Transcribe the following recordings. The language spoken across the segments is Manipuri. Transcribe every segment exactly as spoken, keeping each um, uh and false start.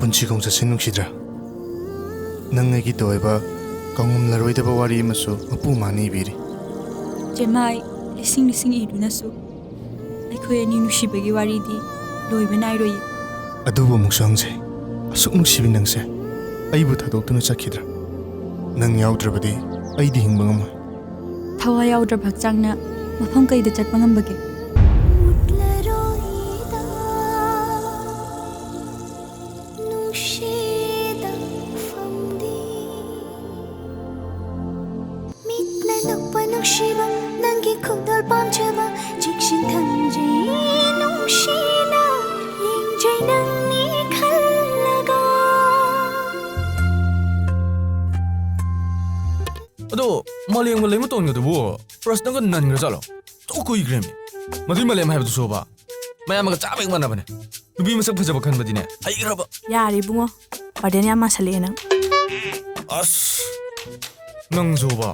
ꯄꯨꯟꯁꯤ ꯈꯣꯡꯆꯠꯁꯤ ꯅꯨꯡꯁꯤꯗ꯭ꯔꯥ? ꯅꯪ ꯑꯩꯒꯤ ꯑꯣꯏꯕ ꯀꯥꯎꯉꯝꯂꯔꯣꯏꯗꯕ ꯋꯥꯔꯤ ꯑꯃꯁꯨ ꯃꯄꯨ ꯃꯥꯅ ꯏꯕꯤꯔꯤ꯫ ꯆꯦꯃꯥꯏ ꯂꯤꯁꯤꯡ ꯂꯤꯁꯤꯡ ꯏꯗꯨꯅꯁꯨ ꯑꯩꯈꯣꯏ ꯑꯅꯤ ꯅꯨꯡꯁꯤꯕꯒꯤ ꯋꯥꯔꯤꯗꯤ ꯂꯣꯏꯕ ꯅꯥꯏꯔꯣꯏꯌꯦ꯫ ꯑꯗꯨꯕꯨ ꯑꯃꯨꯛꯁꯨ ꯍꯪꯖꯩ, ꯑꯁꯨꯛ ꯅꯨꯡꯁꯤꯕꯤ ꯅꯪꯁꯦ ꯑꯩꯕꯨ ꯊꯥꯗꯣꯛꯇꯨꯅ ꯆꯠꯈꯤꯗ꯭ꯔꯥ? ꯅꯪ ꯌꯥꯎꯗ꯭ꯔꯕꯗꯤ ꯑꯩꯗꯤ ꯍꯤꯡꯕ ꯉꯝꯃꯣꯏ꯫ ꯊꯋꯥꯏ ꯌꯥꯎꯗ꯭ꯔꯕ ꯍꯛꯆꯥꯡꯅ ꯃꯐꯝ ꯀꯩꯗ ꯆꯠꯄ ꯉꯝꯕꯒꯦ? ꯅꯨꯡꯁꯤꯗ ꯐꯝꯗꯤ꯫ ꯃꯤꯠꯅ ꯅꯣꯛꯄ ꯅꯨꯡꯁꯤꯕ, ꯅꯪꯒꯤ ꯈꯨꯗꯣꯜ ꯄꯥꯝꯖꯕ, ꯆꯦꯛꯁꯤꯟ ꯈꯟꯖꯩ ꯅꯨꯡꯁꯤꯅ, ꯌꯦꯡꯖꯩ ꯅꯪꯅꯤ ꯈꯜꯂꯒ꯫ ꯑꯗꯣ ꯃꯥꯂꯦꯝꯒ ꯂꯩꯃꯇꯣꯟꯒꯗꯨꯕꯨ ꯄ꯭ꯔꯁꯅꯒ ꯅꯟꯈ꯭ꯔꯖꯥꯠꯂꯣ? ꯇꯣꯛ ꯀꯨꯏꯈ꯭ꯔꯦꯃꯤ꯫ ꯃꯗꯨꯏ ꯃꯥꯂꯦꯝ ꯍꯥꯏꯕꯗꯨꯁꯨꯕ ꯃꯌꯥꯝꯒ ꯆꯞ ꯍꯦꯛ ꯃꯥꯟꯅꯕꯅꯦ꯫ ꯅꯨꯄꯤ ꯃꯁꯛ ꯐꯖꯕ ꯈꯟꯕꯗꯤꯅꯦ ꯍꯩꯈ꯭ꯔꯕ꯫ ꯌꯥꯔꯦ ꯏꯕꯨꯡꯉꯣ, ꯕꯔꯗꯦꯟ ꯌꯥꯝ ꯃꯥꯁꯜꯂꯛꯑꯦ ꯅꯪ꯫ ꯑꯁ, ꯅꯪꯁꯨꯕ꯫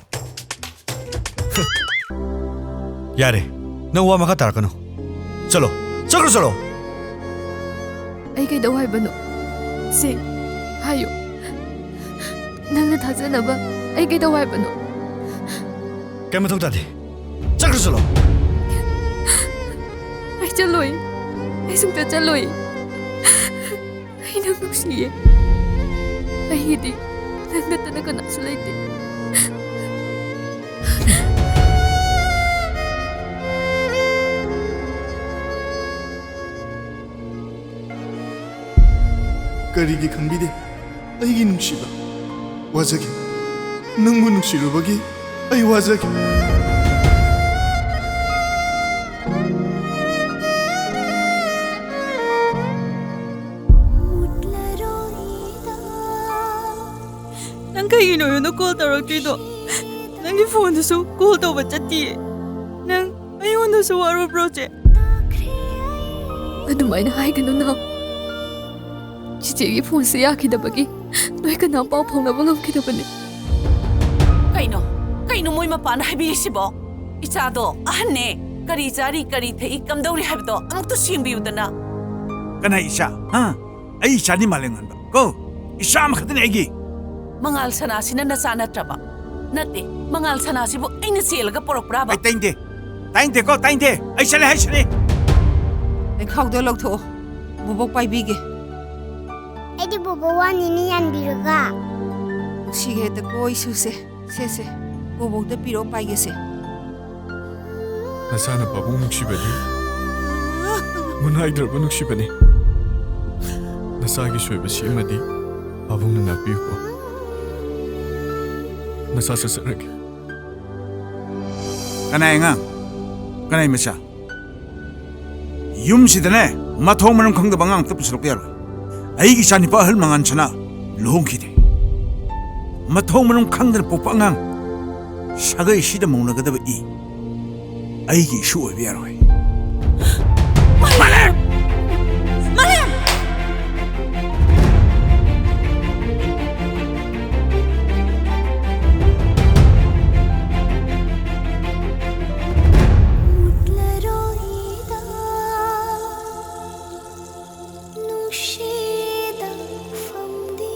ꯌꯥꯔꯦ, ꯅꯪ ꯋꯥ ꯃꯈꯥ ꯇꯥꯔꯛꯀꯅꯨ꯫ ꯆꯠꯂꯣ, ꯆꯠꯈ꯭ꯔꯣ, ꯆꯠꯂꯣ꯫ ꯑꯩ ꯀꯩꯗꯧ ꯍꯥꯏꯕꯅꯣ? ꯁꯦ, ꯍꯥꯏꯌꯨ꯫ ꯅꯪꯅ ꯊꯥꯖꯅꯕ ꯑꯩ ꯀꯩꯗꯧ ꯍꯥꯏꯕꯅꯣ? ꯀꯩ ꯃꯊꯧ ꯇꯥꯗꯦ꯫ ꯆꯠꯈ꯭ꯔꯣ, ꯆꯠꯂꯣ꯫ ꯑꯩ ꯆꯠꯂꯣꯏ꯫ ꯑꯩ ꯁꯨꯡꯆꯠ ꯆꯠꯂꯣꯏ꯫ ꯑꯩ ꯅꯪ ꯅꯨꯡꯁꯤꯌꯦ꯫ ꯑꯩꯒꯤꯗꯤ ꯅꯪ ꯅꯠꯇꯅ ꯀꯅꯥꯁꯨ ꯂꯩꯇꯦ꯫ ꯀꯔꯤꯒꯤ ꯈꯪꯕꯤꯗꯦ ꯑꯩꯒꯤ ꯅꯨꯡꯁꯤꯕ? ꯋꯥꯖꯈꯤ꯫ ꯅꯪꯕꯨ ꯅꯨꯡꯁꯤꯔꯨꯕꯒꯤ ꯑꯩ ꯋꯥꯖꯈꯤ꯫ ꯅꯪ ꯀꯩꯒꯤꯅꯣ ꯑꯩꯉꯣꯟꯗ ꯀꯣꯜ ꯇꯧꯔꯛꯇ꯭ꯔꯤꯗꯣ? ꯅꯪꯒꯤ ꯐꯣꯟꯗꯨꯁꯨ ꯀꯣꯜ ꯇꯧꯕ ꯆꯠꯇꯤꯌꯦ꯫ ꯅꯪ ꯑꯩꯉꯣꯟꯗꯁꯨ ꯋꯥꯔꯨꯕ꯭ꯔꯣ, ꯆꯦ? ꯑꯗꯨꯃꯥꯏꯅ ꯍꯥꯏꯒꯅꯨ, ꯅꯥꯎ꯫ ꯆꯤꯆꯦꯒꯤ ꯐꯣꯟꯁꯦ ꯌꯥꯈꯤꯗꯕꯒꯤ ꯅꯣꯏ ꯀꯅꯥꯝ ꯄꯥꯎ ꯐꯥꯎꯅꯕ ꯉꯝꯈꯤꯗꯕꯅꯦ꯫ ꯀꯩꯅꯣ? ꯀꯩꯅꯣ ꯃꯣꯏ ꯃꯄꯥꯅ ꯍꯥꯏꯕꯤꯔꯤꯁꯤꯕꯣ? ꯏꯆꯥꯗꯣ ꯑꯍꯟꯅꯦ꯫ ꯀꯔꯤ ꯆꯥꯔꯤ, ꯀꯔꯤ ꯊꯛꯏ, ꯀꯝꯗꯧꯔꯤ ꯍꯥꯏꯕꯗꯣ ꯑꯃꯨꯛꯇ ꯌꯦꯡꯕꯤꯌꯨꯗꯅ꯫ ꯀꯅꯥ ꯏꯆꯥ? ꯍꯥ? ꯑꯩ ꯏꯆꯥꯅꯤ ꯃꯥꯂꯦꯝꯉꯥꯟꯕ ꯀꯣ, ꯏꯆꯥ ꯑꯃꯈꯛꯇꯅꯤ ꯑꯩꯒꯤ꯫ ꯃꯉꯥꯜ ꯁꯅꯥꯁꯤꯅ ꯅꯆꯥ ꯅꯠꯇ꯭ꯔꯕ? ꯅꯠꯇꯦ, ꯃꯉꯥꯜ ꯁꯅꯥꯁꯤꯕꯨ ꯑꯩꯅ ꯆꯦꯜꯂꯒ ꯄꯣꯔꯛꯄ꯭ꯔꯥꯕ? ꯑꯩ ꯇꯥꯏꯅꯤꯡꯗꯦ, ꯇꯥꯏꯅꯤꯡꯗꯦꯀꯣ, ꯇꯥꯏꯅꯤꯡꯗꯦ꯫ ꯑꯩ ꯆꯠꯂꯦ ꯍꯥꯏꯁꯤꯅꯤ꯫ ꯂꯩꯈꯥꯎꯗꯣ ꯂꯧꯊꯣꯛꯑꯣ, ꯕꯣꯕꯣꯛ ꯄꯥꯏꯕꯤꯒꯦ꯫ ꯑꯩꯗꯤ ꯕꯣꯕꯣꯛ ꯋꯥꯅꯤꯅꯤ ꯌꯥꯟꯕꯤꯔꯒ꯫ ꯅꯨꯡꯁꯤꯒꯦ ꯍꯦꯛꯇ ꯀꯣꯏ ꯁꯨꯁꯦ꯫ ꯁꯦ, ꯁꯦ, ꯕꯣꯕꯣꯛꯇ ꯄꯤꯔꯛꯑꯣ, ꯄꯥꯏꯒꯦꯁꯦ꯫ ꯅꯁꯥꯅ ꯄꯥꯕꯨꯡ ꯅꯨꯡꯁꯤꯕꯗꯤ ꯃꯨꯟꯍꯥꯏꯗ꯭ꯔꯕ ꯅꯨꯡꯁꯤꯕꯅꯤ꯫ ꯅꯁꯥꯒꯤ ꯁꯣꯏꯕ ꯁꯤꯃꯗꯤ ꯄꯥꯕꯨꯡꯅ ꯉꯥꯛꯄꯤꯌꯨꯀꯣ꯫ ꯅꯁꯥ ꯆꯠꯆꯔꯒꯦ꯫ ꯀꯅꯥꯏ ꯑꯉꯥꯡ? ꯀꯅꯥꯏ ꯃꯆꯥ? ꯌꯨꯝꯁꯤꯗꯅꯦ, ꯃꯊꯣꯡ ꯃꯔꯝ ꯈꯪꯗꯕ ꯑꯉꯥꯡ ꯑꯝꯇ ꯄꯨꯁꯤꯜꯂꯛꯄ ꯌꯥꯔꯣꯏ꯫ ꯑꯩꯒꯤ ꯏꯆꯥꯅꯤꯄꯥ ꯑꯍꯜ ꯃꯉꯥꯟ ꯁꯅꯥ ꯂꯨꯍꯣꯡꯈꯤꯗꯦ꯫ ꯃꯊꯣꯡ ꯃꯔꯝ ꯈꯪꯗꯅ ꯄꯣꯛꯄ ꯑꯉꯥꯡ ꯁꯥꯒꯩꯁꯤꯗ ꯃꯧꯅꯒꯗꯕ ꯏ ꯑꯩꯒꯤ ꯏꯁꯨ ꯑꯣꯏꯕ ꯌꯥꯔꯣꯏ꯫ ꯃꯥꯂꯦꯝ! ꯃꯥꯂꯦꯝ! ꯃꯨꯠꯂꯔꯣꯏꯗ ꯅꯨꯡꯁꯤꯗ ꯐꯝꯗꯤ꯫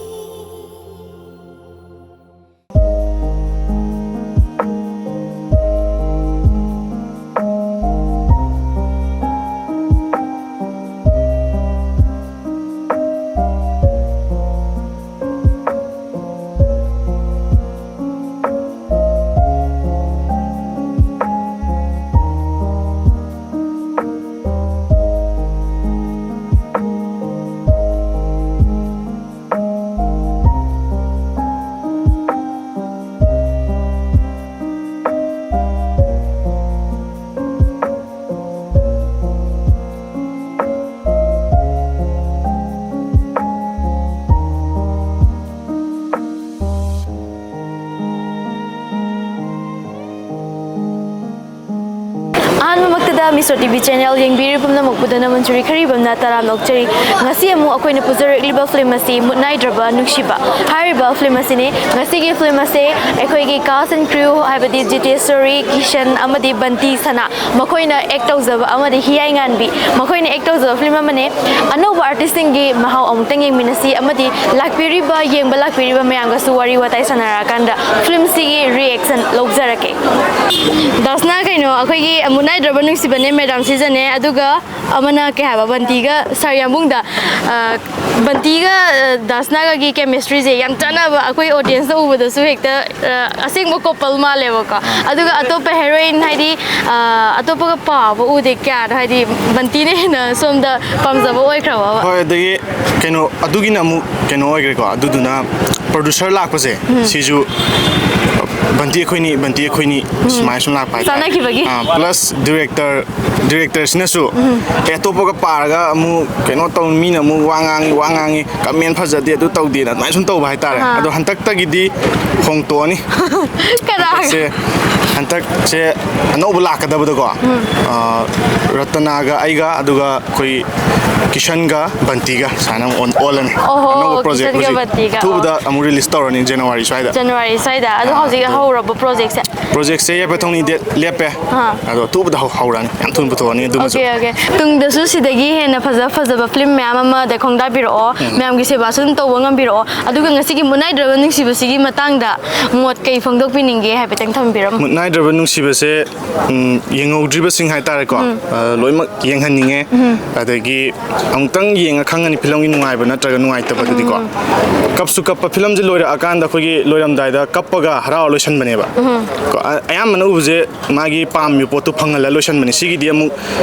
ꯃꯤꯁꯣ ꯇꯤ ꯚꯤ ꯆꯦꯅꯦꯜ ꯌꯦꯡꯕꯤꯔꯤꯕ ꯄꯨꯝꯅꯃꯛꯄꯨꯗ ꯅꯃꯟ ꯆꯨꯔꯤ ꯈꯔꯤꯕꯝꯅ ꯇꯔꯥꯝꯅ ꯑꯣꯛꯆꯔꯤ꯫ ꯉꯁꯤ ꯑꯃꯨꯛ ꯑꯩꯈꯣꯏꯅ ꯄꯨꯖꯔꯛꯂꯤꯕ ꯐꯤꯂꯝ ꯑꯁꯤ ꯃꯨꯠ ꯅꯥꯏꯗ꯭ꯔꯕ ꯅꯨꯡꯁꯤꯕ ꯍꯥꯏꯔꯤꯕ ꯐꯤꯂꯝ ꯑꯁꯤꯅꯤ꯫ ꯉꯁꯤꯒꯤ ꯐꯤꯂꯝ ꯑꯁꯤ ꯑꯩꯈꯣꯏꯒꯤ cast and crew ꯍꯥꯏꯕꯗꯤ ꯖꯤꯇꯦꯁꯣꯔꯤ, ꯀꯤꯁꯟ ꯑꯃꯗꯤ ꯕꯟꯇꯤ ꯁꯅꯥ ꯃꯈꯣꯏꯅ ꯑꯦꯛ ꯇꯧꯖꯕ ꯑꯃꯗꯤ ꯍꯤꯌꯥꯏ ꯉꯥꯟꯕꯤ ꯃꯈꯣꯏꯅ ꯑꯦꯛ ꯇꯧꯖꯕ ꯐꯤꯂꯝ ꯑꯃꯅꯤ꯫ ꯑꯅꯧꯕ ꯑꯥꯔꯇꯤꯁꯁꯤꯡꯒꯤ ꯃꯍꯥꯎ ꯑꯃꯨꯛꯇꯪ ꯌꯦꯡꯃꯤꯟꯅꯁꯤ ꯑꯃꯗꯤ ꯂꯥꯛꯄꯤꯔꯤꯕ, ꯌꯦꯡꯕ ꯂꯥꯛꯄꯤꯔꯤꯕ ꯃꯌꯥꯝꯒꯁꯨ ꯋꯥꯔꯤ ꯋꯥꯇꯥꯏ ꯁꯥꯟꯅꯔꯛꯑꯀꯥꯟꯗ ꯐꯤꯂꯝꯁꯤꯒꯤ ꯔꯤꯑꯦꯛꯁꯟ ꯂꯧꯖꯔꯛꯀꯦ꯫ ꯗꯥꯁꯅꯥ, ꯀꯩꯅꯣ, ꯑꯩꯈꯣꯏꯒꯤ ꯃꯨꯠ ꯅꯥꯏꯗ꯭ꯔꯕ ꯅꯨꯡꯁꯤꯕꯅꯦ ꯃꯦꯗꯥꯝ ꯁꯤꯖꯅꯦ, ꯑꯗꯨꯒ ꯑꯃꯅ ꯀꯩ ꯍꯥꯏꯕ, ꯕꯟꯇꯤꯒ ꯁꯥꯔ ꯌꯥꯝꯕꯨꯡꯗ, ꯑ, ꯕꯟꯇꯤꯒ, ꯑ, ꯗꯥꯁꯅꯥꯒꯒꯤ ꯀꯦꯃꯤꯁꯇ꯭ꯔꯤꯁꯦ ꯌꯥꯝ ꯆꯥꯟꯅꯕ, ꯑꯩꯈꯣꯏ ꯑꯣꯗꯤꯌꯦꯟꯁꯅ ꯎꯕꯗꯁꯨ ꯍꯦꯛꯇ, ꯑ, ꯑꯁꯦꯡꯕ ꯀꯣꯄꯜ ꯃꯥꯜꯂꯦꯕꯀꯣ꯫ ꯑꯗꯨꯒ ꯑꯇꯣꯞꯄ ꯍꯦꯔꯣꯏꯟ ꯍꯥꯏꯗꯤ, ꯑ, ꯑꯇꯣꯞꯄꯒ ꯄꯥꯕ ꯎꯗꯦ ꯀꯌꯥꯗ, ꯍꯥꯏꯗꯤ ꯕꯟꯇꯤꯅ ꯍꯦꯟꯅ ꯁꯣꯝꯗ ꯄꯥꯝꯖꯕ ꯑꯣꯏꯈ꯭ꯔꯕ? ꯍꯣꯏ, ꯑꯗꯒꯤ ꯀꯩꯅꯣ, ꯑꯗꯨꯒꯤꯅ ꯑꯃꯨꯛ ꯀꯩꯅꯣ ꯑꯣꯏꯈ꯭ꯔꯦꯀꯣ꯫ ꯑꯗꯨꯗꯨꯅ ꯄ꯭ꯔꯣꯗ꯭ꯌꯨꯁꯔ ꯂꯥꯛꯄꯁꯦ ꯁꯤꯁꯨ ꯕꯟꯇꯤ ꯑꯩꯈꯣꯏꯅꯤ, ꯕꯟꯇꯤ ꯑꯩꯈꯣꯏꯅꯤ ꯁꯨꯃꯥꯏꯅ ꯁꯨꯝ ꯂꯥꯛꯄ ꯍꯥꯏꯇꯥꯔꯦ꯫ ꯆꯥꯟꯅꯈꯤꯕꯒꯤ? ꯑꯥ, ꯄ꯭ꯂꯁ ꯗꯤꯔꯦꯛꯇꯔ, ꯗꯤꯔꯦꯛꯇꯔꯁꯤꯅꯁꯨ, "ꯑꯦ, ꯑꯇꯣꯞꯄꯒ ꯄꯥꯔꯒ ꯑꯃꯨꯛ ꯀꯩꯅꯣ ꯇꯧ, ꯃꯤꯅ ꯑꯃꯨꯛ ꯋꯥ ꯉꯥꯡꯉꯤ, ꯋꯥ ꯉꯥꯡꯉꯤ, ꯀꯃꯦꯟ ꯐꯖꯗꯦ, ꯑꯗꯨ ꯇꯧꯗꯦꯅ" ꯑꯗꯨꯃꯥꯏꯅ ꯁꯨꯝ ꯇꯧꯕ ꯍꯥꯏꯇꯥꯔꯦ꯫ ꯑꯥ꯫ ꯑꯗꯣ ꯍꯟꯗꯛꯇꯒꯤꯗꯤ ꯍꯣꯡꯇꯣꯛꯑꯅꯤ꯫ ꯀꯅꯥꯒ? ꯍꯟꯗꯛꯁꯦ, ꯍꯟꯗꯛꯁꯦ ꯑꯅꯧꯕ ꯂꯥꯛꯀꯗꯕꯗꯀꯣ, ꯑꯥ, ꯔꯇꯅꯥꯒ ꯑꯩꯒ, ꯑꯗꯨꯒ ꯑꯩꯈꯣꯏ ꯀꯤꯁꯟꯒ ꯕꯟꯇꯤꯒ ꯁꯨꯃꯥꯏꯅ ꯑꯃꯨꯛ ꯑꯣꯟ-, ꯑꯣꯜꯂꯅꯤ꯫ ꯑꯣꯍꯣ, ꯑꯅꯧꯕ ꯄ꯭ꯔꯣꯖꯦꯛ ꯀꯤꯁꯟꯒ ꯍꯧꯖꯤꯛ ꯕꯟꯇꯤꯒ꯫ ꯑꯊꯨꯕꯗ ꯑꯃꯨꯛ ꯔꯤꯂꯤꯁ ꯇꯧꯔꯅꯤ, ꯖꯅꯋꯥꯔꯤ ꯁ꯭ꯋꯥꯏꯗ꯫ ꯖꯅꯋꯥꯔꯤ ꯁ꯭ꯋꯥꯏꯗ꯫ ꯑꯗꯣ ꯑꯥ, ꯍꯧꯖꯤꯛ ꯑꯗꯨ ꯍꯧꯔꯕ ꯄ꯭ꯔꯣꯖꯦꯛꯁꯦ? ꯄ꯭ꯔꯣꯖꯦꯛꯁꯦ ꯌꯥꯏꯐ ꯊꯧꯅꯤ ꯗꯦꯠ ꯂꯦꯞꯄꯦ꯫ ꯑꯥ꯫ ꯑꯗꯣ ꯑꯊꯨꯕꯗ ꯍꯧ-, ꯍꯧꯔꯅꯤ꯫ ꯌꯥꯝ ꯊꯨꯅ ꯄꯨꯊꯣꯛꯑꯅꯤ ꯑꯗꯨꯃꯁꯨ꯫ Okay, okay. ꯇꯨꯡꯗꯁꯨ ꯁꯤꯗꯒꯤ ꯍꯦꯟꯅ ꯐꯖ ꯐꯖꯕ ꯐꯤꯂꯝ ꯃꯌꯥꯝ ꯑꯃꯗ ꯈꯣꯡꯗꯥꯕꯤꯔꯛꯑꯣ꯫ ꯎꯝ꯫ ꯃꯌꯥꯝꯒꯤ ꯁꯦꯕꯥꯁꯨ ꯑꯗꯨꯝ ꯇꯧꯕ ꯉꯝꯕꯤꯔꯛꯑꯣ꯫ ꯑꯗꯨꯒ ꯉꯁꯤꯒꯤ ꯃꯨꯠ ꯅꯥꯏꯗ꯭ꯔꯕ ꯅꯨꯡꯁꯤꯕꯁꯤꯒꯤ ꯃꯇꯥꯡꯗ ꯃꯣꯠ ꯀꯩ ꯐꯣꯡꯗꯣꯛꯄꯤꯅꯤꯡꯒꯦ ꯍꯥꯏꯐꯦꯠꯇꯪ ꯊꯝꯕꯤꯔꯝꯃꯨ꯫ ꯃꯨꯠ ꯅꯥꯏꯗ꯭ꯔꯕ ꯅꯨꯡꯁꯤꯕꯁꯦ, ꯎꯝ, ꯌꯦꯡꯍꯧꯗ꯭ꯔꯤꯕꯁꯤꯡ ꯍꯥꯏꯇꯥꯔꯦꯀꯣ, ꯎꯝ꯫ ꯑ, ꯂꯣꯏꯅꯃꯛ ꯌꯦꯡꯍꯟꯅꯤꯡꯉꯦ꯫ ꯎꯝ꯫ ꯑꯗꯒꯤ ꯑꯃꯨꯛꯇꯪ ꯌꯦꯡꯉ ꯈꯪꯉꯅꯤ ꯐꯤꯂꯝꯒꯤ ꯅꯨꯡꯉꯥꯏꯕ ꯅꯠꯇ꯭ꯔꯒ ꯅꯨꯡꯉꯥꯏꯇꯕꯗꯨꯗꯤꯀꯣ꯫ ꯎꯝ꯫ ꯀꯞꯁꯨ ꯀꯞꯄ, ꯐꯤꯂꯝꯁꯦ ꯂꯣꯏꯔꯛꯑꯀꯥꯟꯗ ꯑꯩꯈꯣꯏꯒꯤ ꯂꯣꯏꯔꯝꯗꯥꯏꯗ ꯀꯞꯄꯒ ꯍꯔꯥꯎꯔ ꯂꯣꯏꯁꯟꯕꯅꯦꯕ꯫ ꯎꯝ꯫ ꯀꯣ, ꯑ-, ꯑꯌꯥꯝꯕꯅ ꯎꯕꯁꯦ ꯃꯥꯒꯤ ꯄꯥꯝꯃꯤꯕ ꯄꯣꯠꯇꯨ ꯐꯪꯍꯜꯂ ꯂꯣꯏꯁꯟꯕꯅꯦ꯫ ꯁꯤꯒꯤꯗꯤ ꯑꯃꯨꯛ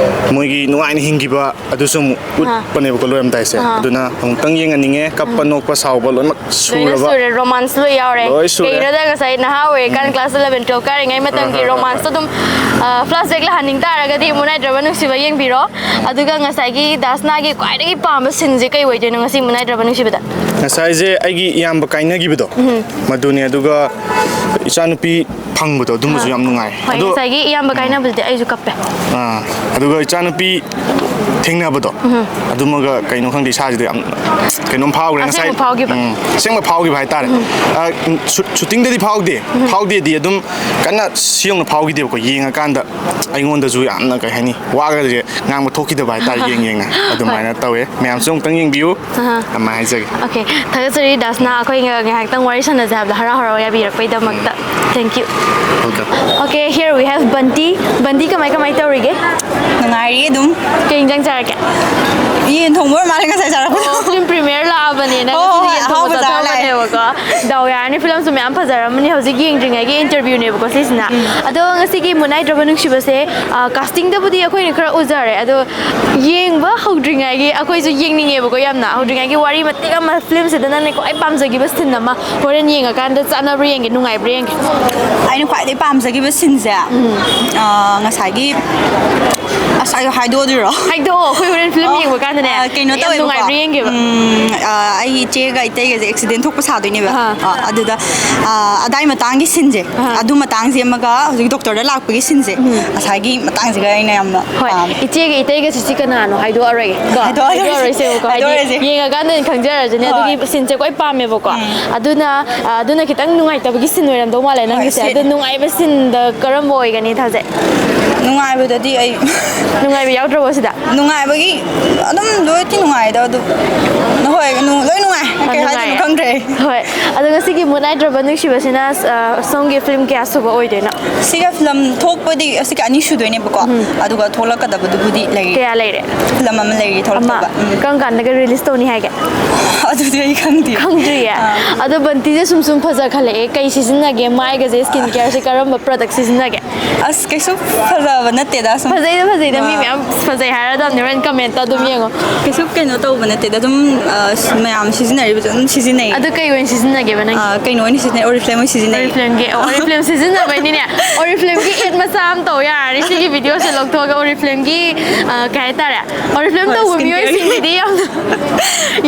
ꯃꯣꯏꯒꯤ ꯅꯨꯡꯉꯥꯏꯅ ꯍꯤꯡꯈꯤꯕ ꯑꯗꯨꯁꯨ ꯑꯃꯨꯛ ꯑꯥ꯫ ꯎꯠꯄꯅꯦꯕꯀꯣ ꯂꯣꯏꯔꯝꯗꯥꯏꯁꯦ꯫ ꯑꯥ꯫ ꯑꯗꯨꯅ ꯑꯃꯨꯛꯇꯪ ꯌꯦꯡꯍꯟꯅꯤꯡꯉꯦ, ꯀꯞꯄ ꯎꯝ꯫ ꯅꯣꯛꯄ ꯁꯥꯎꯕ ꯂꯣꯏꯅꯃꯛ ꯂꯣꯏꯅ ꯁꯨꯔꯕ꯫ ꯁꯨꯔꯦ, ꯔꯣꯃꯥꯟꯁ ꯂꯣꯏ ꯌꯥꯎꯔꯦ꯫ ꯂꯣꯏ ꯁꯨꯔꯦ꯫ ꯀꯩꯒꯤꯅꯣꯗ ꯉꯁꯥꯏ ꯅꯍꯥ ꯑꯣꯏꯔꯤꯀꯥꯟ ꯎꯝ꯫ ꯀ꯭ꯂꯥꯁ eleven twelve ꯀꯥꯔꯤꯉꯩ ꯃꯇꯝꯒꯤ ꯔꯣꯃꯥꯟꯁꯇꯣ ꯑꯗꯨꯝ ꯐ꯭ꯂꯥꯁꯕꯦꯛ ꯂꯥꯛꯍꯟꯅꯤꯡ ꯇꯥꯔꯒꯗꯤ ꯃꯨꯟ ꯅꯥꯏꯠ ꯗ꯭ꯔꯕ ꯅꯨꯡꯁꯤꯕ ꯌꯦꯡꯕꯤꯔꯣ꯫ ꯑꯗꯨꯒ ꯉꯁꯥꯏꯒꯤ ꯗꯥꯁꯅꯥꯒꯤ ꯈ꯭ꯋꯥꯏꯗꯒꯤ ꯄꯥꯝꯕ ꯁꯤꯟꯁꯦ ꯀꯩ ꯑꯣꯏꯗꯣꯏꯅꯣ ꯉꯁꯤ ꯃꯨꯟ ꯅꯥꯏꯠ ꯗ꯭ꯔꯕ ꯅꯨꯡꯁꯤꯕꯗ? ꯉꯁꯥꯏꯁꯦ ꯑꯩꯒꯤ ꯏꯌꯥꯝꯕ ꯀꯥꯏꯅꯈꯤꯕꯗꯣ, ꯃꯗꯨꯅꯦ꯫ ꯑꯗꯨꯒ ꯏꯆꯥꯅꯨꯄꯤ ꯐꯪꯕꯗꯣ, ꯑꯗꯨꯝꯕꯁꯨ ꯌꯥꯝ ꯅꯨꯡꯉꯥꯏ꯫ ꯍꯣꯏ, ꯑꯗꯣ ꯉꯁꯥꯏꯒꯤ ꯏꯌꯥꯝꯕ ꯀꯥꯏꯅꯕꯗꯨꯗꯤ ꯑꯩꯁꯨ ꯀꯞꯄꯦ꯫ ꯑꯥ, ꯑꯗꯨꯒ ꯏꯆꯥꯅꯨꯄꯤ ꯊꯦꯡꯅꯕꯗꯣ, ꯑꯗꯨꯃꯒ ꯀꯩꯅꯣ ꯈꯪꯗꯦ, ꯏꯁꯥꯁꯤꯗ ꯌꯥꯝ ꯀꯩꯅꯣꯝ ꯐꯥꯎꯈ꯭ꯔꯦ ꯉꯁꯥꯏ꯫ ꯑꯁꯦꯡꯕ ꯐꯥꯎꯈꯤꯕ? ꯎꯝ, ꯑꯁꯦꯡꯕ ꯐꯥꯎꯈꯤꯕ ꯍꯥꯏꯇꯥꯔꯦ꯫ ꯑ, ꯎꯝ, ꯁꯨ-, ꯁꯨꯇꯤꯡꯗꯗꯤ ꯐꯥꯎꯗꯦ꯫ ꯐꯥꯎꯗꯦꯗꯤ ꯑꯗꯨꯝ ꯀꯟꯅ ꯁꯤ ꯌꯧꯅ ꯐꯥꯎꯈꯤꯗꯦꯕꯀꯣ꯫ ꯌꯦꯡꯉꯀꯥꯟꯗ ꯑꯩꯉꯣꯟꯗꯁꯨ ꯌꯥꯝꯅ, ꯀꯩ ꯍꯥꯏꯅꯤ, ꯋꯥꯒꯁꯦ ꯉꯥꯡꯕ ꯊꯣꯛꯈꯤꯗꯕ ꯍꯥꯏꯇꯥꯔꯦ꯫ ꯌꯦꯡ ꯌꯦꯡꯅ ꯑꯗꯨꯃꯥꯏꯅ ꯇꯧꯋꯦ꯫ ꯃꯌꯥꯝꯁꯨ ꯑꯃꯨꯛꯇꯪ ꯌꯦꯡꯕꯤꯌꯨ꯫ ꯑꯍꯥ꯫ ꯑꯗꯨꯃꯥꯏꯅ ꯍꯥꯏꯖꯒꯦ꯫ ꯑꯣꯀꯦ, ꯊꯥꯒꯠꯆꯔꯤ ꯗꯥꯁꯅꯥ, ꯑꯩꯈꯣꯏ ꯉꯥꯏꯍꯥꯛꯇꯪ ꯋꯥꯔꯤ ꯁꯥꯟꯅꯖꯦ ꯍꯥꯏꯕꯗ ꯍꯔꯥꯎ ꯍꯔꯥꯎ ꯌꯥꯕꯤꯔꯛꯄꯩꯗꯃꯛꯇ꯫ Thank you꯫ Welcome꯫ Okay, here we have ꯕꯟꯇꯤ꯫ ꯕꯟꯇꯤ, ꯀꯃꯥꯏ ꯀꯃꯥꯏ ꯇꯧꯔꯤꯒꯦ? ꯅꯨꯡꯉꯥꯏꯔꯤ ꯑꯗꯨꯝ꯫ ꯀꯩ ꯏꯟꯖꯥꯡ ꯆꯥꯔꯛꯀꯦ? ꯌꯦꯟ ꯊꯣꯡꯕ ꯑꯣꯏꯔ ꯃꯥꯜꯂꯦ ꯉꯁꯥꯏ ꯆꯥꯔꯛꯄꯗꯣ꯫ ꯑꯣ, film premiere ꯂꯥꯛꯑꯕꯅꯤꯅ ꯍꯣꯏ, ꯉꯁꯤꯗꯤ ꯍꯣꯏ, ꯌꯦꯟ ꯊꯣꯡꯕ ꯑꯍꯥꯎꯕ ꯆꯥ ꯂꯥꯛꯑꯦ꯫ ꯆꯥꯊꯍꯧꯕꯅꯦꯕꯀꯣ꯫ ꯗꯥꯎ ꯌꯥꯔꯅꯤ, film ꯁꯨ ꯃꯌꯥꯝ ꯐꯖꯔꯝꯃꯅꯤ꯫ ꯍꯧꯖꯤꯛ ꯌꯦꯡꯗ꯭ꯔꯤꯉꯩꯒꯤ interview ꯅꯦꯕꯀꯣ ꯁꯤꯁꯤꯅ꯫ ꯑꯗꯣ ꯉꯁꯤꯒꯤ ꯃꯨꯟ ꯅꯥꯏꯠ ꯗ꯭ꯔꯕ ꯅꯨꯡꯁꯤꯕꯁꯦ, ꯑ, casting ꯗꯕꯨꯗꯤ ꯑꯩꯈꯣꯏꯅ ꯈꯔ ꯎꯖꯔꯦ, ꯑꯗꯣ ꯌꯦꯡꯕ ꯍꯧꯗ꯭ꯔꯤꯉꯩꯒꯤ ꯑꯩꯈꯣꯏꯁꯨ ꯌꯦꯡꯅꯤꯡꯉꯦꯕꯀꯣ ꯌꯥꯝꯅ꯫ ꯍꯧꯗ꯭ꯔꯤꯉꯩꯒꯤ ꯋꯥꯔꯤ ꯃꯇꯦꯛ ꯑꯃ, film ꯁꯤꯗ ꯅꯪꯅ ꯈ꯭ꯋꯥꯏ ꯄꯥꯝꯖꯈꯤꯕ scene ꯑꯃ ꯍꯣꯔꯦꯟ ꯌꯦꯡꯉꯀꯥꯟꯗ ꯆꯥꯟꯅꯕ꯭ꯔꯥ ꯌꯦꯡꯒꯦ, ꯅꯨꯡꯉꯥꯏꯕ꯭ꯔꯥ ꯌꯦꯡꯒꯦ꯫ ꯑꯩꯅ ꯈ꯭ꯋꯥꯏꯗꯩ ꯄꯥꯝꯖꯈꯤꯕ scene ꯁꯦ, ꯑ, ꯉꯁꯥꯏꯒꯤ, ꯑꯁ, ꯑꯩ ꯍꯥꯏꯗꯣꯛꯑꯗꯣꯏꯔꯣ? ꯍꯥꯏꯗꯣꯛꯑꯣ, ꯑꯩꯈꯣꯏ ꯍꯣꯔꯦꯟ film ꯑꯣ, ꯌꯦꯡꯕ ꯀꯥꯟꯗꯅꯦ ꯑ, ꯀꯩꯅꯣ ꯌꯥꯝ ꯇꯧꯋꯦꯕꯀꯣ꯫ ꯅꯨꯡꯉꯥꯏꯕ꯭ꯔꯥ ꯌꯦꯡꯒꯦꯕ꯫ ꯎꯝ, ꯑ, ꯑꯩꯒꯤ ꯏꯆꯦꯒ ꯏꯇꯩꯒꯁꯦ accident ꯊꯣꯛꯄ ꯁꯥꯗꯣꯏꯅꯦꯕ꯫ ꯑꯍꯥ꯫ ꯑ, ꯑꯗꯨꯗ, ꯑ, ꯑꯗꯥꯏ ꯃꯇꯥꯡꯒꯤ scene ꯁꯦ, ꯑꯍꯥ꯫ ꯑꯗꯨ ꯃꯇꯥꯡꯁꯦ ꯑꯃꯒ ꯍꯧꯖꯤꯛ doctor ꯗ ꯂꯥꯛꯄꯒꯤ scene ꯁꯦ, ꯎꯝ꯫ ꯉꯁꯥꯏꯒꯤ ꯃꯇꯥꯡꯁꯤꯒ ꯑꯩꯅ ꯌꯥꯝꯅ ꯍꯣꯏ, ꯄꯥꯝꯃꯦ꯫ ꯏꯆꯦꯒ ꯏꯇꯩꯒꯁꯤ ꯁꯤ ꯀꯅꯥꯅꯣ ꯍꯥꯏꯗꯣꯛꯑꯔꯣꯏꯒꯦ꯫ ꯀꯣ? ꯍꯥꯏꯗꯣꯛꯑꯔꯣꯏꯁꯦ꯫ ꯍꯥꯏꯗꯣꯛꯑꯔꯣꯏꯁꯦꯕꯀꯣ꯫ ꯍꯥꯏꯗꯤ ꯍꯥꯏꯗꯣꯛꯑꯔꯣꯏꯁꯦ꯫ ꯌꯦꯡꯉꯀꯥꯟꯗ ꯑꯣꯏꯅ ꯈꯪꯖꯔꯁꯤꯅꯦ꯫ ꯍꯣꯏ꯫ ꯑꯗꯨꯒꯤ scene ꯁꯦ ꯈ꯭ꯋꯥꯏ ꯄꯥꯝꯃꯦꯕꯀꯣ꯫ ꯎꯝ꯫ ꯑꯗꯨꯅ, ꯑ, ꯑꯗꯨꯅ ꯈꯤꯇꯪ ꯅꯨꯡꯉꯥꯏꯇꯕꯒꯤ scene ꯑꯣꯏꯔꯝꯗꯧ ꯃꯥꯜꯂꯦ ꯍꯣꯏ, ꯅꯪꯒꯤꯁꯦ꯫ scene ꯑꯗꯨ ꯅꯨꯡꯉꯥꯏꯕ scene ꯗ ꯀꯔꯝꯕ ꯑꯣꯏꯒꯅꯤ ꯊꯥꯖꯩ? ꯅꯨꯡꯉꯥꯏꯕꯗꯗꯤ ꯑꯩ ꯅꯨꯡꯉꯥꯏꯕ ꯌꯥꯎꯗ꯭ꯔꯕꯣ ꯁꯤꯗ? ꯅꯨꯡꯉꯥꯏꯕꯒꯤ ꯑꯗꯨꯝ ꯂꯣꯏ ꯊꯤ ꯅꯨꯡꯉꯥꯏꯗ ꯑꯗꯨ꯫ ꯍꯣꯏ, ꯅꯨꯡ-, ꯂꯣꯏ ꯅꯨꯡꯉꯥꯏ꯫ ꯑ, ꯀꯩ ꯍꯥꯏꯗꯣꯏꯅꯣ ꯅꯨꯡꯉꯥꯏꯌꯦ꯫ ꯈꯪꯗ꯭ꯔꯦ ꯑꯩ꯫ ꯍꯣꯏ꯫ ꯑꯗꯣ ꯉꯁꯤꯒꯤ ꯃꯨꯟ ꯅꯥꯏꯠ ꯗ꯭ꯔꯕ ꯅꯨꯡꯁꯤꯕꯁꯤꯅ, ꯑ, ꯁꯣꯝꯒꯤ film ꯀꯌꯥ ꯁꯨꯕ ꯑꯣꯏꯗꯣꯏꯅꯣ? ꯁꯤꯒ film ꯊꯣꯛꯄꯗꯤ ꯑꯁꯤꯒ ꯑꯅꯤ ꯁꯨꯗꯣꯏꯅꯦꯕꯀꯣ꯫ ꯎꯝ꯫ ꯑꯗꯨꯒ ꯊꯣꯛꯂꯛꯀꯗꯕꯗꯨꯕꯨꯗꯤ ꯂꯩꯔꯤ꯫ ꯀꯌꯥ ꯂꯩꯔꯦ? Film ꯑꯃ ꯂꯩꯔꯤ ꯑꯃ꯫ ꯊꯣꯛꯂꯛꯇꯧꯕ꯫ ꯎꯝ꯫ ꯀꯔꯝ ꯀꯥꯟꯗꯒ release ꯇꯧꯅꯤ ꯍꯥꯏꯒꯦ? ꯑꯗꯨꯗꯤ ꯑꯩ ꯈꯪꯗꯦ꯫ ꯈꯪꯗ꯭ꯔꯤꯌꯦ? ꯑꯥ꯫ ꯑꯗꯣ ꯕꯟꯇꯤꯁꯦ ꯁꯨꯝ ꯁꯨꯝ ꯐꯖꯈꯠꯂꯛꯑꯦ꯫ ꯀꯩ ꯁꯤꯖꯤꯟꯅꯒꯦ? ꯃꯥꯏꯒꯁꯦ, skin care ꯁꯦ ꯀꯔꯝꯕ product ꯁꯤꯖꯤꯟꯅꯒꯦ? ꯑꯁ, ꯀꯩꯁꯨ ꯐꯖ ꯐꯕ ꯅꯠꯇꯦꯗ ꯁꯨꯝ꯫ ꯐꯖꯩꯗ, ꯐꯖꯩꯗ, ꯃꯤ ꯑꯥ꯫ ꯃꯌꯥꯝ ꯐꯖꯩ ꯍꯥꯏꯔꯗꯕꯅꯦ, ꯍꯣꯔꯦꯟ comment ꯑꯗꯨꯝ ꯌꯦꯡꯉꯣ꯫ ꯀꯩꯁꯨ ꯀꯩꯅꯣ ꯇꯧꯕ ꯅꯠꯇꯦꯗ, ꯑꯗꯨꯝ, ꯑ, ꯃꯌꯥꯝ ꯁꯤꯖꯤꯟꯅꯔꯤꯕꯁꯨ ꯑꯗꯨꯝ ꯁꯤꯖꯤꯟꯅꯩ꯫ ꯑꯗꯨ ꯀꯩ ꯑꯣꯏꯅ ꯁꯤꯖꯤꯟꯅꯒꯦꯕ ꯅꯪ? ꯑ, ꯀꯩꯅꯣ ꯑꯣꯏꯅ ꯁꯤꯖꯤꯟꯅꯩ, Oriflame ꯑꯣꯏꯅ ꯁꯤꯖꯤꯟꯅꯩ꯫ Oriflameꯒꯤ, ꯑꯣ, Oriflame ꯁꯤꯖꯤꯟꯅꯕꯩꯅꯤꯅꯦ꯫ Oriflameꯒꯤ ad ꯃꯆꯥ ꯑꯃ ꯇꯧ ꯌꯥꯔꯅꯤ꯫ ꯁꯤꯒꯤ videoꯁꯦ ꯂꯧꯊꯣꯛꯑꯒ Oriflameꯒꯤ, ꯑ, ꯀꯩ ꯍꯥꯏꯇꯥꯔꯦ? Oriflame ꯍꯣꯏ, ꯇꯧꯕ skin careꯒꯤ꯫ ꯃꯤꯑꯣꯏꯁꯤꯡꯒꯤꯗꯤ ꯌꯥꯝꯅ,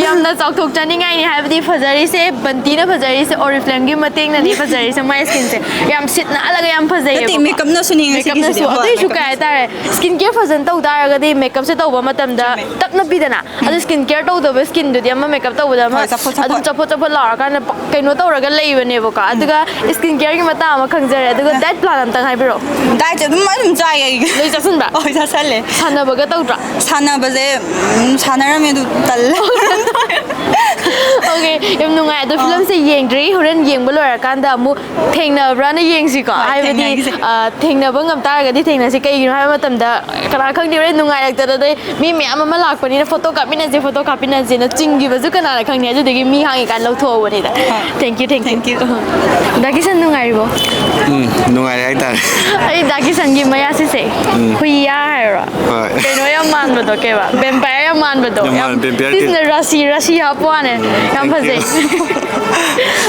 ꯌꯥꯝꯅ ꯆꯥꯎꯊꯣꯛꯆꯅꯤꯡꯉꯥꯏꯅꯤ꯫ ꯍꯥꯏꯕꯗꯤ ꯐꯖꯔꯤꯁꯦ, ꯕꯟꯇꯤꯅ ꯐꯖꯔꯤꯁꯦ, Oriflameꯒꯤ ꯃꯇꯦꯡꯅꯅꯤ ꯐꯖꯔꯤꯁꯦ꯫ My skinꯁꯦ ꯌꯥꯝ ꯁꯤꯠ ꯅꯥꯜꯂꯒ ꯌꯥꯝ ꯐꯖꯩꯌꯦꯕꯀꯣ꯫ ꯅꯠꯇꯦ, makeupꯅꯁꯨꯅꯤ ꯉꯁꯤꯒꯤꯁꯤꯗꯤ꯫ Makeupꯅꯁꯨ꯫ ꯍꯣꯏ, ꯑꯗꯨꯏꯁꯨ ꯀꯩ makeupꯅꯁꯨ꯫ ꯍꯥꯏꯇꯥꯔꯦ, skin care ꯐꯖꯅ ꯇꯧ ꯇꯥꯔꯒꯗꯤ makeupꯁꯦ ꯇꯧꯕ ꯃꯇꯝꯗ ꯆꯨꯝꯃꯦ꯫ ꯇꯞꯅ ꯄꯤꯗꯅ꯫ ꯑꯗꯨ skin care ꯇꯧꯗꯕ skinꯗꯨꯗꯤ ꯑꯃ makeup ꯇꯧꯕꯗ ꯑꯃ ꯍꯣꯏ, ꯆꯐꯣꯠ ꯆꯐꯣꯠ꯫ ꯑꯗꯨꯝ ꯆꯐꯣꯠ ꯆꯐꯣꯠ ꯂꯥꯎꯔꯀꯥꯟꯗ ꯄ-, ꯀꯩꯅꯣ ꯇꯧꯔꯒ ꯂꯩꯕꯅꯦꯕꯀꯣ꯫ ꯎꯝ꯫ ꯑꯗꯨꯒ skin careꯒꯤ ꯃꯇꯥꯡ ꯑꯃ ꯈꯪꯖꯔꯦ꯫ ꯑꯗꯨꯒ ꯑ꯫ Diet plan ꯑꯝꯇꯪ ꯍꯥꯏꯕꯤꯔꯛꯑꯣ꯫ Dietꯁꯦ ꯑꯗꯨꯝ, ꯑꯗꯨꯝ ꯆꯥꯏꯌꯦ ꯑꯩ꯫ ꯂꯣꯏ ꯆꯥꯁꯤꯟꯕ? ꯍꯣꯏ, ꯆꯥꯁꯜꯂꯦ꯫ ꯁꯥꯟꯅꯕꯒ ꯇꯧꯗ꯭ꯔꯣ? ꯁꯥꯟꯅꯕꯁꯦ, ꯎꯝ, ꯁꯥꯟꯅꯔꯝꯃꯦ ꯑꯗꯨ ꯇꯜꯂꯦ꯫ Okay, ꯌꯥꯝ ꯅꯨꯡꯉꯥꯏ꯫ ꯑꯗꯣ ꯑ꯫ Filmꯁꯦ ꯌꯦꯡꯗ꯭ꯔꯤ, ꯍꯣꯔꯦꯟ ꯌꯦꯡꯕ ꯂꯣꯏꯔꯀꯥꯟꯗ ꯑꯃꯨꯛ ꯊꯦꯡꯅꯕ꯭ꯔꯥꯅ ꯌꯦꯡꯁꯤꯀꯣ꯫ ꯍꯣꯏ, ꯍꯥꯏꯕꯗꯤ, ꯊꯦꯡꯅꯈꯤꯁꯦ꯫ ꯑ, ꯊꯦꯡꯅꯕ ꯉꯝ ꯇꯥꯔꯒꯗꯤ ꯊꯦꯡꯅꯁꯤ꯫ ꯀꯩꯒꯤꯅꯣ ꯍꯥꯏꯕ ꯃꯇꯝꯗ, ꯀꯅꯥ ꯈꯪꯗꯦ, ꯍꯣꯔꯦꯟ ꯅꯨꯡꯉꯥꯏꯔꯛꯇꯗꯅ ꯃꯤ ꯃꯌꯥꯝ ꯑꯃ ꯂꯥꯛꯄꯅꯤꯅ photo ꯀꯥꯞꯃꯤꯟꯅꯁꯦ, photo ꯀꯥꯞꯃꯤꯟꯅꯁꯦꯅ ꯆꯤꯡꯈꯤꯕꯁꯨ ꯀꯅꯥꯅ ꯈꯪꯅꯤ? ꯑꯗꯨꯗꯨꯒꯤ ꯃꯤ ꯍꯥꯡꯉꯤꯀꯥꯟꯗ ꯂꯧꯊꯣꯛꯍꯧꯕꯅꯤꯗ꯫ ꯍꯣꯏ꯫ Thank you, thank you꯫ Thank you꯫ ꯗꯥ ꯀꯤꯁꯟ ꯅꯨꯡꯉꯥꯏꯔꯤꯕꯣ? ꯎꯝ, ꯅꯨꯡꯉꯥꯏꯔꯦ ꯍꯥꯏꯇꯥꯔꯦ꯫ ꯑꯩ ꯗꯥ ꯀꯤꯁꯟꯒꯤ ꯃꯌꯥꯁꯤꯁꯦ ꯎꯝ꯫ ꯍꯨꯏꯌꯥ ꯍꯥꯏꯔꯣ? ꯍꯣꯏ꯫ ꯀꯩꯅꯣ ꯌꯥꯝ ꯃꯥꯟꯕꯗꯣ, ꯀꯩꯕ? Vampire ꯌꯥꯝ ꯃꯥꯟꯕꯗꯣ꯫ ꯌꯥꯝ ꯌꯥꯝ ꯃꯥꯟꯕ, vampire ꯇꯤ-, ꯁꯤꯁꯤꯅ ꯔꯥꯁꯤ, ꯔꯥꯁꯤ ꯍꯥꯞꯄ ꯋꯥꯅꯦ꯫ ꯎꯝ, ꯌꯥꯝ thank you꯫ ꯐꯖꯩ꯫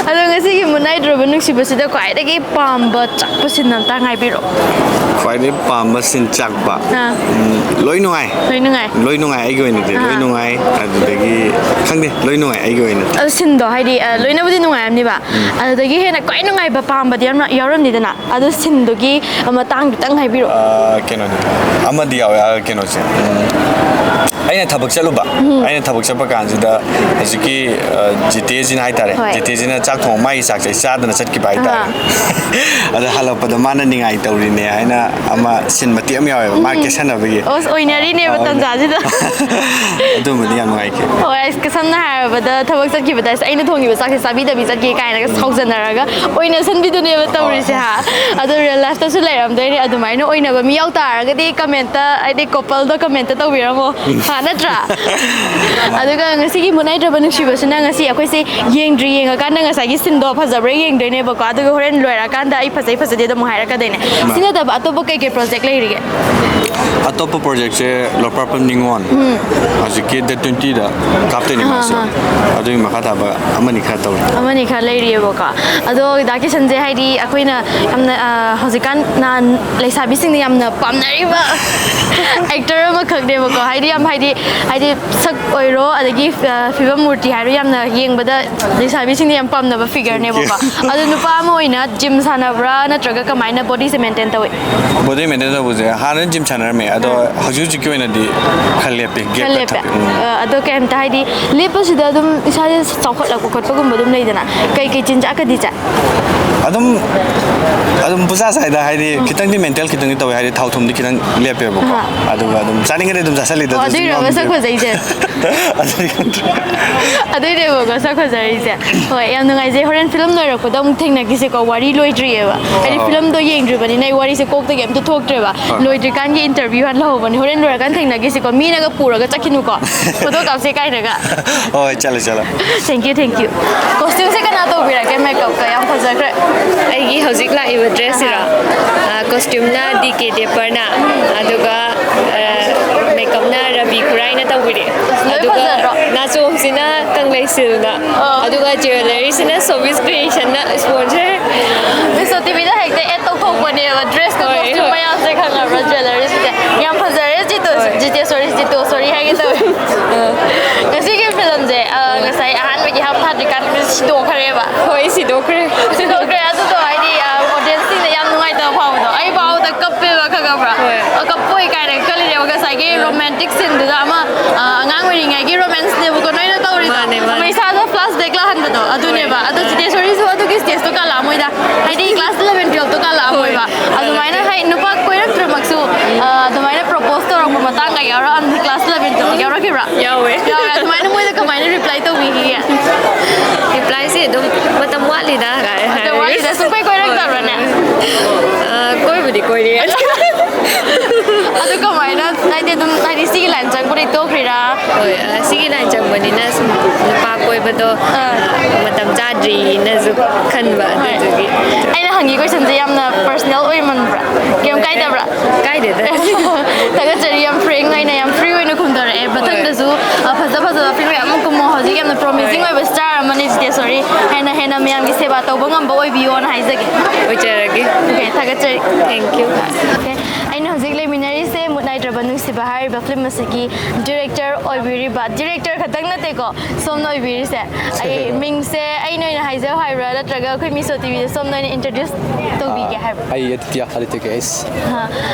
ꯑꯗꯣ ꯉꯁꯤꯒꯤ ꯃꯨꯟꯅꯥꯏꯗ꯭ꯔꯕ ꯅꯨꯡꯁꯤꯕꯁꯤꯗ ꯈ꯭ꯋꯥꯏꯗꯒꯤ ꯄꯥꯝꯕ ꯆꯥꯛꯄ scene ꯑꯝꯇ ꯍꯥꯏꯕꯤꯔꯛꯑꯣ꯫ ꯈ꯭ꯋꯥꯏꯗꯒꯤ ꯄꯥꯝꯕ scene ꯆꯥꯛꯄ? ꯑꯥ꯫ ꯎꯝ, ꯂꯣꯏ ꯅꯨꯡꯉꯥꯏ꯫ ꯂꯣꯏ ꯅꯨꯡꯉꯥꯏ꯫ ꯂꯣꯏ ꯅꯨꯡꯉꯥꯏ, ꯑꯩꯒꯤ ꯑꯣꯏꯅꯗꯤ꯫ ꯂꯣꯏ ꯑꯥ꯫ ꯅꯨꯡꯉꯥꯏ꯫ ꯑꯗꯨꯗꯒꯤ, ꯈꯪꯗꯦ, ꯂꯣꯏ ꯅꯨꯡꯉꯥꯏ ꯑꯩꯒꯤ ꯑꯣꯏꯅꯗꯤ꯫ ꯑꯗꯣ sceneꯗꯣ ꯍꯥꯏꯗꯤ, ꯑ, ꯂꯣꯏꯅꯕꯨꯗꯤ ꯅꯨꯡꯉꯥꯏꯔꯝꯅꯤꯕ꯫ ꯎꯝ꯫ ꯑꯗꯨꯗꯒꯤ ꯍꯦꯟꯅ ꯈ꯭ꯋꯥꯏ ꯅꯨꯡꯉꯥꯏꯕ ꯄꯥꯝꯕꯗꯤ ꯌꯥꯝꯅ ꯌꯥꯎꯔꯝꯅꯤꯗꯅ꯫ ꯑꯗꯣ sceneꯗꯨꯒꯤ ꯃꯇꯥꯡ ꯈꯤꯇꯪ ꯍꯥꯏꯕꯤꯔꯛꯑꯣ꯫ ꯑ, ꯀꯩꯅꯣꯅꯦ꯫ ꯑꯃꯗꯤ ꯌꯥꯎꯋꯦ, ꯑ, ꯀꯩꯅꯣꯁꯦ꯫ ꯎꯝ꯫ ꯑꯩꯅ ꯊꯕꯛ ꯆꯠꯂꯨꯕ꯫ ꯎꯝ꯫ ꯑꯩꯅ ꯊꯕꯛ ꯆꯠꯄ ꯀꯥꯟꯁꯤꯗ ꯍꯧꯖꯤꯛꯀꯤ, ꯑ, ꯖꯤꯇꯦꯁꯤꯅ ꯍꯥꯏꯇꯥꯔꯦ꯫ ꯍꯣꯏ꯫ ꯖꯤꯇꯦꯁꯤꯅ ꯆꯥꯛ ꯊꯣꯡ-, ꯃꯥꯒꯤ ꯆꯥꯛꯁꯦ ꯑꯩ ꯆꯥꯗꯅ ꯆꯠꯈꯤꯕ ꯍꯥꯏꯇꯥꯔꯦ꯫ ꯑꯥ꯫ ꯑꯗ ꯍꯜꯂꯛꯄꯗ ꯃꯥꯅ ꯅꯤꯡꯉꯥꯏ ꯇꯧꯔꯤꯅꯦ ꯍꯥꯏꯅ ꯑꯃ scene ꯃꯇꯦꯛ ꯑꯃ ꯌꯥꯎꯋꯦꯕ, ꯃꯥ ꯎꯝ꯫ ꯀꯦꯁꯟꯅꯕꯒꯤ꯫ ꯑꯁ, ꯑꯣꯏꯅꯔꯤꯅꯦꯕ ꯑ, ꯇꯟꯖꯥꯁꯤꯗ꯫ ꯑꯗꯨꯝꯕꯗꯤ ꯌꯥꯝ ꯅꯨꯡꯉꯥꯏꯈꯤ꯫ ꯍꯣꯏ, ꯑꯁ, ꯁꯝꯅ ꯍꯥꯏꯔꯕꯗ ꯊꯕꯛ ꯆꯠꯈꯤꯕꯗ, "ꯑꯁ, ꯑꯩꯅ ꯊꯣꯡꯈꯤꯕ ꯆꯥꯛꯁꯦ ꯆꯥꯕꯤꯗꯕꯤ ꯆꯠꯀꯦ" ꯀꯥꯏꯅꯒ ꯁꯥꯎꯖꯟꯅꯔꯒ ꯑꯣꯏꯅꯁꯟꯕꯤꯗꯨꯅꯦꯕ ꯍꯣꯏ꯫ ꯇꯧꯔꯤꯁꯦ, ꯍꯥ? ꯑꯗꯣ real lifeꯇꯁꯨ ꯂꯩꯔꯝꯗꯣꯏꯅꯦ ꯑꯗꯨꯃꯥꯏꯅ ꯑꯣꯏꯅꯕ꯫ ꯃꯤ ꯌꯥꯎ ꯇꯥꯔꯒꯗꯤ commentꯇ, ꯍꯥꯏꯗꯤ coupleꯗ commentꯇ ꯇꯧꯕꯤꯔꯝꯃꯣ꯫ ꯎꯝ꯫ ꯍꯥ, ꯅꯠꯇ꯭ꯔꯥ? ꯑꯗꯨꯒ ꯉꯁꯤꯒꯤ ꯃꯨꯠ ꯅꯥꯏꯗ꯭ꯔꯕ ꯅꯨꯡꯁꯤꯕꯁꯤꯅ ꯉꯁꯤ ꯑꯩꯈꯣꯏꯁꯦ ꯌꯦꯡꯗ꯭ꯔꯤ, ꯌꯦꯡꯉꯀꯥꯟꯗ ꯉꯁꯥꯏꯒꯤ ꯁꯤꯟꯗꯣ ꯐꯖꯕ꯭ꯔꯥ ꯌꯦꯡꯗꯣꯏꯅꯦꯕꯀꯣ꯫ ꯑꯗꯨꯒ ꯍꯣꯔꯦꯟ ꯂꯣꯏꯔꯀꯥꯟꯗ ꯑꯩ ꯐꯖꯩ ꯐꯖꯗꯦ ꯑꯗꯨꯝ ꯍꯥꯏꯔꯛꯀꯗꯣꯏꯅꯦ꯫ ꯁꯤ ꯅꯠꯇꯕ ꯑꯇꯣꯞꯄ ꯀꯩꯀꯩ ꯄ꯭ꯔꯣꯖꯦꯛ ꯂꯩꯔꯤꯒꯦ? ꯑꯇꯣꯞꯄ ꯄ꯭ꯔꯣꯖꯦꯛꯁꯦ ꯂꯣꯛꯄꯥꯔ ꯄꯨꯝ ꯅꯤꯉꯣꯜ, ꯍꯧꯖꯤꯛꯀꯤ ꯗꯦꯠ ꯇ꯭ꯋꯦꯟꯇꯤꯗ ꯀꯥꯞꯇꯣꯏꯅꯦ꯫ ꯃꯥꯁꯨ ꯑꯗꯨꯒꯤ ꯃꯈꯥ ꯇꯥꯕ ꯑꯃꯅꯤ ꯈꯔ ꯇꯧꯔꯤ꯫ ꯑꯃꯅꯤ ꯈꯔ ꯂꯩꯔꯤꯑꯕꯀꯣ꯫ ꯑꯗꯣ ꯗꯥ ꯀꯤꯁꯟꯁꯦ ꯍꯥꯏꯗꯤ ꯑꯩꯈꯣꯏꯅ ꯌꯥꯝꯅ, ꯑ, ꯍꯧꯖꯤꯛꯀꯥꯟ ꯅꯍꯥꯟ ꯂꯩꯁꯥꯕꯤꯁꯤꯡꯅ ꯌꯥꯝꯅ ꯄꯥꯝꯅꯔꯤꯕ ꯑꯦꯛꯇꯔ ꯑꯃꯈꯛꯅꯦꯕꯀꯣ꯫ ꯍꯥꯏꯗꯤ ꯌꯥꯝ ꯍꯥꯏꯗꯤ ꯍꯥꯏꯗꯤ ꯁꯛ ꯑꯣꯏꯔꯣ, ꯑꯗꯒꯤ, ꯑ, ꯐꯤꯕꯝ ꯃꯨꯔꯇꯤ ꯍꯥꯏꯔꯣ, ꯌꯥꯝꯅ ꯌꯦꯡꯕꯗ ꯂꯩꯁꯥꯕꯤꯁꯤꯡꯅ ꯌꯥꯝ ꯄꯥꯝꯅꯕ ꯐꯤꯒꯔꯅꯦꯕꯀꯣ꯫ ꯑꯗꯣ ꯅꯨꯄꯥ ꯑꯃ ꯑꯣꯏꯅ ꯖꯤꯝ ꯁꯥꯟꯅꯕ꯭ꯔꯥ, ꯅꯠꯇ꯭ꯔꯒ ꯀꯃꯥꯏꯅ ꯕꯣꯗꯤꯁꯦ ꯃꯦꯟꯇꯦꯟ ꯇꯧꯏ? ꯕꯣꯗꯤ ꯃꯦꯟꯇꯦꯟ ꯇꯧꯕꯁꯦ ꯍꯥꯟꯅ ꯖꯤꯝ ꯁꯥꯟꯅꯔꯝꯃꯦ, ꯑꯗꯣ ꯍꯧꯖꯤꯛ ꯍꯧꯖꯤꯛꯀꯤ ꯑꯣꯏꯅꯗꯤ ꯈꯔ ꯂꯦꯞꯄꯤ, ꯒꯦꯞ ꯈꯔ ꯈꯔ ꯂꯦꯞꯄꯦ꯫ ꯊꯝꯃꯤ꯫ ꯎꯝ꯫ ꯑ, ꯑꯗꯣ ꯀꯩꯝꯇ ꯍꯥꯏꯗꯤ ꯂꯦꯞꯄꯁꯤꯗ ꯑꯗꯨꯝ ꯏꯁꯥꯁꯦ ꯆꯥꯎꯈꯠꯂꯛꯄ ꯈꯣꯠꯄꯒꯨꯝꯕ ꯑꯗꯨꯝ ꯂꯩꯗꯅ, ꯀꯩꯀꯩ ꯆꯤꯟꯖꯥꯛꯀꯗꯤ ꯆꯥꯏ? ꯑꯗꯨꯝ ꯑꯗꯨꯝ ꯄꯨꯖꯥ ꯆꯥꯏꯗ, ꯍꯥꯏꯗꯤ ꯈꯤꯇꯪꯗꯤ ꯃꯦꯟꯇꯦꯜ ꯈꯤꯇꯪꯗꯤ ꯇꯧꯋꯦ, ꯍꯥꯏꯗꯤ ꯊꯥꯎ ꯊꯨꯝꯗꯤ ꯈꯤꯇꯪ ꯂꯦꯞꯄꯦꯕꯀꯣ꯫ ꯑꯗꯨꯒ ꯑꯗꯨꯝ ꯆꯥꯅꯤꯡꯉꯗꯤ ꯑꯗꯨꯝ ꯆꯥꯁꯜꯂꯤꯗ꯫ ꯑꯣ, ꯑꯗꯨꯁꯨ ꯑꯗꯨꯏꯔꯕ ꯁꯛ ꯉꯝꯗꯦꯕ꯫ ꯐꯖꯩꯁꯦ? ꯑꯗꯨꯗꯤ ꯈꯪꯗ꯭ꯔꯦ꯫ ꯑꯗꯨꯏꯅꯦꯕꯀꯣ ꯁꯛ ꯐꯖꯔꯤꯁꯦ꯫ ꯍꯣꯏ, ꯌꯥꯝ ꯅꯨꯡꯉꯥꯏꯖꯩ꯫ ꯍꯣꯔꯦꯟ ꯐꯤꯂꯝ ꯂꯣꯏꯔꯛꯄꯗ ꯑꯃꯨꯛ ꯊꯦꯡꯅꯈꯤꯁꯦꯀꯣ, ꯋꯥꯔꯤ ꯂꯣꯏꯗ꯭ꯔꯤꯑꯕ꯫ ꯍꯥꯏꯗꯤ ꯑꯣ꯫ ꯐꯤꯂꯝꯗꯣ ꯌꯦꯡꯗ꯭ꯔꯤꯕꯅꯤꯅ ꯑꯩ ꯋꯥꯔꯤꯁꯦ ꯀꯣꯛꯇꯒꯤ ꯑꯝꯇ ꯊꯣꯛꯇ꯭ꯔꯦꯕ꯫ ꯍꯣꯏ꯫ ꯂꯣꯏꯗ꯭ꯔꯤꯀꯥꯟꯒꯤ ꯏꯟꯇꯔꯚꯤꯌꯨ ꯍꯥꯟꯅ ꯂꯧꯍꯧꯕꯅꯤ꯫ ꯍꯣꯔꯦꯟ ꯂꯣꯏꯔꯀꯥꯟꯗ ꯊꯦꯡꯅꯈꯤꯁꯤꯀꯣ, ꯃꯤꯅꯒ ꯄꯨꯔꯒ ꯆꯠꯈꯤꯅꯨꯀꯣ, ꯐꯣꯇꯣ ꯀꯥꯞꯁꯦ ꯀꯥꯏꯅꯒ꯫ ꯍꯣꯏ, ꯆꯠꯂꯦ, ꯆꯠꯂꯦ꯫ Thank you, thank you. ꯀꯣꯁꯇ꯭ꯌꯨꯝꯁꯦ ꯀꯅꯥ ꯇꯧꯕꯤꯔꯛꯀꯦ? ꯃꯦꯀꯞꯀ ꯌꯥꯝ ꯐꯖꯈ꯭ꯔꯦ꯫ ꯑꯩꯒꯤ ꯍꯧꯖꯤꯛ ꯂꯥꯛꯏꯕ ꯗ꯭ꯔꯦꯁꯁꯤꯔꯣ? ꯀꯣꯁꯇ꯭ꯌꯨꯝꯅ ꯗꯤ ꯀꯦ ꯗꯦꯄꯔꯅ, ꯑꯗꯨꯒ ꯃꯦꯀꯞꯅ ꯔꯕꯤ ꯈꯨꯔꯥꯏꯅ ꯇꯧꯕꯤꯔꯛꯑꯦ꯫ ꯂꯣꯏ ꯑꯗꯨꯒ ꯐꯖꯗ꯭ꯔꯣ? ꯅꯥꯆꯣꯝꯁꯤꯅ ꯀꯪꯂꯩ ꯁꯤꯜꯅ, ꯑꯗꯨꯒ ꯖ꯭ꯋꯦꯂꯔꯤꯁꯤꯅ ꯁꯣꯕꯤꯁ ꯀ꯭ꯔꯤꯌꯦꯁꯟꯅ ꯏꯁꯄꯣꯟꯁꯔ꯫ ꯃꯤꯁꯣ ꯇꯤꯚꯤꯗ ꯍꯦꯛꯇ ꯑꯦꯗ ꯇꯧꯊꯣꯛꯄꯅꯦꯕ, ꯗ꯭ꯔꯦꯁꯀ ꯍꯣꯏ, ꯀꯣꯁꯇ꯭ꯌꯨꯝ ꯍꯣꯏ꯫ ꯃꯌꯥꯝꯁꯦ ꯈꯪꯉꯕ꯭ꯔꯥ? ꯖ꯭ꯋꯦꯂꯔꯤꯁꯤꯡꯁꯦ ꯌꯥꯝ ꯐꯖꯔꯦ꯫ ꯖꯤꯇꯣ, ꯖꯤꯇꯦꯁꯣꯔꯤ, ꯖꯤꯇꯣ, ꯁꯣꯔꯤ ꯍꯥꯏꯒꯦ ꯇꯧꯋꯦ꯫ ꯉꯁꯤꯒꯤ ꯐꯤꯂꯝꯁꯦ, ꯑ, ꯉꯁꯥꯏ ꯑꯍꯥꯟꯕꯒꯤ ꯍꯥꯞ ꯊꯥꯗ꯭ꯔꯤꯀꯥꯟꯗ ꯁꯤꯗꯣꯛꯈ꯭ꯔꯦꯕ꯫ ꯍꯣꯏ, ꯁꯤꯗꯣꯛꯈ꯭ꯔꯦ꯫ ꯁꯤꯗꯣꯛꯈ꯭ꯔꯦ꯫ ꯑꯗꯨꯗꯣ ꯍꯥꯏꯗꯤ, ꯑ, ꯑꯣꯗꯤꯌꯟꯁꯁꯤꯡꯅ ꯌꯥꯝ ꯅꯨꯡꯉꯥꯏꯇꯕ ꯐꯥꯎꯕꯗꯣ, ꯑꯩ ꯐꯥꯎꯗ ꯀꯞꯄꯦꯕ, ꯈꯪꯉꯕ꯭ꯔꯥ? ꯍꯣꯏ꯫ ꯑ, ꯀꯞꯄꯣꯏ ꯀꯥꯏꯅ ꯈꯜꯂꯤꯅꯦꯕ꯫ ꯉꯁꯥꯏꯒꯤ ꯔꯣꯃꯥꯟꯇꯤꯛ ꯁꯤꯟꯗꯨꯗ ꯑꯃ, ꯑ, ꯑꯉꯥꯡ ꯑꯣꯏꯔꯤꯉꯩꯒꯤ ꯔꯣꯃꯥꯟꯁꯅꯦꯕꯀꯣ ꯅꯣꯏꯅ ꯇꯧꯔꯤꯗꯣ꯫ ꯃꯥꯅꯦ, ꯃꯥꯅꯦ꯫ ꯑꯃ ꯏꯁꯥꯗ ꯐ꯭ꯂꯥꯁ ꯕꯦꯛ ꯂꯥꯛꯍꯟꯕꯗꯣ ꯑꯗꯨꯅꯦꯕ꯫ ꯑꯗꯣ ꯖꯤꯇꯦꯁꯣꯔꯤꯁꯨ ꯑꯗꯨꯒꯤ ꯁ꯭ꯇꯦꯖꯇꯣ ꯀꯥꯜꯂꯛꯑꯝꯃꯣꯏꯗ꯫ ꯍꯥꯏꯗꯤ ꯀ꯭ꯂꯥꯁ ꯏꯂꯚꯦꯟ ꯇꯨꯌꯦꯜꯞꯇꯣ ꯀꯥꯜꯂꯛꯑꯝꯃꯣꯏꯕ꯫ ꯍꯣꯏ꯫ ꯑꯗꯨꯃꯥꯏꯅ ꯍꯥꯏ ꯅꯨꯄꯥ ꯀꯣꯏꯔꯛꯇ꯭ꯔꯃꯛꯁꯨ, ꯑ, ꯑꯗꯨꯃꯥꯏꯅ ꯄ꯭ꯔꯣꯄꯣꯁ ꯇꯧꯔꯛꯄ ꯃꯇꯥꯡꯒ ꯌꯥꯎꯔꯛꯑꯝꯅꯤ꯫ ꯀ꯭ꯂꯥꯁ ꯏꯂꯚꯦꯟ ꯇꯨꯌꯦꯜꯞ ꯌꯥꯎꯔꯛꯈꯤꯕ꯭ꯔꯥ? ꯌꯥꯎꯋꯦ꯫ ꯌꯥꯎꯋꯦ꯫ ꯑꯗꯨꯃꯥꯏꯅ ꯃꯣꯏꯗ ꯀꯃꯥꯏꯅ ꯔꯤꯄ꯭ꯂꯥꯏ ꯇꯧꯕꯤꯈꯤꯒꯦ? ꯔꯤꯄ꯭ꯂꯥꯏꯁꯦ ꯑꯗꯨꯝ ꯃꯇꯝ ꯋꯥꯠꯂꯤꯗ ꯀꯥꯏ ꯍꯥꯏꯔꯒ꯫ ꯃꯇꯝ ꯋꯥꯠꯂꯤꯗ, ꯁꯨꯡꯀꯣꯏ ꯀꯣꯏꯔꯛꯇꯕ꯭ꯔꯅꯦ? ꯑ, ꯀꯣꯏꯕꯨꯗꯤ ꯀꯣꯏꯔꯦ꯫ ꯑꯗꯨ ꯀꯃꯥꯏꯅ, ꯍꯥꯏꯗꯤ, ꯑꯗꯨꯝ, ꯍꯥꯏꯗꯤ, ꯁꯤꯒꯤ line ꯆꯪꯕꯗꯩ ꯇꯣꯛꯈ꯭ꯔꯤꯔꯥ? ꯍꯣꯏ, ꯑ, ꯁꯤꯒꯤ line ꯆꯪꯕꯅꯤꯅ ꯁꯨꯝ ꯅꯨꯄꯥ ꯀꯣꯏꯕꯗꯣ, ꯑꯥ꯫ ꯑ, ꯃꯇꯝ ꯆꯥꯗ꯭ꯔꯤꯅꯁꯨ ꯈꯟꯕ, ꯍꯣꯏ꯫ ꯑꯗꯨꯗꯨꯒꯤ꯫ ꯑꯩꯅ ꯍꯪꯉꯤ questionꯁꯦ ꯌꯥꯝꯅ personal ꯑꯣꯏꯃꯟꯕ꯭ꯔꯥ? ꯀꯩꯝ ꯍꯣꯏ꯫ ꯀꯥꯏꯗꯕ꯭ꯔꯥ? ꯀꯥꯏꯗꯦꯗ꯫ ꯊꯥꯒꯠꯆꯔꯤ, ꯌꯥꯝ frank ꯑꯣꯏꯅ, ꯌꯥꯝ free ꯑꯣꯏꯅ ꯈꯨꯝꯊꯔꯛꯑꯦ꯫ ꯃꯊꯪꯗꯁꯨ, ꯍꯣꯏ꯫ ꯑ, ꯐꯖ ꯐꯖꯕ film ꯌꯥꯝ ꯀꯨꯝꯃꯣ꯫ ꯍꯧꯖꯤꯛ ꯌꯥꯝꯅ promising ꯍꯣꯏ꯫ ꯑꯣꯏꯕ star ꯑꯃꯅꯤ ꯖꯤꯇꯦꯁꯣꯔꯤ꯫ ꯍꯦꯟꯅ ꯍꯦꯟꯅ ꯃꯌꯥꯝꯒꯤ ꯁꯦꯕꯥ ꯇꯧꯕ ꯉꯝꯕ ꯑꯣꯏꯕꯤꯌꯣꯅ ꯍꯥꯏꯖꯒꯦ꯫ ꯑꯣꯏꯖꯔꯒꯦ꯫ Okay, ꯊꯥꯒꯠꯆꯔꯤ꯫ Thank you꯫ Okay, ꯑꯩꯅ ꯍꯧꯖꯤꯛ ꯂꯩꯃꯤꯟꯅꯔꯤꯁꯦ ꯃꯨꯠ ꯅꯥꯏꯗ꯭ꯔꯕ ꯅꯨꯡꯁꯤꯕ ꯍꯥꯏꯔꯤꯕ film ꯑꯁꯤꯒꯤ director ꯑꯣꯏꯕꯤꯔꯤꯕ, director ꯈꯛꯇꯪ ꯅꯠꯇꯦꯀꯣ, ꯁꯣꯝꯅ ꯑꯣꯏꯕꯤꯔꯤꯁꯦ꯫ ꯑꯩ ꯃꯤꯡꯁꯦ ꯑꯩꯅ ꯑꯣꯏꯅ ꯍꯥꯏꯖꯧ ꯍꯥꯏꯕ꯭ꯔꯥ, ꯅꯠꯇ꯭ꯔꯒ ꯑꯩꯈꯣꯏ Meesho TVꯗ ꯁꯣꯝꯅ ꯑꯣꯏꯅ introduce ꯇꯧꯕꯤꯒꯦ ꯍꯥꯏꯕ꯭ꯔꯥ? ꯑꯩ ꯑꯗꯤꯇ꯭ꯌ, ꯑꯗꯤꯇ꯭ꯌ ꯀꯦ ꯑꯦꯁ꯫ ꯑꯥ,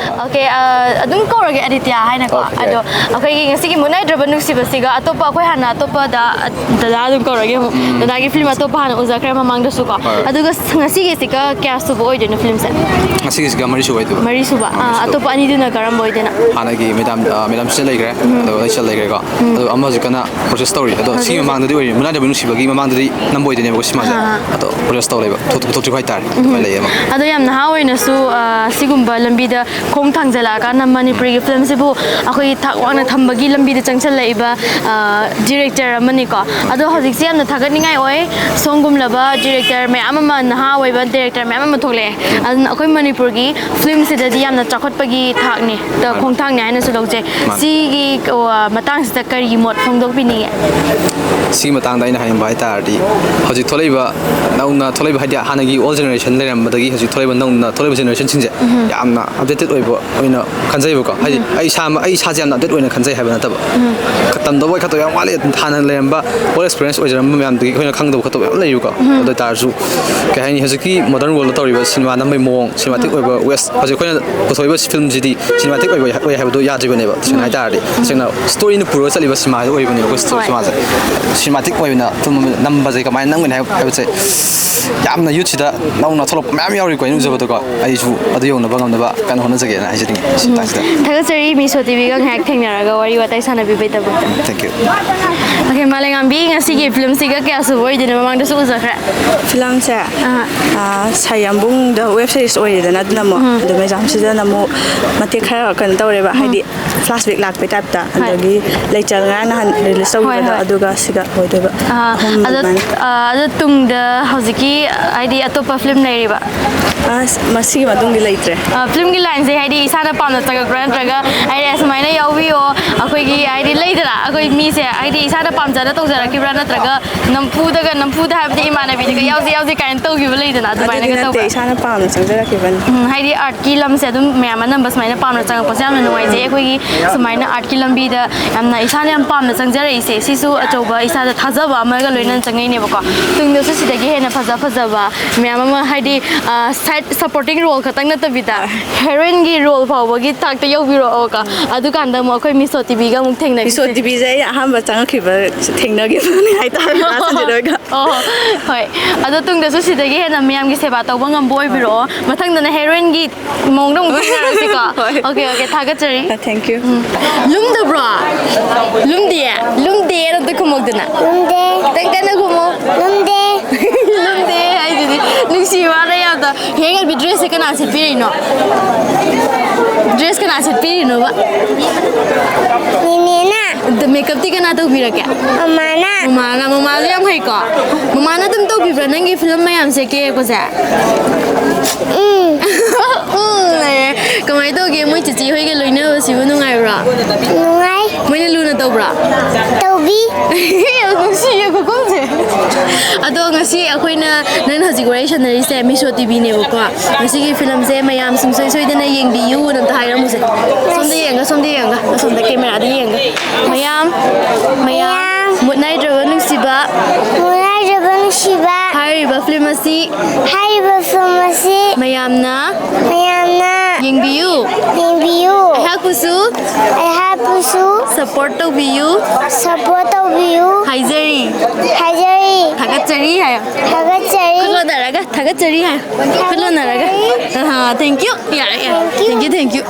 okay, ꯑꯥ, ꯑꯗꯨꯝ ꯀꯧꯔꯒꯦ ꯑꯗꯤꯇ꯭ꯌ ꯍꯥꯏꯅꯀꯣ꯫ Okay, ꯑꯗꯣ ꯌꯥꯏ꯫ ꯑꯩꯈꯣꯏꯒꯤ ꯉꯁꯤꯒꯤ ꯃꯨꯠ ꯅꯥꯏꯗ꯭ꯔꯕ ꯅꯨꯡꯁꯤꯕꯁꯤꯒ ꯑꯇꯣꯞꯄ, ꯑꯩꯈꯣꯏ ꯍꯥꯟꯅ ꯑꯇꯣꯞꯄꯗ, ꯑ, ꯗꯗꯥ ꯑꯗꯨꯝ ꯀꯧꯔꯒꯦ ꯑꯃꯨꯛ꯫ ꯎꯝ꯫ ꯗꯗꯥꯒꯤ film ꯑꯇꯣꯞꯄ ꯍꯥꯟꯅ ꯎꯖꯈ꯭ꯔꯦ ꯃꯃꯥꯡꯗꯁꯨ ꯀꯣ꯫ ꯍꯣꯏ꯫ ꯑꯗꯨꯒ ꯉꯁꯤꯒꯤꯁꯤꯒ ꯀꯌꯥ ꯁꯨꯕ ꯑꯣꯏꯗꯣꯏꯅꯣ filmꯁꯦ? ꯉꯁꯤꯒꯤꯁꯤꯒ ꯃꯔꯤ ꯁꯨꯕ ꯑꯣꯏꯗꯣꯏꯕ꯫ ꯃꯔꯤ ꯁꯨꯕ꯫ ꯑꯥ, ꯑꯥ, ꯃꯔꯤ ꯁꯨꯕ꯫ ꯑꯇꯣꯞꯄ ꯑꯅꯤꯗꯨꯅ ꯀꯔꯝꯕ ꯑꯣꯏꯗꯣꯏꯅꯣ? ꯍꯥꯟꯅꯒꯤ ꯃꯦꯗꯥꯝ, ꯑꯥ, ꯃꯦꯗꯥꯝ ꯁꯤꯗ ꯂꯩꯈ꯭ꯔꯦ, ꯎꯝ꯫ ꯑꯗꯨꯒ ꯂꯩꯆꯜ ꯂꯩꯈ꯭ꯔꯦꯀꯣ꯫ ꯎꯝ꯫ ꯑꯗꯣ ꯑꯃ ꯍꯧꯖꯤꯛ ꯀꯟꯅ process ꯇꯧꯔꯤ꯫ ꯑꯗꯣ ꯍꯧꯖꯤꯛ ꯁꯤꯒꯤ ꯍꯧꯖꯤꯛ꯫ ꯃꯃꯥꯡꯗꯗꯤ ꯑꯣꯏꯔꯤ, ꯃꯨꯠ ꯅꯥꯏꯗ꯭ꯔꯕ ꯅꯨꯡꯁꯤꯕꯒꯤ ꯃꯃꯥꯡꯗꯗꯤ ꯅꯝꯕ ꯑꯣꯏꯗꯣꯏꯅꯦꯕꯀꯣ ꯁꯤꯃꯥꯁꯦ꯫ ꯑꯥ, ꯑꯥ꯫ ꯑꯗꯣ process ꯇꯧ ꯂꯩꯕ, ꯊꯣꯛ-, ꯄꯨꯊꯣꯛꯇ꯭ꯔꯤꯕ ꯍꯥꯏꯇꯥꯔꯦ꯫ ꯎꯝ꯫ ꯑꯗꯨꯃꯥꯏꯅ ꯂꯩꯌꯦ ꯑꯃ꯫ ꯑꯗꯣ ꯌꯥꯝ ꯅꯍꯥ ꯑꯣꯏꯅꯁꯨ, ꯑꯥ, ꯁꯤꯒꯨꯝꯕ ꯂꯝꯕꯤꯗ ꯈꯣꯡ ꯊꯥꯡꯖꯜꯂꯛꯑꯀꯥꯟꯗ ꯃꯅꯤꯄꯨꯔꯤꯒꯤ filmꯁꯤꯕꯨ ꯑꯩꯈꯣꯏꯒꯤ ꯊꯥꯛ ꯋꯥꯡꯅ ꯊꯝꯕꯒꯤ ꯂꯝꯕꯤꯗ ꯆꯪꯁꯜꯂꯛꯏꯕ, ꯑ, director ꯑꯃꯅꯤꯀꯣ꯫ ꯑꯗꯣ ꯍꯧꯖꯤꯛꯁꯦ ꯌꯥꯝꯅ ꯊꯥꯒꯠꯅꯤꯡꯉꯥꯏ ꯑꯣꯏ꯫ ꯁꯣꯝꯒꯨꯝꯂꯕ director ꯃꯌꯥꯝ ꯑꯃ, ꯅꯍꯥ ꯑꯣꯏꯕ director ꯃꯌꯥꯝ ꯑꯃ ꯊꯣꯛꯂꯛꯑꯦ꯫ ꯑꯗꯨꯅ ꯑꯩꯈꯣꯏ ꯃꯅꯤꯄꯨꯔꯒꯤ filmꯁꯤꯗꯗꯤ ꯌꯥꯝꯅ ꯆꯥꯎꯈꯠꯄꯒꯤ ꯊꯥꯛꯅꯤ, ꯇ-, ꯃꯥꯅꯤ꯫ ꯈꯣꯡꯊꯥꯡꯅꯤ ꯍꯥꯏꯅꯁꯨ ꯂꯧꯖꯩ꯫ ꯃꯥꯅꯤ꯫ ꯁꯤꯒꯤ, ꯑ, ꯃꯇꯥꯡꯁꯤꯗ ꯀꯔꯤ ꯃꯣꯠ ꯐꯣꯡꯗꯣꯛꯄꯤꯅꯤꯡꯉꯦ? ꯁꯤꯒꯤ ꯃꯇꯥꯡꯗ ꯑꯩꯅ ꯍꯥꯏꯅꯤꯡꯕ ꯍꯥꯏ ꯇꯥꯔꯗꯤ, ꯍꯧꯖꯤꯛ ꯊꯣꯛꯂꯛꯏꯕ ꯅꯧꯅ ꯊꯣꯛꯂꯛꯏꯕ, ꯍꯥꯏꯗꯤ ꯍꯥꯟꯅꯒꯤ old generation ꯂꯩꯔꯝꯕꯗꯒꯤ ꯍꯧꯖꯤꯛ ꯊꯣꯛꯂꯛꯏꯕ ꯅꯧꯅ ꯊꯣꯛꯂꯛꯏꯕ generationꯁꯤꯡꯁꯦ ꯎꯝ꯫ ꯌꯥꯝꯅ updated ꯑꯣꯏꯕ ꯑꯣꯏꯅ ꯈꯟꯖꯩꯕꯀꯣ꯫ ꯍꯥꯏꯗꯤ ꯎꯝ꯫ ꯑꯩ ꯏꯁꯥꯃꯛ, ꯑꯩ ꯏꯁꯥꯁꯦ ꯌꯥꯝꯅ update ꯑꯣꯏꯅ ꯈꯟꯖꯩ ꯍꯥꯏꯕ ꯅꯠꯇꯕ꯫ ꯎꯝ꯫ ꯇꯝꯗꯧꯕ ꯈꯣꯠꯇꯧꯕ ꯌꯥꯝ ꯋꯥꯠꯂꯤ, ꯍꯥꯟꯅ ꯂꯩꯔꯝꯕ old experience ꯑꯣꯏꯖꯔꯝꯕ ꯃꯌꯥꯝꯗꯨꯒꯤ ꯑꯩꯈꯣꯏꯅ ꯈꯪꯗꯕ ꯈꯣꯠꯇꯧꯕ ꯌꯥꯝ ꯂꯩꯌꯦꯕꯀꯣ꯫ ꯎꯝ꯫ ꯑꯗꯨ ꯑꯣꯏ ꯇꯥꯔꯁꯨ, ꯀꯩ ꯍꯥꯏꯅꯤ, ꯍꯧꯖꯤꯛꯀꯤ modern worldꯗ ꯇꯧꯔꯤꯕ ꯁꯤꯅꯦꯃꯥ ꯅꯝꯕꯒꯤ ꯃꯑꯣꯡ, cinematic ꯎꯝ꯫ ꯑꯣꯏꯕ west, ꯍꯧꯖꯤꯛ ꯑꯩꯈꯣꯏꯅ ꯄꯨꯊꯣꯛꯏꯕ filmꯁꯤꯗꯤ cinematic ꯑꯣꯏꯕ ꯑꯣꯏ ꯍꯥꯏꯕꯗꯣ ꯌꯥꯗ꯭ꯔꯤꯕꯅꯦꯕ, ꯇꯁꯦꯡꯅ ꯎꯝ꯫ ꯍꯥꯏ ꯇꯥꯔꯗꯤ꯫ ꯎꯝ꯫ ꯇꯁꯦꯡꯅ storyꯅ ꯄꯨꯔꯒ ꯆꯠꯂꯤꯕ ꯁꯤꯅꯦꯃꯥꯗꯣ ꯑꯣꯏꯕꯅꯦꯕ ꯑꯩꯈꯣꯏ ꯍꯣꯏ꯫ ꯁꯤꯅꯦꯃꯥꯁꯦ꯫ Cinematic ꯑꯣꯏꯅ film ꯑꯃ ꯅꯝꯕꯁꯦ ꯀꯃꯥꯏꯅ ꯅꯝꯒꯅꯤ ꯍꯥꯏꯕ, ꯍꯥꯏꯕꯁꯦ ꯌꯥꯝꯅ youthꯁꯤꯗ ꯅꯧꯅ ꯊꯣꯛꯂꯛꯄ ꯃꯌꯥꯝ ꯌꯥꯎꯔꯤꯀꯣ, ꯑꯩꯅ ꯎꯖꯕꯗꯀꯣ꯫ ꯑꯩꯁꯨ ꯑꯗꯨ ꯌꯧꯅꯕ ꯉꯝꯅꯕ ꯀꯟꯅ ꯍꯣꯠꯅꯖꯒꯦꯅ ꯍꯥꯏꯖꯅꯤꯡꯉꯤ ꯁꯤ ꯎꯝ꯫ ꯃꯇꯥꯡꯁꯤꯗ꯫ ꯊꯥꯒꯠꯆꯔꯤ, Meesho TVꯒ ꯉꯥꯏꯍꯥꯛ ꯊꯦꯡꯅꯔꯒ ꯋꯥꯔꯤ ꯋꯥꯇꯥꯏ ꯁꯥꯟꯅꯕꯤꯕꯩꯗꯃꯛꯇ꯫ Thank you꯫ ꯑꯣꯀꯦ, ꯃꯥꯂꯦꯝꯉꯥꯟꯕꯤ, ꯉꯁꯤꯒꯤ ꯐꯤꯂꯝꯁꯤꯒ ꯀꯌꯥ ꯁꯨꯕ ꯑꯣꯏꯗꯣꯏꯅꯣ? ꯃꯃꯥꯡꯗꯁꯨ ꯎꯖꯈ꯭ꯔꯦ꯫ ꯐꯤꯂꯝꯁꯦ ꯑꯥ꯫ ꯑꯥ, ꯁꯥꯏ ꯌꯥꯝꯕꯨꯡꯗ ꯋꯦꯕ ꯁꯤꯔꯤꯁ ꯑꯣꯏꯔꯦꯗꯅ, ꯑꯗꯨꯅ ꯑꯃꯨꯛ ꯑꯗꯨ ꯃꯦꯖꯥꯝꯁꯤꯗꯅ ꯑꯃꯨꯛ ꯃꯇꯦꯛ ꯈꯔ ꯀꯩꯅꯣ ꯇꯧꯔꯦꯕ, ꯍꯥꯏꯗꯤ ꯐ꯭ꯂꯥꯁ ꯕꯦꯛ ꯂꯥꯛꯄꯩ ꯇꯥꯏꯞꯇ꯫ ꯍꯣꯏ꯫ ꯑꯗꯒꯤ ꯂꯩꯆꯜ ꯉꯔꯥꯡ ꯅꯍꯥꯟ ꯔꯤꯂꯤꯁ ꯇꯧꯈꯤꯕꯗꯣ, ꯍꯣꯏ꯫ ꯑꯗꯨꯒ ꯁꯤꯒ ꯑꯣꯏꯗꯣꯏꯕ꯫ ꯑꯥ, ꯑꯍꯨꯝ ꯑꯗꯣ ꯑꯗꯨꯃꯥꯏꯅ꯫ ꯑꯥ, ꯑꯗꯣ ꯇꯨꯡꯗ ꯍꯧꯖꯤꯛꯀꯤ, ꯍꯥꯏꯗꯤ, ꯑꯇꯣꯞꯄ ꯐꯤꯂꯝ ꯂꯩꯔꯤꯕ? ꯑꯁ, ꯃꯁꯤꯒꯤ ꯃꯇꯨꯡꯗꯤ ꯂꯩꯇ꯭ꯔꯦ꯫ ꯑ, ꯐꯤꯂꯝꯒꯤ ꯂꯥꯏꯟꯁꯦ, ꯍꯥꯏꯗꯤ, ꯏꯁꯥꯅ ꯄꯥꯝꯅ ꯆꯪꯉꯛꯄ꯭ꯔꯥ, ꯅꯠꯇ꯭ꯔꯒ, ꯍꯥꯏꯗꯤ, ꯑꯁꯨꯃꯥꯏꯅ ꯌꯥꯎꯕꯤꯌꯣ, ꯑꯩꯈꯣꯏꯒꯤ, ꯍꯥꯏꯗꯤ, ꯂꯩꯗꯅ, ꯑꯩꯈꯣꯏ ꯃꯤꯁꯦ, ꯍꯥꯏꯗꯤ, ꯏꯁꯥꯅ ꯄꯥꯝꯖꯅ ꯇꯧꯖꯔꯛꯈꯤꯕ꯭ꯔꯥ, ꯅꯠꯇ꯭ꯔꯒ ꯅꯝꯐꯨꯗꯒ, ꯅꯝꯐꯨꯗꯒ, ꯍꯥꯏꯕꯗꯤ, ꯏꯃꯥꯟꯅꯕꯤꯗꯒ ꯌꯥꯎꯁꯤ ꯌꯥꯎꯁꯤ ꯀꯥꯏꯅ ꯇꯧꯈꯤꯕ ꯂꯩꯗꯅ, ꯑꯗꯨꯗꯤ ꯑꯗꯨꯃꯥꯏꯅꯒ ꯅꯠꯇꯦ, ꯇꯧꯕ꯭ꯔꯥ? ꯏꯁꯥꯅ ꯄꯥꯝꯅ ꯆꯪꯖꯔꯛꯈꯤꯕꯅꯤ꯫ ꯎꯝ, ꯍꯥꯏꯗꯤ, ꯑꯥꯔꯠꯀꯤ ꯂꯝꯁꯦ ꯑꯗꯨꯝ ꯃꯌꯥꯝ ꯑꯅꯝꯕ ꯁꯨꯃꯥꯏꯅ ꯄꯥꯝꯅ ꯆꯪꯉꯛꯄꯁꯦ ꯌꯥꯝꯅ ꯅꯨꯡꯉꯥꯏꯖꯩ꯫ ꯑꯩꯈꯣꯏꯒꯤ ꯁꯨꯃꯥꯏꯅ ꯑꯥꯔꯠꯀꯤ ꯂꯝꯕꯤꯗ ꯌꯥꯝꯅ ꯏꯁꯥꯅ ꯌꯥꯝ ꯄꯥꯝꯅ ꯆꯪꯖꯔꯛꯏꯁꯦ, ꯁꯤꯁꯨ ꯑꯆꯧꯕ ꯏꯁꯥꯗ ꯊꯥꯖꯕ ꯑꯃꯒ ꯂꯣꯏꯅꯅ ꯆꯪꯉꯛꯏꯅꯦꯕꯀꯣ꯫ ꯇꯨꯡꯗꯁꯨ ꯁꯤꯗꯒꯤ ꯍꯦꯟꯅ ꯐꯖ ꯐꯖꯕ ꯃꯌꯥꯝ ꯑꯃ, ꯍꯥꯏꯗꯤ, ꯁꯥꯏꯠ ꯁꯄꯣꯔꯇꯤꯡ ꯔꯣꯜ ꯈꯛꯇꯪ ꯅꯠꯇꯕꯤꯗ, ꯍꯦꯔꯣꯏꯟꯒꯤ ꯔꯣꯜ ꯐꯥꯎꯕꯒꯤ ꯊꯥꯛꯇ ꯌꯧꯕꯤꯔꯛꯑꯣꯀꯣ꯫ ꯑꯗꯨꯀꯥꯟꯗ ꯑꯃꯨꯛ ꯑꯩꯈꯣꯏ ꯃꯤꯁꯣ ꯇꯤꯚꯤꯒ ꯑꯃꯨꯛ ꯊꯦꯡꯅꯈꯤꯁꯦ꯫ ꯃꯤꯁꯣ ꯇꯤꯚꯤꯁꯦ ꯑꯩ ꯑꯍꯥꯟꯕ ꯆꯪꯉꯛꯈꯤꯕ ꯊꯦꯡꯅꯈꯤꯕꯅꯤ ꯍꯥꯏꯇꯥꯔꯦ, ꯁꯟꯖꯤꯠ ꯍꯣꯏꯒ꯫ ꯑꯣ, ꯍꯣꯏ꯫ ꯑꯗꯣ ꯇꯨꯡꯗꯁꯨ ꯁꯤꯗꯒꯤ ꯍꯦꯟꯅ ꯃꯤꯌꯥꯝꯒꯤ ꯁꯦꯕꯥ ꯇꯧꯕ ꯉꯝꯕ ꯑꯣꯏꯕꯤꯔꯛꯑꯣ꯫ ꯃꯊꯪꯗꯅ ꯍꯦꯔꯣꯏꯟꯒꯤ ꯃꯑꯣꯡꯗ ꯑꯃꯨꯛ ꯊꯦꯡꯅꯔꯁꯤꯀꯣ꯫ ꯍꯣꯏ꯫ ꯑꯣꯀꯦ, ꯑꯣꯀꯦ, ꯊꯥꯒꯠꯆꯔꯤ꯫ Thank you. ꯎꯝ꯫ ꯂꯨꯝꯗꯕ꯭ꯔꯣ? ꯂꯨꯝꯗꯤꯌꯦ? ꯂꯨꯝꯗꯦ ꯑꯝꯇ ꯈꯨꯝꯃꯛꯇꯅ꯫ ꯂꯨꯝꯗꯦ꯫ ꯈꯤꯇꯪ ꯀꯟꯅ ꯈꯨꯝꯃꯣ꯫ ꯂꯨꯝꯗꯦ꯫ ꯂꯨꯝꯗꯦ ꯍꯥꯏꯁꯤꯗꯤ꯫ ꯅꯨꯡꯁꯤ ꯃꯥꯅ ꯌꯥꯝꯅ꯫ ꯍꯦꯔꯣꯏꯟꯒꯤ ꯗ꯭ꯔꯦꯁꯁꯦ ꯀꯅꯥ ꯁꯦꯠꯄꯤꯔꯤꯅꯣ? ꯗ꯭ꯔꯦꯁ ꯀꯅꯥ ꯁꯦꯠꯄꯤꯔꯤꯅꯣꯕ? ꯅꯦꯅꯦꯅ꯫ ꯑꯗ ꯃꯦꯀꯞꯇꯤ ꯀꯅꯥ ꯇꯧꯕꯤꯔꯒꯦ? ꯃꯃꯥꯅ꯫ ꯃꯃꯥꯅ, ꯃꯃꯥꯁꯨ ꯌꯥꯝ ꯍꯩꯀꯣ? ꯃꯃꯥꯅ ꯑꯗꯨꯝ ꯇꯧꯕꯤꯕ꯭ꯔꯥ ꯅꯪꯒꯤ ꯐꯤꯂꯝ ꯃꯌꯥꯝꯁꯦ ꯀꯦꯔꯛꯄꯁꯦ? ꯎꯝ꯫ ꯎꯝ ꯂꯩꯔꯦ꯫ ꯀꯃꯥꯏꯅ ꯇꯧꯒꯦ? ꯃꯣꯏ ꯆꯤꯆꯦ ꯍꯣꯏꯒ ꯂꯣꯏꯅꯕꯁꯤꯕꯨ ꯅꯨꯡꯉꯥꯏꯕ꯭ꯔꯣ? ꯅꯨꯡꯉꯥꯏ꯫ ꯃꯣꯏꯅ ꯂꯨꯅ ꯇꯧꯕ꯭ꯔꯥ? ꯇꯧꯕꯤ꯫ ꯌꯥꯝ ꯅꯨꯡꯁꯤꯌꯦ ꯈꯨꯈꯨꯝꯁꯦ꯫ ꯑꯗꯣ ꯉꯁꯤ ꯑꯩꯈꯣꯏꯅ, ꯅꯪꯅ ꯍꯧꯖꯤꯛ ꯋꯥꯔꯤ ꯁꯥꯟꯅꯔꯤꯁꯦ ꯃꯤꯁꯣ ꯇꯤꯚꯤꯅꯦꯕꯀꯣ꯫ ꯉꯁꯤꯒꯤ ꯐꯤꯂꯝꯁꯦ ꯃꯌꯥꯝ ꯁꯨꯡꯁꯣꯏ ꯁꯣꯏꯗꯅ ꯌꯦꯡꯕꯤꯌꯨꯅ ꯑꯝꯇ ꯍꯥꯏꯔꯝꯃꯨꯁꯦ꯫ ꯁꯣꯝꯗ ꯌꯦꯡꯉ, ꯁꯣꯝꯗ ꯌꯦꯡꯉ, ꯑꯁꯣꯝꯗ ꯀꯦꯃꯦꯔꯥꯗ ꯌꯦꯡꯉ꯫ ꯃꯌꯥꯝ, ꯃꯌꯥꯝ, ꯃꯌꯥꯝ꯫ ꯃꯨꯠ ꯅꯥꯏꯗ꯭ꯔꯕ ꯅꯨꯡꯁꯤꯕ꯫ ꯃꯨꯠ ꯅꯥꯏꯗ꯭ꯔꯕ ꯅꯨꯡꯁꯤꯕ꯫ ꯍꯥꯏꯔꯤꯕ ꯐꯤꯂꯝ ꯑꯁꯤ ꯍꯥꯏꯔꯤꯕ ꯐꯤꯂꯝ ꯑꯁꯤ ꯃꯌꯥꯝꯅ ꯃꯌꯥꯝꯅ ꯌꯦꯡꯕꯤꯌꯨ꯫ ꯌꯦꯡꯕꯤꯌꯨ꯫ ꯑꯩꯍꯥꯛꯄꯨꯁꯨ ꯑꯩꯍꯥꯛꯄꯨꯁꯨ ꯁꯄꯣꯔꯠ ꯇꯧꯕꯤꯌꯨ ꯁꯄꯣꯔꯠ ꯇꯧꯕꯤꯌꯨ꯫ ꯍꯥꯏꯖꯔꯤ꯫ ꯍꯥꯏꯖꯔꯤ꯫ ꯊꯥꯒꯠꯆꯔꯤ ꯍꯥꯏꯌꯣ꯫ ꯊꯥꯒꯠꯆꯔꯤ꯫ ꯈꯨꯠ ꯂꯣꯟꯅꯔꯒ ꯊꯥꯒꯠꯆꯔꯤ ꯍꯥꯏꯌꯣ꯫ ꯈꯨꯠ ꯂꯣꯟꯅꯔꯒ꯫ ꯑꯍꯥ, thank you꯫ ꯌꯥꯔꯦ, ꯌꯥꯔꯦ꯫ Thank you, thank you꯫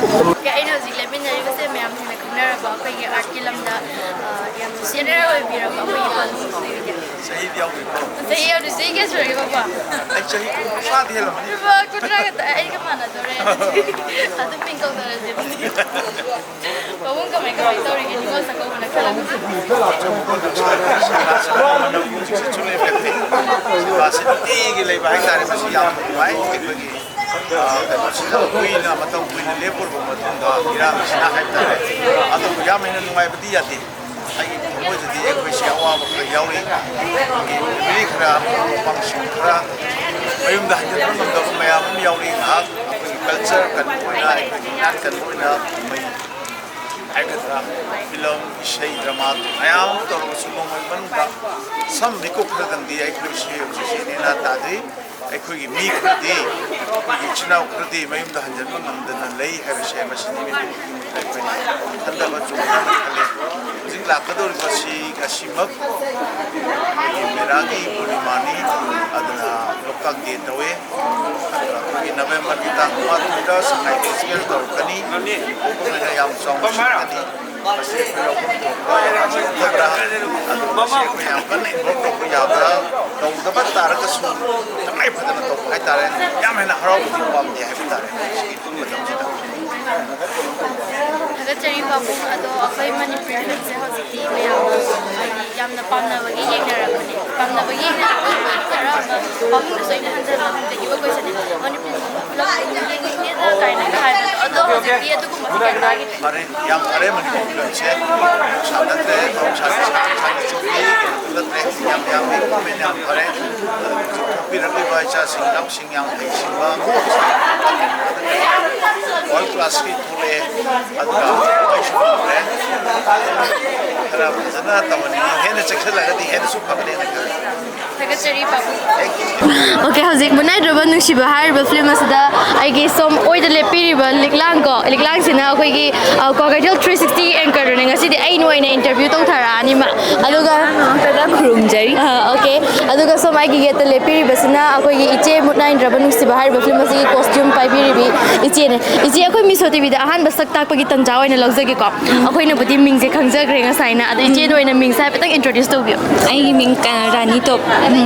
ꯑꯩꯅ ꯍꯧꯖꯤꯛ ꯂꯦꯞꯃꯤꯟꯅꯔꯤꯕꯁꯦ ꯃꯌꯥꯝ ꯊꯦꯡꯅ ꯈꯪꯅꯔꯕ ꯑꯩꯈꯣꯏꯒꯤ ꯑꯥꯔꯠꯀꯤ ꯂꯝꯗ, ꯑ, ꯌꯥꯝꯅ ꯖꯦꯅꯦꯔꯦꯜ ꯑꯣꯏꯕꯤꯔꯕ ꯑꯩꯈꯣꯏꯒꯤ ꯄꯥꯟꯊꯣꯏꯕꯤꯒꯤ? ꯆꯍꯤꯗꯤ ꯌꯥꯎꯗ꯭ꯔꯤꯀꯣ? ꯆꯍꯤ ꯌꯥꯎꯗ꯭ꯔꯤ, ꯆꯍꯤ ꯀꯌꯥ ꯁꯨꯔꯒꯦ, ꯄꯥꯕꯨꯡ? ꯑꯩ ꯆꯍꯤ ꯀꯨꯟꯊ꯭ꯔꯥꯗꯤ ꯍꯦꯜꯂꯝꯃꯅꯤ꯫ ꯂꯨꯄꯥ ꯀꯨꯟꯊ꯭ꯔꯥ ꯈꯛꯇ ꯑꯩꯒ ꯃꯥꯟꯅꯗꯣꯔꯦ꯫ ꯑꯗꯨꯝ ꯃꯤꯡ ꯀꯧꯅꯔꯁꯦ ꯑꯗꯨꯗꯤ꯫ ꯄꯥꯕꯨꯡ ꯀꯃꯥꯏ ꯀꯃꯥꯏ ꯇꯧꯔꯤꯒꯦ? ꯅꯤꯉꯣꯜ ꯆꯥꯛꯀꯧꯕꯅ ꯈꯜꯂꯝꯃꯤ꯫ ꯁꯦꯕꯥꯁꯤ ꯅꯨꯡꯇꯤꯒꯤ ꯂꯩꯕ ꯍꯥꯏꯇꯥꯔꯦ꯫ ꯃꯁꯤ ꯌꯥꯝ ꯅꯨꯡꯉꯥꯏ꯫ ꯑꯩꯈꯣꯏꯒꯤ, ꯑ, ꯀꯩꯅꯣꯁꯤꯗ ꯀꯨꯏꯅ, ꯃꯇꯝ ꯀꯨꯏꯅ ꯂꯦꯞꯄꯨꯔꯕ ꯃꯇꯨꯡꯗ ꯏꯔꯥꯡꯁꯤꯅ ꯍꯥꯏꯇꯥꯔꯦ꯫ ꯑꯗꯨꯕꯨ ꯌꯥꯝ ꯍꯦꯟꯅ ꯅꯨꯡꯉꯥꯏꯕꯗꯤ ꯌꯥꯗꯦ꯫ ꯑꯩꯒꯤ ꯊꯃꯣꯏꯗꯗꯤ ꯑꯩꯈꯣꯏꯁꯦ ꯑꯋꯥꯕ ꯈꯔ ꯌꯥꯎꯔꯤ꯫ ꯑꯩꯈꯣꯏꯒꯤ ꯐꯦꯃꯤꯂꯤ ꯈꯔ, ꯃꯔꯨꯞ ꯃꯄꯥꯡꯁꯤꯡ ꯈꯔ ꯃꯌꯨꯝꯗ ꯍꯟꯖꯤꯟꯕ ꯉꯝꯗꯕ ꯃꯌꯥꯝ ꯑꯃ ꯌꯥꯎꯔꯤ꯫ ꯉꯥꯏꯍꯥꯛ ꯑꯩꯈꯣꯏꯒꯤ ꯀꯜꯆꯔ ꯀꯟꯕ ꯑꯣꯏꯅ, ꯑꯩꯈꯣꯏꯒꯤ ꯅꯥꯠ ꯀꯟꯕ ꯑꯣꯏꯅ ꯀꯨꯝꯍꯩ ꯍꯥꯏꯒꯗ꯭ꯔꯥ, ꯐꯤꯂꯝ, ꯏꯁꯩ, ꯗ꯭ꯔꯃꯥ ꯃꯌꯥꯝ ꯑꯃ ꯇꯧꯔꯒꯁꯨ ꯅꯣꯡꯃꯒꯤ ꯃꯅꯨꯡꯗ ꯁꯝ ꯃꯤꯀꯨꯞ ꯈꯔꯗꯪꯗꯤ ꯑꯩꯈꯣꯏꯁꯤ ꯍꯧꯖꯤꯛꯁꯤ ꯅꯦꯅꯥ ꯇꯥꯗ꯭ꯔꯤ꯫ ꯑꯩꯈꯣꯏꯒꯤ ꯃꯤ ꯈꯔꯗꯤ, ꯑꯩꯈꯣꯏꯒꯤ ꯏꯆꯤꯟ ꯏꯅꯥꯎ ꯈꯔꯗꯤ ꯃꯌꯨꯝꯗ ꯍꯟꯖꯤꯟꯕ ꯉꯝꯗꯅ ꯂꯩ ꯍꯥꯏꯕꯁꯦ, ꯃꯁꯤꯗꯤ ꯃꯤꯄꯨꯝ ꯈꯨꯗꯤꯡꯃꯛꯇ ꯑꯩꯈꯣꯏꯅ ꯈꯟꯊꯕ ꯆꯨꯝꯕ꯭ꯔꯥꯅ ꯈꯜꯂꯤ꯫ ꯍꯧꯖꯤꯛ ꯂꯥꯛꯀꯗꯧꯔꯤꯕꯁꯤ ꯉꯁꯤꯃꯛ ꯑꯩꯈꯣꯏꯒꯤ ꯃꯦꯔꯥꯒꯤ ꯄꯨꯔꯅꯤꯃꯥꯅꯤ, ꯑꯗꯨꯅ ꯂꯣꯛꯇꯥꯛ ꯗꯦ ꯇꯧꯋꯦ꯫ ꯑꯗꯨꯒ ꯑꯩꯈꯣꯏꯒꯤ ꯅꯕꯦꯝꯕꯔꯒꯤ ꯇꯥꯡ ꯃꯉꯥ ꯇꯔꯨꯛꯇ ꯁꯉꯥꯏ ꯐꯦꯁꯇꯤꯚꯦꯜ ꯇꯧꯔꯛꯀꯅꯤ꯫ ꯄꯣꯛꯄ ꯅꯨꯃꯤꯠꯅ ꯌꯥꯝ ꯆꯥꯎꯅ ꯁꯤꯟꯒꯅꯤ꯫ ꯃꯁꯤ ꯑꯩꯈꯣꯏ ꯂꯧꯐꯝ ꯊꯣꯛꯄ ꯌꯥꯝ ꯆꯥꯎꯈꯠꯄ꯭ꯔꯥ? ꯑꯗꯨ ꯃꯁꯤ ꯑꯩꯈꯣꯏ ꯌꯥꯝ ꯀꯟꯅ ꯏꯟꯚꯣꯜꯕ ꯇꯧꯕ ꯌꯥꯕ꯭ꯔꯥ? ꯇꯧꯗꯕ ꯇꯥꯔꯒꯁꯨ ꯇꯉꯥꯏ ꯐꯗꯅ ꯇꯧꯕ ꯍꯥꯏꯇꯥꯔꯦ꯫ ꯌꯥꯝ ꯍꯦꯟꯅ ꯍꯔꯥꯎꯕꯗꯤ ꯄꯥꯝꯗꯦ ꯍꯥꯏꯕ ꯇꯥꯔꯦ ꯁꯤꯒꯤ ꯃꯇꯝꯁꯤꯗ꯫ ꯊꯥꯒꯠꯆꯔꯤ ꯄꯥꯕꯨꯡ꯫ ꯑꯗꯣ ꯑꯩꯈꯣꯏ ꯃꯅꯤꯄꯨꯔꯤ ꯐꯤꯂꯝꯁꯦ ꯍꯧꯖꯤꯛꯇꯤ ꯃꯌꯥꯝ ꯍꯥꯏꯗꯤ ꯌꯥꯝꯅ ꯄꯥꯝꯅꯕꯒꯤ ꯌꯦꯡꯅꯔꯛꯄꯅꯦ꯫ ꯄꯥꯝꯅꯕꯒꯤ ꯌꯦꯡꯅꯔꯛꯄꯒꯤ ꯈꯔ ꯑꯃ ꯄꯥꯕꯨꯡꯗꯁꯨ ꯑꯩꯅ ꯍꯟꯖꯟ ꯍꯟꯖꯟꯖꯈꯤꯕ ꯀꯣꯏꯁꯟꯅꯦ꯫ ꯃꯅꯤꯄꯨꯔꯤ ꯐꯤꯂꯝ ꯌꯦꯡꯅꯤꯡꯉꯦꯗ ꯀꯥꯏꯅꯒ ꯍꯥꯏꯕꯗꯣ꯫ ꯑꯗꯣ ꯍꯧꯖꯤꯛꯇꯤ ꯑꯗꯨꯒꯨꯝꯕ ꯀꯩꯝ ꯇꯥꯈꯤꯗ꯭ꯔꯦ꯫ ꯐꯔꯦ, ꯌꯥꯝ ꯐꯔꯦ꯫ ꯃꯅꯤꯄꯨꯔ ꯐꯤꯂꯝꯁꯦ ꯃꯍꯧꯁꯥ ꯅꯠꯇ꯭ꯔꯦ, ꯃꯍꯧꯁꯥꯒꯤ ꯁꯥ-, ꯁꯥꯒꯤ ꯆꯨꯝꯃꯤ, ꯀꯩꯅꯣꯗꯨ ꯅꯠꯇ꯭ꯔꯦ꯫ ꯌꯥꯝ ꯌꯥꯝꯃꯤ, ꯒꯣꯔꯃꯦꯟ ꯌꯥꯝ ꯐꯔꯦ꯫ ꯑꯗꯨ ꯍꯧꯖꯤꯛ ꯊꯣꯛꯄꯤꯔꯛꯂꯤꯕ ꯏꯆꯥꯁꯤꯡ, ꯏꯅꯥꯎꯁꯤꯡ ꯌꯥꯝ ꯍꯩꯁꯤꯡꯕ, ꯋꯥꯔꯜ ꯀ꯭ꯂꯥꯁꯀꯤ ꯊꯣꯛꯂꯛꯑꯦ꯫ ꯑꯗꯨꯒ ꯃꯩꯁꯨ ꯐꯪꯗ꯭ꯔꯦ꯫ ꯈꯔ ꯐꯖꯅ ꯇꯧꯍꯟꯅꯤꯡꯉꯤ, ꯍꯦꯟꯅ ꯆꯦꯛꯁꯤꯜꯂꯒꯗꯤ ꯍꯦꯟꯅꯁꯨ ꯐꯒꯅꯦꯅ ꯈꯜꯂꯤ꯫ ꯊꯥꯒꯠꯆꯔꯤ ꯄꯥꯕꯨꯡ꯫ ꯑꯣꯀꯦ, ꯍꯧꯖꯤꯛ ꯃꯨꯟꯅꯥꯏꯗ꯭ꯔꯕ ꯅꯨꯡꯁꯤꯕ ꯍꯥꯏꯔꯤꯕ ꯐꯤꯂꯝ ꯑꯁꯤꯗ ꯑꯩꯒꯤ ꯁꯣꯝ ꯑꯣꯏꯗ ꯂꯦꯞꯄꯤꯔꯤꯕ ꯂꯤꯛꯂꯥꯡ ꯀꯣ, ꯂꯤꯛꯂꯥꯡꯁꯤꯅ ꯑꯩꯈꯣꯏꯒꯤ, ꯑ, ꯀ꯭ꯋꯥꯀꯩꯊꯦꯜ ꯊ꯭ꯔꯤ ꯁꯤꯛꯁꯇꯤ ꯑꯦꯡꯀꯔꯗꯨꯅꯦ꯫ ꯉꯁꯤꯗꯤ ꯑꯩꯅ ꯑꯣꯏꯅ ꯏꯟꯇꯔꯚ꯭ꯌꯨ ꯇꯧꯊꯔꯛꯑꯅꯤ ꯃꯥ꯫ ꯑꯗꯨꯒ ꯈꯨꯔꯨꯝꯖꯔꯤ꯫ ꯑ, ꯑꯣꯀꯦ꯫ ꯑꯗꯨꯒ ꯁꯣꯝ ꯑꯩꯒꯤ ꯌꯦꯠꯇ ꯂꯦꯞꯄꯤꯔꯤꯕꯁꯤꯅ ꯑꯩꯈꯣꯏꯒꯤ ꯏꯆꯦ ꯃꯨꯠ ꯅꯥꯏꯗ꯭ꯔꯕ ꯅꯨꯡꯁꯤꯕ ꯍꯥꯏꯔꯤꯕ ꯐꯤꯂꯝ ꯑꯁꯤꯒꯤ ꯀꯣꯁꯇ꯭ꯌꯨꯝ ꯄꯥꯏꯕꯤꯔꯤꯕꯤ ꯏꯆꯦꯅꯦ꯫ ꯏꯆꯦ, ꯑꯩꯈꯣꯏ ꯃꯤꯁꯣ ꯇꯤꯚꯤꯗ ꯑꯍꯥꯟꯕ ꯁꯛ ꯇꯥꯛꯄꯒꯤ ꯇꯟꯖꯥ ꯑꯣꯏꯅ ꯂꯧꯖꯒꯦꯀꯣ꯫ ꯑꯩꯈꯣꯏꯅꯕꯨꯗꯤ ꯃꯤꯡꯁꯦ ꯈꯪꯖꯈ꯭ꯔꯦ ꯉꯁꯥꯏꯅ, ꯑꯗꯣ ꯏꯆꯦꯅ ꯑꯣꯏꯅ ꯃꯤꯡꯁꯦ ꯍꯥꯏꯐꯦꯠꯇꯪ ꯏꯟꯇ꯭ꯔꯣꯗ꯭ꯌꯨꯁ ꯇꯧꯕꯤꯌꯨ꯫ ꯑꯩꯒꯤ ꯃꯤꯡ, ꯑ, ꯔꯥꯅꯤ ꯇꯣꯞ꯫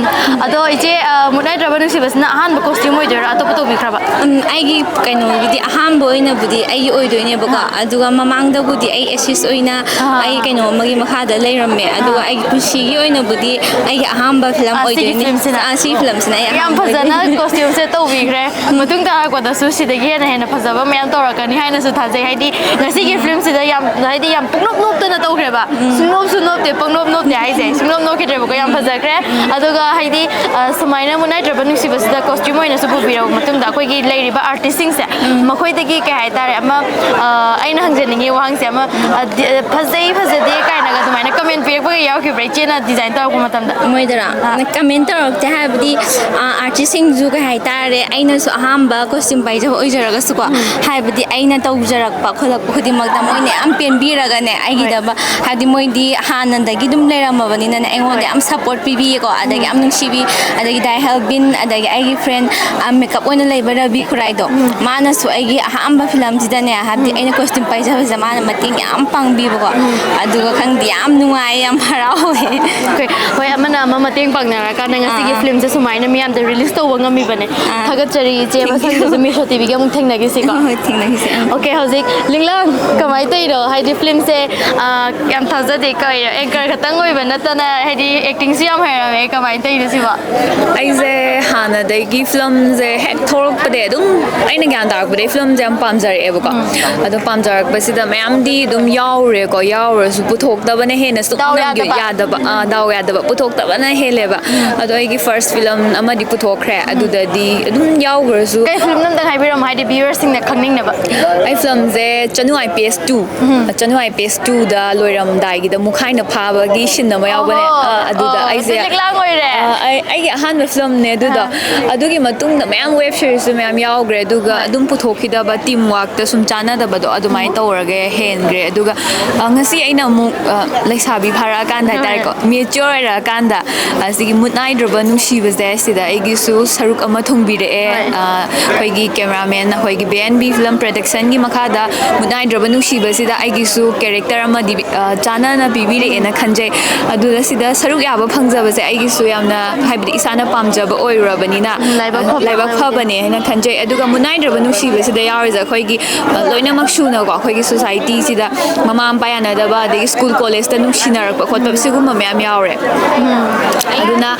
ꯑꯗꯣ ꯏꯆꯦ, ꯑ, ꯃꯨꯠ ꯅꯥꯏꯗ꯭ꯔꯕ ꯅꯨꯡꯁꯤꯕꯁꯤꯅ ꯑꯍꯥꯟꯕ ꯀꯣꯁꯇ꯭ꯌꯨꯝ ꯑꯣꯏꯗꯣꯏꯔꯥ, ꯑꯇꯣꯞꯄ ꯇꯧꯕꯤꯈ꯭ꯔꯕ? ꯎꯝ, ꯑꯩꯒꯤ ꯀꯩꯅꯣꯒꯤꯗꯤ ꯑꯍꯥꯟꯕ ꯑꯣꯏꯅꯕꯨꯗꯤ ꯑꯩꯒꯤ ꯑꯣꯏꯗꯣꯏꯅꯦꯕꯀꯣ꯫ ꯑꯥ꯫ ꯑꯗꯨꯒ ꯃꯃꯥꯡꯗꯕꯨꯗꯤ ꯑꯩ ꯑꯦꯁꯤꯁ ꯑꯣꯏꯅ ꯑꯥ꯫ ꯑꯩ ꯀꯩꯅꯣ ꯑꯃꯒꯤ ꯃꯈꯥꯗ ꯂꯩꯔꯝꯃꯦ꯫ ꯑꯗꯨꯒ ꯑꯥ꯫ ꯑꯩꯒꯤ ꯄꯨꯟꯁꯤꯒꯤ ꯑꯣꯏꯅꯕꯨꯗꯤ ꯑꯩꯒꯤ ꯑꯍꯥꯟꯕ ꯐꯤꯂꯝ ꯑꯥ, ꯁꯤꯒꯤ ꯑꯣꯏꯗꯣꯏꯅꯦ꯫ ꯐꯤꯂꯝꯁꯤꯅ? ꯑꯥ, ꯁꯤ ꯐꯤꯂꯝꯁꯤꯅ ꯑꯩ ꯌꯥꯝ ꯑꯍꯥꯟꯕ ꯐꯖꯅ ꯑꯣꯏꯗꯣꯏꯅꯦ꯫ ꯀꯣꯁꯇ꯭ꯌꯨꯝꯁꯦ ꯇꯧꯕꯤꯈ꯭ꯔꯦ꯫ ꯃꯇꯨꯡ ꯇꯥꯔꯛꯄꯗꯁꯨ ꯁꯤꯗꯒꯤ ꯍꯦꯟꯅ ꯍꯦꯟꯅ ꯐꯖꯕ ꯃꯌꯥꯝ ꯇꯧꯔꯛꯀꯅꯤ ꯍꯥꯏꯅꯁꯨ ꯊꯥꯖꯩ꯫ ꯍꯥꯏꯗꯤ ꯉꯁꯤꯒꯤ ꯐꯤꯂꯝꯁꯤꯗ ꯌꯥꯝ, ꯍꯥꯏꯗꯤ ꯌꯥꯝ ꯄꯨꯡꯅꯣꯛ ꯅꯣꯛꯇꯅ ꯇꯧꯈ꯭ꯔꯦꯕ꯫ ꯁꯨꯡꯅꯣꯞꯁꯨ ꯅꯣꯞꯇꯦ, ꯄꯪꯅꯣꯞ ꯅꯣꯞꯇꯦ ꯍꯥꯏꯁꯦ꯫ ꯁꯨꯡꯅꯣꯞ ꯅꯣꯛꯈꯤꯗ꯭ꯔꯦꯕꯀꯣ, ꯌꯥꯝ ꯐꯖꯈ꯭ꯔꯦ꯫ ꯑꯗꯨꯒ ꯍꯥꯏꯗꯤ, ꯑ, ꯁꯨꯃꯥꯏꯅ ꯃꯨꯠ ꯅꯥꯏꯗ꯭ꯔꯕ ꯅꯨꯡꯁꯤꯕꯁꯤꯗ ꯀꯣꯁꯇ꯭ꯌꯨꯝ ꯑꯣꯏꯅꯁꯨ ꯄꯨꯕꯤꯔꯕ ꯃꯇꯨꯡꯗ ꯑꯩꯈꯣꯏꯒꯤ ꯂꯩꯔꯤꯕ ꯑꯥꯔꯇꯤꯁꯁꯤꯡꯁꯦ, ꯃꯈꯣꯏꯗꯒꯤ ꯀꯩ ꯍꯥꯏꯇꯥꯔꯦ, ꯑꯃ, ꯑ, ꯑꯩꯅ ꯍꯪꯖꯅꯤꯡꯉꯤ ꯋꯥꯍꯪꯁꯦ ꯑꯃ, ꯑ, ꯗꯤ-, ꯑ, ꯐꯖꯩ, ꯐꯖꯗꯦ ꯀꯥꯏꯅꯒ ꯑꯗꯨꯃꯥꯏꯅ ꯀꯃꯦꯟ ꯄꯤꯔꯛꯄꯒ ꯌꯥꯎꯈꯤꯕ꯭ꯔꯥ, ꯏꯆꯦꯅ ꯗꯤꯖꯥꯏꯟ ꯇꯧꯔꯛꯄ ꯃꯇꯝꯗ? ꯃꯣꯏꯗꯔꯥ? ꯑꯥ꯫ ꯀꯃꯦꯟ ꯇꯧꯔꯛꯇꯦ ꯍꯥꯏꯕꯗꯤ, ꯑꯥ, ꯑꯥꯔꯇꯤꯁꯁꯤꯡꯁꯨ ꯀꯩ ꯍꯥꯏꯇꯥꯔꯦ, ꯑꯩꯅꯁꯨ ꯑꯍꯥꯟꯕ ꯀꯣꯁꯇ꯭ꯌꯨꯝ ꯄꯥꯏꯖꯕ ꯑꯣꯏꯖꯔꯒꯁꯨꯀꯣ, ꯍꯥꯏꯕꯗꯤ ꯑꯩꯅ ꯇꯧꯖꯔꯛꯄ ꯈꯣꯠꯂꯛꯄ ꯈꯨꯗꯤꯡꯃꯛꯇ ꯃꯣꯏꯅ ꯌꯥꯝ ꯄꯦꯟꯕꯤꯔꯒꯅꯦ, ꯑꯩꯒꯤꯗꯃꯛ, ꯍꯥꯏꯕꯗꯤ ꯃꯣꯏꯗꯤ ꯍꯥꯟꯅꯗꯒꯤ ꯑꯗꯨꯝ ꯂꯩꯔꯝꯃꯕꯅꯤꯅꯅꯦ, ꯑꯩꯉꯣꯟꯗ ꯌꯥꯝ ꯁꯞꯄꯣꯔꯠ ꯄꯤꯕꯤꯌꯦꯀꯣ, ꯑꯗꯒꯤ ꯌꯥꯝ ꯅꯨꯡꯁꯤꯕꯤ, ꯑꯗꯒꯤ ꯗꯥꯏ ꯍꯦꯜꯕꯤꯟ, ꯑꯗꯒꯤ ꯑꯩꯒꯤ ꯐ꯭ꯔꯦꯟ, ꯑꯥ, ꯃꯦꯀꯞ ꯑꯣꯏꯅ ꯂꯩꯕ ꯔꯕꯤ ꯈꯨꯔꯥꯏꯗꯣ, ꯃꯥꯅꯁꯨ ꯑꯩꯒꯤ ꯑꯍꯥꯟꯕ ꯐꯤꯂꯝꯁꯤꯗꯅꯦ, ꯍꯥꯏꯕꯗꯤ ꯑꯩꯅ ꯀꯣꯁꯇ꯭ꯌꯨꯝ ꯄꯥꯏꯖꯕꯁꯦ ꯃꯥꯅ ꯃꯇꯦꯡ ꯌꯥꯝ ꯄꯥꯡꯕꯤꯕꯀꯣ, ꯑꯗꯨꯒ ꯈꯪꯗꯦ, ꯌꯥꯝ ꯅꯨꯡꯉꯥꯏ, ꯌꯥꯝ ꯍꯔꯥꯎꯋꯦ꯫ ꯑꯩꯈꯣꯏ, ꯍꯣꯏ, ꯑꯃꯅ ꯑꯃ ꯃꯇꯦꯡ ꯄꯥꯡꯅꯔꯀꯥꯟꯗ ꯉꯁꯤꯒꯤ ꯑꯥ, ꯑꯥ꯫ ꯐꯤꯂꯝꯁꯦ ꯁꯨꯃꯥꯏꯅ ꯃꯤꯌꯥꯝꯗ ꯔꯤꯂꯤꯁ ꯇꯧꯕ ꯉꯝꯃꯤꯕꯅꯦ꯫ ꯑꯥ꯫ ꯊꯥꯒꯠꯆꯔꯤ ꯏꯆꯦ, thank you꯫ ꯃꯊꯪꯗꯁꯨ ꯃꯤꯁꯣ ꯇꯤꯚꯤꯒꯤ ꯑꯃꯨꯛ ꯊꯦꯡꯅꯈꯤꯁꯤꯀꯣ꯫ ꯍꯣꯏ, ꯍꯣꯏ, ꯊꯦꯡꯅꯈꯤꯁꯦ, ꯑꯥ꯫ ꯑꯣꯀꯦ, ꯍꯧꯖꯤꯛ ꯂꯤꯡꯂꯥꯡ, ꯀꯃꯥꯏꯅ ꯇꯧꯔꯤꯅꯣ? ꯍꯥꯏꯗꯤ ꯐꯤꯂꯝꯁꯦ, ꯑꯥ, ꯌꯥꯝ ꯊꯥꯖꯗꯦ, ꯀꯩ ꯑꯦꯡꯀꯔ ꯈꯛꯇꯪ ꯑꯣꯏꯕ ꯅꯠꯇꯅ ꯍꯥꯏꯗꯤ ꯑꯦꯛꯇꯤꯡꯁꯨ ꯌꯥꯝ ꯍꯩꯔꯝꯃꯦ, ꯀꯃꯥꯏꯅ ꯇꯧꯔꯤꯅꯣ ꯁꯤꯕꯣ? ꯑꯩꯁꯦ ꯍꯥꯟꯅꯗꯒꯤ ꯐꯤꯂꯝꯁꯦ ꯍꯦꯛ ꯊꯣꯛꯂꯛꯄꯗꯩ ꯑꯗꯨꯝ, ꯑꯩꯅ ꯒ꯭ꯌꯥꯟ ꯇꯥꯔꯛꯄꯗꯩ ꯐꯤꯂꯝꯁꯦ ꯌꯥꯝ ꯄꯥꯝꯖꯔꯛꯑꯦꯕꯀꯣ꯫ ꯑꯗꯣ ꯄꯥꯝꯖꯔꯛꯄꯁꯤꯗ ꯃꯌꯥꯝꯗꯤ ꯑꯗꯨꯝ ꯌꯥꯎꯔꯨꯔꯦꯀꯣ, ꯌꯥꯎꯔꯁꯨ ꯄꯨꯊꯣꯛꯇꯕꯅ ꯍꯦꯟꯅ ꯁꯨꯝ ꯗꯥꯎ ꯅꯝꯈꯤ-, ꯌꯥꯗꯕ꯫ ꯌꯥꯗꯕ, ꯑꯥ, ꯗꯥꯎ ꯌꯥꯗꯕ, ꯄꯨꯊꯣꯛꯇꯕꯅ ꯍꯦꯜꯂꯦꯕ꯫ ꯑꯗꯣ ꯑꯩꯒꯤ ꯐꯥꯔꯁ ꯐꯤꯂꯝ ꯑꯃꯗꯤ ꯄꯨꯊꯣꯛꯈ꯭ꯔꯦ, ꯑꯗꯨꯗꯗꯤ ꯑꯗꯨꯝ ꯌꯥꯎꯈ꯭ꯔꯁꯨ꯫ ꯀꯩ ꯐꯤꯂꯝꯅꯣ ꯑꯝꯇꯪ ꯍꯥꯏꯕꯤꯔꯝꯃꯣ, ꯍꯥꯏꯗꯤ ꯚ꯭ꯌꯨꯋꯔꯁꯤꯡꯅ ꯈꯪꯅꯤꯡꯅꯕ꯫ ꯑꯩ ꯐꯤꯂꯝꯁꯦ ꯆꯅꯨ I P S two, Chanu I P S ꯇꯨꯗ ꯂꯣꯏꯔꯝꯗꯥꯏꯒꯤꯗ ꯃꯨꯈꯥꯏꯅ ꯐꯥꯕꯒꯤ ꯑꯃ ꯌꯥꯎꯕꯅꯦ꯫ ꯑꯣ, ꯑ, ꯑꯗꯨꯗ ꯑꯣ, ꯑꯩꯁꯦ, ꯑꯗꯨ ꯂꯤꯛꯂꯥꯡ ꯑꯣꯏꯔꯦ꯫ ꯑ, ꯑꯩ, ꯑꯩꯒꯤ ꯑꯍꯥꯟꯕ ꯐꯤꯂꯝꯅꯦ ꯑꯗꯨꯗꯣ꯫ ꯑꯥ꯫ ꯑꯗꯨꯒꯤ ꯃꯇꯨꯡꯗ ꯃꯌꯥꯝ ꯋꯦꯕ ꯁꯤꯔꯤꯁꯁꯨ ꯃꯌꯥꯝ ꯌꯥꯎꯈ꯭ꯔꯦ, ꯑꯗꯨꯒ ꯍꯣꯏ꯫ ꯑꯗꯨꯝ ꯄꯨꯊꯣꯛꯈꯤꯗꯕ, ꯇꯤꯝ ꯋꯥꯔꯛꯇ ꯁꯨꯝ ꯆꯥꯟꯅꯗꯕꯗꯣ ꯑꯗꯨꯃꯥꯏꯅ ꯎꯝ꯫ ꯇꯧꯔꯒ ꯍꯦꯟꯈ꯭ꯔꯦ꯫ ꯑꯗꯨꯒ, ꯑ, ꯉꯁꯤ ꯑꯩꯅ ꯑꯃꯨꯛ, ꯑ, ꯂꯩꯁꯥꯕꯤ ꯐꯥꯔꯛꯑꯀꯥꯟꯗ ꯍꯣꯏ꯫ ꯍꯥꯏꯇꯥꯔꯦꯀꯣ, ꯃꯦꯆ꯭ꯌꯣꯔ ꯑꯣꯏꯔꯛꯑꯀꯥꯟꯗ, ꯑꯁꯤꯒꯤ ꯃꯨꯠ ꯅꯥꯏꯗ꯭ꯔꯕ ꯅꯨꯡꯁꯤꯕꯁꯦ ꯁꯤꯗ ꯑꯩꯒꯤꯁꯨ ꯁꯔꯨꯛ ꯑꯃ ꯊꯣꯡꯕꯤꯔꯛꯑꯦ꯫ ꯍꯣꯏ꯫ ꯑ, ꯑꯩꯈꯣꯏꯒꯤ ꯀꯦꯃꯦꯔꯥꯃꯦꯟ, ꯑꯩꯈꯣꯏꯒꯤ ꯕꯤ ꯑꯦꯟ ꯕꯤ ꯐꯤꯂꯝ ꯄ꯭ꯔꯗꯛꯁꯟꯒꯤ ꯃꯈꯥꯗ ꯃꯨꯠ ꯅꯥꯏꯗ꯭ꯔꯕ ꯅꯨꯡꯁꯤꯕꯁꯤꯗ ꯑꯩꯒꯤꯁꯨ ꯀꯦꯔꯦꯛꯇꯔ ꯑꯃꯗꯤ ꯑ, ꯆꯥꯟꯅꯅ ꯄꯤꯕꯤꯔꯛꯑꯦꯅ ꯈꯟꯖꯩ꯫ ꯑꯗꯨꯗ ꯁꯤꯗ ꯁꯔꯨꯛ ꯌꯥꯕ ꯐꯪꯖꯕꯁꯦ ꯑꯩꯒꯤꯁꯨ ꯌꯥꯝꯅ, ꯍꯥꯏꯕꯗꯤ ꯏꯁꯥꯅ ꯄꯥꯝꯖꯕ ꯑꯣꯏꯔꯨꯔꯕꯅꯤꯅ, ꯎꯝ, ꯂꯥꯏꯕꯛ ꯐꯕ ꯂꯥꯏꯕꯛ ꯑꯃ ꯑꯣꯏꯕꯗꯤ꯫ ꯐꯕꯅꯦ ꯍꯥꯏꯅ ꯈꯟꯖꯩ꯫ ꯑꯗꯨꯒ ꯃꯨꯠ ꯅꯥꯏꯗ꯭ꯔꯕ ꯅꯨꯡꯁꯤꯕꯁꯤꯗ ꯌꯥꯎꯔꯤꯁꯦ ꯑꯩꯈꯣꯏꯒꯤ, ꯑ, ꯂꯣꯏꯅꯃꯛ ꯁꯨꯅꯀꯣ, ꯑꯩꯈꯣꯏꯒꯤ ꯁꯣꯁꯥꯏꯇꯤꯁꯤꯗ ꯃꯃꯥ ꯃꯄꯥ ꯌꯥꯅꯗꯕ, ꯑꯗꯒꯤ ꯁ꯭ꯀꯨꯜ ꯀꯣꯂꯦꯖꯇ ꯅꯨꯡꯁꯤꯅꯔꯛꯄ ꯈꯣꯠꯄ, ꯁꯤꯒꯨꯝꯕ ꯃꯌꯥꯝ ꯌꯥꯎꯔꯦ꯫ ꯑꯗꯨꯅ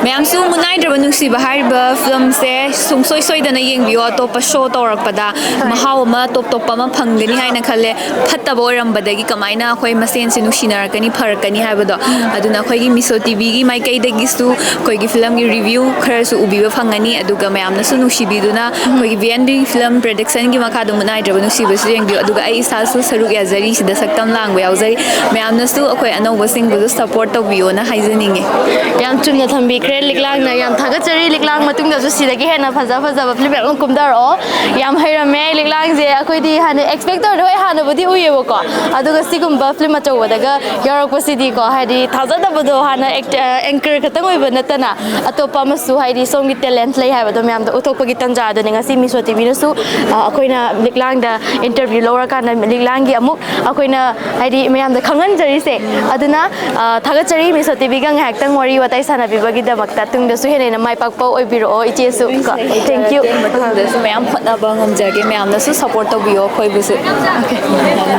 ꯃꯌꯥꯝꯁꯨ ꯃꯨꯠ ꯅꯥꯏꯗ꯭ꯔꯕ ꯅꯨꯡꯁꯤꯕ ꯍꯥꯏꯔꯤꯕ ꯐꯤꯂꯝꯁꯦ ꯁꯨꯡꯁꯣꯏ ꯁꯣꯏꯗꯅ ꯌꯦꯡꯕꯤꯌꯣ꯫ ꯑꯇꯣꯞꯄ ꯁꯣ ꯇꯧꯔꯛꯄꯗ ꯍꯣꯏ꯫ ꯃꯍꯥꯎ ꯑꯃ ꯇꯣꯞ ꯇꯣꯞꯄ ꯑꯃ ꯐꯪꯒꯅꯤ ꯍꯥꯏꯅ ꯈꯜꯂꯦ꯫ ꯐꯠꯇꯕ ꯑꯣꯏꯔꯝꯕꯗꯒꯤ ꯀꯃꯥꯏꯅ ꯑꯩꯈꯣꯏ ꯃꯁꯦꯟꯁꯦ ꯅꯨꯡꯁꯤꯅꯔꯛꯀꯅꯤ, ꯐꯔꯛꯀꯅꯤ ꯍꯥꯏꯕꯗꯣ꯫ ꯑꯗꯨꯅ ꯑꯩꯈꯣꯏꯒꯤ ꯃꯤꯁꯣ ꯇꯤꯚꯤꯒꯤ ꯃꯥꯏꯀꯩꯗꯒꯤꯁꯨ ꯑꯩꯈꯣꯏꯒꯤ ꯐꯤꯂꯝꯒꯤ ꯔꯤꯚ꯭ꯌꯨ ꯈꯔꯁꯨ ꯎꯕꯤꯕ ꯐꯪꯒꯅꯤ, ꯑꯗꯨꯒ ꯃꯌꯥꯝꯅꯁꯨ ꯅꯨꯡꯁꯤꯕꯤꯗꯨꯅ ꯑꯩꯈꯣꯏꯒꯤ ꯕꯤ ꯑꯦꯟ ꯕꯤ ꯐꯤꯂꯝ ꯄ꯭ꯔꯗꯛꯁꯟꯒꯤ ꯃꯈꯥꯗ ꯃꯨꯠ ꯅꯥꯏꯗ꯭ꯔꯕ ꯅꯨꯡꯁꯤꯕꯁꯨ ꯌꯦꯡꯕꯤꯌꯨ꯫ ꯑꯗꯨꯒ ꯑꯩ ꯏꯁꯥꯁꯨ ꯁꯔꯨꯛ ꯌꯥꯖꯔꯤ, ꯁꯤꯗ ꯁꯛꯇꯝ ꯂꯥꯡꯕ ꯌꯥꯎꯖꯔꯤ꯫ ꯃꯌꯥꯝꯅꯁꯨ ꯑꯩꯈꯣꯏ ꯑꯅꯧꯕꯁꯤꯡꯕꯨꯁꯨ ꯁꯄꯣꯔꯠ ꯇꯧꯕꯤꯌꯣꯅ ꯍꯥꯏꯖꯅꯤꯡꯉꯤ꯫ ꯌꯥꯝ ꯆꯨꯝꯅ ꯊꯝꯕꯤꯈ꯭ꯔꯦ ꯂꯤꯛꯂꯥꯡꯅ, ꯌꯥꯝ ꯊꯥꯒꯠꯆꯔꯤ꯫ ꯂꯤꯛꯂꯥꯡ ꯃꯇꯨꯡꯗꯁꯨ ꯁꯤꯗꯒꯤ ꯍꯦꯟꯅ ꯐꯖ ꯐꯖꯕ ꯐꯤꯂꯝ ꯃꯌꯥꯝ ꯑꯃ ꯀꯨꯝꯊꯔꯛꯑꯣ꯫ ꯌꯥꯝ ꯍꯩꯔꯝꯃꯦ ꯂꯤꯛꯂꯥꯡꯁꯦ꯫ ꯑꯩꯈꯣꯏꯗꯤ ꯍꯥꯟꯅ ꯑꯦꯛꯁꯄꯦꯛ ꯇꯧꯔꯗꯤ, ꯍꯣꯏ, ꯍꯥꯟꯅꯕꯨꯗꯤ ꯎꯏꯌꯦꯕꯀꯣ, ꯑꯗꯨꯒ ꯁꯤꯒꯨꯝꯕ ꯐꯤꯂꯝ ꯑꯆꯧꯕꯗꯒ ꯌꯥꯎꯔꯛꯄꯁꯤꯗꯤꯀꯣ, ꯍꯥꯏꯗꯤ ꯊꯥꯖꯗꯕꯗꯣ, ꯍꯥꯟꯅ ꯑꯦꯡꯀꯔ ꯈꯛꯇꯪ ꯑꯣꯏꯕ ꯅꯠꯇꯅ ꯑꯇꯣꯞꯄ ꯑꯃꯁꯨ, ꯍꯥꯏꯗꯤ ꯁꯣꯝꯒꯤ ꯇꯦꯂꯦꯟꯠ ꯂꯩ ꯍꯥꯏꯕꯗꯣ ꯃꯌꯥꯝꯗ ꯎꯠꯊꯣꯛꯄꯒꯤ ꯇꯥꯟꯖꯥ ꯑꯗꯨꯅꯤ ꯉꯁꯤ ꯃꯤꯁꯣ ꯇꯤꯚꯤꯅꯁꯨ, ꯑ, ꯑꯩꯈꯣꯏꯅ ꯂꯤꯛꯂꯥꯡꯗ ꯏꯟꯇꯔꯚ꯭ꯌꯨ ꯂꯧꯔꯀꯥꯟꯗ ꯂꯤꯛꯂꯥꯡꯒꯤ ꯑꯃꯨꯛ ꯑꯩꯈꯣꯏꯅ, ꯍꯥꯏꯗꯤ, ꯃꯌꯥꯝꯗ ꯈꯪꯍꯟꯖꯔꯤꯁꯦ꯫ ꯑꯗꯨꯅ, ꯑ, ꯊꯥꯒꯠꯆꯔꯤ ꯃꯤꯁꯣ ꯇꯤꯚꯤꯒ ꯉꯥꯏꯍꯥꯛꯇꯪ ꯋꯥꯔꯤ ꯋꯥꯇꯥꯏ ꯁꯥꯟꯅꯕꯤꯕꯒꯤꯗꯃꯛꯇ꯫ ꯇꯨꯡꯗꯁꯨ ꯍꯦꯟꯅ ꯍꯦꯟꯅ ꯃꯥꯏ ꯄꯥꯛꯄ ꯑꯣꯏꯕꯤꯔꯛꯑꯣ ꯏꯆꯦꯁꯨ꯫ ꯀꯣ, thank you꯫ ꯃꯇꯨꯡꯗꯁꯨ ꯃꯌꯥꯝ ꯍꯣꯠꯅꯕ ꯉꯝꯖꯒꯦ꯫ ꯃꯌꯥꯝꯅꯁꯨ ꯁꯄꯣꯔꯠ ꯇꯧꯕꯤꯌꯣ ꯑꯩꯈꯣꯏꯕꯨꯁꯨ꯫ Okay,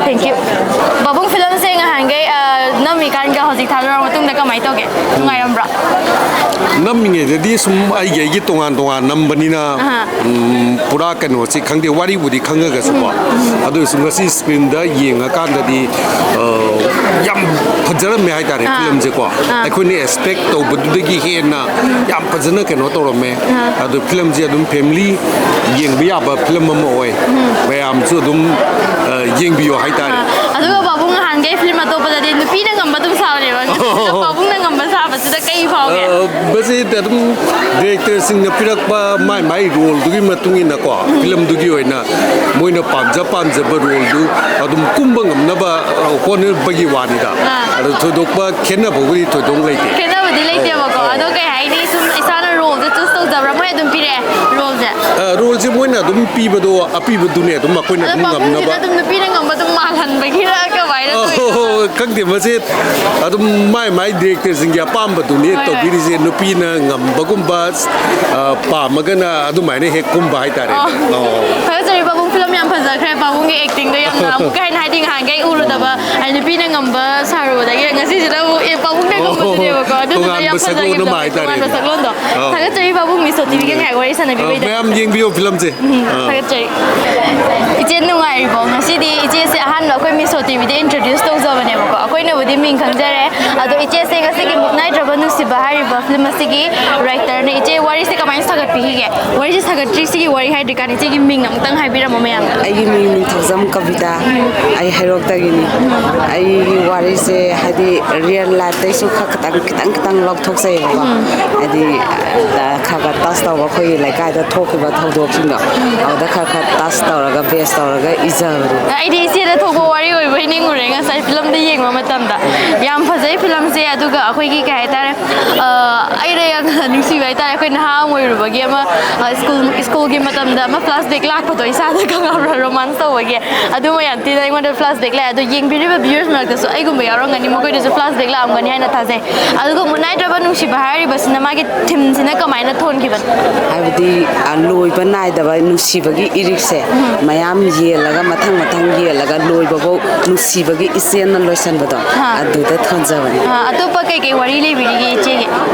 thank you꯫ ꯄꯥꯕꯨꯡ ꯐꯤꯂꯝꯁꯦ ꯉꯍꯥꯟꯈꯩ, ꯑ, ꯅꯝꯃꯤꯀꯥꯟꯒ ꯍꯧꯖꯤꯛ ꯊꯥꯗꯣꯔꯛꯑ ꯃꯇꯨꯡꯗ ꯀꯃꯥꯏꯅ ꯇꯧꯒꯦ? ꯅꯨꯡꯉꯥꯏꯔꯝꯕ꯭ꯔꯣ? ꯅꯝꯃꯤꯉꯩꯗꯗꯤ ꯁꯨꯝ ꯑꯩꯒꯤ ꯑꯩꯒꯤ ꯇꯣꯉꯥꯟ ꯇꯣꯉꯥꯟ ꯅꯝꯕꯅꯤꯅ, ꯑꯍꯥ꯫ ꯎꯝ, ꯄꯨꯔꯥ ꯀꯩꯅꯣꯁꯤ ꯈꯪꯗꯦ, ꯋꯥꯔꯤꯕꯨꯗꯤ ꯈꯪꯉꯒꯁꯨꯀꯣ꯫ ꯎꯝ꯫ ꯑꯗꯨ ꯑꯣꯏꯔꯁꯨ ꯉꯁꯤ ꯁ꯭ꯀ꯭ꯔꯤꯟꯗ ꯌꯦꯡꯉꯀꯥꯟꯗꯗꯤ, ꯑ, ꯌꯥꯝ ꯐꯖꯔꯝꯃꯦ ꯍꯥꯏꯇꯥꯔꯦ, ꯑꯥ꯫ ꯐꯤꯂꯝꯁꯦꯀꯣ꯫ ꯑꯥ꯫ ꯑꯩꯈꯣꯏꯅ ꯑꯦꯛꯁꯄꯦꯛ ꯇꯧꯕꯗꯨꯗꯒꯤ ꯍꯦꯟꯅ ꯌꯥꯝ ꯐꯖꯅ ꯀꯩꯅꯣ ꯇꯧꯔꯝꯃꯦ꯫ ꯑꯥ꯫ ꯑꯗꯨ ꯐꯤꯂꯝꯁꯦ ꯑꯗꯨꯝ ꯐꯦꯃꯤꯂꯤ ꯌꯦꯡꯕ ꯌꯥꯕ ꯐꯤꯂꯝ ꯑꯃ ꯑꯣꯏ꯫ ꯎꯝ꯫ ꯃꯌꯥꯝꯁꯨ ꯑꯗꯨꯝ, ꯑ, ꯌꯦꯡꯕꯤꯌꯣ ꯍꯥꯏꯇꯥꯔꯦ꯫ ꯑꯥ꯫ ꯑꯗꯨꯒ ꯄꯥꯕꯨꯡ ꯅꯍꯥꯟꯈꯩ ꯐꯤꯂꯝ ꯑꯇꯣꯞꯄꯗꯗꯤ ꯅꯨꯄꯤꯅ ꯉꯝꯕ ꯑꯗꯨꯝ ꯁꯥꯕꯅꯦꯕ, ꯉꯁꯤꯁꯤꯅ ꯄꯥꯕꯨꯡꯅ ꯉꯝꯕ ꯁꯥꯕꯁꯤꯗ ꯀꯩ ꯐꯥꯎꯒꯦ? ꯑ, ꯃꯁꯤ ꯑꯗꯨꯝ ꯗꯤꯔꯦꯛꯇꯔꯁꯤꯡꯅ ꯄꯤꯔꯛꯄ ꯃꯥꯏ ꯃꯥꯏ ꯔꯣꯜꯗꯨꯒꯤ ꯃꯇꯨꯡ ꯏꯟꯅꯀꯣ, ꯐꯤꯂꯝꯗꯨꯒꯤ ꯑꯣꯏꯅ ꯃꯣꯏꯅ ꯄꯥꯝꯖ ꯄꯥꯝꯖꯕ ꯔꯣꯜꯗꯨ ꯑꯗꯨꯝ ꯀꯨꯝꯕ ꯉꯝꯅꯕ, ꯑ, ꯍꯣꯠꯅꯕꯒꯤ ꯋꯥꯅꯤꯗ꯫ ꯑꯥ꯫ ꯑꯗꯣ ꯊꯣꯏꯗꯣꯛꯄ ꯈꯦꯠꯅꯕꯕꯨꯗꯤ ꯊꯣꯏꯗꯣꯛ ꯂꯩꯇꯦ꯫ ꯈꯦꯠꯅꯕꯗꯤ ꯂꯩꯇꯦꯕꯀꯣ, ꯑꯗꯣ ꯀꯩ ꯍꯥꯏꯅꯤ, ꯁꯨꯝ ꯏꯁꯥꯅ ꯔꯣꯜꯁꯦ ꯆꯨꯁ ꯇꯧꯖꯕ꯭ꯔꯥ, ꯃꯣꯏ ꯑꯗꯨꯝ ꯄꯤꯔꯛꯑꯦ ꯔꯣꯜꯁꯦ? ꯑ, ꯔꯣꯜꯁꯦ ꯃꯣꯏꯅ ꯑꯗꯨꯝ ꯄꯤꯕꯗꯣ ꯑꯄꯤꯕꯗꯨꯅꯦ ꯑꯗꯨꯝ ꯑꯩꯈꯣꯏꯅ ꯑꯗꯣ ꯑꯗꯨꯝ ꯄꯥꯕꯨꯡꯁꯤꯅ ꯉꯝꯅꯕ꯫ ꯑꯗꯨꯝ ꯅꯨꯄꯤꯅ ꯉꯝꯕ ꯑꯗꯨꯝ ꯃꯥꯜꯍꯟꯕꯒꯤꯔ ꯀꯃꯥꯏꯅ ꯇꯧꯔꯤꯅꯣ? ꯑꯣ, ꯈꯪꯗꯦ, ꯃꯁꯦ ꯑꯗꯨꯝ ꯃꯥꯏ ꯃꯥꯏ ꯗꯤꯔꯦꯛꯇꯔꯁꯤꯡꯒꯤ ꯑꯄꯥꯝꯕꯗꯨꯅꯤ ꯍꯣꯏ, ꯍꯣꯏ꯫ ꯇꯧꯕꯤꯔꯤꯁꯦ꯫ ꯅꯨꯄꯤꯅ ꯉꯝꯕꯒꯨꯝꯕ, ꯑ, ꯄꯥꯝꯃꯒꯅ ꯑꯗꯨꯃꯥꯏꯅ ꯍꯦꯛ ꯀꯨꯝꯕ ꯍꯥꯏꯇꯥꯔꯦ꯫ ꯑꯣ꯫ ꯑꯣ꯫ ꯊꯥꯒꯠꯆꯔꯤ ꯄꯥꯕꯨꯡ, ꯐꯤꯂꯝ ꯌꯥꯝ ꯐꯖꯈ꯭ꯔꯦ ꯄꯥꯕꯨꯡꯒꯤ ꯑꯦꯛꯇꯤꯡꯗꯣ ꯌꯥꯝꯅ꯫ ꯑꯃꯨꯛꯀ ꯍꯦꯟꯅ ꯍꯥꯏꯗꯤ ꯉꯍꯥꯟꯈꯩ ꯎꯔꯨꯗꯕ, ꯍꯥꯏꯗꯤ ꯅꯨꯄꯤꯅ ꯉꯝꯕ ꯁꯥꯔꯨꯕꯗꯒꯤ ꯉꯁꯤꯁꯤꯗ ꯑꯃꯨꯛ ꯑꯦ ꯄꯥꯕꯨꯡꯅ ꯉꯝꯕꯗꯨꯅꯦꯕꯀꯣ꯫ ꯑꯗꯨꯗꯨꯅ ꯌꯥꯝ ꯇꯣꯉꯥꯟꯕ ꯁꯛꯂꯣꯟ ꯐꯖꯈꯤꯕꯗꯣ꯫ ꯑꯃ ꯍꯥꯏꯇꯥꯔꯦ꯫ ꯇꯣꯉꯥꯟꯕ ꯁꯛꯂꯣꯟꯗꯣ꯫ ꯑꯧ꯫ ꯊꯥꯒꯠꯆꯔꯤ ꯄꯥꯕꯨꯡ, ꯃꯤꯁꯣ ꯇꯤꯚꯤꯒ ꯉꯥꯏꯍꯥꯛ ꯋꯥꯔꯤ ꯑ, ꯁꯥꯟꯅꯕꯤꯕꯩꯗ꯫ ꯃꯌꯥꯝ ꯌꯦꯡꯕꯤꯌꯣ ꯐꯤꯂꯝꯁꯦ꯫ ꯑꯥ꯫ ꯊꯥꯒꯠꯆꯔꯤ꯫ ꯏꯆꯦ ꯅꯨꯡꯉꯥꯏꯔꯤꯕꯣ? ꯉꯁꯤꯗꯤ ꯏꯆꯦꯁꯦ ꯑꯍꯥꯟꯕ ꯑꯩꯈꯣꯏ ꯃꯤꯁꯣ ꯇꯤꯚꯤꯗ ꯏꯟꯇ꯭ꯔꯣꯗ꯭ꯌꯨꯁ ꯇꯧꯖꯕꯅꯦꯕꯀꯣ꯫ ꯑꯩꯈꯣꯏꯅꯕꯨꯗꯤ ꯃꯤꯡ ꯈꯪꯖꯔꯦ, ꯑꯗꯣ ꯏꯆꯦꯁꯦ ꯉꯁꯤꯒꯤ ꯃꯨꯛꯅꯥꯏꯗ꯭ꯔꯕ ꯅꯨꯡꯁꯤꯕ ꯍꯥꯏꯔꯤꯕ ꯐꯤꯂꯝ ꯑꯁꯤꯒꯤ ꯔꯥꯏꯇꯔꯅꯦ꯫ ꯏꯆꯦ, ꯋꯥꯔꯤꯁꯦ ꯀꯃꯥꯏꯅ ꯁꯥꯒꯠꯄꯤꯈꯤꯒꯦ? ꯋꯥꯔꯤꯁꯦ ꯁꯥꯒꯠꯇ꯭ꯔꯤꯁꯤꯒꯤ ꯋꯥꯔꯤ ꯍꯥꯏꯗ꯭ꯔꯤꯀꯥꯟꯗ ꯏꯆꯦꯒꯤ ꯃꯤꯡ ꯑꯃꯨꯛꯇꯪ ꯍꯥꯏꯕꯤꯔꯝꯃꯣ ꯃꯌꯥꯝꯗ꯫ ꯑꯩꯒꯤ ꯃꯤꯡ ꯅꯤꯡꯊꯧꯖꯝ ꯀꯕꯤꯇꯥ꯫ ꯑꯩ ꯍꯩꯔꯣꯛꯇꯒꯤꯅꯤ꯫ ꯑꯩꯒꯤ ꯋꯥꯔꯤꯁꯦ ꯍꯥꯏꯗꯤ ꯔꯤꯌꯦꯜ ꯂꯥꯏꯐꯇꯩꯁꯨ ꯈꯔ ꯈꯤꯇꯪ ꯈꯤꯇꯪ ꯈꯤꯇꯪ ꯂꯧꯊꯣꯛꯆꯩꯌꯦꯕꯀꯣ꯫ ꯍꯥꯏꯗꯤ ꯑ, ꯈꯔ ꯈꯔ ꯇꯁ ꯇꯧꯕ ꯑꯩꯈꯣꯏꯒꯤ ꯂꯩꯀꯥꯏꯗ ꯊꯣꯛꯈꯤꯕ ꯊꯧꯗꯣꯛꯁꯤꯡꯗꯣ, ꯑꯗꯨꯗ ꯈꯔ ꯈꯔ ꯇꯁ ꯇꯧꯔꯒ, ꯕꯦꯁ ꯇꯧꯔꯒ ꯏꯖꯕꯅꯤ꯫ ꯑꯩꯗꯤ ꯏꯆꯦꯗ ꯊꯣꯛꯄ ꯋꯥꯔꯤ ꯑꯣꯏꯕꯩ ꯅꯤꯡꯉꯨꯔꯦ ꯉꯁꯥꯏ ꯐꯤꯂꯝꯗ ꯌꯦꯡꯕ ꯃꯇꯝꯗ꯫ ꯌꯥꯝ ꯐꯖꯩ ꯐꯤꯂꯝꯁꯦ꯫ ꯑꯗꯨꯒ ꯑꯩꯈꯣꯏꯒꯤ ꯀꯩ ꯍꯥꯏꯇꯥꯔꯦ, ꯑ, ꯑꯩꯅ ꯌꯥꯝꯅ ꯅꯨꯡꯁꯤꯕ ꯍꯥꯏꯇꯥꯔꯦ, ꯑꯩꯈꯣꯏ ꯅꯍꯥ ꯑꯃ ꯑꯣꯏꯔꯨꯕꯒꯤ ꯑꯃ, ꯑ, ꯁ꯭ꯀꯨꯜ, ꯁ꯭ꯀꯨꯜꯒꯤ ꯃꯇꯝꯗ ꯑꯃ ꯐ꯭ꯂꯥꯁ ꯕꯦꯛ ꯂꯥꯛꯄꯗꯣ ꯏꯁꯥꯗ ꯈꯪꯉꯕ꯭ꯔꯥ, ꯔꯣꯃꯥꯟꯁ ꯇꯧꯕꯒꯤ꯫ ꯑꯗꯨ ꯃꯌꯥꯝ ꯊꯤꯅ ꯑꯩꯉꯣꯟꯗ ꯐ꯭ꯂꯥꯁ ꯕꯦꯛ ꯂꯥꯛꯑꯦ꯫ ꯑꯗꯣ ꯌꯦꯡꯕꯤꯔꯤꯕ ꯚ꯭ꯌꯨꯋꯔꯁ ꯃꯔꯛꯇꯁꯨ ꯑꯩꯒꯨꯝꯕ ꯌꯥꯎꯔꯝꯒꯅꯤ, ꯃꯈꯣꯏꯗꯁꯨ ꯐ꯭ꯂꯥꯁ ꯕꯦꯛ ꯂꯥꯛꯑꯝꯒꯅꯤ ꯍꯥꯏꯅ ꯊꯥꯖꯩ꯫ ꯑꯗꯨꯒ ꯃꯨꯛꯅꯥꯏꯗ꯭ꯔꯕ ꯅꯨꯡꯁꯤꯕ ꯍꯥꯏꯔꯤꯕꯁꯤꯅ ꯃꯥꯒꯤ ꯊꯤꯝꯁꯤꯅ ꯀꯃꯥꯏꯅ ꯊꯣꯟꯈꯤꯕꯅꯣ? ꯍꯥꯏꯕꯗꯤ ꯑ, ꯂꯣꯏꯕ ꯅꯥꯏꯗꯕ ꯅꯨꯡꯁꯤꯕꯒꯤ ꯏꯔꯤꯛꯁꯦ ꯃꯌꯥꯝ ꯌꯦꯜꯂꯒ, ꯃꯊꯪ ꯃꯊꯪ ꯌꯦꯜꯂꯒ, ꯂꯣꯏꯕꯐꯧ ꯅꯨꯡꯁꯤꯕꯒꯤ ꯏꯆꯦꯜꯅ ꯂꯣꯏꯁꯟꯕꯗꯣ, ꯍꯥ꯫ ꯑꯗꯨꯗ ꯊꯣꯟꯖꯕꯅꯤ꯫ ꯑ, ꯑꯇꯣꯞꯄ ꯀꯩꯀꯩ ꯋꯥꯔꯤ ꯂꯩꯕꯤꯔꯤꯒꯦ ꯏꯆꯦꯒꯤ?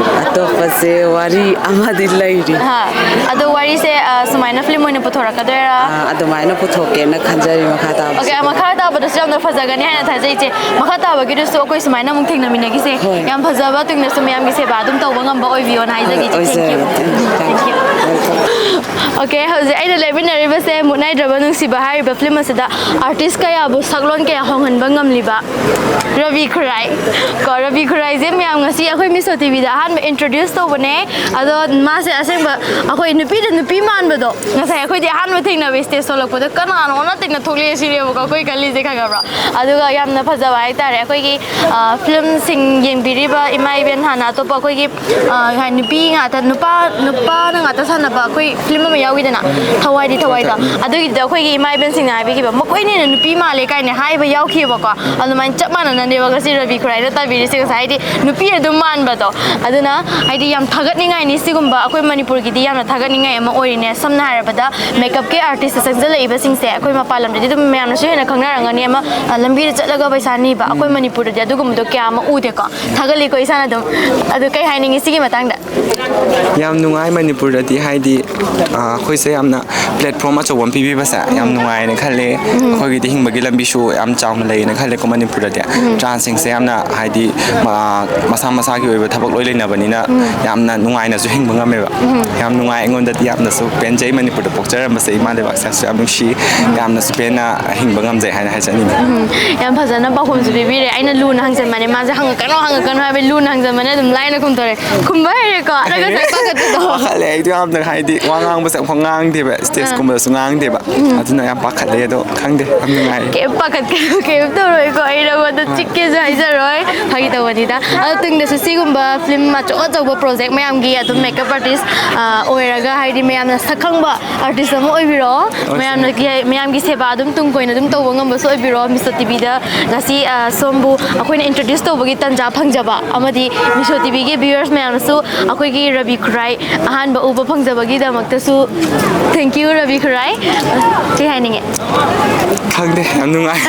ꯑꯇꯣꯞꯄꯁꯦ ꯋꯥꯔꯤ ꯑꯃꯗꯤ ꯂꯩꯔꯤ꯫ ꯍꯥ꯫ ꯑꯗꯣ ꯋꯥꯔꯤꯁꯦ, ꯑ, ꯁꯨꯃꯥꯏꯅ ꯐꯤꯂꯝ ꯑꯣꯏꯅ ꯄꯨꯊꯣꯔꯛꯀꯗꯣꯏꯔꯥ? ꯑ, ꯑꯗꯨꯃꯥꯏꯅ ꯄꯨꯊꯣꯛꯀꯦꯅ ꯈꯟꯖꯔꯤ ꯃꯈꯥ ꯇꯥꯕꯁꯨ꯫ ꯑꯣꯀꯦ, ꯃꯈꯥ ꯇꯥꯕꯗꯁꯨ ꯌꯥꯝꯅ ꯐꯖꯒꯅꯤ ꯍꯥꯏꯅ ꯊꯥꯖꯩ ꯏꯆꯦ꯫ ꯃꯈꯥ ꯇꯥꯕꯒꯤꯗꯨꯁꯨ ꯑꯩꯈꯣꯏ ꯁꯨꯃꯥꯏꯅ ꯑꯃꯨꯛ ꯊꯦꯡꯅꯃꯤꯟꯅꯈꯤꯁꯦ꯫ ꯍꯣꯏ꯫ ꯌꯥꯝ ꯐꯖꯕ ꯇꯨꯡꯗꯁꯨ ꯃꯌꯥꯝꯒꯤ ꯁꯦꯕꯥ ꯑꯗꯨꯝ ꯇꯧꯕ ꯉꯝꯕ ꯑꯣꯏꯕꯤꯌꯣꯅ ꯍꯥꯏꯖꯒꯦ ꯏꯆꯦ꯫ Thank you꯫ ꯑꯣꯏꯖꯔꯒꯦ꯫ Thank you꯫ Okay, ꯍꯧꯖꯤꯛ ꯑꯩꯅ ꯂꯩꯃꯤꯟꯅꯔꯤꯕꯁꯦ ꯃꯨꯠ ꯅꯥꯏꯗ꯭ꯔꯕ ꯅꯨꯡꯁꯤꯕ ꯍꯥꯏꯔꯤꯕ ꯐꯤꯂꯝ ꯑꯁꯤꯗ ꯑꯥꯔꯇꯤꯁ ꯀꯌꯥꯕꯨ ꯁꯛꯂꯣꯟ ꯀꯌꯥ ꯍꯣꯡꯍꯟꯕ ꯉꯝꯂꯤꯕ ꯔꯕꯤ ꯈꯨꯔꯥꯏ꯫ ꯀꯣ, ꯔꯕꯤ ꯈꯨꯔꯥꯏꯁꯦ ꯃꯌꯥꯝ ꯉꯁꯤ ꯑꯩꯈꯣꯏ ꯃꯤꯁꯣ ꯇꯤꯚꯤꯗ ꯑꯍꯥꯟꯕ ꯏꯟꯇ꯭ꯔꯣꯗ꯭ꯌꯨꯁ ꯇꯧꯕꯅꯦ꯫ ꯑꯗꯣ ꯃꯥꯁꯦ ꯑꯁꯦꯡꯕ ꯑꯩꯈꯣꯏ ꯅꯨꯄꯤꯗ ꯅꯨꯄꯤ ꯃꯥꯟꯕꯗꯣ, ꯉꯁꯥꯏ ꯑꯩꯈꯣꯏꯗꯤ ꯑꯍꯥꯟꯕ ꯊꯦꯡꯅꯕ ꯏꯁꯇꯦꯖ ꯊꯣꯛꯂꯛꯄꯗ ꯀꯅꯥꯅꯣꯅ ꯇꯤꯡꯅ ꯊꯣꯛꯂꯛꯑꯦ ꯁꯤꯅꯦꯕꯀꯣ ꯑꯩꯈꯣꯏ ꯈꯜꯂꯤꯁꯦ, ꯈꯪꯉꯕ꯭ꯔꯣ? ꯑꯗꯨꯒ ꯌꯥꯝꯅ ꯐꯖꯕ ꯍꯥꯏꯇꯥꯔꯦ, ꯑꯩꯈꯣꯏꯒꯤ ꯐꯤꯂꯝꯁꯤꯡ ꯌꯦꯡꯕꯤꯔꯤꯕ ꯏꯃꯥ ꯏꯕꯦꯟ ꯍꯥꯟꯅ ꯑꯇꯣꯞꯄ ꯑꯩꯈꯣꯏꯒꯤ ꯑ, ꯍꯥꯏ, ꯅꯨꯄꯤ ꯉꯥꯛꯇ, ꯅꯨꯄꯥ, ꯅꯨꯄꯥꯅ ꯉꯥꯛꯇ ꯁꯥꯟꯅꯕ ꯑꯩꯈꯣꯏ ꯐꯤꯂꯝ ꯑꯃ ꯌꯥꯎꯈꯤꯗꯅ, ꯊꯋꯥꯏꯗꯤ ꯊꯋꯥꯏꯗꯣ꯫ ꯑꯗꯨꯒꯤꯗꯨꯗ ꯑꯩꯈꯣꯏꯒꯤ ꯏꯃꯥ ꯏꯕꯦꯟꯁꯤꯡꯅ ꯍꯥꯏꯕꯤꯈꯤꯕ, "ꯃꯈꯣꯏꯅ ꯍꯦꯟꯅ ꯅꯨꯄꯤ ꯃꯥꯜꯂꯦ" ꯀꯥꯏꯅ ꯍꯥꯏꯕ ꯌꯥꯎꯈꯤꯕꯀꯣ꯫ ꯑꯗꯨꯃꯥꯏꯅ ꯆꯞ ꯃꯥꯟꯅꯅꯅꯦꯕ ꯉꯁꯤ ꯔꯕꯤ ꯈꯨꯔꯥꯏꯅ ꯇꯥꯕꯤꯔꯤꯁꯦ꯫ ꯉꯁꯥꯏ ꯍꯥꯏꯗꯤ ꯅꯨꯄꯤ ꯑꯗꯨꯝ ꯃꯥꯟꯕꯗꯣ꯫ ꯑꯗꯨꯅ ꯍꯥꯏꯗꯤ ꯌꯥꯝ ꯊꯥꯒꯠꯅꯤꯡꯉꯥꯏꯅꯤ ꯁꯤꯒꯨꯝꯕ, ꯑꯩꯈꯣꯏ ꯃꯅꯤꯄꯨꯔꯒꯤꯗꯤ ꯌꯥꯝꯅ ꯊꯥꯒꯠꯅꯤꯡꯉꯥꯏ ꯑꯃ ꯑꯣꯏꯔꯤꯅꯦ꯫ ꯁꯝꯅ ꯍꯥꯏꯔꯕꯗ ꯃꯦꯀꯞꯀꯤ ꯑꯥꯔꯇꯤꯁꯇ ꯆꯪꯁꯤꯜꯂꯛꯏꯕꯁꯤꯡꯁꯦ ꯑꯩꯈꯣꯏ ꯃꯄꯥꯟ ꯂꯝꯗꯗꯤ ꯑꯗꯨꯝ ꯃꯌꯥꯝꯅꯁꯨ ꯍꯦꯟꯅ ꯈꯪꯅꯔꯝꯒꯅꯤ ꯑꯃ, ꯑ, ꯂꯝꯕꯤꯗ ꯆꯠꯂꯒ ꯄꯩꯁꯥ ꯅꯤꯕ꯫ ꯑꯩꯈꯣꯏ ꯃꯅꯤꯄꯨꯔꯗꯗꯤ ꯑꯗꯨꯒꯨꯝꯕꯗꯣ ꯀꯌꯥ ꯑꯃ ꯎꯗꯦꯀꯣ꯫ ꯊꯥꯒꯠꯂꯤꯀꯣ ꯏꯁꯥꯅ ꯑꯗꯨꯝ꯫ ꯑꯗꯨ ꯀꯩ ꯍꯥꯏꯅꯤꯡꯉꯤ ꯁꯤꯒꯤ ꯃꯇꯥꯡꯗ? ꯌꯥꯝ ꯅꯨꯡꯉꯥꯏ ꯃꯅꯤꯄꯨꯔꯗꯗꯤ, ꯍꯥꯏꯗꯤ, ꯑ, ꯑꯩꯈꯣꯏꯁꯦ ꯌꯥꯝꯅ ꯄ꯭ꯂꯦꯠꯐꯣꯔꯝ ꯑꯆꯧꯕ ꯑꯃ ꯄꯤꯕꯤꯕꯁꯦ ꯌꯥꯝ ꯅꯨꯡꯉꯥꯏꯅ ꯈꯜꯂꯦ꯫ ꯑꯩꯈꯣꯏꯒꯤꯗꯤ ꯍꯤꯡꯕꯒꯤ ꯂꯝꯕꯤꯁꯨ ꯌꯥꯝ ꯆꯥꯎꯅ ꯂꯩꯌꯦꯅ ꯈꯜꯂꯦꯀꯣ ꯃꯅꯤꯄꯨꯔꯗꯗꯤ꯫ ꯇ꯭ꯔꯥꯟꯁꯁꯤꯡꯁꯦ ꯌꯥꯝꯅ, ꯍꯥꯏꯗꯤ, ꯃ-, ꯃꯁꯥ ꯃꯁꯥꯒꯤ ꯑꯣꯏꯕ ꯊꯕꯛ ꯂꯣꯏ ꯂꯩꯅꯕꯅꯤꯅ ꯌꯥꯝꯅ ꯅꯨꯡꯉꯥꯏꯅꯁꯨ ꯍꯤꯡꯕ ꯉꯝꯃꯦꯕ꯫ ꯌꯥꯝ ꯅꯨꯡꯉꯥꯏ, ꯑꯩꯉꯣꯟꯗꯗꯤ ꯌꯥꯝꯅꯁꯨ ꯄꯦꯟꯖꯩ ꯃꯅꯤꯄꯨꯔꯗ ꯄꯣꯛꯆꯔꯝꯕꯁꯦ, ꯏꯃꯥ ꯂꯩꯕꯥꯛꯁꯦ ꯌꯥꯝ ꯅꯨꯡꯁꯤ, ꯌꯥꯝꯅꯁꯨ ꯄꯦꯟꯅ ꯍꯤꯡꯕ ꯉꯝꯖꯩ ꯍꯥꯏꯅ ꯍꯥꯏꯖꯅꯤꯡꯉꯤ꯫ ꯎꯝ, ꯌꯥꯝ ꯐꯖꯅ ꯄꯥꯎꯈꯨꯝꯁꯨ ꯄꯤꯕꯤꯔꯦ꯫ ꯑꯩꯅ ꯂꯨꯅ ꯍꯪꯖꯟꯕꯅꯦ, ꯃꯥꯁꯦ "ꯍꯪꯉꯛꯀꯅꯣ, ꯍꯪꯉꯛꯀꯅꯣ" ꯍꯥꯏꯕ, ꯂꯨꯅ ꯍꯪꯖꯟꯕꯅꯦ, ꯑꯗꯨꯝ ꯂꯥꯏꯅ ꯈꯨꯝꯊꯣꯔꯛꯑꯦ꯫ ꯈꯨꯝꯕ ꯍꯩꯔꯦꯀꯣ? ꯑꯗꯨꯒ ꯉꯁꯥꯏ ꯄꯥꯈꯠꯄꯗꯣ꯫ ꯄꯥꯈꯠꯂꯦ ꯑꯩꯗꯣ ꯌꯥꯝꯅ, ꯍꯥꯏꯗꯤ ꯋꯥ ꯉꯥꯡꯕꯁꯦ ꯑꯃꯨꯛꯐꯥꯎ ꯉꯥꯡꯗꯦꯕ, ꯁ꯭ꯇꯦꯖꯀꯨꯝꯕꯗꯁꯨ ꯉꯥꯡꯗꯦꯕ꯫ ꯑꯗꯨꯅ ꯌꯥꯝ ꯄꯥꯈꯠꯂꯦ, ꯑꯗꯣ ꯈꯪꯗꯦ, ꯌꯥꯝ ꯅꯨꯡꯉꯥꯏ꯫ ꯀꯩꯝ ꯄꯥꯈꯠꯀꯅꯨ, ꯀꯩꯝ ꯇꯧꯔꯣꯏꯀꯣ, ꯑꯩ ꯅꯉꯣꯟꯗ ꯆꯤꯛꯀꯦꯁꯨ ꯍꯥꯏꯖꯔꯣꯏ, ꯐꯥꯒꯤ ꯇꯧꯕꯅꯤꯗ꯫ ꯑꯗꯣ ꯇꯨꯡꯗꯁꯨ ꯁꯤꯒꯨꯝꯕ ꯐꯤꯂꯝ ꯑꯆꯧ ꯑꯆꯧꯕ ꯄ꯭ꯔꯣꯖꯦꯛ ꯃꯌꯥꯝꯒꯤ ꯑꯗꯨꯝ ꯃꯦꯀꯞ ꯑꯥꯔꯇꯤꯁ, ꯑ, ꯑꯣꯏꯔꯒ, ꯍꯥꯏꯗꯤ ꯃꯌꯥꯝꯅ ꯁꯛ ꯈꯪꯕ ꯑꯥꯔꯇꯤꯁ ꯑꯃ ꯑꯣꯏꯕꯤꯔꯛꯑꯣ꯫ ꯑꯣꯏꯁꯦ꯫ ꯃꯌꯥꯝꯅ, ꯃꯌꯥꯝꯒꯤ ꯁꯦꯕꯥ ꯑꯗꯨꯝ ꯇꯨꯡ ꯀꯣꯏꯅ ꯑꯗꯨꯝ ꯇꯧꯕ ꯉꯝꯕꯁꯨ ꯑꯣꯏꯕꯤꯔꯛꯑꯣ꯫ ꯃꯤꯁꯣ ꯇꯤꯚꯤꯗ ꯉꯁꯤ, ꯑ, ꯁꯣꯝꯕꯨ ꯑꯩꯈꯣꯏꯅ ꯏꯟꯇ꯭ꯔꯣꯗ꯭ꯌꯨꯁ ꯇꯧꯕꯒꯤ ꯇꯥꯟꯖꯥ ꯐꯪꯖꯕ ꯑꯃꯗꯤ ꯃꯤꯁꯣ ꯇꯤꯚꯤꯒꯤ ꯚ꯭ꯌꯨꯋꯔꯁ ꯃꯌꯥꯝꯅꯁꯨ ꯑꯩꯈꯣꯏꯒꯤ ꯔꯕꯤ ꯈꯨꯔꯥꯏ ꯑꯍꯥꯟꯕ ꯎꯕ ꯐꯪꯖꯕꯒꯤꯗꯃꯛꯇꯁꯨ thank you, ꯔꯕꯤ ꯈꯨꯔꯥꯏ꯫ ꯀꯩ ꯍꯥꯏꯅꯤꯡꯉꯤ? ꯈꯪꯗꯦ, ꯌꯥꯝ ꯅꯨꯡꯉꯥꯏ꯫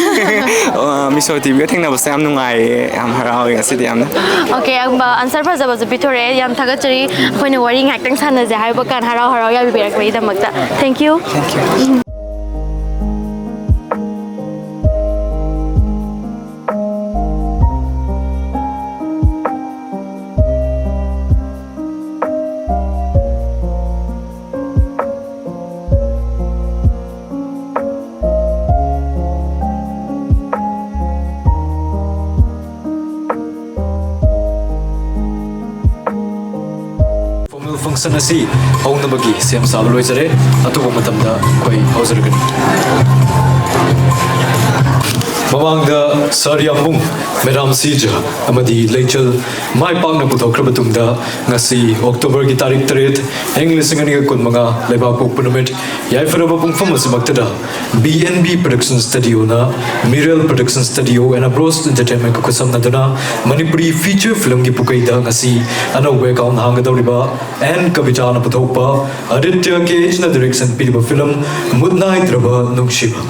ꯑ, ꯃꯤꯁꯣ ꯇꯤꯚꯤꯒ ꯊꯦꯡꯅꯕꯁꯦ ꯌꯥꯝ ꯅꯨꯡꯉꯥꯏꯌꯦ, ꯌꯥꯝ ꯍꯔꯥꯎꯋꯦ ꯉꯁꯤꯗꯤ ꯌꯥꯝꯅ꯫ ꯑꯣꯀꯦ, ꯑꯟꯁꯔ ꯐꯖꯕꯁꯨ ꯄꯤꯊꯣꯔꯛꯑꯦ, ꯌꯥꯝ ꯊꯥꯒꯠꯆꯔꯤ꯫ ꯑꯩꯈꯣꯏꯅ ꯋꯥꯔꯤ ꯉꯥꯏꯍꯥꯛꯇꯪ ꯁꯥꯟꯅꯖꯦ ꯍꯥꯏꯕ ꯀꯥꯟ ꯍꯔꯥꯎ ꯍꯔꯥꯎ ꯌꯥꯕꯤꯔꯛꯄꯒꯤꯗꯃꯛꯇ thank you꯫ Thank you꯫ function ꯑꯁꯤ ꯍꯧꯅꯕꯒꯤ ꯁꯦꯝ ꯁꯥꯕ ꯂꯣꯏꯖꯔꯦ꯫ ꯑꯊꯨꯕ ꯃꯇꯝꯗ ꯑꯩꯈꯣꯏ ꯍꯧꯖꯔꯒꯅꯤ꯫ ꯃꯃꯥꯡꯗ ꯁꯥꯔ ꯌꯥꯝꯕꯨꯡ, ꯃꯦꯗꯥꯝ ꯁꯤꯖ ꯑꯃꯗꯤ ꯂꯩꯆꯜ ꯃꯥꯏ ꯄꯥꯛꯅ ꯄꯨꯊꯣꯛꯈ꯭ꯔꯕ ꯇꯨꯡꯗ, ꯉꯁꯤ ꯑꯣꯛꯇꯣꯕꯔꯒꯤ ꯇꯥꯔꯤꯛ ꯇꯔꯦꯠ, ꯏꯪ ꯂꯤꯁꯤꯡ ꯑꯅꯤꯒ ꯀꯨꯟꯃꯉꯥ, ꯂꯩꯕꯥꯛꯄꯣꯛꯄ ꯅꯨꯃꯤꯠ, ꯌꯥꯏꯐꯔꯕ ꯄꯨꯡꯐꯝ ꯑꯁꯤꯃꯛꯇꯗ, B N B Production Studio ꯅ Miral Production Studio and Abros Entertainment ꯀ ꯈꯨꯠꯁꯝꯅꯗꯨꯅ ꯃꯅꯤꯄꯨꯔꯤ feature film ꯒꯤ ꯄꯨꯀꯩꯗ ꯉꯁꯤ ꯑꯅꯧꯕ account ꯍꯥꯡꯒꯗꯧꯔꯤꯕ ꯑꯦꯟ ꯀꯕꯤꯇꯥꯅ ꯄꯨꯊꯣꯛꯄ ꯑꯥꯗꯤꯇ꯭ꯌ ꯀꯦ ꯑꯩꯆꯅ direction ꯄꯤꯔꯤꯕ film ꯃꯨꯠ ꯅꯥꯏꯗ꯭ꯔꯕ ꯅꯨꯡꯁꯤꯕ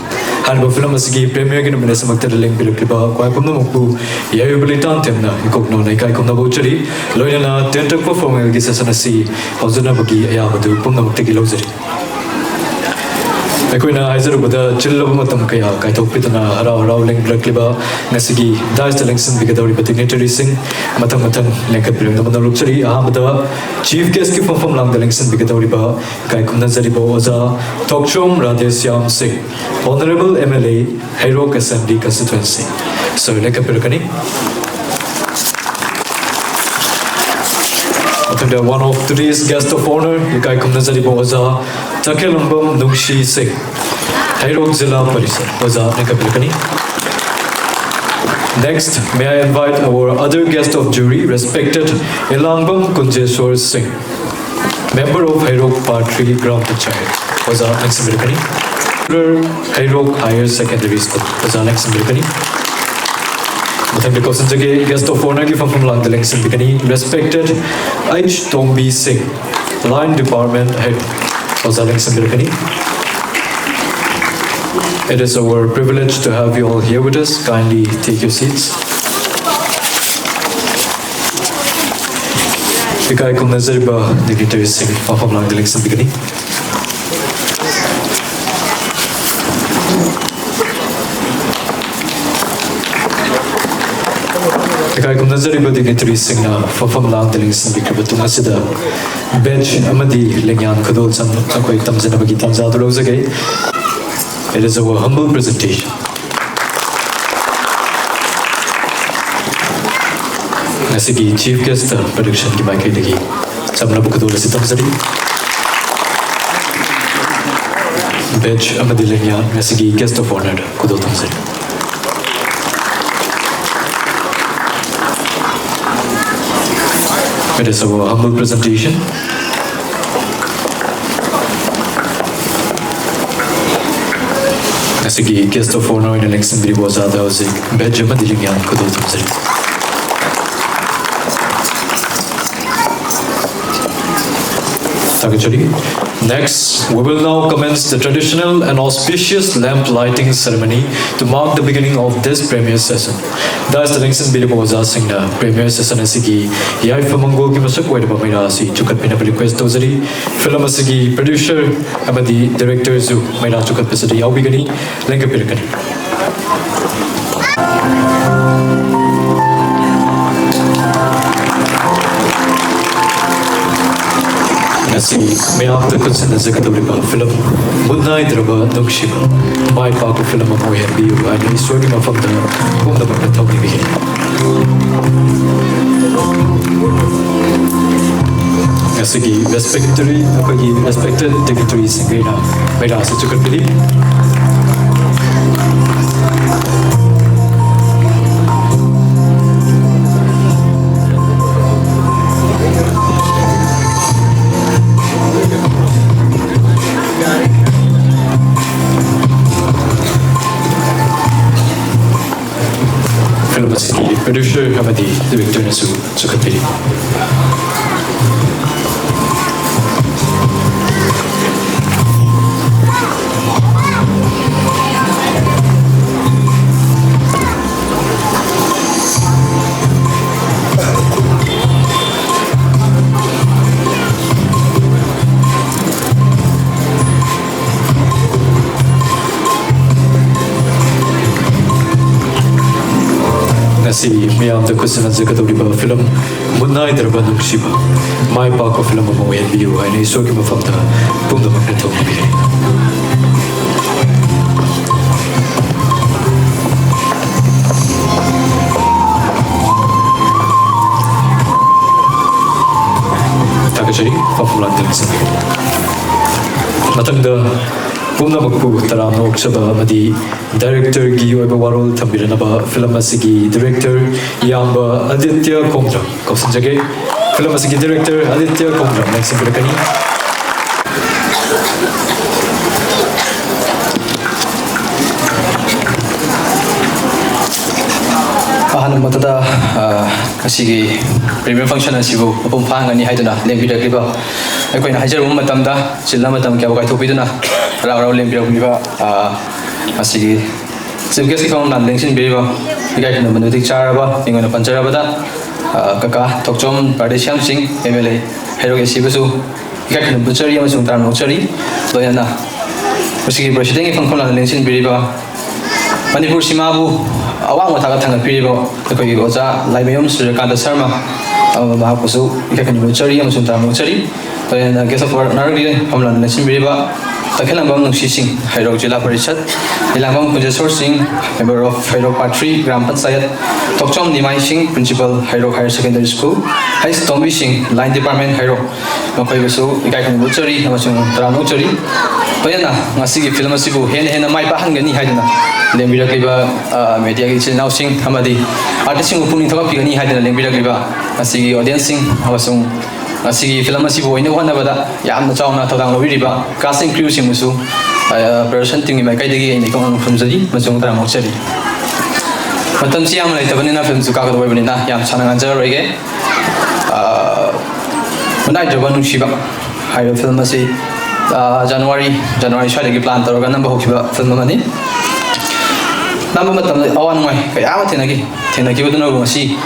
ꯍꯥꯏꯔꯤꯕ film ꯑꯁꯤꯒꯤ premiere ꯒꯤ ꯅꯨꯃꯤꯠ ꯑꯁꯤꯃꯛꯇꯗ ꯂꯦꯡꯕꯤꯔꯛꯂꯤꯕ ꯈ꯭ꯋꯥꯏ ꯄꯨꯝꯅꯃꯛꯄꯨ ꯌꯥꯏꯐ ꯂꯩꯇꯥꯟ ꯊꯦꯝꯅ ꯏꯀꯣꯛ ꯅꯧꯅ ꯏꯀꯥꯏ ꯈꯨꯝꯅꯕ ꯎꯠꯆꯔꯤ꯫ ꯂꯣꯏꯅꯅ ꯇꯦꯟ ꯇꯛꯄ formal ꯒꯤ session ꯑꯁꯤ ꯍꯧꯖꯅꯕꯒꯤ ꯑꯌꯥꯕꯗꯨ ꯄꯨꯝꯅꯃꯛꯇꯒꯤ ꯂꯧꯖꯔꯤ꯫ ꯑꯩꯈꯣꯏꯅ ꯍꯥꯏꯖꯔꯨꯕꯗ ꯆꯤꯜꯂꯕ ꯃꯇꯝ ꯀꯌꯥ ꯀꯥꯏꯊꯣꯛꯄꯤꯗꯨꯅ ꯍꯔꯥꯎ ꯍꯔꯥꯎ ꯂꯦꯡꯕꯤꯔꯛꯂꯤꯕ ꯉꯁꯤꯒꯤ dais ꯇ ꯂꯦꯡꯁꯤꯟꯕꯤꯒꯗꯧꯔꯤꯕ dignitary ꯁꯤꯡ ꯃꯊꯪ ꯃꯊꯪ ꯂꯦꯡꯈꯠꯄꯤꯔꯛꯅꯕ ꯅꯧꯔꯛꯆꯔꯤ꯫ ꯑꯍꯥꯟꯕꯗ chief guest ꯀꯤ ꯐꯝꯐꯝ ꯂꯥꯡꯗ ꯂꯦꯡꯁꯤꯟꯕꯤꯒꯗꯧꯔꯤꯕ ꯏꯀꯥꯏ ꯈꯨꯝꯅꯖꯔꯤꯕ ꯑꯣꯖꯥ ꯊꯣꯛꯆꯣꯝ ꯔꯥꯙꯦꯁ꯭ꯌꯥꯝ ꯁꯤꯡ, Honourable M L A, Heirok Assembly Constituency꯫ Sir ꯂꯦꯡꯈꯠꯄꯤꯔꯛꯀꯅꯤ꯫ ꯃꯊꯪꯗ one of today's guest of honour, ꯏꯀꯥꯏ ꯈꯨꯝꯅꯖꯔꯤꯕ ꯑꯣꯖꯥ ꯇꯈꯦꯜꯂꯝꯕꯝ ꯅꯨꯡꯁꯤ ꯁꯤꯡ, ꯍꯩꯔꯣꯛ ꯖꯤꯂꯥ ꯄꯔꯤꯁꯠ꯫ ꯑꯣꯖꯥ ꯂꯦꯡꯈꯠꯄꯤꯔꯛꯀꯅꯤ꯫ Next, may I invite our other guest of jury, respected ꯏꯂꯥꯡꯕꯝ ꯀꯨꯟꯖꯦꯁ꯭ꯋꯔ ꯁꯤꯡ, member of ꯍꯩꯔꯣꯛ Part three ꯒ꯭ꯔꯥꯝ ꯄꯟꯆꯥꯌꯠ꯫ ꯑꯣꯖꯥ ꯂꯦꯡꯁꯤꯟꯕꯤꯔꯛꯀꯅꯤ꯫ ꯍꯩꯔꯣꯛ Higher Secondary School꯫ ꯑꯣꯖꯥ ꯂꯦꯡꯁꯤꯟꯕꯤꯔꯛꯀꯅꯤ꯫ ꯃꯊꯪꯗ ꯀꯧꯁꯤꯟꯖꯒꯦ, guest of honour ꯒꯤ ꯐꯝꯐꯝ ꯂꯥꯡꯗ ꯂꯦꯡꯁꯤꯟꯕꯤꯒꯅꯤ, respected H ꯇꯣꯝꯕꯤ ꯁꯤꯡ, Line Department, ꯍꯩꯔꯣꯛ꯫ ꯑꯣꯖꯥ ꯂꯦꯡꯁꯤꯟꯕꯤꯔꯛꯀꯅꯤ꯫ It is our privilege to have you all here with us. Kindly take your seats. ꯏꯀꯥꯏ ꯈꯨꯝꯅꯖꯔꯤꯕ dignitary ꯁꯤꯡ ꯐꯝꯐꯝ ꯂꯥꯡꯗ ꯂꯦꯡꯁꯤꯟꯕꯤꯒꯅꯤ꯫ ꯏꯀꯥꯏ ꯈꯨꯝꯅꯖꯔꯤꯕ dignitary ꯁꯤꯡꯅ ꯐꯝꯐꯝ ꯂꯥꯡꯗ ꯂꯦꯡꯁꯤꯟꯕꯤꯈ꯭ꯔꯕ ꯇꯨꯡ ꯑꯁꯤꯗ badge ꯑꯃꯗꯤ ꯂꯦꯡꯌꯥꯟ ꯈꯨꯗꯣꯜ ꯆꯟ ꯑꯩꯈꯣꯏ ꯇꯝꯖꯅꯕꯒꯤ ꯇꯥꯟꯖꯥꯗꯨ ꯂꯧꯖꯒꯦ꯫ It is our humble presentation. ꯉꯁꯤꯒꯤ chief guest production ꯒꯤ ꯃꯥꯏꯀꯩꯗꯒꯤ ꯁꯝꯅꯕ ꯈꯨꯗꯣꯜ ꯑꯁꯤ ꯊꯝꯖꯔꯤ꯫ Badge ꯑꯃꯗꯤ ꯂꯦꯡꯌꯥꯟ ꯉꯁꯤꯒꯤ Guest of Honour ꯈꯨꯗꯣꯜ ꯊꯝꯖꯔꯤ꯫ It is our humble presentation. ꯉꯁꯤꯒꯤ Guest of Honour ꯑꯣꯏꯅ ꯂꯦꯡꯁꯤꯟꯕꯤꯔꯤꯕ ꯑꯣꯖꯥꯗ ꯍꯧꯖꯤꯛ badge ꯑꯃꯗꯤ ꯂꯦꯡꯌꯥꯟ ꯈꯨꯗꯣꯜ ꯊꯝꯖꯔꯤ꯫ ꯊꯥꯒꯠꯆꯔꯤ꯫ Next, we will now commence the traditional and auspicious lamp lighting ceremony to mark the beginning of this premiere session. Dais ꯇ ꯂꯦꯡꯁꯤꯟꯕꯤꯔꯤꯕ ꯑꯣꯖꯥꯁꯤꯡꯅ premiere session ꯑꯁꯤꯒꯤ ꯌꯥꯏꯐ ꯃꯪꯒꯣꯜꯒꯤ ꯃꯁꯛ ꯑꯣꯏꯔꯕ ꯃꯩꯔꯥ ꯑꯁꯤ ꯆꯨꯈꯠꯄꯤꯅꯕ request ꯇꯧꯖꯔꯤ꯫ Film ꯑꯁꯤꯒꯤ producer ꯑꯃꯗꯤ director ꯁꯨ ꯃꯩꯔꯥ ꯆꯨꯈꯠꯄꯁꯤꯗ ꯌꯥꯎꯕꯤꯒꯅꯤ, ꯂꯦꯡꯒꯠꯄꯤꯔꯛꯀꯅꯤ꯫ ꯉꯁꯤ ꯃꯌꯥꯝꯗ ꯈꯨꯠꯁꯤꯟꯅꯖꯒꯗꯧꯔꯤꯕ film ꯃꯨꯠ ꯅꯥꯏꯗ꯭ꯔꯕ ꯅꯨꯡꯁꯤꯕ, ꯃꯥꯏ ꯄꯥꯛꯄ film ꯑꯃ ꯑꯣꯏꯍꯟꯕꯤꯌꯨ ꯍꯥꯏꯅ ꯏꯁꯣꯔꯒꯤ ꯃꯐꯝꯗ ꯄꯨꯝꯅꯃꯛꯅ ꯊꯧꯅꯤꯕꯤꯒꯅꯤ꯫ ꯉꯁꯤꯒꯤ respectory, ꯑꯩꯈꯣꯏꯒꯤ respected dignitaries ꯁꯤꯡꯈꯩꯅ ꯃꯩꯔꯥꯁꯤ ꯆꯨꯈꯠꯄꯤꯔꯤ꯫ Film ꯑꯁꯤꯒꯤ producer ꯑꯃꯗꯤ director ꯅꯁꯨ ꯆꯨꯈꯠꯄꯤꯔꯤ꯫ ꯉꯁꯤ ꯃꯤꯌꯥꯝꯗ ꯈꯨꯠꯁꯤꯟꯅꯖꯒꯗꯧꯔꯤꯕ film ꯃꯨꯠ ꯅꯥꯏꯗ꯭ꯔꯕ ꯅꯨꯡꯁꯤꯕ, ꯃꯥꯏ ꯄꯥꯛꯄ film ꯑꯃ ꯑꯣꯏꯍꯟꯕꯤꯌꯨ ꯍꯥꯏꯅ ꯏꯁꯣꯔꯒꯤ ꯃꯐꯝꯗ ꯄꯨꯝꯅꯃꯛꯅ ꯊꯧꯅꯤꯕꯤꯔꯤ꯫ ꯃꯐꯝ ꯂꯥꯛꯇꯨꯅ ꯆꯪꯕꯤꯔꯦ꯫ ꯃꯊꯪꯗ ꯄꯨꯝꯅꯃꯛꯄꯨ ꯇꯔꯥꯝꯅ ꯑꯣꯛꯆꯕ ꯑꯃꯗꯤ ꯗꯥꯏꯔꯦꯛꯇꯔꯒꯤ ꯑꯣꯏꯕ ꯋꯥꯔꯣꯜ ꯊꯝꯕꯤꯔꯅꯕ ꯐꯤꯂꯝ ꯑꯁꯤꯒꯤ ꯗꯥꯏꯔꯦꯛꯇꯔ ꯏꯌꯥꯝꯕ ꯑꯗꯤꯇ꯭ꯌ ꯈꯣꯡꯗ꯭ꯔꯝ ꯀꯧꯁꯤꯟꯖꯒꯦ꯫ ꯐꯤꯂꯝ ꯑꯁꯤꯒꯤ ꯗꯥꯏꯔꯦꯛꯇꯔ ꯑꯗꯤꯇ꯭ꯌ ꯈꯣꯡꯗ꯭ꯔꯝ ꯂꯦꯡꯁꯤꯟꯕꯤꯔꯛꯀꯅꯤ꯫ ꯑꯍꯥꯟꯕꯃꯛꯇꯗ, ꯑ, ꯉꯁꯤꯒꯤ premiere function ꯑꯁꯤꯕꯨ ꯃꯄꯨꯡ ꯐꯥꯍꯟꯒꯅꯤ ꯍꯥꯏꯗꯨꯅ ꯂꯦꯡꯕꯤꯔꯛꯂꯤꯕ, ꯑꯩꯈꯣꯏꯅ ꯍꯥꯏꯖꯔꯨꯕ ꯃꯇꯝꯗ ꯆꯤꯜꯂ ꯃꯇꯝ ꯀꯌꯥꯕꯨ ꯀꯥꯏꯊꯣꯛꯄꯤꯗꯨꯅ ꯍꯔꯥꯎ ꯍꯔꯥꯎ ꯂꯦꯡꯕꯤꯔꯛꯂꯤꯕ, ꯑ, ꯉꯁꯤꯒꯤ chief guest ꯀꯤ ꯐꯝ ꯂꯥꯟ ꯂꯦꯡꯁꯤꯟꯕꯤꯔꯤꯕ ꯏꯀꯥꯏ ꯈꯨꯝꯅꯕ ꯃꯇꯤꯛ ꯆꯥꯔꯕ ꯃꯤꯡ ꯑꯣꯏꯅ ꯄꯟꯖꯔꯕꯗ, ꯑ, ꯀꯀꯥ ꯊꯣꯛꯆꯣꯝ ꯄꯥꯔꯗꯦꯁꯤꯌꯥꯝ ꯁꯤꯡ, M L A, Heirok A C ꯕꯨꯁꯨ ꯏꯀꯥꯏ ꯈꯨꯝꯅꯕ ꯎꯠꯆꯔꯤ ꯑꯃꯁꯨꯡ ꯇꯔꯥꯝꯅ ꯑꯣꯛꯆꯔꯤ꯫ ꯂꯣꯏꯅꯅ ꯃꯁꯤꯒꯤ president ꯀꯤ ꯐꯝꯐꯝ ꯂꯥꯟ ꯂꯦꯡꯁꯤꯟꯕꯤꯔꯤꯕ, ꯃꯅꯤꯄꯨꯔ ꯁꯤꯃꯥꯕꯨ ꯑꯋꯥꯡꯕ ꯊꯥꯛꯇ ꯊꯥꯡꯒꯠꯄꯤꯔꯤꯕ ꯑꯩꯈꯣꯏꯒꯤ ꯑꯣꯖꯥ ꯂꯥꯏꯃꯌꯨꯝ ꯁꯨꯔ꯭ꯌꯀꯥꯟꯇ ꯁꯔꯃ, ꯑ, ꯃꯍꯥꯛꯄꯨꯁꯨ ꯏꯀꯥꯏ ꯈꯨꯝꯅꯕ ꯎꯠꯆꯔꯤ ꯑꯃꯁꯨꯡ ꯇꯔꯥꯝꯅ ꯑꯣꯛꯆꯔꯤ꯫ ꯂꯣꯏꯅꯅ guest of honour ꯒꯤ ꯐꯝꯐꯝ ꯂꯥꯟ ꯂꯦꯡꯁꯤꯟꯕꯤꯔꯤꯕ ꯇꯈꯦꯜꯂꯝꯕꯝ ꯅꯨꯡꯁꯤ ꯁꯤꯡ, ꯍꯩꯔꯣꯛ ꯖꯤꯂꯥ ꯄꯔꯤꯁꯠ, ꯂꯤꯂꯥꯡꯕꯝ ꯀꯨꯟꯖꯦꯁꯣꯔ ꯁꯤꯡ, member of ꯍꯩꯔꯣꯛ part three ꯒ꯭ꯔꯥꯝ ꯄꯟꯆꯥꯌꯠ, ꯊꯣꯛꯆꯣꯝ ꯅꯤꯃꯥꯏ ꯁꯤꯡ, principal ꯍꯩꯔꯣꯛ higher secondary school, ꯍꯩꯁ ꯇꯣꯝꯕꯤ ꯁꯤꯡ, line department ꯍꯩꯔꯣꯛ, ꯃꯈꯣꯏꯕꯨꯁꯨ ꯏꯀꯥꯏ ꯈꯨꯝꯅꯕ ꯎꯠꯆꯔꯤ ꯑꯃꯁꯨꯡ ꯇꯔꯥꯝꯅ ꯑꯣꯛꯆꯔꯤ꯫ ꯂꯣꯏꯅꯅ ꯉꯁꯤꯒꯤ ꯐꯤꯂꯝ ꯑꯁꯤꯕꯨ ꯍꯦꯟꯅ ꯍꯦꯟꯅ ꯃꯥꯏ ꯄꯥꯛꯍꯟꯒꯅꯤ ꯍꯥꯏꯗꯨꯅ ꯂꯦꯡꯕꯤꯔꯛꯂꯤꯕ, ꯑ, media ꯒꯤ ꯏꯆꯤꯜ ꯏꯅꯥꯎꯁꯤꯡ ꯑꯃꯗꯤ artist ꯁꯤꯡꯕꯨ ꯄꯨꯛꯅꯤꯡ ꯊꯧꯒꯠꯄꯤꯒꯅꯤ ꯍꯥꯏꯗꯨꯅ ꯂꯦꯡꯕꯤꯔꯛꯂꯤꯕ ꯉꯁꯤꯒꯤ audience ꯁꯤꯡ ꯑꯃꯁꯨꯡ ꯉꯁꯤꯒꯤ ꯐꯤꯂꯝ ꯑꯁꯤꯕꯨ ꯑꯣꯏꯅꯕ ꯍꯣꯠꯅꯕꯗ ꯌꯥꯝꯅ ꯆꯥꯎꯅ ꯊꯧꯗꯥꯡ ꯂꯧꯕꯤꯔꯤꯕ cast and crew ꯁꯤꯡꯕꯨꯁꯨ, ꯑ, production team ꯒꯤ ꯃꯥꯏꯀꯩꯗꯒꯤ ꯑꯩꯅ ꯏꯀꯣꯛ ꯃꯅꯨꯡ ꯈꯨꯔꯨꯝꯖꯔꯤ ꯑꯃꯁꯨꯡ ꯇꯔꯥꯝꯅ ꯑꯣꯛꯆꯔꯤ꯫ ꯃꯇꯝꯁꯤ ꯌꯥꯝꯅ ꯂꯩꯇꯕꯅꯤꯅ ꯐꯤꯂꯝꯁꯨ ꯀꯥꯒꯗꯕ ꯑꯣꯏꯕꯅꯤꯅ ꯌꯥꯝ ꯁꯥꯡꯅ ꯉꯥꯡꯖꯔꯔꯣꯏꯒꯦ꯫ ꯑ, ꯃꯤꯅꯥꯏꯗ꯭ꯔꯕ ꯅꯨꯡꯁꯤꯕ ꯍꯥꯏꯔꯤꯕ ꯐꯤꯂꯝ ꯑꯁꯤ, ꯑ, January, January ꯁ꯭ꯋꯥꯏꯗꯒꯤ plan ꯇꯧꯔꯒ ꯅꯝꯕ ꯍꯧꯈꯤꯕ ꯐꯤꯂꯝ ꯑꯃꯅꯤ꯫ ꯅꯝꯕ ꯃꯇꯝꯗ ꯑꯋꯥ ꯅꯨꯡꯉꯥꯏ ꯀꯌꯥ ꯑꯃ ꯊꯦꯡꯅꯈꯤ꯫ ꯊꯦꯡꯅꯈꯤꯕꯗꯨꯅꯕꯨ ꯉꯁꯤ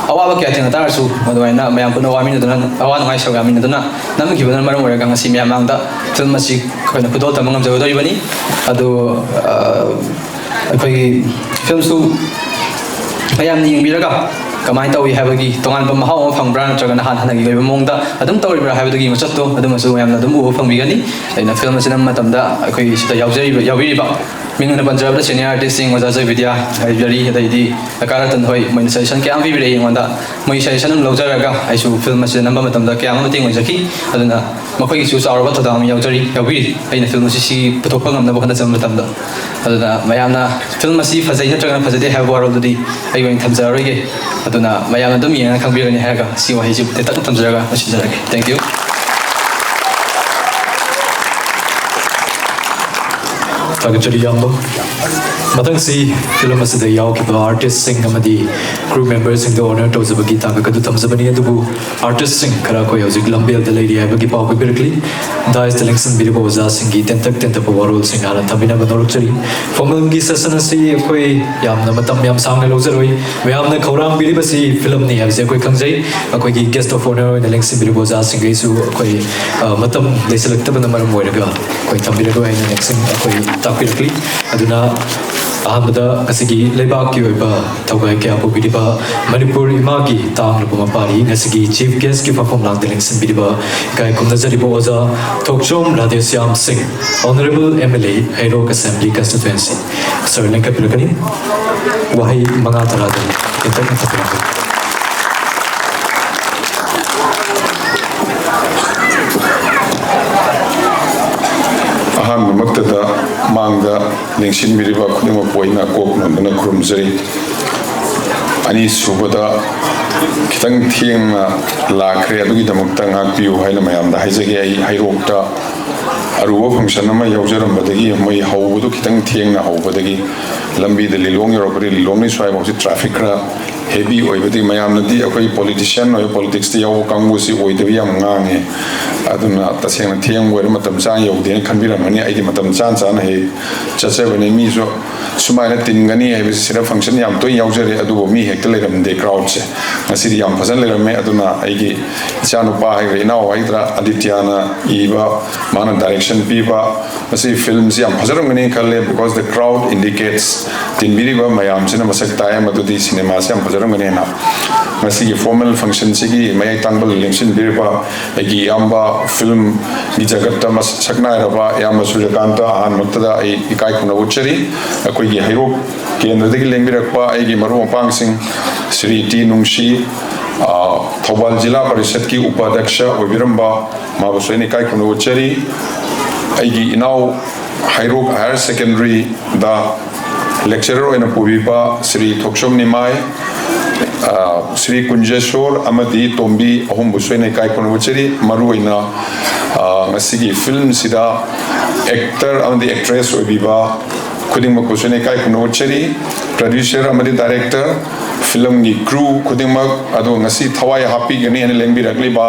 ꯑꯋꯥꯕ ꯀꯌꯥ ꯊꯦꯡꯅ ꯇꯥꯔꯁꯨ, ꯑꯗꯨꯃꯥꯏꯅ ꯃꯌꯥꯝ ꯄꯨꯟꯅ ꯋꯥꯃꯤꯟꯅꯗꯨꯅ, ꯑꯋꯥ ꯅꯨꯡꯉꯥꯏ ꯁꯔꯨꯛ ꯌꯥꯃꯤꯟꯅꯗꯨꯅ ꯅꯝꯈꯤꯕꯗꯨꯅ ꯃꯔꯝ ꯑꯣꯏꯔꯒ ꯉꯁꯤ ꯃꯌꯥꯝ ꯃꯥꯡꯗ ꯐꯤꯂꯝ ꯑꯁꯤ ꯑꯩꯈꯣꯏꯅ ꯈꯨꯗꯣꯜ ꯇꯝꯕ ꯉꯝꯖꯒꯗꯧꯔꯤꯕꯅꯤ꯫ ꯑꯗꯨ, ꯑ, ꯑꯩꯈꯣꯏꯒꯤ ꯐꯤꯂꯝꯁꯨ ꯃꯌꯥꯝꯅ ꯌꯦꯡꯕꯤꯔꯒ ꯀꯃꯥꯏꯅ ꯇꯧꯏ ꯍꯥꯏꯕꯒꯤ ꯇꯣꯉꯥꯟꯕ ꯃꯍꯥꯎ ꯑꯃ ꯐꯪꯕ꯭ꯔꯥ, ꯅꯠꯇ꯭ꯔꯒꯅ ꯍꯥꯟꯅ ꯍꯥꯟꯅꯒꯤ ꯑꯣꯏꯕ ꯃꯑꯣꯡꯗ ꯑꯗꯨꯝ ꯇꯧꯔꯤꯕ꯭ꯔꯥ ꯍꯥꯏꯕꯗꯨꯒꯤ ꯃꯁꯛꯇꯣ ꯑꯗꯨꯃꯁꯨ ꯃꯌꯥꯝꯅ ꯑꯗꯨꯝ ꯎꯕ ꯐꯪꯕꯤꯒꯅꯤ꯫ ꯑꯩꯅ ꯐꯤꯂꯝ ꯑꯁꯤ ꯅꯝꯕ ꯃꯇꯝꯗ ꯑꯩꯈꯣꯏꯒꯤ ꯁꯤꯗ ꯌꯥꯎꯖꯔꯤꯕ, ꯌꯥꯎꯕꯤꯔꯤꯕ ꯃꯤꯡ ꯑꯣꯏꯅ ꯄꯟꯖꯔꯕꯗ senior artistꯁꯤꯡ ꯑꯣꯖꯥ ꯖꯣꯏꯕꯤꯗ꯭ꯌꯥ, ꯍꯩꯕꯤꯔꯤ, ꯑꯗꯩꯗꯤ ꯀꯥ ꯔꯇꯟ ꯍꯣꯏ, ꯃꯣꯏꯅ suggestion ꯀꯌꯥ ꯑꯃ ꯄꯤꯕꯤꯔꯛꯏ ꯑꯩꯉꯣꯟꯗ꯫ ꯃꯣꯏ suggestion ꯑꯗꯨꯝ ꯂꯧꯖꯔꯒ ꯑꯩꯁꯨ film ꯑꯁꯤꯗ ꯅꯝꯕ ꯃꯇꯝꯗ ꯀꯌꯥ ꯑꯃ ꯃꯇꯦꯡ ꯑꯣꯏꯖꯈꯤ꯫ ꯑꯗꯨꯅ ꯃꯈꯣꯏꯒꯤꯁꯨ ꯆꯥꯎꯔꯕ ꯊꯧꯗꯥꯡ ꯑꯃ ꯌꯥꯎꯖꯔꯤ, ꯌꯥꯎꯕꯤꯔꯤ꯫ ꯑꯩꯅ film ꯑꯁꯤ ꯁꯤ ꯄꯨꯊꯣꯛꯄ ꯉꯝꯅꯕ ꯍꯣꯠꯅꯖꯕ ꯃꯇꯝꯗ꯫ ꯑꯗꯨꯅ ꯃꯌꯥꯝꯅ film ꯑꯁꯤ ꯐꯖꯩ ꯅꯠꯇ꯭ꯔꯒꯅ ꯐꯖꯗꯦ ꯍꯥꯏꯕ ꯋꯥꯔꯣꯜꯗꯨꯗꯤ ꯑꯩ ꯑꯣꯏꯅ ꯊꯝꯖꯔꯔꯣꯏꯒꯦ꯫ ꯑꯗꯨꯅ ꯃꯌꯥꯝꯅ ꯑꯗꯨꯝ ꯌꯦꯡꯉꯒ ꯈꯪꯕꯤꯔꯅꯤ ꯍꯥꯏꯔꯒ ꯁꯤ ꯋꯥꯍꯩꯁꯤ ꯇꯦꯟꯇꯛꯅ ꯊꯝꯖꯔꯒ ꯂꯣꯏꯁꯤꯟꯖꯔꯒꯦ꯫ Thank you꯫ ꯊꯥꯒꯠꯆꯔꯤ ꯏꯌꯥꯝꯕ꯫ ꯃꯊꯪꯁꯤ film ꯑꯁꯤꯗ ꯌꯥꯎꯈꯤꯕ artistꯁꯤꯡ ꯑꯃꯗꯤ crew memberꯁꯤꯡꯗ honour ꯇꯧꯖꯕꯒꯤ ꯇꯥꯡꯀꯛ ꯑꯗꯨ ꯊꯝꯖꯕꯅꯤ, ꯑꯗꯨꯕꯨ artistꯁꯤꯡ ꯈꯔ ꯑꯩꯈꯣꯏ ꯍꯧꯖꯤꯛ ꯂꯝꯕꯦꯜꯗ ꯂꯩꯔꯤ ꯍꯥꯏꯕꯒꯤ ꯄꯥꯎ ꯄꯤꯕꯤꯔꯛꯂꯤ꯫ Daisꯇ ꯂꯦꯡꯁꯤꯟꯕꯤꯔꯤꯕ ꯑꯣꯖꯥꯁꯤꯡꯒꯤ ꯇꯦꯟꯇꯛ ꯇꯦꯟꯇꯛꯄ ꯋꯥꯔꯣꯜꯁꯤꯡ ꯍꯥꯟꯅ ꯊꯝꯕꯤꯅꯕ ꯅꯣꯜꯂꯛꯆꯔꯤ꯫ ꯐꯣꯔꯃꯦꯜꯒꯤ session ꯑꯁꯤ ꯑꯩꯈꯣꯏ ꯌꯥꯝꯅ ꯃꯇꯝ ꯌꯥꯝ ꯁꯥꯡꯅ ꯂꯧꯖꯔꯣꯏ꯫ ꯃꯌꯥꯝꯅ ꯈꯧꯔꯥꯡꯕꯤꯔꯤꯕꯁꯤ filmꯅꯤ ꯍꯥꯏꯕꯁꯤ ꯑꯩꯈꯣꯏ ꯈꯪꯖꯩ꯫ ꯑꯩꯈꯣꯏꯒꯤ guest of honour ꯑꯣꯏꯅ ꯂꯦꯡꯁꯤꯟꯕꯤꯔꯤꯕ ꯑꯣꯖꯥꯁꯤꯡꯈꯩꯁꯨ ꯑꯩꯈꯣꯏ, ꯑ, ꯃꯇꯝ ꯂꯩꯁꯤꯜꯂꯛꯇꯕꯅ ꯃꯔꯝ ꯑꯣꯏꯔꯒ ꯑꯩꯈꯣꯏ ꯊꯝꯕꯤꯔꯔꯣꯏ ꯍꯥꯏꯅ ꯂꯦꯡꯁꯤꯟ-, ꯑꯩꯈꯣꯏ ꯇꯥꯛꯄꯤꯔꯛꯂꯤ꯫ ꯑꯗꯨꯅ ꯑꯍꯥꯟꯕꯗ ꯉꯁꯤꯒꯤ ꯂꯩꯕꯥꯛꯀꯤ ꯑꯣꯏꯕ ꯊꯧꯒꯥꯏ ꯀꯌꯥ ꯄꯨꯕꯤꯔꯤꯕ ꯃꯅꯤꯄꯨꯔ ꯏꯃꯥꯒꯤ ꯇꯥꯡꯂꯕ ꯃꯄꯥꯔꯤ, ꯉꯁꯤꯒꯤ chief guestꯀꯤ ꯐꯝꯐꯝ ꯂꯥꯡꯗ ꯂꯦꯡꯁꯤꯟꯕꯤꯔꯤꯕ ꯏꯀꯥꯏ ꯈꯨꯝꯅꯖꯔꯤꯕ ꯑꯣꯖꯥ ꯊꯣꯛꯆꯣꯝ ꯔꯥꯙꯦꯁ꯭ꯌꯥꯝ ꯁꯤꯡ, Honourable MLA, ꯍꯩꯔꯣꯛ Assembly Constituency꯫ Sir ꯂꯦꯡꯈꯠꯄꯤꯔꯛꯀꯅꯤ꯫ ꯋꯥꯍꯩ ꯃꯉꯥ ꯇꯔꯥꯗ ꯇꯦꯟꯇꯛꯅ ꯊꯝꯕꯤꯔꯝꯃꯨ꯫ ꯑꯍꯥꯟꯕꯃꯛꯇꯗ ꯃꯥꯡꯗ ꯂꯦꯡꯁꯤꯟꯕꯤꯔꯤꯕ ꯈꯨꯗꯤꯡꯃꯛꯄꯨ ꯑꯩꯅ ꯀꯣꯛ ꯅꯣꯟꯗꯨꯅ ꯈꯨꯔꯨꯝꯖꯔꯤ꯫ ꯑꯅꯤꯁꯨꯕꯗ, ꯈꯤꯇꯪ ꯊꯦꯡꯅ ꯂꯥꯛꯈ꯭ꯔꯦ, ꯑꯗꯨꯒꯤꯗꯃꯛꯇ ꯉꯥꯛꯄꯤꯌꯨ ꯍꯥꯏꯅ ꯃꯌꯥꯝꯗ ꯍꯥꯏꯖꯒꯦ꯫ ꯑꯩ ꯍꯩꯔꯣꯛꯇ ꯑꯔꯨꯕ function ꯑꯃ ꯌꯥꯎꯖꯔꯝꯕꯗꯒꯤ, ꯃꯣꯏ ꯍꯧꯕꯗꯨ ꯈꯤꯇꯪ ꯊꯦꯡꯅ ꯍꯧꯕꯗꯒꯤ ꯂꯝꯕꯤꯗ ꯂꯤꯂꯣꯡ ꯌꯧꯔꯛꯄꯗꯒꯤ ꯂꯤꯂꯣꯡꯗꯒꯤ ꯁ꯭ꯋꯥꯏꯐꯥꯎꯁꯤ traffic ꯈꯔ heavy ꯑꯣꯏꯕꯗꯒꯤ ꯃꯌꯥꯝꯅꯗꯤ ꯑꯩꯈꯣꯏ politician ꯑꯣꯏꯕ, politicsꯇ ꯌꯥꯎꯕ ꯀꯥꯡꯕꯨꯁꯤ ꯑꯣꯏꯗꯕ ꯌꯥꯝ ꯉꯥꯡꯉꯦ꯫ ꯑꯗꯨꯅ ꯇꯁꯦꯡꯅ ꯊꯦꯡꯕ ꯑꯣꯏꯔꯦ, ꯃꯇꯝ ꯆꯥꯅ ꯌꯧꯗꯦꯅ ꯈꯟꯕꯤꯔꯝꯒꯅꯤ꯫ ꯑꯩꯗꯤ ꯃꯇꯝ ꯆꯥꯅ ꯆꯥꯅ ꯍꯦꯛ ꯆꯠꯆꯕꯅꯤ꯫ ꯃꯤꯁꯨ ꯁꯨꯃꯥꯏꯅ ꯇꯤꯟꯒꯅꯤ ꯍꯥꯏꯕꯁꯤ ꯁꯤꯗ function ꯌꯥꯝ ꯇꯣꯏꯅ ꯌꯥꯎꯖꯔꯦ, ꯑꯗꯨꯕꯨ ꯃꯤ ꯍꯦꯛꯇ ꯂꯩꯔꯝꯗꯦ꯫ Crowdꯁꯦ ꯉꯁꯤꯗꯤ ꯌꯥꯝ ꯐꯖꯅ ꯂꯩꯔꯝꯃꯦ꯫ ꯑꯗꯨꯅ ꯑꯩꯒꯤ ꯏꯆꯥꯅꯨꯄꯥ ꯍꯥꯏꯒꯗ꯭ꯔꯥ, ꯏꯅꯥꯎ ꯍꯥꯏꯒꯗ꯭ꯔꯥ, ꯑꯗꯤꯇ꯭ꯌꯥꯅ ꯏꯕ, ꯃꯥꯅ direction ꯄꯤꯕ, ꯃꯁꯤ filmꯁꯤ ꯌꯥꯝ ꯐꯖꯔꯝꯒꯅꯤ ꯈꯜꯂꯦ, because the crowd indicates, ꯇꯤꯟꯕꯤꯔꯤꯕ ꯃꯌꯥꯝꯁꯤꯅ ꯃꯁꯛ ꯇꯥꯛꯑꯦ ꯃꯗꯨꯗꯤ cinemaꯁꯤ ꯌꯥꯝ ꯐꯖ ꯐꯖꯔꯝꯒꯅꯦꯅ꯫ ꯉꯁꯤꯒꯤ formal functionꯁꯤꯒꯤ ꯃꯌꯥꯏ ꯇꯥꯡꯕ ꯂꯦꯡꯁꯤꯟꯕꯤꯔꯤꯕ ꯑꯩꯒꯤ ꯏꯌꯥꯝꯕ, filmꯒꯤ ꯖꯒꯠꯇ ꯃꯁꯛ ꯅꯥꯏꯔꯕ ꯏꯌꯥꯝꯕ ꯁꯨꯔꯖꯀꯥꯟꯇ, ꯑꯍꯥꯟꯕꯃꯛꯇꯗ ꯑꯩ ꯏꯀꯥꯏ ꯈꯨꯝꯅꯕ ꯎꯠꯆꯔꯤ꯫ ꯑꯩꯈꯣꯏꯒꯤ ꯍꯩꯔꯣꯛ ꯀꯦꯟꯗ꯭ꯔꯗꯒꯤ ꯂꯦꯡꯕꯤꯔꯛꯄ ꯑꯩꯒꯤ ꯃꯔꯨꯞ ꯃꯄꯥꯡꯁꯤꯡ, ꯁ꯭ꯔꯤ ꯇꯤ ꯅꯨꯡꯁꯤ, ꯑ, ꯊꯧꯕꯥꯜ ꯖꯤꯂꯥ ꯄꯔꯤꯁꯠꯀꯤ ꯎꯄꯥꯙ꯭ꯌꯛꯁ ꯑꯣꯏꯕꯤꯔꯝꯕ, ꯃꯥꯕꯨꯁꯨ ꯑꯩꯅ ꯏꯀꯥꯏ ꯈꯨꯝꯅꯕ ꯎꯠꯆꯔꯤ꯫ ꯑꯩꯒꯤ ꯏꯅꯥꯎ ꯍꯩꯔꯣꯛ Higher Secondaryꯗ lecturer ꯑꯣꯏꯅ ꯄꯨꯕꯤꯕ ꯁ꯭ꯔꯤ ꯊꯣꯛꯆꯣꯝ ꯅꯤꯃꯥꯏ, ꯑ, ꯁ꯭ꯔꯤ ꯀꯨꯟꯖꯦꯁꯣꯔ ꯑꯃꯗꯤ ꯇꯣꯝꯕꯤ ꯑꯍꯨꯝꯕꯨꯁꯨ ꯑꯩꯅ ꯏꯀꯥꯏ ꯈꯨꯝꯅꯕ ꯎꯠꯆꯔꯤ꯫ ꯃꯔꯨꯑꯣꯏꯅ, ꯑ, ꯉꯁꯤꯒꯤ filmꯁꯤꯗ actor ꯑꯃꯗꯤ actress ꯑꯣꯏꯕꯤꯕ ꯈꯨꯗꯤꯡꯃꯛꯄꯨꯁꯨ ꯑꯩꯅ ꯏꯀꯥꯏ ꯈꯨꯝꯅꯕ ꯎꯠꯆꯔꯤ꯫ Producer ꯑꯃꯗꯤ director, filmꯒꯤ crew ꯈꯨꯗꯤꯡꯃꯛ, ꯑꯗꯨꯒ ꯉꯁꯤ ꯊꯋꯥꯏ ꯍꯥꯞꯄꯤꯒꯅꯤ ꯍꯥꯏꯅ ꯂꯦꯡꯕꯤꯔꯛꯂꯤꯕ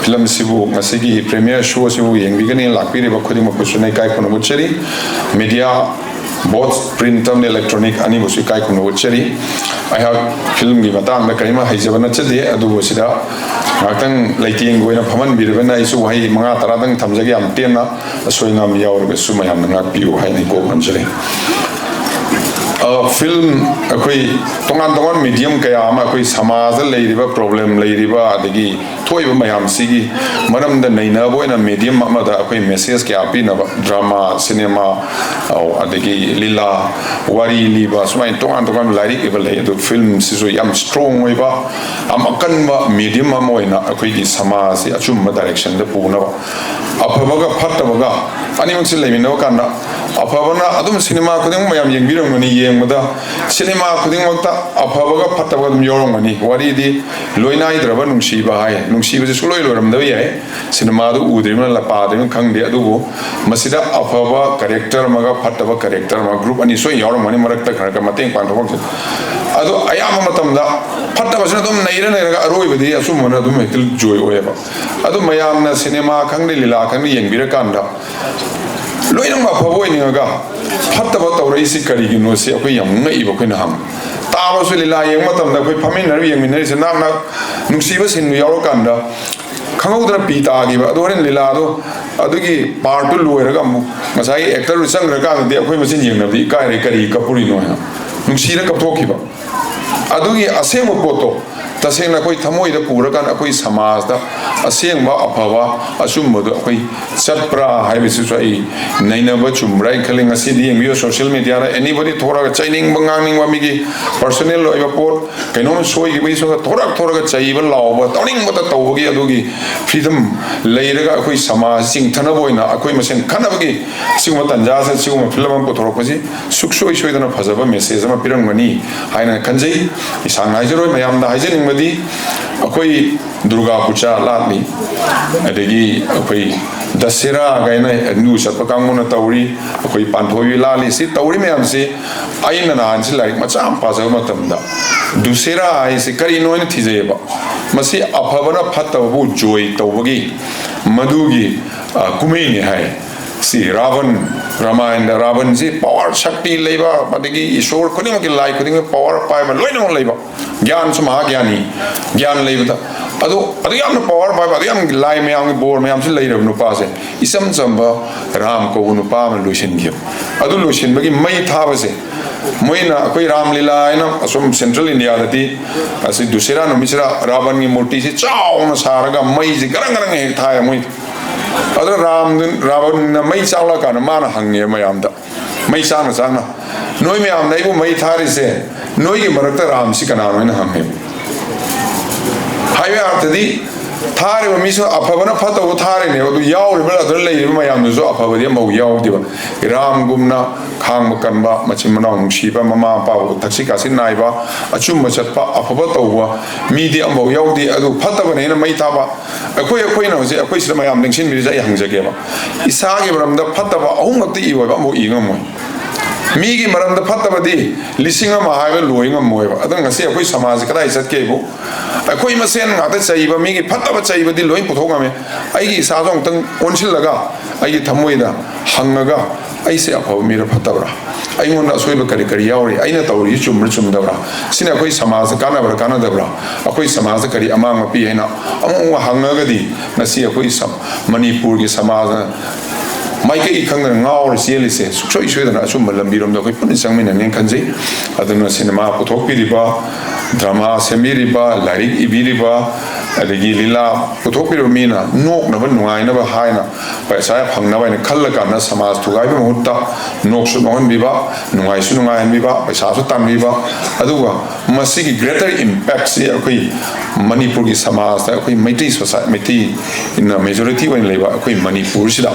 filmꯁꯤꯕꯨ, ꯉꯁꯤꯒꯤ premiere showꯁꯤꯕꯨ ꯌꯦꯡꯕꯤꯒꯅꯤ ꯂꯥꯛꯄꯤꯔꯤꯕ ꯈꯨꯗꯤꯡꯃꯛꯄꯨꯁꯨ ꯑꯩꯅ ꯏꯀꯥꯏ ꯈꯨꯝꯅꯕ ꯎꯠꯆꯔꯤ꯫ Media, both print ꯑꯃꯗꯤ electronic ꯑꯅꯤꯕꯨꯁꯨ ꯏꯀꯥꯏ ꯈꯨꯝꯅꯕ ꯎꯠꯆꯔꯤ꯫ ꯑꯩꯍꯥꯛ filmꯒꯤ ꯃꯇꯥꯡꯗ ꯀꯔꯤꯃ ꯍꯩꯖꯕ ꯅꯠꯆꯗꯦ, ꯑꯗꯨꯕꯨ ꯁꯤꯗ ꯉꯥꯏꯍꯥꯛꯇꯪ ꯂꯩꯇꯦꯡꯒꯤ ꯑꯣꯏꯅ ꯐꯝꯍꯟꯕꯤꯔꯕꯅꯤꯅ ꯑꯩꯁꯨ ꯋꯥꯍꯩ ꯃꯉꯥ ꯇꯔꯥꯗꯪ ꯊꯝꯖꯒꯦ, ꯌꯥꯝ ꯇꯦꯟꯅ꯫ ꯑꯁꯣꯏ ꯑꯉꯥꯝ ꯌꯥꯎꯔꯒꯁꯨ ꯃꯌꯥꯝꯅ ꯉꯥꯛꯄꯤꯌꯨ ꯍꯥꯏꯅ ꯏꯀꯣꯛ ꯅꯝꯖꯔꯤ꯫ ꯑ, film ꯑꯩꯈꯣꯏ ꯇꯣꯉꯥꯟ ꯇꯣꯉꯥꯟꯕ medium ꯀꯌꯥ ꯑꯃ, ꯑꯩꯈꯣꯏ ꯁꯃꯥꯖꯗ ꯂꯩꯔꯤꯕ problem, ꯂꯩꯔꯤꯕ ꯑꯗꯒꯤ ꯊꯣꯛꯏꯕ ꯃꯌꯥꯝꯁꯤꯒꯤ ꯃꯔꯝꯗ ꯅꯩꯅꯕ ꯑꯣꯏꯅ medium ꯑꯃꯗ ꯑꯩꯈꯣꯏ message ꯀꯌꯥ ꯄꯤꯅꯕ drama, cinema, ꯑꯧ, ꯑꯗꯒꯤ ꯂꯤꯂꯥ, ꯋꯥꯔꯤ ꯂꯤꯕ, ꯁꯨꯃꯥꯏꯅ ꯇꯣꯉꯥꯟ ꯇꯣꯉꯥꯟꯕ ꯂꯥꯏꯔꯤꯛ ꯏꯕ ꯂꯩ꯫ ꯑꯗꯨ filmꯁꯤꯁꯨ ꯌꯥꯝ strong ꯑꯣꯏꯕ, ꯌꯥꯝ ꯑꯀꯟꯕ medium ꯑꯃ ꯑꯣꯏꯅ ꯑꯩꯈꯣꯏꯒꯤ ꯁꯃꯥꯖꯁꯤ ꯑꯆꯨꯝꯕ directionꯗ ꯄꯨꯅꯕ, ꯑꯐꯕꯒ ꯐꯠꯇꯕꯒ ꯑꯅꯤꯃꯛꯁꯤ ꯂꯩꯃꯤꯟꯅꯕ ꯀꯥꯟꯗ, ꯑꯐꯕꯅ ꯑꯗꯨꯝ, cinema ꯈꯨꯗꯤꯡꯃꯛ ꯃꯌꯥꯝ ꯌꯦꯡꯕꯤꯔꯝꯒꯅꯤ, ꯌꯦꯡꯕꯗ cinema ꯈꯨꯗꯤꯡꯃꯛꯇ ꯑꯐꯕꯒ ꯐꯠꯇꯕꯒ ꯑꯗꯨꯝ ꯌꯥꯎꯔꯝꯒꯅꯤ꯫ ꯋꯥꯔꯤꯗꯤ ꯂꯣꯏꯅꯥꯏꯗ꯭ꯔꯕ ꯅꯨꯡꯁꯤꯕ ꯍꯥꯏ, ꯅꯨꯡꯁꯤꯕꯁꯤ ꯁꯨꯡꯂꯣꯏ ꯂꯣꯏꯔꯝꯗꯕ ꯌꯥꯏ꯫ Cinemaꯗꯨ ꯎꯗ꯭ꯔꯤꯕꯅ, ꯄꯥꯗ꯭ꯔꯤꯕꯅ ꯈꯪꯗꯦ, ꯑꯗꯨꯕꯨ ꯃꯁꯤꯗ ꯑꯐꯕ character ꯑꯃꯒ ꯐꯠꯇꯕ character ꯑꯃꯒ, group ꯑꯅꯤ ꯁꯣꯏ ꯌꯥꯎꯔꯝꯒꯅꯤ, ꯃꯔꯛꯇ ꯈꯔ ꯈꯔ ꯃꯇꯦꯡ ꯄꯥꯡꯊꯣꯛꯐꯝꯁꯦ꯫ ꯑꯗꯣ ꯑꯌꯥꯝꯕ ꯃꯇꯝꯗ ꯐꯠꯇꯕꯁꯤꯅ ꯑꯗꯨꯝ ꯅꯩꯔ ꯅꯩꯔꯒ ꯑꯔꯣꯏꯕꯗꯤ ꯑꯆꯨꯝꯕꯅ ꯑꯗꯨꯝ ꯍꯦꯛꯇ ꯖꯣꯏ ꯑꯣꯏꯌꯦꯕ꯫ ꯑꯗꯨ ꯃꯌꯥꯝꯅ cinema ꯈꯪꯗꯦ, ꯂꯤꯂꯥ ꯈꯪꯗꯦ ꯌꯦꯡꯕꯤꯔꯀꯥꯟꯗ ꯂꯣꯏꯅꯃꯛ ꯑꯐꯕ ꯑꯣꯏꯅꯤꯡꯉꯒ ꯐꯠꯇꯕ ꯇꯧꯔꯛꯏꯁꯤ ꯀꯔꯤꯒꯤꯅꯣ ꯁꯤ ꯑꯩꯈꯣꯏ ꯌꯥꯝ ꯉꯛꯏꯕ꯫ ꯑꯩꯈꯣꯏꯅ ꯍꯪꯕ ꯇꯥꯕꯁꯨ, ꯂꯤꯂꯥ ꯌꯦꯡꯕ ꯃꯇꯝꯗ ꯑꯩꯈꯣꯏ ꯐꯝꯃꯤꯟꯅꯔꯤꯕ, ꯌꯦꯡꯃꯤꯟꯅꯔꯤꯁꯦ ꯅꯛꯅ ꯅꯨꯡꯁꯤꯕ scene ꯌꯥꯎꯔꯀꯥꯟꯗ ꯈꯪꯍꯧꯗꯅ ꯄꯤ ꯇꯥꯈꯤꯕ꯫ ꯑꯗꯣ ꯍꯣꯔꯦꯟ ꯂꯤꯂꯥꯗꯣ ꯑꯗꯨꯒꯤ partꯇꯨ ꯂꯣꯏꯔꯒ ꯑꯃꯨꯛ ꯉꯁꯥꯏꯒꯤ actorꯗꯨ ꯆꯪꯈ꯭ꯔꯀꯥꯟꯗꯗꯤ ꯑꯩꯈꯣꯏ ꯃꯁꯦꯟ ꯌꯦꯡꯅꯕꯗꯤ ꯏꯀꯥꯏꯔꯦ, ꯀꯔꯤ ꯀꯞꯄꯨꯔꯤꯅꯣ ꯍꯥꯏꯅ꯫ ꯅꯨꯡꯁꯤꯅ ꯀꯞꯊꯣꯛꯈꯤꯕ꯫ ꯑꯗꯨꯒꯤ ꯑꯁꯦꯡꯕ ꯄꯣꯠꯇꯣ ꯇꯁꯦꯡꯅ ꯑꯩꯈꯣꯏ ꯊꯃꯣꯏꯗ ꯄꯨꯔꯀꯥꯟꯗ ꯑꯩꯈꯣꯏ ꯁꯃꯥꯖꯇ ꯑꯁꯦꯡꯕ ꯑꯐꯕ ꯑꯆꯨꯝꯕꯗꯣ ꯑꯩꯈꯣꯏ ꯆꯠꯄ꯭ꯔꯥ ꯍꯥꯏꯕꯁꯤꯁꯨ ꯑꯩ ꯅꯩꯅꯕ ꯆꯨꯝꯕ꯭ꯔꯥ ꯍꯥꯏꯅ ꯈꯜꯂꯤ꯫ ꯉꯁꯤꯗꯤ ꯌꯦꯡꯕꯤꯌꯨ, social media ꯗ anybody ꯊꯣꯔꯒ ꯆꯩꯅꯤꯡꯕ ꯉꯥꯡꯅꯤꯡꯕ, ꯃꯤꯒꯤ personal ꯑꯣꯏꯕ ꯄꯣꯠ ꯀꯩꯅꯣꯝ ꯁꯣꯏꯈꯤꯕꯒꯤ ꯁꯣꯝꯗ ꯊꯣꯔꯛ ꯊꯣꯔꯒ ꯆꯩꯕ ꯂꯥꯎꯕ ꯇꯧꯅꯤꯡꯕꯗ ꯇꯧꯕꯒꯤ ꯑꯗꯨꯒꯤ freedom ꯂꯩꯔꯒ ꯑꯩꯈꯣꯏ ꯁꯃꯥꯖ ꯆꯤꯡꯊꯅꯕ ꯑꯣꯏꯅ ꯑꯩꯈꯣꯏ ꯃꯁꯦꯟ ꯈꯠꯅꯕꯒꯤ ꯁꯤꯒꯨꯝꯕ ꯇꯥꯟꯖꯥꯁꯤꯗ ꯁꯤꯒꯨꯝꯕ film ꯑꯃ ꯄꯨꯊꯣꯔꯛꯄꯁꯤ ꯁꯨꯛꯁꯣꯏ ꯁꯣꯏꯗꯅ ꯐꯖꯕ message ꯑꯃ ꯄꯤꯔꯝꯒꯅꯤ ꯍꯥꯏꯅ ꯈꯟꯖꯩ꯫ ꯏꯁꯥꯅ ꯍꯥꯏꯖꯔꯣꯏ, ꯃꯌꯥꯝꯗ ꯍꯥꯏꯖꯅꯤꯡꯕꯗꯤ ꯑꯩꯈꯣꯏ ꯗꯨꯔꯒꯥ ꯄꯨꯖꯥ ꯂꯥꯠꯂꯤ, ꯑꯗꯒꯤ ꯑꯩꯈꯣꯏ ꯗꯁꯦꯔꯥ ꯀꯥꯏꯅ ꯍꯤꯟꯗꯨ ꯆꯠꯄ ꯀꯥꯡꯕꯨꯅ ꯇꯧꯔꯤ, ꯑꯩꯈꯣꯏ ꯄꯥꯟꯊꯣꯏꯕꯤ ꯂꯥꯠꯂꯤ꯫ ꯁꯤ ꯇꯧꯔꯤ ꯃꯌꯥꯝꯁꯤ ꯑꯩꯅ ꯅꯍꯥꯟꯁꯤ ꯂꯥꯏꯔꯤꯛ ꯃꯆꯥ ꯑꯃ ꯄꯥꯖꯕ ꯃꯇꯝꯗ ꯗꯨꯁꯦꯔꯥ ꯍꯥꯏꯁꯤ ꯀꯔꯤꯅꯣ ꯍꯥꯏꯅ ꯊꯤꯖꯩꯌꯦꯕ꯫ ꯃꯁꯤ ꯑꯐꯕꯅ ꯐꯠꯇꯕꯕꯨ ꯖꯣꯏ ꯇꯧꯕꯒꯤ ꯃꯗꯨꯒꯤ, ꯑ, ꯀꯨꯝꯍꯩꯅꯤ ꯍꯥꯏ꯫ ꯁꯤ ꯔꯥꯕꯟ, ꯔꯥꯃꯥꯌꯟꯗ ꯔꯥꯕꯟꯁꯤ power, ꯁꯛꯇꯤ ꯂꯩꯕ, ꯑꯗꯒꯤ ꯏꯁꯣꯔ ꯈꯨꯗꯤꯡꯃꯛꯀꯤ, ꯂꯥꯏ ꯈꯨꯗꯤꯡꯃꯛ power ꯄꯥꯏꯕ ꯂꯣꯏꯅꯃꯛ ꯂꯩꯕ, ꯒ꯭ꯌꯥꯟꯁꯨ ꯃꯍꯥꯒ꯭ꯌꯥꯅꯤ, ꯒ꯭ꯌꯥꯟ ꯂꯩꯕꯗ꯫ ꯑꯗꯣ ꯑꯗꯨ ꯌꯥꯝꯅ power ꯄꯥꯏꯕ, ꯑꯗꯨ ꯌꯥꯝ ꯂꯥꯏ ꯃꯌꯥꯝꯒꯤ ꯕꯣꯔ ꯃꯌꯥꯝꯁꯨ ꯂꯩꯔꯕ ꯅꯨꯄꯥꯁꯦ ꯏꯆꯝ ꯆꯝꯕ ꯔꯥꯝ ꯀꯧꯕ ꯅꯨꯄꯥ ꯑꯃ ꯂꯣꯏꯁꯤꯟꯈꯤꯕ꯫ ꯑꯗꯨ ꯂꯣꯏꯁꯤꯟꯕꯒꯤ ꯃꯩ ꯊꯥꯕꯁꯦ ꯃꯣꯏꯅ ꯑꯩꯈꯣꯏ ꯔꯥꯝ ꯂꯤꯂꯥ ꯍꯥꯏꯅ ꯑꯁꯨꯝ Central India ꯗꯗꯤ ꯑꯁꯤ ꯗꯨꯁꯦꯔꯥ ꯅꯨꯃꯤꯠꯁꯤꯗ ꯔꯥꯕꯟꯒꯤ ꯃꯨꯔꯇꯤꯁꯤ ꯆꯥꯎꯅ ꯁꯥꯔꯒ ꯃꯩꯁꯤ ꯒꯔꯪ ꯒꯔꯪ ꯍꯦꯛ ꯊꯥꯏ ꯃꯣꯏ꯫ ꯑꯗꯨ ꯔꯥꯝꯗꯨ, ꯔꯥꯕꯟꯅ ꯃꯩ ꯆꯥꯛꯂꯛꯑꯀꯥꯟꯗ ꯃꯥꯅ ꯍꯪꯉꯦ ꯃꯌꯥꯝꯗ, ꯃꯩ ꯆꯥꯛꯅ ꯆꯥꯛꯅ, "ꯅꯣꯏ ꯃꯌꯥꯝꯅ ꯑꯩꯕꯨ ꯃꯩ ꯊꯥꯔꯤꯁꯦ, ꯅꯣꯏꯒꯤ ꯃꯔꯛꯇ ꯔꯥꯝꯁꯤ ꯀꯅꯥꯅꯣ?" ꯍꯥꯏꯅ ꯍꯪꯉꯦꯕ꯫ ꯍꯥꯏꯕ ꯑꯔꯊꯗꯤ ꯊꯥꯔꯤꯕ ꯃꯤꯁꯨ ꯑꯐꯕꯅ ꯐꯠꯇꯕ ꯊꯥꯔꯤꯅꯦꯕ, ꯑꯗꯨ ꯌꯥꯎꯔꯤꯕ ꯑꯗꯨꯗ ꯂꯩꯔꯤꯕ ꯃꯌꯥꯝꯗꯨꯁꯨ ꯑꯐꯕꯗꯤ ꯑꯃꯐꯥꯎ ꯌꯥꯎꯗꯦꯕ꯫ ꯔꯥꯝꯒꯨꯝꯅ ꯈꯥꯡꯕ ꯀꯟꯕ, ꯃꯆꯤꯟ ꯃꯅꯥꯎ ꯅꯨꯡꯁꯤꯕ, ꯃꯃꯥ ꯃꯄꯥꯕꯨ ꯊꯛꯁꯤ ꯈꯥꯁꯤ ꯅꯥꯏꯕ, ꯑꯆꯨꯝꯕ ꯆꯠꯄ, ꯑꯐꯕ ꯇꯧꯕ ꯃꯤꯗꯤ ꯑꯃꯐꯥꯎ ꯌꯥꯎꯗꯦ꯫ ꯑꯗꯨ ꯐꯠꯇꯕꯅꯦꯅ ꯃꯩ ꯊꯥꯕ ꯑꯩꯈꯣꯏ, ꯑꯩꯈꯣꯏꯅ ꯍꯧꯖꯤꯛ ꯑꯩꯈꯣꯏ ꯁꯤꯗ ꯃꯌꯥꯝ ꯅꯤꯡꯁꯤꯡꯕꯤꯔꯤꯁꯦ ꯑꯩ ꯍꯪꯖꯒꯦꯕ꯫ ꯏꯁꯥꯒꯤ ꯃꯔꯝꯗ ꯐꯠꯇꯕ ꯑꯍꯨꯝꯃꯛꯇꯤ ꯏꯌꯣ ꯍꯥꯏꯕ ꯑꯃꯐꯥꯎ ꯏ ꯉꯝꯃꯣꯏ꯫ ꯃꯤꯒꯤ ꯃꯔꯝꯗ ꯐꯠꯇꯕꯗꯤ ꯂꯤꯁꯤꯡ ꯑꯃ ꯍꯥꯏꯔꯒ ꯂꯣꯏ ꯉꯝꯃꯣꯏꯕ꯫ ꯑꯗꯨꯅ ꯉꯁꯤ ꯑꯩꯈꯣꯏ ꯁꯃꯥꯖꯁꯦ ꯀꯗꯥꯏ ꯆꯠꯀꯦꯕꯨ, ꯑꯩꯈꯣꯏ ꯃꯁꯦꯟ ꯉꯥꯛꯇ ꯆꯩꯕ, ꯃꯤꯒꯤ ꯐꯠꯇꯕ ꯆꯩꯕꯗꯤ ꯂꯣꯏ ꯄꯨꯊꯣꯛ ꯉꯝꯃꯦ꯫ ꯑꯩꯒꯤ ꯏꯁꯥꯁꯨ ꯑꯃꯨꯛꯇꯪ ꯑꯣꯟꯁꯤꯜꯂꯒ ꯑꯩꯒꯤ ꯊꯃꯣꯏꯗ ꯍꯪꯉꯒ, "ꯑꯩꯁꯦ ꯑꯐꯕ ꯃꯤꯔ ꯐꯠꯇꯕ꯭ꯔꯥ? ꯑꯩꯉꯣꯟꯗ ꯑꯁꯣꯏꯕ ꯀꯔꯤ ꯀꯔꯤ ꯌꯥꯎꯔꯤ? ꯑꯩꯅ ꯇꯧꯔꯤꯁꯤ ꯆꯨꯝꯕ꯭ꯔꯥ ꯆꯨꯝꯗꯕ꯭ꯔꯥ? ꯁꯤꯅ ꯑꯩꯈꯣꯏ ꯁꯃꯥꯖꯇ ꯀꯥꯟꯅꯕ꯭ꯔꯥ ꯀꯥꯟꯅꯗꯕ꯭ꯔꯥ? ꯑꯩꯈꯣꯏ ꯁꯃꯥꯖꯇ ꯀꯔꯤ ꯑꯃꯥꯡꯕ ꯄꯤ?" ꯍꯥꯏꯅ ꯑꯃꯨꯛ ꯑꯃꯨꯛ ꯍꯪꯉꯒꯗꯤ ꯉꯁꯤ ꯑꯩꯈꯣꯏ ꯁꯝ-, ꯃꯅꯤꯄꯨꯔꯒꯤ ꯁꯃꯥꯖꯅ ꯃꯥꯏꯀꯩ ꯈꯪꯗꯅ ꯉꯥꯎꯔ ꯆꯦꯜꯂꯤꯁꯦ ꯁꯨꯡꯁꯣꯏ ꯁꯣꯏꯗꯅ ꯑꯆꯨꯝꯕ ꯂꯝꯕꯤꯔꯣꯝꯗ ꯑꯩꯈꯣꯏ ꯄꯨꯟꯅ ꯆꯪꯃꯤꯟꯅꯅꯦꯅ ꯈꯟꯖꯩ꯫ ꯑꯗꯨꯅ ꯁꯤꯅꯦꯃꯥ ꯄꯨꯊꯣꯛꯄꯤꯔꯤꯕ, ꯗ꯭ꯔꯃꯥ ꯁꯦꯝꯕꯤꯔꯤꯕ, ꯂꯥꯏꯔꯤꯛ ꯏꯕꯤꯔꯤꯕ, ꯑꯗꯒꯤ ꯂꯤꯂꯥ ꯄꯨꯊꯣꯛꯄꯤꯔꯤꯕ ꯃꯤꯅ ꯅꯣꯛꯅꯕ ꯅꯨꯡꯉꯥꯏꯅꯕ ꯍꯥꯏꯅ ꯄꯩꯁꯥ ꯐꯪꯅꯕ ꯍꯥꯏꯅ ꯈꯜꯂꯀꯥꯟꯗ ꯁꯃꯥꯖ ꯊꯨꯒꯥꯏꯕꯒꯤ ꯃꯍꯨꯠꯇ ꯅꯣꯛꯁꯨ ꯅꯣꯛꯍꯟꯕꯤꯕ, ꯅꯨꯡꯉꯥꯏꯁꯨ ꯅꯨꯡꯉꯥꯏꯍꯟꯕꯤꯕ, ꯄꯩꯁꯥꯁꯨ ꯇꯥꯟꯕꯤꯕ, ꯑꯗꯨꯒ ꯃꯁꯤꯒꯤ greater impactꯁꯤ ꯑꯩꯈꯣꯏ ꯃꯅꯤꯄꯨꯔꯒꯤ ꯁꯃꯥꯖꯇ, ꯑꯩꯈꯣꯏ ꯃꯩꯇꯩ society, ꯃꯩꯇꯩꯅ majority ꯑꯣꯏꯅ ꯂꯩꯕ ꯑꯩꯈꯣꯏ ꯃꯅꯤꯄꯨꯔꯁꯤꯗ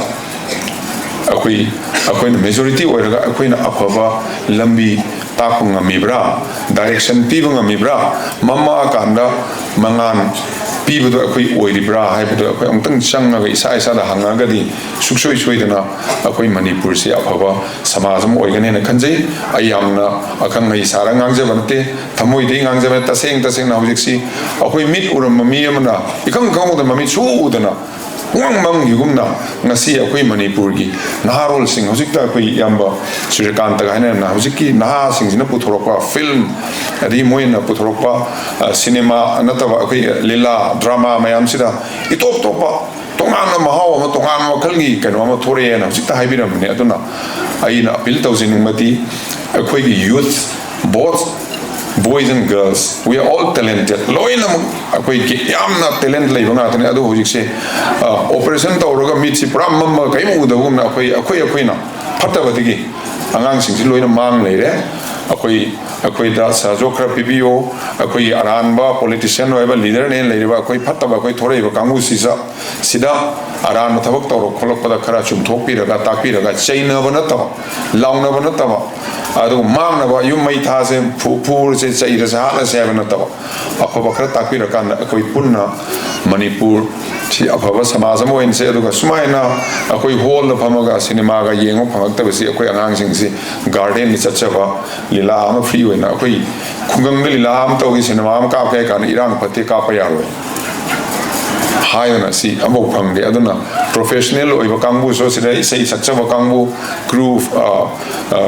ꯑꯩꯈꯣꯏ, ꯑꯩꯈꯣꯏꯅ majority ꯑꯣꯏꯔꯒ ꯑꯩꯈꯣꯏꯅ ꯑꯐꯕ ꯂꯝꯕꯤ ꯇꯥꯛꯄ ꯉꯝꯃꯤꯕ꯭ꯔꯥ, direction ꯄꯤꯕ ꯉꯝꯃꯤꯕ꯭ꯔꯥ, ꯃꯃꯥꯀꯥꯟꯗ ꯃꯉꯥꯟ ꯄꯤꯕꯗꯣ ꯑꯩꯈꯣꯏ ꯑꯣꯏꯔꯤꯕ꯭ꯔꯥ ꯍꯥꯏꯕꯗꯣ ꯑꯩꯈꯣꯏ ꯑꯃꯨꯛꯇꯪ ꯆꯪꯉꯒ ꯏꯁꯥ ꯏꯁꯥꯗ ꯍꯪꯉꯒꯗꯤ ꯁꯨꯡꯁꯣꯏ ꯁꯣꯏꯗꯅ ꯑꯩꯈꯣꯏ ꯃꯅꯤꯄꯨꯔꯁꯤ ꯑꯐꯕ ꯁꯃꯥꯖ ꯑꯃ ꯑꯣꯏꯒꯅꯦꯅ ꯈꯟꯖꯩ꯫ ꯑꯩ ꯌꯥꯝꯅ ꯑꯈꯪ ꯑꯍꯩ ꯁꯥꯔꯒ ꯉꯥꯡꯖꯕ ꯅꯠꯇꯦ, ꯊꯃꯣꯏꯗꯒꯤ ꯉꯥꯡꯖꯕ ꯅꯠꯇꯦ꯫ ꯇꯁꯦꯡ ꯇꯁꯦꯡꯅ ꯍꯧꯖꯤꯛꯁꯤ ꯑꯩꯈꯣꯏ ꯃꯤꯠ ꯎꯔꯝꯕ ꯃꯤ ꯑꯃꯅ ꯏꯈꯪ ꯈꯪꯍꯧꯗꯅ, ꯃꯃꯤꯠ ꯁꯨ ꯎꯗꯅ ꯄꯨꯡꯃꯪ ꯃꯪꯈꯤꯒꯨꯝꯅ ꯉꯁꯤ ꯑꯩꯈꯣꯏ ꯃꯅꯤꯄꯨꯔꯒꯤ ꯅꯍꯥꯔꯣꯜꯁꯤꯡ, ꯍꯧꯖꯤꯛꯇ ꯑꯩꯈꯣꯏ ꯏꯌꯥꯝꯕ ꯁꯨꯔ꯭ꯌꯀꯥꯟꯇꯒ ꯍꯥꯏꯅꯔꯝꯅ ꯍꯧꯖꯤꯛꯀꯤ ꯅꯍꯥꯁꯤꯡꯁꯤꯅ ꯄꯨꯊꯣꯔꯛꯄ film, ꯑꯗꯒꯤ ꯃꯣꯏꯅ ꯄꯨꯊꯣꯔꯛꯄ, ꯑ, ꯁꯤꯅꯦꯃꯥ ꯅꯠꯇꯕ ꯑꯩꯈꯣꯏ ꯂꯤꯂꯥ, ꯗ꯭ꯔꯃꯥ ꯃꯌꯥꯝꯁꯤꯗ ꯏꯇꯣꯞ ꯇꯣꯞꯄ ꯇꯣꯉꯥꯟꯕ ꯃꯍꯥꯎ ꯑꯃ, ꯇꯣꯉꯥꯟꯕ ꯃꯈꯜꯒꯤ ꯀꯩꯅꯣ ꯑꯃ ꯊꯣꯔꯛꯑꯦꯅ ꯍꯧꯖꯤꯛꯇ ꯍꯥꯏꯕꯤꯔꯝꯕꯅꯦ꯫ ꯑꯗꯨꯅ ꯑꯩꯅ appeal ꯇꯧꯖꯅꯤꯡꯕꯗꯤ ꯑꯩꯈꯣꯏꯒꯤ youth, both boys and girls, we are all talented. ꯂꯣꯏꯅꯃꯛ ꯑꯩꯈꯣꯏꯒꯤ ꯌꯥꯝꯅ talent ꯂꯩꯕ ꯉꯥꯛꯇꯅꯤ꯫ ꯑꯗꯨꯕꯨ ꯍꯧꯖꯤꯛꯁꯦ, ꯑ, operation ꯇꯧꯔꯒ ꯃꯤꯠꯁꯤ ꯄꯨꯔꯥ ꯃꯝꯃꯒ ꯀꯔꯤꯝ ꯎꯗꯕꯒꯨꯝꯅ ꯑꯩꯈꯣꯏ, ꯑꯩꯈꯣꯏ, ꯑꯩꯈꯣꯏꯅ ꯐꯠꯇꯕꯗꯒꯤ ꯑꯉꯥꯡꯁꯤꯡꯁꯤ ꯂꯣꯏꯅ ꯃꯥꯡ ꯂꯩꯔꯦ꯫ ꯑꯩꯈꯣꯏ, ꯑꯩꯈꯣꯏꯗ ꯁꯍꯖꯣꯒ ꯈꯔ ꯄꯤꯕꯤꯌꯨ꯫ ꯑꯩꯈꯣꯏꯒꯤ ꯑꯔꯥꯟꯕ politician ꯑꯣꯏꯕ leaderꯅꯦꯅ ꯂꯩꯔꯤꯕ ꯑꯩꯈꯣꯏ ꯐꯠꯇꯕ ꯑꯩꯈꯣꯏ ꯊꯣꯔꯛꯏꯕ ꯀꯥꯡꯕꯨꯁꯤꯗ, ꯁꯤꯗ ꯑꯔꯥꯟꯕ ꯊꯕꯛ ꯇꯧꯔꯛ ꯈꯣꯠꯂꯛꯄꯗ ꯈꯔ ꯆꯨꯝꯊꯣꯛꯄꯤꯔꯒ, ꯇꯥꯛꯄꯤꯔꯒ, ꯆꯩꯅꯕ ꯅꯠꯇꯕ, ꯂꯥꯎꯅꯕ ꯅꯠꯇꯕ, ꯑꯗꯨꯒ ꯃꯥꯡꯅꯕ ꯌꯨꯝ ꯃꯩ ꯊꯥꯁꯦ, ꯐꯨ-, ꯐꯨꯔꯁꯦ, ꯆꯩꯔꯁꯦ, ꯍꯥꯠꯂꯁꯦ ꯍꯥꯏꯕ ꯅꯠꯇꯕ, ꯑꯐꯕ ꯈꯔ ꯇꯥꯛꯄꯤꯔꯀꯥꯟꯗ ꯑꯩꯈꯣꯏ ꯄꯨꯟꯅ ꯃꯅꯤꯄꯨꯔ ꯁꯤ ꯑꯐꯕ ꯁꯃꯥꯖ ꯑꯃ ꯑꯣꯏꯍꯟꯁꯦ꯫ ꯑꯗꯨꯒ ꯁꯨꯃꯥꯏꯅ ꯑꯩꯈꯣꯏ hallꯗ ꯐꯝꯃꯒ ꯁꯤꯅꯦꯃꯥꯒ ꯌꯦꯡꯕ ꯐꯪꯉꯛꯇꯕꯁꯤ ꯑꯩꯈꯣꯏ ꯑꯉꯥꯡꯁꯤꯡꯁꯤ gardenꯗ ꯆꯠꯆꯕ, ꯂꯤꯂꯥ ꯑꯃ free ꯑꯣꯏꯅ ꯑꯩꯈꯣꯏ ꯈꯨꯡꯒꯪꯗ ꯂꯤꯂꯥ ꯑꯃ ꯇꯧꯒꯦ, ꯁꯤꯅꯦꯃꯥ ꯑꯃ ꯀꯥꯞꯀꯦ ꯍꯥꯏ ꯀꯥꯟꯗ ꯏꯔꯥꯡ ꯐꯠꯇꯦ, ꯀꯥꯞꯄ ꯌꯥꯔꯣꯏ꯫ ꯍꯥꯏꯗꯅ ꯁꯤ ꯑꯃꯐꯥꯎ ꯐꯪꯗꯦ꯫ ꯑꯗꯨꯅ ꯄ꯭ꯔꯣꯐꯦꯁꯅꯦꯜ ꯑꯣꯏꯕ ꯀꯥꯡꯕꯨꯁꯨ, ꯁꯤꯗ ꯏꯁꯩ ꯁꯛꯆꯕ ꯀꯥꯡꯕꯨ, ꯀ꯭ꯔꯨ,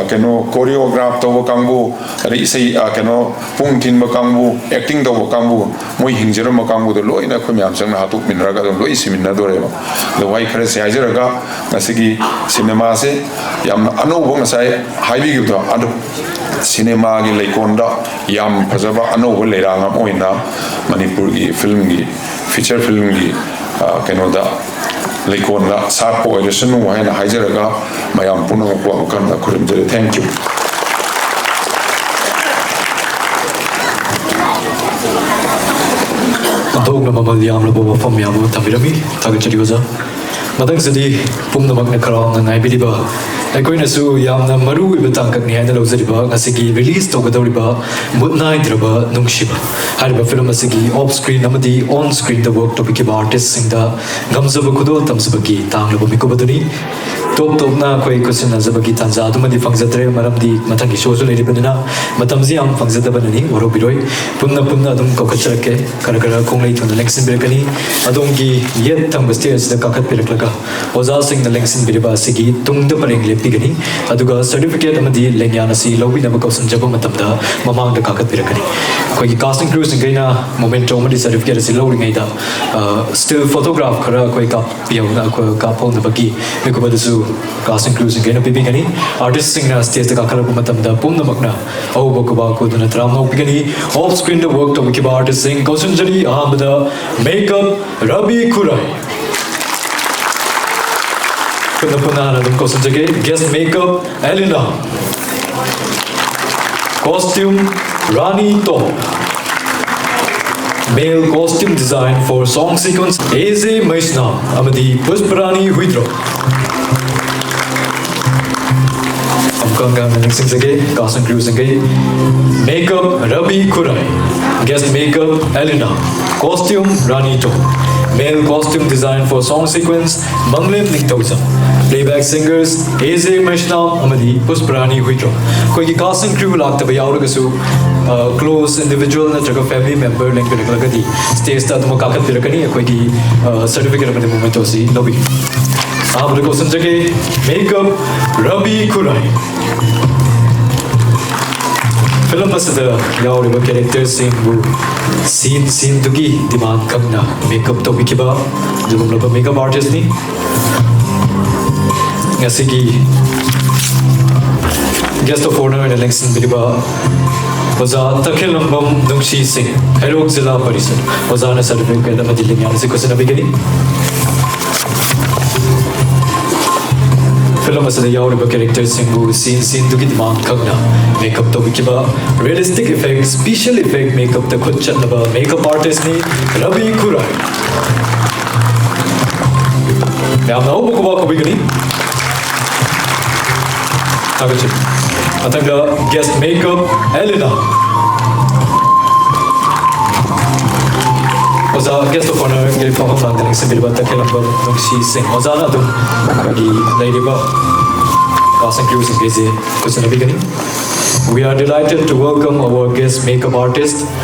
ꯀꯩꯅꯣ, ꯀꯣꯔꯤꯌꯣꯒ꯭ꯔꯥꯐ ꯇꯧꯕ ꯀꯥꯡꯕꯨ, ꯑꯗꯩ ꯏꯁꯩ, ꯀꯩꯅꯣ, ꯄꯨꯡ ꯊꯤꯟꯕ ꯀꯥꯡꯕꯨ, ꯑꯦꯛꯇꯤꯡ ꯇꯧꯕ ꯀꯥꯡꯕꯨ, ꯃꯣꯏ ꯍꯤꯡꯖꯔꯝꯕ ꯀꯥꯡꯕꯨꯗꯣ ꯂꯣꯏꯅ ꯑꯩꯈꯣꯏ ꯃꯌꯥꯝ ꯆꯪꯅ ꯍꯥꯠꯇꯣꯛꯃꯤꯟꯅꯔꯒ ꯑꯗꯨꯝ ꯂꯣꯏ ꯁꯤꯃꯤꯟꯅꯗꯣꯔꯦꯕ꯫ ꯑꯗꯣ ꯋꯥꯍꯩ ꯈꯔꯁꯦ ꯍꯥꯏꯖꯔꯒ, ꯉꯁꯤꯒꯤ ꯁꯤꯅꯦꯃꯥꯁꯦ ꯌꯥꯝꯅ ꯑꯅꯧꯕ, ꯉꯁꯥꯏ ꯍꯥꯏꯕꯤꯈꯤꯕꯗꯣ, ꯑꯗꯨ ꯁꯤꯅꯦꯃꯥꯒꯤ ꯂꯩꯀꯣꯟꯗ ꯌꯥꯝ ꯐꯖꯕ ꯑꯅꯧꯕ ꯂꯩꯔꯥꯡ ꯑꯃ ꯑꯣꯏꯅ ꯃꯅꯤꯄꯨꯔꯒꯤ ꯐꯤꯂꯝꯒꯤ, ꯐꯤꯆꯔ ꯐꯤꯂꯝꯒꯤ, ꯑ, ꯀꯩꯅꯣꯗ, ꯂꯩꯀꯣꯟꯗ ꯁꯥꯠꯄ ꯑꯣꯏꯔꯁꯅꯨ ꯍꯥꯏꯅ ꯍꯥꯏꯖꯔꯒ, ꯃꯌꯥꯝ ꯄꯨꯝꯅꯃꯛꯄꯨ ꯑꯃꯨꯛ ꯍꯟꯅ ꯈꯨꯔꯨꯝꯖꯔꯤ꯫ Thank you꯫ ꯑꯣꯟꯊꯣꯛꯅ ꯃꯃꯜ ꯌꯥꯝꯂꯕ ꯋꯥꯐꯝ ꯃꯌꯥꯝ ꯑꯃ ꯊꯝꯕꯤꯔꯝꯃꯤ꯫ ꯊꯥꯒꯠꯆꯔꯤ ꯑꯣꯖꯥ꯫ ꯃꯊꯪꯁꯤꯗꯤ ꯄꯨꯝꯅꯃꯛꯅ ꯈꯧꯔꯥꯡꯅ ꯉꯥꯏꯕꯤꯔꯤꯕ, ꯑꯩꯈꯣꯏꯅꯁꯨ ꯌꯥꯝꯅ ꯃꯔꯨ ꯑꯣꯏꯕ ꯇꯥꯡꯀꯛꯅꯤ ꯍꯥꯏꯅ ꯂꯧꯖꯔꯤꯕ ꯉꯁꯤꯒꯤ ꯔꯤꯂꯤꯁ ꯇꯧꯒꯗꯧꯔꯤꯕ ꯃꯨꯠ ꯅꯥꯏꯗ꯭ꯔꯕ ꯅꯨꯡꯁꯤꯕ ꯍꯥꯏꯔꯤꯕ ꯐꯤꯂꯝ ꯑꯁꯤꯒꯤ ꯑꯣꯐ ꯁ꯭ꯀ꯭ꯔꯤꯟ ꯑꯃꯗꯤ ꯑꯣꯟ ꯁ꯭ꯀ꯭ꯔꯤꯟꯗ ꯋꯔꯛ ꯇꯧꯕꯤꯈꯤꯕ ꯑꯥꯔꯇꯤꯁꯁꯤꯡꯗ ꯉꯝꯖꯕ ꯈꯨꯗꯣꯜ ꯇꯝꯖꯕꯒꯤ ꯇꯥꯡꯂꯕ ꯃꯤꯀꯨꯞ ꯑꯗꯨꯅꯤ꯫ ꯇꯣꯞ ꯇꯣꯞꯅ ꯑꯩꯈꯣꯏ ꯈꯨꯠꯁꯤꯟꯅꯖꯕꯒꯤ ꯇꯥꯟꯖꯥ ꯑꯗꯨꯃꯗꯤ ꯐꯪꯖꯗ꯭ꯔꯦ, ꯃꯔꯝꯗꯤ ꯃꯊꯪꯒꯤ ꯁꯣꯁꯨ ꯂꯩꯔꯤꯕꯅꯤꯅ ꯃꯇꯝꯁꯤ ꯌꯥꯝ ꯐꯪꯖꯗꯕꯅꯅꯤ, ꯋꯥꯔꯧꯕꯤꯔꯣꯏ꯫ ꯄꯨꯟꯅ ꯄꯨꯟꯅ ꯑꯗꯨꯝ ꯀꯧꯈꯠꯆꯔꯛꯀꯦ꯫ ꯈꯔ ꯈꯔ ꯈꯣꯡꯂꯩ ꯊꯨꯅ ꯂꯦꯡꯁꯤꯟꯕꯤꯔꯛꯀꯅꯤ꯫ ꯑꯗꯣꯝꯒꯤ ꯌꯦꯠ ꯊꯪꯕ ꯁ꯭ꯇꯦꯖꯁꯤꯗ ꯀꯥꯈꯠꯄꯤꯔꯛꯂꯒ ꯑꯣꯖꯥꯁꯤꯡꯅ ꯂꯦꯡꯁꯤꯟꯕꯤꯔꯤꯕ ꯑꯁꯤꯒꯤ ꯇꯨꯡꯗ ꯄꯔꯦꯡ ꯂꯦꯞꯄꯤꯒꯅꯤ꯫ ꯑꯗꯨꯒ ꯁꯔꯇꯤꯐꯤꯀꯦꯠ ꯑꯃꯗꯤ ꯂꯦꯡꯌꯥꯟ ꯑꯁꯤ ꯂꯧꯕꯤꯅꯕ ꯀꯧꯁꯤꯟꯖꯕ ꯃꯇꯝꯗ ꯃꯃꯥꯡꯗ ꯀꯥꯈꯠꯄꯤꯔꯛꯀꯅꯤ꯫ ꯑꯩꯈꯣꯏꯒꯤ ꯀꯥꯁꯇꯤꯡ ꯀ꯭ꯔꯨꯁꯤꯡꯈꯩꯅ ꯃꯣꯃꯦꯟꯇꯣ ꯑꯃꯗꯤ ꯁꯔꯇꯤꯐꯤꯀꯦꯠ ꯑꯁꯤ ꯂꯧꯔꯤꯉꯩꯗ, ꯑ, ꯁ꯭ꯇꯤꯜ ꯐꯣꯇꯣꯒ꯭ꯔꯥꯐ ꯈꯔ ꯑꯩꯈꯣꯏ ꯀꯥꯞꯄꯤꯌꯧꯅ-, ꯑꯩꯈꯣꯏ ꯀꯥꯞꯍꯧꯅꯕꯒꯤ ꯃꯤꯀꯨꯞ ꯑꯗꯨꯁꯨ ꯀꯥꯁꯇꯤꯡ ꯀ꯭ꯔꯨꯁꯤꯡꯈꯩꯅ ꯄꯤꯕꯤꯒꯅꯤ꯫ ꯑꯥꯔꯇꯤꯁ꯭ꯇꯁꯤꯡꯅ ꯁ꯭ꯇꯦꯖꯇ ꯀꯥꯈꯠꯂꯛꯄ ꯃꯇꯝꯗ ꯄꯨꯝꯅꯃꯛꯅ ꯑꯎꯕ ꯈꯨꯕꯥꯛ ꯈꯨꯗꯨꯅ ꯇꯔꯥꯝꯅ ꯑꯣꯛꯄꯤꯒꯅꯤ꯫ Of ꯁ꯭ꯀ꯭ꯔꯤꯟꯗ work ꯇꯧꯕꯤꯈꯤꯕ ꯑꯥꯔꯇꯤꯁ꯭ꯇꯁꯤꯡ ꯀꯧꯁꯤꯟꯖꯔꯤ꯫ ꯑꯍꯥꯟꯕꯗ ꯃꯦꯀꯞ ꯔꯕꯤ ꯈꯨꯔꯥꯏ꯫ ꯄꯨꯟꯅ ꯄꯨꯟꯅ ꯍꯥꯟꯅ ꯑꯗꯨꯝ ꯀꯧꯁꯤꯟꯖꯒꯦ꯫ Guest makeup Elina. Costume Rani ꯇꯣꯞ꯫ Male costume design for song sequence A J Meisnam ꯑꯃꯗꯤ ꯄꯨꯁꯄꯔꯥꯅꯤ ꯍꯨꯏꯗ꯭ꯔꯣꯝ꯫ ꯑꯃꯨꯛꯀ ꯍꯟꯅ ꯅꯤꯡꯁꯤꯡꯖꯒꯦ, casting Krushingkhei. Makeup Rabi Khurai. Guest makeup Elina. Costume Rani ꯇꯣꯞ꯫ Male costume design for song sequence Manglem Ningthoujam. Playback singers A J Meshnam ꯑꯃꯗꯤ ꯄꯨꯁꯄꯔꯥꯅꯤ ꯍꯨꯏꯗ꯭ꯔꯣꯝ꯫ ꯑꯩꯈꯣꯏꯒꯤ cast and crew ꯂꯥꯛꯇꯕ ꯌꯥꯎꯔꯒꯁꯨ, close individual ꯅꯠꯇ꯭ꯔꯒ family member ꯂꯦꯡꯕꯤꯔꯛꯂꯒꯗꯤ stageꯇ ꯑꯗꯨꯃꯛ ꯀꯥꯈꯠꯄꯤꯔꯛꯀꯅꯤ꯫ ꯑꯩꯈꯣꯏꯒꯤ certificate ꯑꯃꯗꯤ memento ꯑꯁꯤ ꯂꯧꯕꯤꯒꯅꯤ꯫ ꯑꯍꯥꯟꯕꯗ ꯀꯧꯁꯟꯖꯒꯦ, makeup ꯔꯕꯤ ꯈꯨꯔꯥꯏ꯫ Film ꯑꯁꯤꯗ ꯌꯥꯎꯔꯤꯕ characterꯁꯤꯡꯕꯨ scene sceneꯗꯨꯒꯤ demand ꯈꯪꯅ makeup ꯇꯧꯕꯤꯈꯤꯕ ꯑꯗꯨꯒꯨꯝꯂꯕ makeup artistꯅꯤ꯫ ꯉꯁꯤꯒꯤ guest of honour ꯑꯣꯏꯅ ꯂꯦꯡꯁꯤꯟꯕꯤꯔꯤꯕ ꯑꯣꯖꯥ ꯇꯈꯦꯜꯂꯝꯕꯝ ꯅꯨꯡꯁꯤ ꯁꯤꯡ, ꯍꯩꯔꯣꯛ ꯖꯤꯂꯥ ꯄꯔꯤꯁꯠ꯫ ꯑꯣꯖꯥꯅ certificate ꯑꯃꯗꯤ ꯂꯤꯡꯌꯥꯟ ꯑꯁꯤ ꯈꯨꯠꯁꯤꯟꯅꯕꯤꯒꯅꯤ꯫ Film ꯑꯁꯤꯗ ꯌꯥꯎꯔꯤꯕ characterꯁꯤꯡꯕꯨ scene sceneꯗꯨꯒꯤ demand ꯈꯪꯅ makeup ꯇꯧꯕꯤꯈꯤꯕ, realistic effect, special effect makeupꯇ ꯈꯨꯠ ꯆꯠꯂꯕ makeup artistꯅꯤ ꯔꯕꯤ ꯈꯨꯔꯥꯏ꯫ ꯃꯌꯥꯝꯅ ꯑꯍꯧꯕ ꯈꯨꯕꯥꯛ ꯈꯨꯕꯤꯒꯅꯤ꯫ ꯊꯥꯒꯠꯆꯔꯤ꯫ ꯃꯊꯪꯗ guest makeup ꯑꯦꯂꯤꯅꯥ꯫ ꯑꯣꯖꯥ guest of honour ꯏꯔꯩꯄꯥꯛ ꯍꯣꯝꯂꯥꯡꯗ ꯂꯦꯡꯁꯤꯟꯕꯤꯔꯤꯕ ꯇꯈꯦꯜꯂꯝꯕꯝ ꯅꯨꯡꯁꯤ ꯁꯤꯡ꯫ ꯑꯣꯖꯥꯅ ꯑꯗꯨꯝ ꯑꯩꯈꯣꯏꯒꯤ ꯂꯩꯔꯤꯕ cast and crewꯁꯤꯡ ꯑꯁꯤ ꯈꯨꯠꯁꯤꯟꯅꯕꯤꯒꯅꯤ꯫ We are delighted to welcome our guest makeup artist,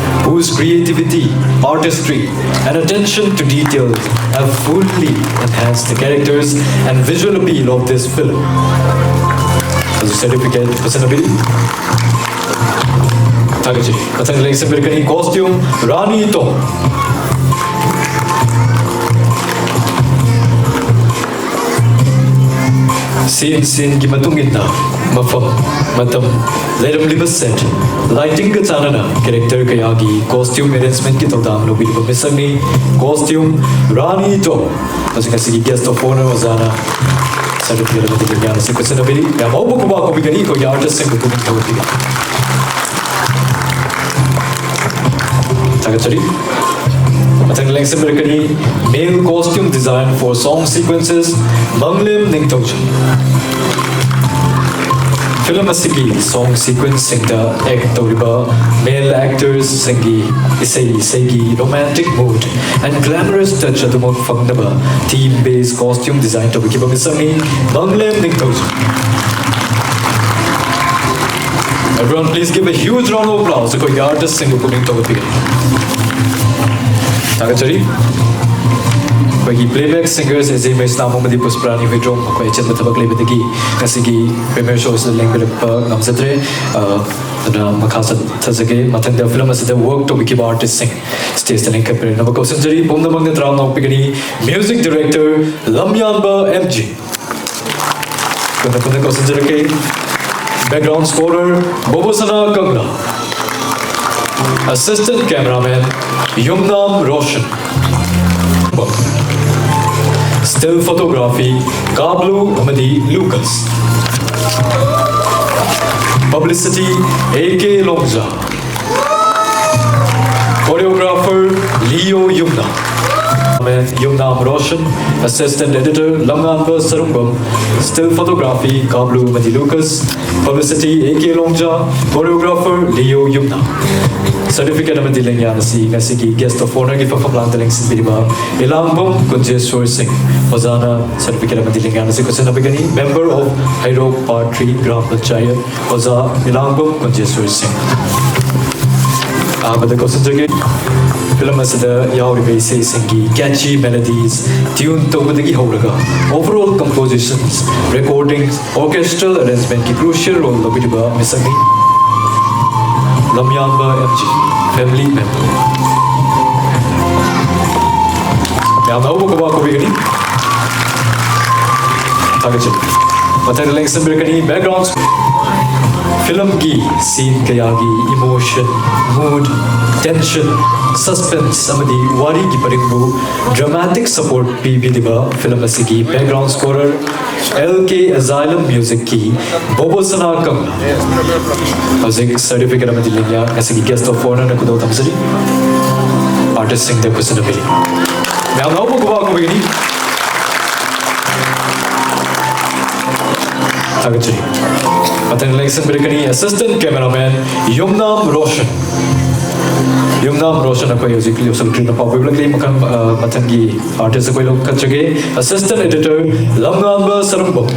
whose creativity, artistry, and attention to detail have fully enhanced the characters and visual appeal of this film. ꯑꯗꯨ certificate ꯈꯨꯠꯁꯤꯟꯅꯕꯤꯔꯤ꯫ ꯊꯥꯒꯠꯆꯔꯤ꯫ ꯃꯊꯪꯗ ꯂꯦꯡꯁꯤꯟꯕꯤꯔꯛꯀꯅꯤ costume ꯔꯥꯅꯤ ꯇꯣꯝ꯫ Scene sceneꯒꯤ ꯃꯇꯨꯡ ꯏꯟꯅ ꯃꯐꯝ, ꯃꯇꯝ, ꯂꯩꯔꯝꯂꯤꯕ set, lightingꯒ ꯆꯥꯟꯅꯅ character ꯀꯌꯥꯒꯤ costume arrangementꯀꯤ ꯊꯧꯗꯥꯡ ꯂꯧꯕꯤꯔꯤꯕ ꯃꯤꯁꯛꯅꯤ costume ꯔꯥꯅꯤ ꯇꯣꯝ꯫ ꯍꯧꯖꯤꯛ ꯉꯁꯤꯒꯤ guest of honour ꯑꯣꯖꯥꯅ certificate ꯑꯃꯗꯤ ꯂꯤꯡꯌꯥꯟ ꯑꯁꯤ ꯈꯨꯠꯁꯤꯟꯅꯕꯤꯔꯤ꯫ ꯌꯥꯝ ꯍꯧꯕ ꯈꯨꯕꯥꯛ ꯈꯨꯕꯤꯒꯅꯤ ꯑꯩꯈꯣꯏꯒꯤ artistꯁꯤꯡꯕꯨ ꯄꯨꯛꯅꯤꯡ ꯊꯧꯒꯠꯄꯤꯕ꯫ ꯊꯥꯒꯠꯆꯔꯤ꯫ ꯃꯊꯪ ꯂꯦꯡꯁꯤꯟꯕꯤꯔꯛꯀꯅꯤ male costume design for song sequences Manglem Ningthoujam. Film ꯑꯁꯤꯒꯤ song sequenceꯁꯤꯡꯗ act ꯇꯧꯔꯤꯕ male actorsꯁꯤꯡꯒꯤ ꯏꯁꯩ ꯏꯁꯩꯒꯤ romantic mood and glamorous touch ꯑꯗꯨꯃꯛ ꯐꯪꯅꯕ theme based costume design ꯇꯧꯕꯤꯈꯤꯕ ꯃꯤꯁꯛꯅꯤ ꯃꯪꯂꯦꯝ Ningthoujam. Everyone, please give a huge round of applause ꯑꯩꯈꯣꯏꯒꯤ artistꯁꯤꯡꯕꯨ ꯄꯨꯛꯅꯤꯡ ꯊꯧꯒꯠꯄꯤꯒꯅꯤ꯫ ꯊꯥꯒꯠꯆꯔꯤ꯫ ꯑꯩꯈꯣꯏꯒꯤ playback singers ꯑꯦꯖꯦ ꯃꯩꯁꯅꯥꯝ ꯑꯃꯗꯤ ꯄꯨꯁꯄꯔꯥꯅꯤ ꯍꯨꯏꯗ꯭ꯔꯣꯝ ꯃꯈꯣꯏ ꯑꯆꯤꯟꯕ ꯊꯕꯛ ꯂꯩꯕꯗꯒꯤ ꯉꯁꯤꯒꯤ premiere showꯁꯤꯗ ꯂꯦꯡꯕꯤꯔꯛꯄ ꯉꯝꯖꯗ꯭ꯔꯦ꯫ ꯑ, ꯑꯗꯨꯅ ꯃꯈꯥ ꯆꯠꯊꯖꯒꯦ꯫ ꯃꯊꯪꯗ ꯐꯤꯂꯝ ꯑꯁꯤꯗ work ꯇꯧꯕꯤꯈꯤꯕ artistꯁꯤꯡ stageꯇ ꯂꯦꯡꯈꯠꯄꯤꯔꯛꯅꯕ ꯀꯧꯁꯤꯟꯖꯔꯤ꯫ ꯄꯨꯝꯅꯃꯛꯅ ꯇꯔꯥꯝꯅ ꯑꯣꯛꯄꯤꯒꯅꯤ꯫ Music director Lamyanba M G. ꯄꯨꯟꯅ ꯄꯨꯟꯅ ꯀꯧꯁꯤꯟꯖꯔꯛꯀꯦ꯫ Background scorer ꯕꯣꯕꯣꯁꯅꯥ ꯀꯪꯂꯥ꯫ Assistant cameraman ꯌꯨꯝꯅꯥꯝ ꯔꯣꯁꯟ꯫ Still photography ꯀꯥꯕ꯭ꯂꯨ ꯑꯃꯗꯤ ꯂꯨꯀꯁ꯫ Publicity A K ꯂꯣꯡꯖꯥ꯫ Choreographer ꯂꯤꯌꯣ Yumnam. Yumnam Roshan, assistant editor ꯂꯝꯉꯥꯟꯕ Sarungbam, still photography ꯀꯥꯕ꯭ꯂꯨ ꯑꯃꯗꯤ ꯂꯨꯀꯁ, publicity A K ꯂꯣꯡꯖꯥ, choreographer ꯂꯤꯌꯣ Yumnam. Certificate ꯑꯃꯗꯤ ꯂꯦꯡꯌꯥꯟ ꯑꯁꯤ ꯉꯁꯤꯒꯤ guest of honourꯒꯤ ꯐꯝꯐꯝꯂꯥꯡꯗ ꯂꯦꯡꯁꯤꯟꯕꯤꯔꯤꯕ ꯏꯂꯥꯡꯕꯝ ꯀꯨꯟꯖꯦꯁꯣꯔ ꯁꯤꯡ ꯑꯣꯖꯥꯅ certificate ꯑꯃꯗꯤ ꯂꯦꯡꯌꯥꯟ ꯑꯁꯤ ꯈꯨꯠꯁꯤꯟꯅꯕꯤꯒꯅꯤ꯫ Member of ꯍꯩꯔꯣꯛ Part three ꯒ꯭ꯔꯥꯝ ꯄꯟꯆꯥꯌꯠ ꯑꯣꯖꯥ ꯏꯂꯥꯡꯕꯝ ꯀꯨꯟꯖꯦꯁꯣꯔ ꯁꯤꯡ꯫ ꯑꯍꯥꯟꯕꯗ ꯀꯧꯁꯤꯟꯖꯒꯦ꯫ ꯐꯤꯂꯝ ꯑꯁꯤꯗ ꯌꯥꯎꯔꯤꯕ ꯏꯁꯩꯁꯤꯡꯒꯤ catchy melodies, tune ꯇꯧꯕꯗꯒꯤ ꯍꯧꯔꯒ overall compositions, recording, orchestral arrangementꯀꯤ crucial role ꯂꯧꯕꯤꯔꯤꯕ ꯃꯤꯁꯛꯅꯤ Lamyanba M G, family member꯫ ꯌꯥꯝꯅ ꯍꯧꯕ ꯈꯨꯕꯥꯛ ꯈꯨꯕꯤꯒꯅꯤ꯫ ꯊꯥꯒꯠꯆꯔꯤ꯫ ꯃꯊꯪꯗ ꯂꯦꯡꯁꯤꯟꯕꯤꯔꯛꯀꯅꯤ background ꯐꯤꯂꯝꯒꯤ scene ꯀꯌꯥꯒꯤ emotion, mood, tension, suspense ꯑꯃꯗꯤ ꯋꯥꯔꯤꯒꯤ ꯄꯔꯤꯡꯕꯨ dramatic support ꯄꯤꯕꯤꯔꯤꯕ ꯐꯤꯂꯝ ꯑꯁꯤꯒꯤ background scorer ꯑꯦꯜ ꯀꯦ Asylum Musicꯀꯤ ꯕꯣꯕꯣꯁꯅꯥ ꯀꯪꯂꯥ꯫ ꯍꯧꯖꯤꯛ certificate ꯑꯃꯗꯤ ꯂꯦꯡꯌꯥꯟ ꯉꯁꯤꯒꯤ guest of honourꯅ ꯈꯨꯗꯣꯜ ꯇꯝꯖꯔꯤ꯫ Artistꯁꯤꯡꯗ ꯈꯨꯠꯁꯤꯟꯅꯕꯤꯔꯤ꯫ ꯃꯌꯥꯝꯅ ꯍꯧꯕ ꯈꯨꯕꯥꯛ ꯈꯨꯕꯤꯒꯅꯤ꯫ ꯊꯥꯒꯠꯆꯔꯤ꯫ ꯃꯊꯪ ꯂꯦꯡꯁꯤꯟꯕꯤꯔꯛꯀꯅꯤ assistant cameraman ꯌꯨꯝꯅꯥꯝ ꯔꯣꯁꯟ꯫ ꯌꯨꯝꯅꯥꯝ ꯔꯣꯁꯟ ꯑꯩꯈꯣꯏ ꯍꯧꯖꯤꯛ ꯌꯧꯁꯤꯜꯂꯛꯇ꯭ꯔꯤ, ꯅꯄꯥꯎ ꯄꯤꯕꯤꯔꯛꯂꯤ꯫ ꯃꯈꯜ, ꯑ, ꯃꯊꯪꯒꯤ artist ꯑꯩꯈꯣꯏ ꯂꯧꯈꯠꯆꯒꯦ꯫ Assistant editor ꯂꯝꯉꯥꯟꯕ Sarungbam.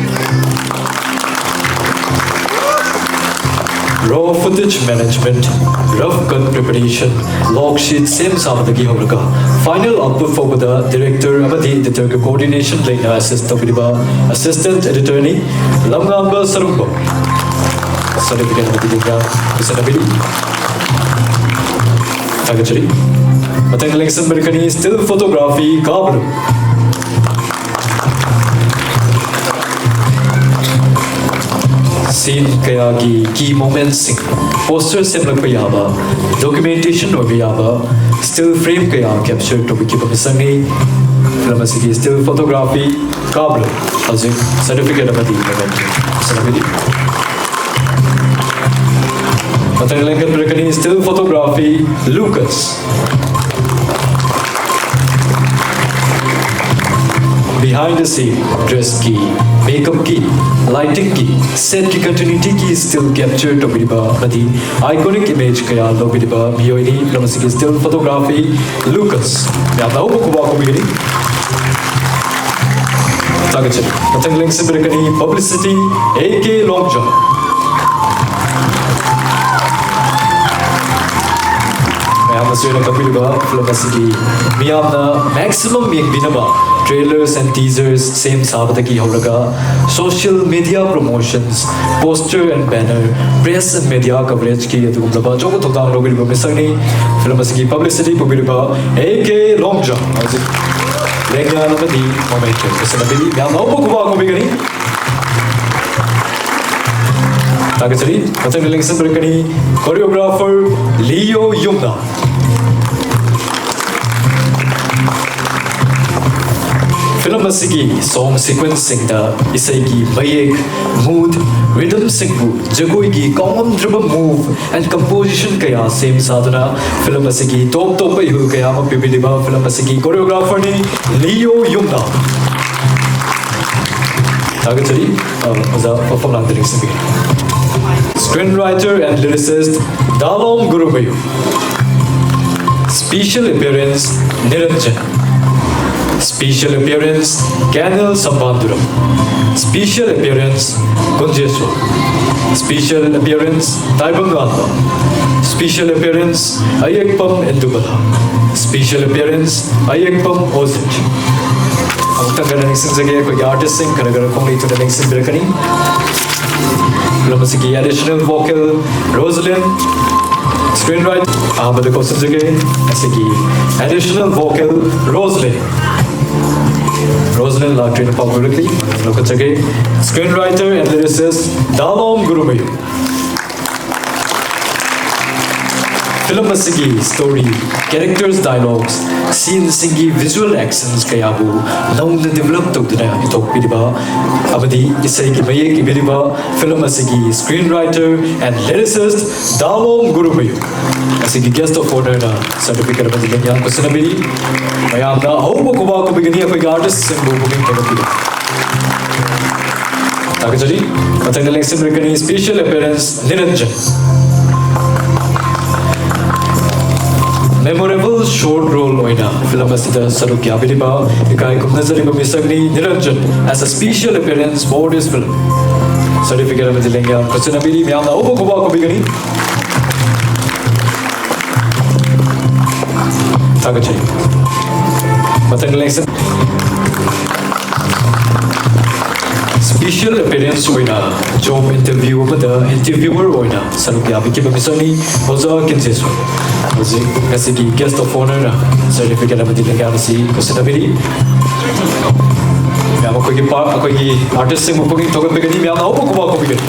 Raw footage management, rough cut preparation, log sheet ꯁꯦꯝ ꯁꯥꯕꯗꯒꯤ ꯍꯧꯔꯒ final output ꯐꯥꯎꯕꯗ director ꯑꯃꯗꯤ editor ꯒꯤ coordination ꯂꯩꯅ assist ꯇꯧꯕꯤꯔꯤꯕ assistant editor ꯅꯤ ꯂꯝꯉꯥꯟꯕ ꯁꯔꯨꯡꯕꯝ꯫ Certificate ꯑꯃꯗꯤ ꯂꯤꯛꯂꯥ ꯄꯤꯁꯤꯟꯅꯕꯤꯔꯤ꯫ ꯊꯥꯒꯠꯆꯔꯤ꯫ ꯃꯊꯪ ꯂꯦꯡꯁꯤꯟꯕꯤꯔꯛꯀꯅꯤ still photography ꯀꯥꯕꯂꯨ꯫ Scene ꯀꯌꯥꯒꯤ key moment ꯁꯤꯡ poster ꯁꯦꯝꯂꯛꯄ ꯌꯥꯕ, documentation ꯑꯣꯏꯕ ꯌꯥꯕ still frame ꯀꯌꯥ capture ꯇꯧꯕꯤꯈꯤꯕ ꯃꯤꯁꯛꯅꯤ꯫ Film ꯑꯁꯤꯒꯤ still photography ꯀꯥꯕꯂꯨ꯫ ꯍꯧꯖꯤꯛ certificate ꯑꯃꯗꯤ memento ꯄꯤꯁꯤꯟꯅꯕꯤꯔꯤ꯫ ꯃꯊꯪ ꯂꯦꯡꯈꯠꯄꯤꯔꯛꯀꯅꯤ still photography ꯂꯨꯀꯁ꯫ Behind the scene, dress ꯀꯤ, makeup ꯀꯤ, lighting ꯀꯤ, set ꯀꯤ continuity ꯒꯤ still capture ꯇꯧꯕꯤꯔꯤꯕ ꯑꯃꯗꯤ iconic image ꯀꯌꯥ ꯂꯧꯕꯤꯔꯤꯕ ꯃꯤꯑꯣꯏꯅꯤ꯫ Film ꯑꯁꯤꯒꯤ still photography ꯂꯨꯀꯁ꯫ ꯌꯥꯝꯅ ꯍꯧꯕ ꯈꯨꯕꯥꯛ ꯈꯨꯕꯤꯒꯅꯤ꯫ ꯊꯥꯒꯠꯆꯔꯤ꯫ ꯃꯊꯪ ꯂꯦꯡꯁꯤꯟꯕꯤꯔꯛꯀꯅꯤ publicity ꯑꯦ ꯀꯦ ꯂꯣꯡꯖꯥ꯫ ꯃꯌꯥꯝꯅꯁꯨ ꯍꯦꯟꯅ ꯈꯪꯕꯤꯔꯤꯕ film ꯑꯁꯤꯒꯤ ꯃꯤꯌꯥꯝꯅ maximum ꯌꯦꯡꯕꯤꯅꯕ trailers and teasers ꯁꯦꯝ ꯁꯥꯕꯗꯒꯤ ꯍꯧꯔꯒ social media promotions, poster and banner, press and media coverage ꯀꯤ ꯑꯗꯨꯒꯨꯝꯂꯕ ꯑꯆꯧꯕ ꯊꯧꯗꯥꯡ ꯂꯧꯕꯤꯔꯤꯕ ꯃꯤꯁꯛꯅꯤ꯫ Film ꯑꯁꯤꯒꯤ publicity ꯄꯨꯕꯤꯔꯤꯕ ꯑꯦ ꯀꯦ ꯂꯣꯡꯖꯥ꯫ ꯍꯧꯖꯤꯛ ꯂꯦꯡꯌꯥꯟ ꯑꯃꯗꯤ memento ꯄꯤꯁꯤꯟꯅꯕꯤꯔꯤ꯫ ꯌꯥꯝꯅ ꯍꯧꯕ ꯈꯨꯕꯥꯛ ꯈꯨꯕꯤꯒꯅꯤ꯫ ꯊꯥꯒꯠꯆꯔꯤ꯫ ꯃꯊꯪꯗ ꯂꯦꯡꯁꯤꯟꯕꯤꯔꯛꯀꯅꯤ choreographer ꯂꯤꯌꯣ ꯌꯨꯝꯅꯥꯝ꯫ Film ꯑꯁꯤꯒꯤ song sequence ꯁꯤꯡꯗ ꯏꯁꯩꯒꯤ ꯃꯌꯦꯛ, mood, rhythm ꯁꯤꯡꯕꯨ ꯖꯒꯣꯏꯒꯤ ꯀꯥꯎꯉꯝꯗ꯭ꯔꯕ move and composition ꯀꯌꯥ ꯁꯦꯝ ꯁꯥꯗꯨꯅ film ꯑꯁꯤꯒꯤ top ꯇꯣꯞꯄ ꯏꯍꯨꯜ ꯀꯌꯥ ꯑꯃ ꯄꯤꯕꯤꯔꯤꯕ film ꯑꯁꯤꯒꯤ choreographer ꯅꯤ ꯂꯤꯌꯣ ꯌꯨꯝꯅꯥꯝ꯫ ꯊꯥꯒꯠꯆꯔꯤ꯫ ꯑ, ꯑꯣꯖꯥ ꯄꯐꯝꯂꯥꯡꯗ ꯂꯦꯡꯁꯤꯟꯕꯤꯒꯅꯤ꯫ Screen writer and lyricist Dalom Gurumayum. Special appearance Niranjan. Special appearance Kenel Sambandurum. Special appearance Kunjeshor. Special appearance ꯇꯥꯏꯕꯪ ꯉꯥꯟꯕ꯫ Special appearance ꯑꯌꯦꯛꯄꯝ ꯏꯟꯗꯨꯕꯂꯥ꯫ Special appearance ꯑꯌꯦꯛꯄꯝ ꯑꯣꯖꯤꯠ꯫ ꯑꯃꯨꯛꯇꯪ ꯈꯔ ꯅꯤꯡꯁꯤꯡꯖꯒꯦ, ꯑꯩꯈꯣꯏꯒꯤ artistꯁꯤꯡ ꯈꯔ ꯈꯔ ꯈꯣꯡꯂꯩ ꯊꯨꯅ ꯂꯦꯡꯁꯤꯟꯕꯤꯔꯛꯀꯅꯤ꯫ ꯐꯤꯂꯝ ꯑꯁꯤꯒꯤ additional vocal ꯔꯣꯖꯂꯤꯟ꯫ Screen writer ꯑꯍꯥꯟꯕꯗ ꯀꯧꯁꯤꯟꯖꯒꯦ꯫ ꯑꯁꯤꯒꯤ additional vocal ꯔꯣꯖꯂꯤꯟ꯫ ꯔꯣꯖꯂꯤꯟ ꯂꯥꯛꯇ꯭ꯔꯤꯅ ꯄꯥꯎ ꯄꯤꯔꯛꯂꯤ꯫ ꯂꯧꯈꯠꯆꯒꯦ꯫ Screen writer and lyricist Dalom Gurumayum. Film ꯑꯁꯤꯒꯤ story, characters, dialogues, sceneꯁꯤꯡꯒꯤ visual actions ꯀꯌꯥꯕꯨ ꯅꯧꯅ develop ꯇꯧꯗꯨꯅ ꯏꯊꯣꯛꯄꯤꯔꯤꯕ ꯑꯃꯗꯤ ꯏꯁꯩꯒꯤ ꯃꯌꯦꯛ ꯏꯕꯤꯔꯤꯕ ꯐꯤꯂꯝ ꯑꯁꯤꯒꯤ screen writer and lyricist Dalom Gurumayum. ꯑꯁꯤꯒꯤ guest of honourꯅ certificate ꯑꯃꯗꯤ ꯂꯦꯡꯌꯥꯟ ꯈꯨꯠꯁꯤꯟꯅꯕꯤꯔꯤ꯫ ꯃꯌꯥꯝꯅ ꯑꯍꯧꯕ ꯈꯨꯕꯥꯛ ꯈꯨꯕꯤꯒꯅꯤ ꯑꯩꯈꯣꯏꯒꯤ artistꯁꯤꯡꯕꯨ ꯄꯨꯛꯅꯤꯡ ꯊꯧꯒꯠꯄꯤꯌꯨ꯫ ꯊꯥꯒꯠꯆꯔꯤ꯫ ꯃꯊꯪꯗ ꯂꯦꯡꯁꯤꯟꯕꯤꯔꯛꯀꯅꯤ special appearance ꯅꯤꯔꯟꯖꯟ꯫ Memorable short role ꯑꯣꯏꯅ ꯐꯤꯂꯝ ꯑꯁꯤꯗ ꯁꯔꯨꯛ ꯌꯥꯕꯤꯔꯤꯕ ꯏꯀꯥꯏ ꯈꯨꯝꯅꯖꯔꯤꯕ ꯃꯤꯁꯛꯅꯤ ꯅꯤꯔꯟꯖꯟ꯫ As a special appearance for this film, certificate ꯑꯃꯗꯤ ꯂꯦꯡꯌꯥꯟ ꯈꯨꯠꯁꯤꯟꯅꯕꯤꯔꯤ꯫ ꯃꯌꯥꯝꯅ ꯑꯍꯧꯕ ꯈꯨꯕꯥꯛ ꯈꯨꯕꯤꯒꯅꯤ꯫ ꯊꯥꯒꯠꯆꯔꯤ꯫ ꯃꯊꯪ ꯂꯦꯡꯁꯤꯟ special appearance ꯑꯣꯏꯅ job interview ꯑꯃꯗ interviewer ꯑꯣꯏꯅ ꯁꯔꯨꯛ ꯌꯥꯕꯤꯈꯤꯕ ꯃꯤꯁꯛꯅꯤ ꯑꯣꯖꯥ ꯀꯤꯟꯖꯦꯁꯣꯔ꯫ ꯍꯧꯖꯤꯛ ꯉꯁꯤꯒꯤ guest of honourꯅ certificate ꯑꯃꯗꯤ ꯂꯦꯡꯌꯥꯟ ꯑꯁꯤ ꯈꯨꯠꯁꯤꯟꯅꯕꯤꯔꯤ꯫ ꯃꯌꯥꯝ ꯑꯩꯈꯣꯏꯒꯤ ꯄꯥ-, ꯑꯩꯈꯣꯏꯒꯤ artistꯁꯤꯡꯕꯨ ꯄꯨꯛꯅꯤꯡ ꯊꯧꯒꯠꯄꯤꯒꯅꯤ꯫ ꯃꯌꯥꯝꯅ ꯑꯍꯧꯕ ꯈꯨꯕꯥꯛ ꯈꯨꯕꯤꯒꯅꯤ꯫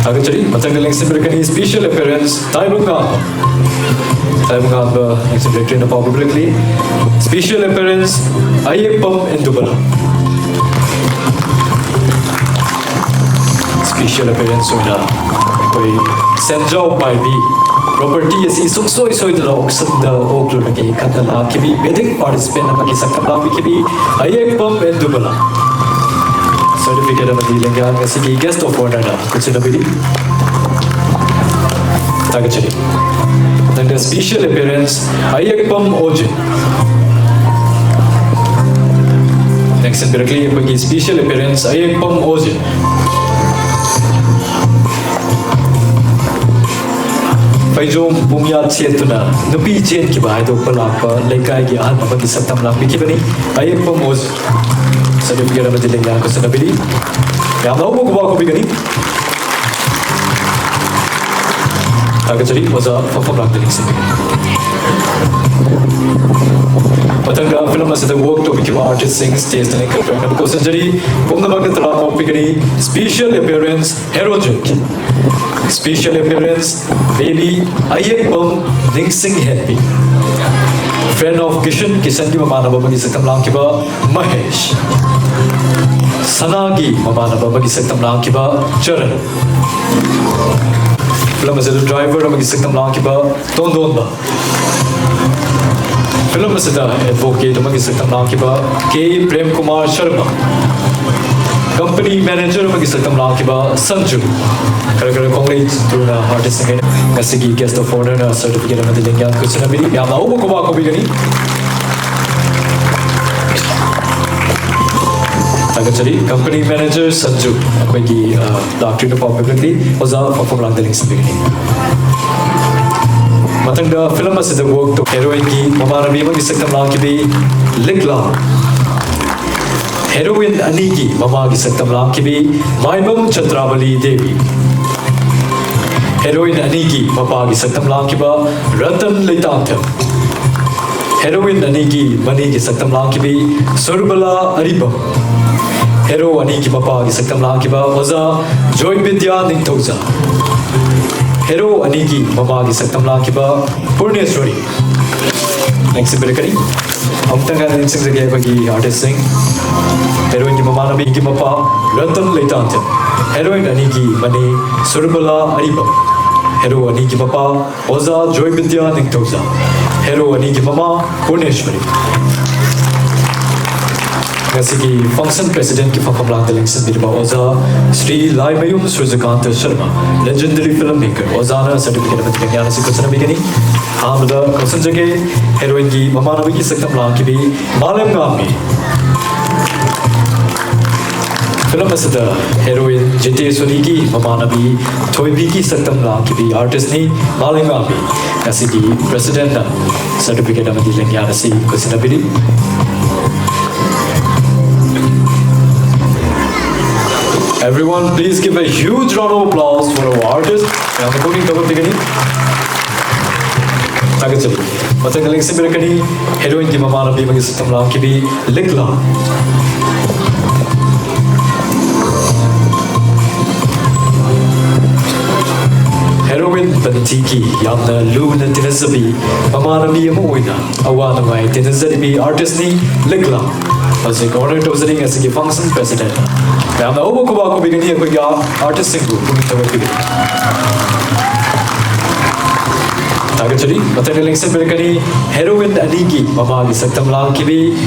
ꯊꯥꯒꯠꯆꯔꯤ꯫ ꯃꯊꯪꯗ ꯂꯦꯡꯁꯤꯟꯕꯤꯔꯛꯀꯅꯤ special appearance ꯇꯥꯏꯕꯪ ꯉꯥꯟꯕ꯫ ꯇꯥꯏꯕꯪ ꯉꯥꯟꯕ ꯂꯦꯡꯁꯤꯟꯕꯤꯔꯛꯇ꯭ꯔꯤꯅ ꯄꯥꯎ ꯄꯤꯕꯤꯔꯛꯂꯤ꯫ Special appearance ꯑꯌꯦꯛꯄꯝ ꯏꯟꯗꯨꯕꯂꯥ꯫ Special appearance ꯑꯣꯏꯅ ꯑꯩꯈꯣꯏ ꯁꯦꯟꯖꯥꯎ ꯄꯥꯏꯕꯤ ꯄ꯭ꯔꯣꯄꯔꯇꯤ ꯑꯁꯤ ꯁꯨꯡꯁꯣꯏ ꯁꯣꯏꯗꯅ ꯑꯣꯛꯁꯟꯗ ꯑꯣꯛꯂꯨꯔꯒꯦ ꯈꯟꯅ ꯂꯥꯛꯈꯤꯕꯤ ꯋꯦꯗꯤꯡ ꯄꯥꯔꯇꯤꯁꯤꯄꯦꯟ ꯑꯃꯒꯤ ꯁꯛꯇꯝ ꯂꯥꯡꯕꯤꯈꯤꯕꯤ ꯑꯌꯦꯛꯄꯝ ꯑꯦꯟ ꯗꯨꯕꯂꯥ꯫ ꯁꯔꯇꯤꯐꯤꯀꯦꯠ ꯑꯃꯗꯤ ꯂꯦꯡꯌꯥꯟ ꯑꯁꯤꯒꯤ ꯒꯦꯁ ꯑꯣꯐ ꯑꯣꯅꯔꯅ ꯈꯨꯠꯁꯤꯟꯅꯕꯤꯔꯤ꯫ ꯊꯥꯒꯠꯆꯔꯤ꯫ ꯅꯪꯅ ꯁ꯭ꯄꯤꯁꯦꯜ ꯑꯦꯄꯤꯌꯔꯦꯟꯁ ꯑꯌꯦꯛꯄꯝ ꯑꯣꯖꯤꯟ꯫ ꯂꯦꯡꯁꯤꯟꯕꯤꯔꯛꯂꯤ ꯑꯩꯈꯣꯏꯒꯤ ꯁ꯭ꯄꯤꯁꯦꯜ ꯑꯦꯄꯤꯌꯔꯦꯟꯁ ꯑꯌꯦꯛꯄꯝ ꯑꯣꯖꯤꯟ꯫ ꯐꯩꯖꯣꯝ ꯄꯨꯡꯌꯥꯠ ꯁꯦꯠꯇꯨꯅ ꯅꯨꯄꯤ ꯆꯦꯟꯈꯤꯕ ꯍꯥꯏꯗꯣꯛꯄ ꯂꯥꯛꯄ ꯂꯩꯀꯥꯏꯒꯤ ꯑꯍꯜ ꯑꯃꯒꯤ ꯁꯛꯇꯝ ꯂꯥꯡꯕꯤꯈꯤꯕꯅꯤ꯫ ꯑꯌꯦꯛꯄꯝ ꯑꯣꯖꯤꯟ꯫ ꯁꯔꯇꯤꯐꯤꯀꯦꯠ ꯑꯃꯗꯤ ꯂꯦꯡꯌꯥꯟ ꯈꯨꯠꯁꯤꯟꯅꯕꯤꯔꯤ꯫ ꯌꯥꯝꯅ ꯍꯧꯕ ꯈꯨꯕꯥꯛ ꯈꯨꯕꯤꯒꯅꯤ꯫ ꯊꯥꯒꯠꯆꯔꯤ ꯑꯣꯖꯥ ꯐꯝꯐꯝ ꯂꯥꯡꯗ ꯂꯦꯡꯁꯤꯟꯕꯤꯔꯤ꯫ ꯃꯊꯪꯗ ꯐꯤꯂꯝ ꯑꯁꯤꯗ ꯋꯥꯔꯛ ꯇꯧꯕꯤꯈꯤꯕ ꯑꯥꯔꯇꯤꯁꯁꯤꯡ ꯁ꯭ꯇꯦꯖꯇ ꯂꯦꯡꯈꯠꯄꯤꯔꯛꯅꯕ ꯀꯧꯁꯤꯟꯖꯔꯤ꯫ ꯄꯨꯝꯅꯃꯛꯇ ꯇꯔꯥꯝꯅ ꯑꯣꯛꯄꯤꯒꯅꯤ꯫ ꯁ꯭ꯄꯤꯁꯦꯜ ꯑꯦꯄꯤꯌꯔꯦꯟꯁ ꯍꯦꯔꯣꯖꯤꯠ꯫ ꯁ꯭ꯄꯤꯁꯦꯜ ꯑꯦꯄꯤꯌꯔꯦꯟꯁ ꯕꯦꯕꯤ ꯑꯌꯦꯛꯄꯝ ꯅꯤꯡꯁꯤꯡ ꯍꯦꯟꯕꯤ꯫ ꯐ꯭ꯔꯦꯟ ꯑꯣꯐ ꯀꯤꯁꯟ, ꯀꯤꯁꯟꯒꯤ ꯃꯃꯥꯟꯅꯕ ꯑꯃꯒꯤ ꯁꯛꯇꯝ ꯂꯥꯡꯈꯤꯕ ꯃꯍꯦꯁ꯫ ꯁꯅꯥꯒꯤ ꯃꯃꯥꯟꯅꯕ ꯑꯃꯒꯤ ꯁꯛꯇꯝ ꯂꯥꯡꯈꯤꯕ ꯆꯔꯟ꯫ ꯐꯤꯂꯝ ꯑꯁꯤꯗ ꯗ꯭ꯔꯥꯏꯚꯔ ꯑꯃꯒꯤ ꯁꯛꯇꯝ ꯂꯥꯡꯈꯤꯕ ꯇꯣꯟꯗꯣꯟꯕ꯫ ꯐꯤꯂꯝ ꯑꯁꯤꯗ ꯑꯦꯗꯚꯣꯀꯦꯠ ꯑꯃꯒꯤ ꯁꯛꯇꯝ ꯂꯥꯡꯈꯤꯕ ꯀꯦ ꯄ꯭ꯔꯦꯝ ꯀꯨꯃꯥꯔ ꯁꯔꯃ꯫ ꯀꯝꯄꯅꯤ ꯃꯦꯅꯦꯖꯔ ꯑꯃꯒꯤ ꯁꯛꯇꯝ ꯂꯥꯡꯈꯤꯕ ꯁꯟꯖꯨ꯫ ꯈꯔ ꯈꯔ ꯈꯣꯡꯂꯩ ꯇꯨꯅ ꯑꯥꯔꯇꯤꯁꯁꯤꯡ ꯉꯁꯤꯒꯤ ꯒꯦꯁ ꯑꯣꯐ ꯑꯣꯅꯔꯅ ꯁꯔꯇꯤꯐꯤꯀꯦꯠ ꯑꯃꯗꯤ ꯂꯦꯡꯌꯥꯟ ꯈꯨꯠꯁꯤꯟꯅꯕꯤꯔꯤ꯫ ꯌꯥꯝꯅ ꯍꯧꯕ ꯈꯨꯕꯥꯛ ꯈꯨꯕꯤꯒꯅꯤ꯫ ꯊꯥꯒꯠꯆꯔꯤ꯫ ꯀꯝꯄꯅꯤ ꯃꯦꯅꯦꯖꯔ ꯁꯟꯖꯨ ꯑꯩꯈꯣꯏꯒꯤ, ꯑ, ꯂꯥꯛꯇ꯭ꯔꯤꯅ ꯄꯥꯎ ꯄꯤꯕꯤꯔꯛꯂꯤ꯫ ꯑꯣꯖꯥ ꯐꯝꯐꯝ ꯂꯥꯡꯗ ꯂꯦꯡꯁꯤꯟꯕꯤꯒꯅꯤ꯫ ꯃꯊꯪꯗ ꯐꯤꯂꯝ ꯑꯁꯤꯗ ꯋꯥꯔꯛ ꯇꯧ ꯍꯦꯔꯣꯏꯟꯒꯤ ꯃꯃꯥꯟꯅꯕꯤ ꯑꯃꯒꯤ ꯁꯛꯇꯝ ꯂꯥꯡꯈꯤꯕꯤ ꯂꯤꯛꯂꯥ꯫ ꯍꯦꯔꯣꯏꯟ ꯑꯅꯤꯒꯤ ꯃꯃꯥꯒꯤ ꯁꯛꯇꯝ ꯂꯥꯡꯈꯤꯕꯤ ꯃꯥꯏꯕꯝ ꯆꯟꯗ꯭ꯔꯥꯕꯂꯤ ꯗꯦꯕꯤ꯫ ꯍꯦꯔꯣꯏꯟ ꯑꯅꯤꯒꯤ ꯃꯄꯥꯒꯤ ꯁꯛꯇꯝ ꯂꯥꯡꯈꯤꯕ ꯔꯇꯟ ꯂꯩꯇꯥꯝꯊꯦꯝ꯫ ꯍꯦꯔꯣꯏꯟ ꯑꯅꯤꯒꯤ ꯃꯅꯤꯒꯤ ꯁꯛꯇꯝ ꯂꯥꯡꯈꯤꯕꯤ ꯁꯨꯔꯕꯂꯥ ꯑꯔꯤꯕꯝ꯫ ꯍꯦꯔꯣ ꯑꯅꯤꯒꯤ ꯃꯄꯥꯒꯤ ꯁꯛꯇꯝ ꯂꯥꯡꯈꯤꯕ ꯑꯣꯖꯥ ꯖꯣꯏ ꯕꯤꯗ꯭ꯌꯥ ꯅꯤꯡꯊꯧꯖꯝ꯫ ꯍꯦꯔꯣ ꯑꯅꯤꯒꯤ ꯃꯃꯥꯒꯤ ꯁꯛꯇꯝ ꯂꯥꯡꯈꯤꯕ ꯄꯨꯔꯅꯦꯁ꯭ꯋꯔꯤ꯫ ꯂꯦꯡꯁꯤꯟꯕꯤꯔꯛꯀꯅꯤ꯫ ꯑꯃꯨꯛꯇꯪ ꯍꯟꯅ ꯅꯤꯡꯁꯤꯡꯖꯒꯦ ꯑꯩꯈꯣꯏꯒꯤ ꯑꯥꯔꯇꯤꯁꯁꯤꯡ꯫ ꯍꯦꯔꯣꯏꯟꯒꯤ ꯃꯃꯥꯟꯅꯕꯤꯒꯤ ꯃꯄꯥ ꯔꯇꯟ ꯂꯩꯇꯥꯝꯊꯦꯝ꯫ Heroine ꯑꯅꯤꯒꯤ ꯃꯅꯦ ꯁꯨꯔꯕꯂꯥ ꯑꯔꯤꯕꯝ, hero ꯑꯅꯤꯒꯤ ꯃꯄꯥ ꯑꯣꯖꯥ ꯖꯣꯏꯕꯤꯗ꯭ꯌꯥ ꯅꯤꯡꯊꯧꯖꯝ, hero ꯑꯅꯤꯒꯤ ꯃꯃꯥ ꯄꯨꯔꯅꯦꯁ꯭ꯋꯔꯤ꯫ ꯉꯁꯤꯒꯤ function presidentꯀꯤ ꯐꯝꯐꯝꯂꯥꯡꯗ ꯂꯦꯡꯁꯤꯟꯕꯤꯔꯤꯕ ꯑꯣꯖꯥ ꯁ꯭ꯔꯤ ꯂꯥꯏꯃꯌꯨꯝ ꯁꯨꯔꯖꯀꯥꯟꯇ ꯁꯔꯃ, legendary film maker, ꯑꯣꯖꯥꯅ certificate ꯑꯃꯗꯤ ꯂꯦꯡꯌꯥꯟ ꯑꯁꯤ ꯈꯨꯠꯁꯤꯟꯅꯕꯤꯒꯅꯤ꯫ ꯑꯍꯥꯟꯕꯗ ꯀꯧꯁꯤꯟꯖꯒꯦ, heroineꯒꯤ ꯃꯃꯥꯟꯅꯕꯤꯒꯤ ꯁꯛꯇꯝ ꯂꯥꯡꯈꯤꯕꯤ ꯃꯥꯂꯦꯝꯉꯥꯝꯕꯤ꯫ Film ꯑꯁꯤꯗ heroine ꯖꯤꯇꯦꯁ꯭ꯋꯔꯤꯒꯤ ꯃꯃꯥꯟꯅꯕꯤ ꯊꯣꯏꯕꯤꯒꯤ ꯁꯛꯇꯝ ꯂꯥꯡꯈꯤꯕꯤ artistꯅꯤ ꯃꯥꯂꯦꯝꯉꯥꯝꯕꯤ꯫ ꯉꯁꯤꯒꯤ presidentꯅ certificate ꯑꯃꯗꯤ ꯂꯦꯡꯌꯥꯟ ꯑꯁꯤ ꯈꯨꯠꯁꯤꯟꯅꯕꯤꯔꯤ꯫ Everyone, please give a huge round of applause for our artist. ꯌꯥꯝꯅ ꯄꯨꯛꯅꯤꯡ ꯊꯧꯒꯠꯄꯤꯒꯅꯤ꯫ ꯊꯥꯒꯠꯆꯔꯤ꯫ ꯃꯊꯪꯗ ꯂꯦꯡꯁꯤꯟꯕꯤꯔꯛꯀꯅꯤ heroineꯒꯤ ꯃꯃꯥꯟꯅꯕꯤ ꯑꯃꯒꯤ ꯁꯛꯇꯝ ꯂꯥꯡꯈꯤꯕꯤ ꯂꯤꯛꯂꯥ꯫ Heroine ꯕꯟꯇꯤꯒꯤ ꯌꯥꯝꯅ ꯂꯨꯅ ꯇꯤꯟꯅꯖꯕꯤ, ꯃꯃꯥꯟꯅꯕꯤ ꯑꯃ ꯑꯣꯏꯅ ꯑꯋꯥ ꯅꯨꯡꯉꯥꯏ ꯇꯤꯟꯅꯖꯔꯤꯕꯤ artistꯅꯤ ꯂꯤꯛꯂꯥ꯫ ꯍꯧꯖꯤꯛ honor ꯇꯧꯖꯔꯤ ꯉꯁꯤꯒꯤ function president꯫ ꯃꯌꯥꯝꯅ ꯑꯍꯧꯕ ꯈꯨꯕꯥꯛ ꯈꯨꯕꯤꯒꯅꯤ ꯑꯩꯈꯣꯏꯒꯤ artistꯁꯤꯡꯕꯨ ꯄꯨꯛꯅꯤꯡ ꯊꯧꯒꯠꯄꯤꯒꯅꯤ꯫ ꯊꯥꯒꯠꯆꯔꯤ꯫ ꯃꯊꯪꯗ ꯂꯦꯡꯁꯤꯟꯕꯤꯔꯛꯀꯅꯤ heroine ꯑꯅꯤꯒꯤ ꯃꯃꯥꯒꯤ ꯁꯛꯇꯝ ꯂꯥꯡꯈꯤꯕꯤ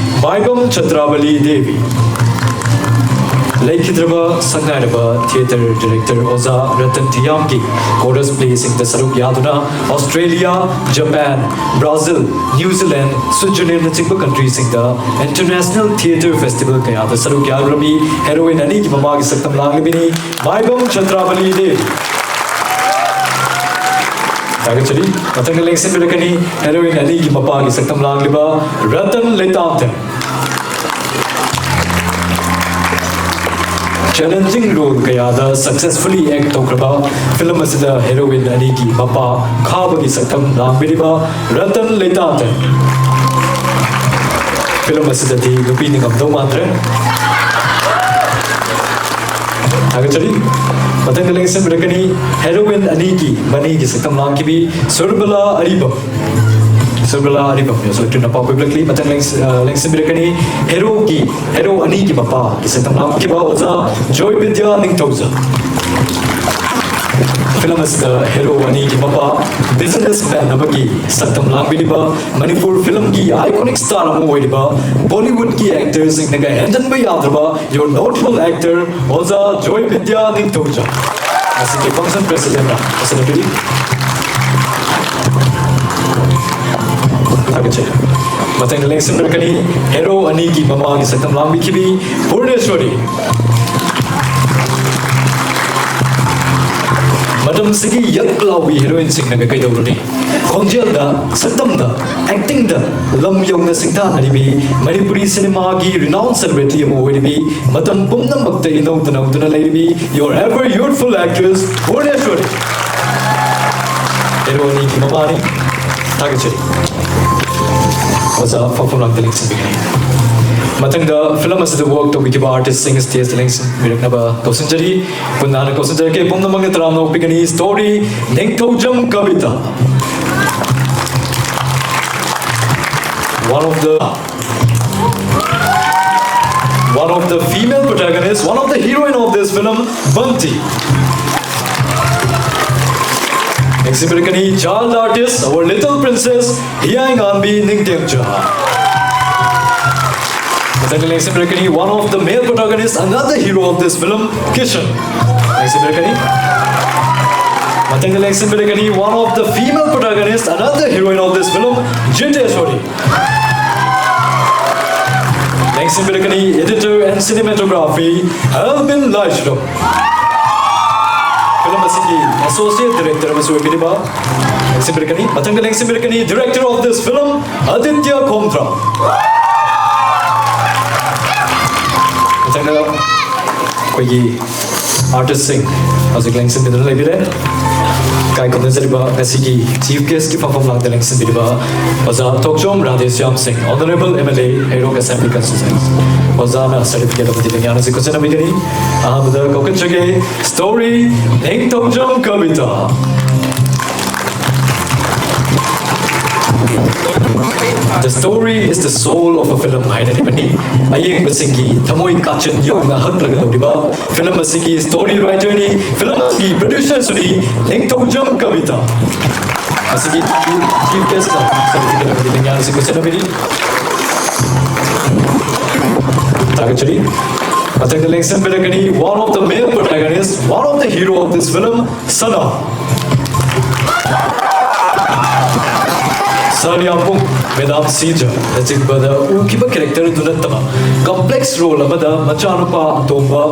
ꯃꯥꯏꯕꯝ ꯆꯇ꯭ꯔꯥꯕꯂꯤ ꯗꯦꯕꯤ꯫ ꯂꯩꯈꯤꯗ꯭ꯔꯕ ꯁꯛꯅꯥꯏꯔꯕ theatre director ꯑꯣꯖꯥ ꯔꯇꯟ ꯊꯤꯌꯥꯝꯒꯤ chorus playꯁꯤꯡꯗ ꯁꯔꯨꯛ ꯌꯥꯗꯨꯅ Australia, Japan, Brazil, New Zealand, Switzerlandꯅꯆꯤꯡꯕ countryꯁꯤꯡꯗ international theatre festival ꯀꯌꯥꯗ ꯁꯔꯨꯛ ꯌꯥꯔꯨꯔꯝꯃꯤ꯫ Heroine ꯑꯅꯤꯒꯤ ꯃꯃꯥꯒꯤ ꯁꯛꯇꯝ ꯂꯥꯡꯂꯤꯕꯤꯅꯤ ꯃꯥꯏꯕꯝ ꯆꯇ꯭ꯔꯥꯕꯂꯤ ꯗꯦꯕꯤ꯫ ꯊꯥꯒꯠꯆꯔꯤ꯫ ꯃꯊꯪꯗ ꯂꯦꯡꯁꯤꯟꯕꯤꯔꯛꯀꯅꯤ heroine ꯑꯅꯤꯒꯤ ꯃꯄꯥꯒꯤ ꯁꯛꯇꯝ ꯂꯥꯡꯂꯤꯕ ꯔꯇꯟ ꯂꯩꯇꯥꯝꯊꯦꯝ꯫ Challenging role ꯀꯌꯥꯗ successfully act ꯇꯧꯈ꯭ꯔꯕ film ꯑꯁꯤꯗ heroine ꯑꯅꯤꯒꯤ ꯃꯄꯥ ꯈꯥꯕꯒꯤ ꯁꯛꯇꯝ ꯂꯥꯡꯕꯤꯔꯤꯕ ꯔꯇꯟ ꯂꯩꯇꯥꯝꯊꯦꯝ꯫ Film ꯑꯁꯤꯗꯗꯤ ꯅꯨꯄꯤꯅ ꯉꯝꯗꯧ ꯃꯥꯟꯗ꯭ꯔꯦ꯫ ꯊꯥꯒꯠꯆꯔꯤ꯫ ꯃꯊꯪꯗ ꯂꯦꯡꯁꯤꯟꯕꯤꯔꯛꯀꯅꯤ heroine ꯑꯅꯤꯒꯤ ꯃꯅꯦꯒꯤ ꯁꯛꯇꯝ ꯂꯥꯡꯈꯤꯕꯤ ꯁꯨꯔꯕꯂꯥ ꯑꯔꯤꯕꯝ꯫ ꯁꯔꯃꯤꯂꯥ ꯑꯔꯤꯕꯝ ꯌꯣꯁꯣꯏꯇ꯭ꯔꯤꯅ ꯄꯥꯎ ꯄꯤꯕꯤꯔꯛꯂꯤ꯫ ꯃꯊꯪ ꯂꯦꯡꯁ-, ꯑ, ꯂꯦꯡꯁꯤꯟꯕꯤꯔꯛꯀꯅꯤ ꯍꯦꯔꯣꯒꯤ, ꯍꯦꯔꯣ ꯑꯅꯤꯒꯤ ꯃꯄꯥꯒꯤ ꯁꯛꯇꯝ ꯂꯥꯡꯈꯤꯕ ꯑꯣꯖꯥ ꯖꯣꯏ ꯕꯤꯗ꯭ꯌꯥ ꯅꯤꯡꯊꯧꯖꯝ꯫ ꯐꯤꯂꯝ ꯑꯁꯤꯗ ꯍꯦꯔꯣ ꯑꯅꯤꯒꯤ ꯃꯄꯥ ꯕꯤꯖꯤꯅꯦꯁ ꯃꯦꯟ ꯑꯃꯒꯤ ꯁꯛꯇꯝ ꯂꯥꯡꯕꯤꯔꯤꯕ ꯃꯅꯤꯄꯨꯔ ꯐꯤꯂꯝꯒꯤ ꯑꯥꯏꯀꯣꯅꯤꯛ ꯁ꯭ꯇꯥꯔ ꯑꯃ ꯑꯣꯏꯔꯤꯕ ꯕꯣꯂꯤꯋꯨꯗꯀꯤ ꯑꯦꯛꯇꯔꯁꯤꯡꯅꯒ ꯍꯦꯟꯖꯟꯕ ꯌꯥꯗ꯭ꯔꯕ your notable actor ꯑꯣꯖꯥ ꯖꯣꯏ ꯕꯤꯗ꯭ꯌꯥ ꯅꯤꯡꯊꯧꯖꯝ꯫ ꯃꯁꯤꯒꯤ ꯐꯪꯁꯟ ꯄ꯭ꯔꯦꯁꯤꯗꯦꯟꯠꯅ ꯃꯁꯤꯗ ꯄꯤꯔꯤ꯫ ꯊꯥꯒꯠꯆꯔꯤ꯫ ꯃꯊꯪꯗ ꯂꯦꯡꯁꯤꯟꯕꯤꯔꯛꯀꯅꯤ ꯍꯦꯔꯣ ꯑꯅꯤꯒꯤ ꯃꯃꯥꯒꯤ ꯁꯛꯇꯝ ꯂꯥꯡꯕꯤꯈꯤꯕꯤ ꯄꯨꯔꯅꯦꯁ꯭ꯋꯔꯤ꯫ ꯃꯇꯝꯁꯤꯒꯤ ꯌꯛ ꯂꯥꯎꯕꯤ ꯍꯦꯔꯣꯏꯟꯁꯤꯡꯅꯒ ꯀꯩꯗꯧꯔꯨꯅꯤ? ꯈꯣꯟꯖꯦꯜꯗ, ꯁꯛꯇꯝꯗ, ꯑꯦꯛꯇꯤꯡꯗ ꯂꯝ ꯌꯧꯅ ꯁꯤꯡꯊꯥꯅꯔꯤꯕꯤ ꯃꯅꯤꯄꯨꯔꯤ ꯁꯤꯅꯦꯃꯥꯒꯤ renowned celebrity ꯑꯃ ꯑꯣꯏꯔꯤꯕꯤ, ꯃꯇꯝ ꯄꯨꯝꯅꯃꯛꯇ ꯏꯅꯧꯗ ꯅꯧꯗꯨꯅ ꯂꯩꯔꯤꯕꯤ your ever youthful actress Purneshwari. Hero ꯑꯅꯤꯒꯤ ꯃꯃꯥꯅꯤ꯫ ꯊꯥꯒꯠꯆꯔꯤ꯫ ꯑꯣꯖꯥ ꯐꯝꯐꯝ ꯂꯥꯡꯗ ꯂꯦꯡꯁꯤꯟꯕꯤꯒꯅꯤ꯫ ꯃꯊꯪꯗ ꯐꯤꯂꯝ ꯑꯁꯤꯗ ꯋꯥꯔꯛ ꯇꯧꯕꯤꯈꯤꯕ ꯑꯥꯔꯇꯤꯁꯁꯤꯡ ꯁ꯭ꯇꯦꯖꯇ ꯂꯦꯡꯁꯤꯟꯕꯤꯔꯛꯅꯕ ꯀꯧꯁꯤꯟꯖꯔꯤ꯫ ꯄꯨꯟꯅ ꯍꯥꯟꯅ ꯀꯧꯁꯤꯟꯖꯔꯛꯀꯦ꯫ ꯄꯨꯝꯅꯃꯛꯅ ꯇꯔꯥꯝꯅ ꯑꯣꯛꯄꯤꯒꯅꯤ꯫ Story, Ningthoujam Kavita. One of the, one of the female protagonists, one of the heroine of this film, Banti. ꯂꯦꯡꯁꯤꯟꯕꯤꯔꯛꯀꯅꯤ child artist, our little princess, ꯍꯤꯌꯥꯏꯉꯥꯟꯕꯤ ꯅꯤꯡꯇꯦꯝꯆꯥ꯫ ꯃꯊꯪꯗ ꯂꯦꯡꯁꯤꯟꯕꯤꯔꯛꯀꯅꯤ one of the male protagonists, another hero of this film, Kisan. ꯂꯦꯡꯁꯤꯟꯕꯤꯔꯛꯀꯅꯤ꯫ ꯃꯊꯪꯗ ꯂꯦꯡꯁꯤꯟꯕꯤꯔꯛꯀꯅꯤ one of the female protagonists, another heroine of this film, Jiteshwari. ꯂꯦꯡꯁꯤꯟꯕꯤꯔꯛꯀꯅꯤ editor and cinematography, Elvin Laishram. Film ꯑꯁꯤꯒꯤ associate director ꯑꯃꯁꯨ ꯑꯣꯏꯕꯤꯔꯤꯕ ꯂꯦꯡꯁꯤꯟꯕꯤꯔꯛꯀꯅꯤ꯫ ꯃꯊꯪꯗ ꯂꯦꯡꯁꯤꯟꯕꯤꯔꯛꯀꯅꯤ director of this film, Aditya Khomdram. ꯃꯊꯪꯗ ꯑꯩꯈꯣꯏꯒꯤ ꯑꯥꯔꯇꯤꯁꯁꯤꯡ ꯍꯧꯖꯤꯛ ꯂꯦꯡꯁꯤꯟꯕꯤꯗꯨꯅ ꯂꯩꯕꯤꯔꯦ꯫ ꯏꯀꯥꯏ ꯈꯨꯝꯅꯖꯔꯤꯕ ꯉꯁꯤꯒꯤ chief guestꯀꯤ ꯐꯝꯐꯝ ꯂꯥꯡꯗ ꯂꯦꯡꯁꯤꯟꯕꯤꯔꯤꯕ ꯑꯣꯖꯥ ꯊꯣꯛꯆꯣꯝ ꯔꯥꯙꯦꯁ꯭ꯌꯥꯝ ꯁꯤꯡ, Honourable M L A, Heirok Assembly Constituency꯫ ꯑꯣꯖꯥꯅ certificate ꯑꯃꯗꯤ ꯂꯦꯡꯌꯥꯟ ꯑꯁꯤ ꯈꯨꯠꯁꯤꯟꯅꯕꯤꯒꯅꯤ꯫ ꯑꯍꯥꯟꯕꯗ ꯀꯧꯈꯠꯆꯒꯦ, story, Ningthoujam Kavita. The story is the soul of a film ꯍꯥꯏꯅꯔꯤꯕꯅꯤ꯫ ꯑꯌꯦꯡꯕꯁꯤꯡꯒꯤ ꯊꯃꯣꯏ ꯀꯥꯆꯤꯟ ꯌꯧꯅ ꯍꯛꯂꯒ ꯂꯧꯔꯤꯕ ꯐꯤꯂꯝ ꯑꯁꯤꯒꯤ story writer ꯅꯤ, ꯐꯤꯂꯝ ꯑꯁꯤꯒꯤ producer ꯁꯨꯅꯤ ꯅꯤꯡꯊꯧꯖꯝ ꯀꯕꯤꯇꯥ꯫ ꯃꯁꯤꯒꯤ chief guest ꯅ ꯁꯔꯨꯛ ꯌꯥꯔꯤꯕ ꯂꯤꯡꯌꯥꯟ ꯑꯁꯤ ꯈꯨꯠꯁꯤꯟꯅꯕꯤꯔꯤ꯫ ꯊꯥꯒꯠꯆꯔꯤ꯫ ꯃꯊꯪꯗ ꯂꯦꯡꯁꯤꯟꯕꯤꯔꯛꯀꯅꯤ one of the male protagonist, one of the hero of this film, ꯁꯅꯥ꯫ ꯁꯔ ꯌꯥꯝꯕꯨꯡ, ꯃꯦꯗꯥꯝ ꯁꯤꯖ ꯅꯆꯤꯡꯕꯗ ꯎꯈꯤꯕ character ꯗꯨ ꯅꯠꯇꯕ complex role ꯑꯃꯗ ꯃꯆꯥꯅꯨꯄꯥ ꯑꯇꯣꯝꯕ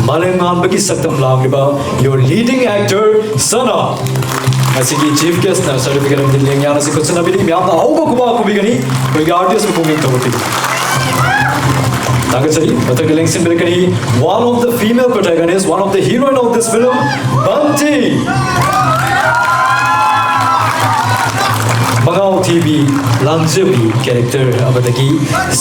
ꯃꯥꯂꯦꯝꯉꯥꯟꯕꯒꯤ ꯁꯛꯇꯝ ꯂꯥꯡꯂꯤꯕ your leading actor ꯁꯅꯥ꯫ ꯉꯁꯤꯒꯤ chief guest ꯅ certificate ꯑꯃꯗꯤ ꯂꯦꯡꯌꯥꯟ ꯑꯁꯤ ꯈꯨꯠꯁꯤꯟꯅꯕꯤꯔꯤ꯫ ꯃꯌꯥꯝꯅ ꯑꯍꯧꯕ ꯈꯨꯕꯥꯛ ꯈꯨꯕꯤꯒꯅꯤ꯫ ꯑꯩꯈꯣꯏꯒꯤ artist ꯄꯨ ꯄꯨꯛꯅꯤꯡ ꯊꯧꯒꯠꯄꯤꯒꯅꯤ꯫ ꯊꯥꯒꯠꯆꯔꯤ꯫ ꯃꯊꯪꯗ ꯂꯦꯡꯁꯤꯟꯕꯤꯔꯛꯀꯅꯤ one of the female protagonist, one of the heroine of this film, ꯕꯟꯇꯤ꯫ ꯃꯉꯥꯎ ꯊꯤꯕꯤ, ꯂꯥꯡꯖꯕꯤ character ꯑꯃꯗꯒꯤ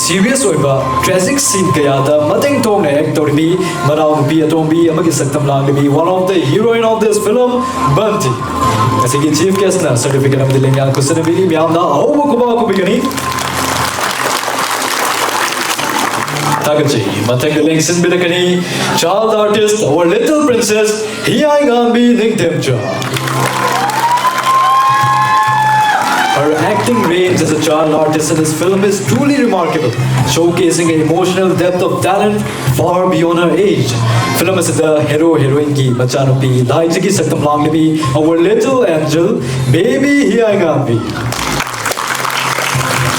serious ꯑꯣꯏꯕ tragic scene ꯀꯌꯥꯗ ꯃꯇꯦꯡ ꯊꯣꯛꯅ act ꯇꯧꯔꯤꯕꯤ ꯃꯅꯥꯎꯅꯨꯄꯤ ꯑꯇꯣꯝꯕꯤ ꯑꯃꯒꯤ ꯁꯛꯇꯝ ꯂꯥꯡꯂꯤꯕꯤ one of the heroine of this film, ꯕꯟꯇꯤ꯫ ꯉꯁꯤꯒꯤ chief guest ꯅ certificate ꯑꯃꯗꯤ ꯂꯦꯡꯌꯥꯟ ꯈꯨꯠꯁꯤꯟꯅꯕꯤꯔꯤ꯫ ꯃꯌꯥꯝꯅ ꯑꯍꯧꯕ ꯈꯨꯕꯥꯛ ꯈꯨꯕꯤꯒꯅꯤ꯫ ꯊꯥꯒꯠꯆꯔꯤ꯫ ꯃꯊꯪꯗ ꯂꯦꯡꯁꯤꯟꯕꯤꯔꯛꯀꯅꯤ child artist, our little princess, ꯍꯤꯌꯥꯏꯉꯥꯟꯕꯤ ꯅꯤꯡꯊꯦꯝꯆꯥ꯫ Her acting range as a child artist in this film is truly remarkable, showcasing an emotional depth of talent far beyond her age. Film ꯑꯁꯤꯗ hero heroine ꯒꯤ ꯃꯆꯥꯅꯨꯄꯤ ꯂꯥꯏꯖꯒꯤ ꯁꯛꯇꯝ ꯂꯥꯡꯂꯤꯕꯤ our little angel, baby ꯍꯤꯌꯥꯏꯉꯥꯟꯕꯤ꯫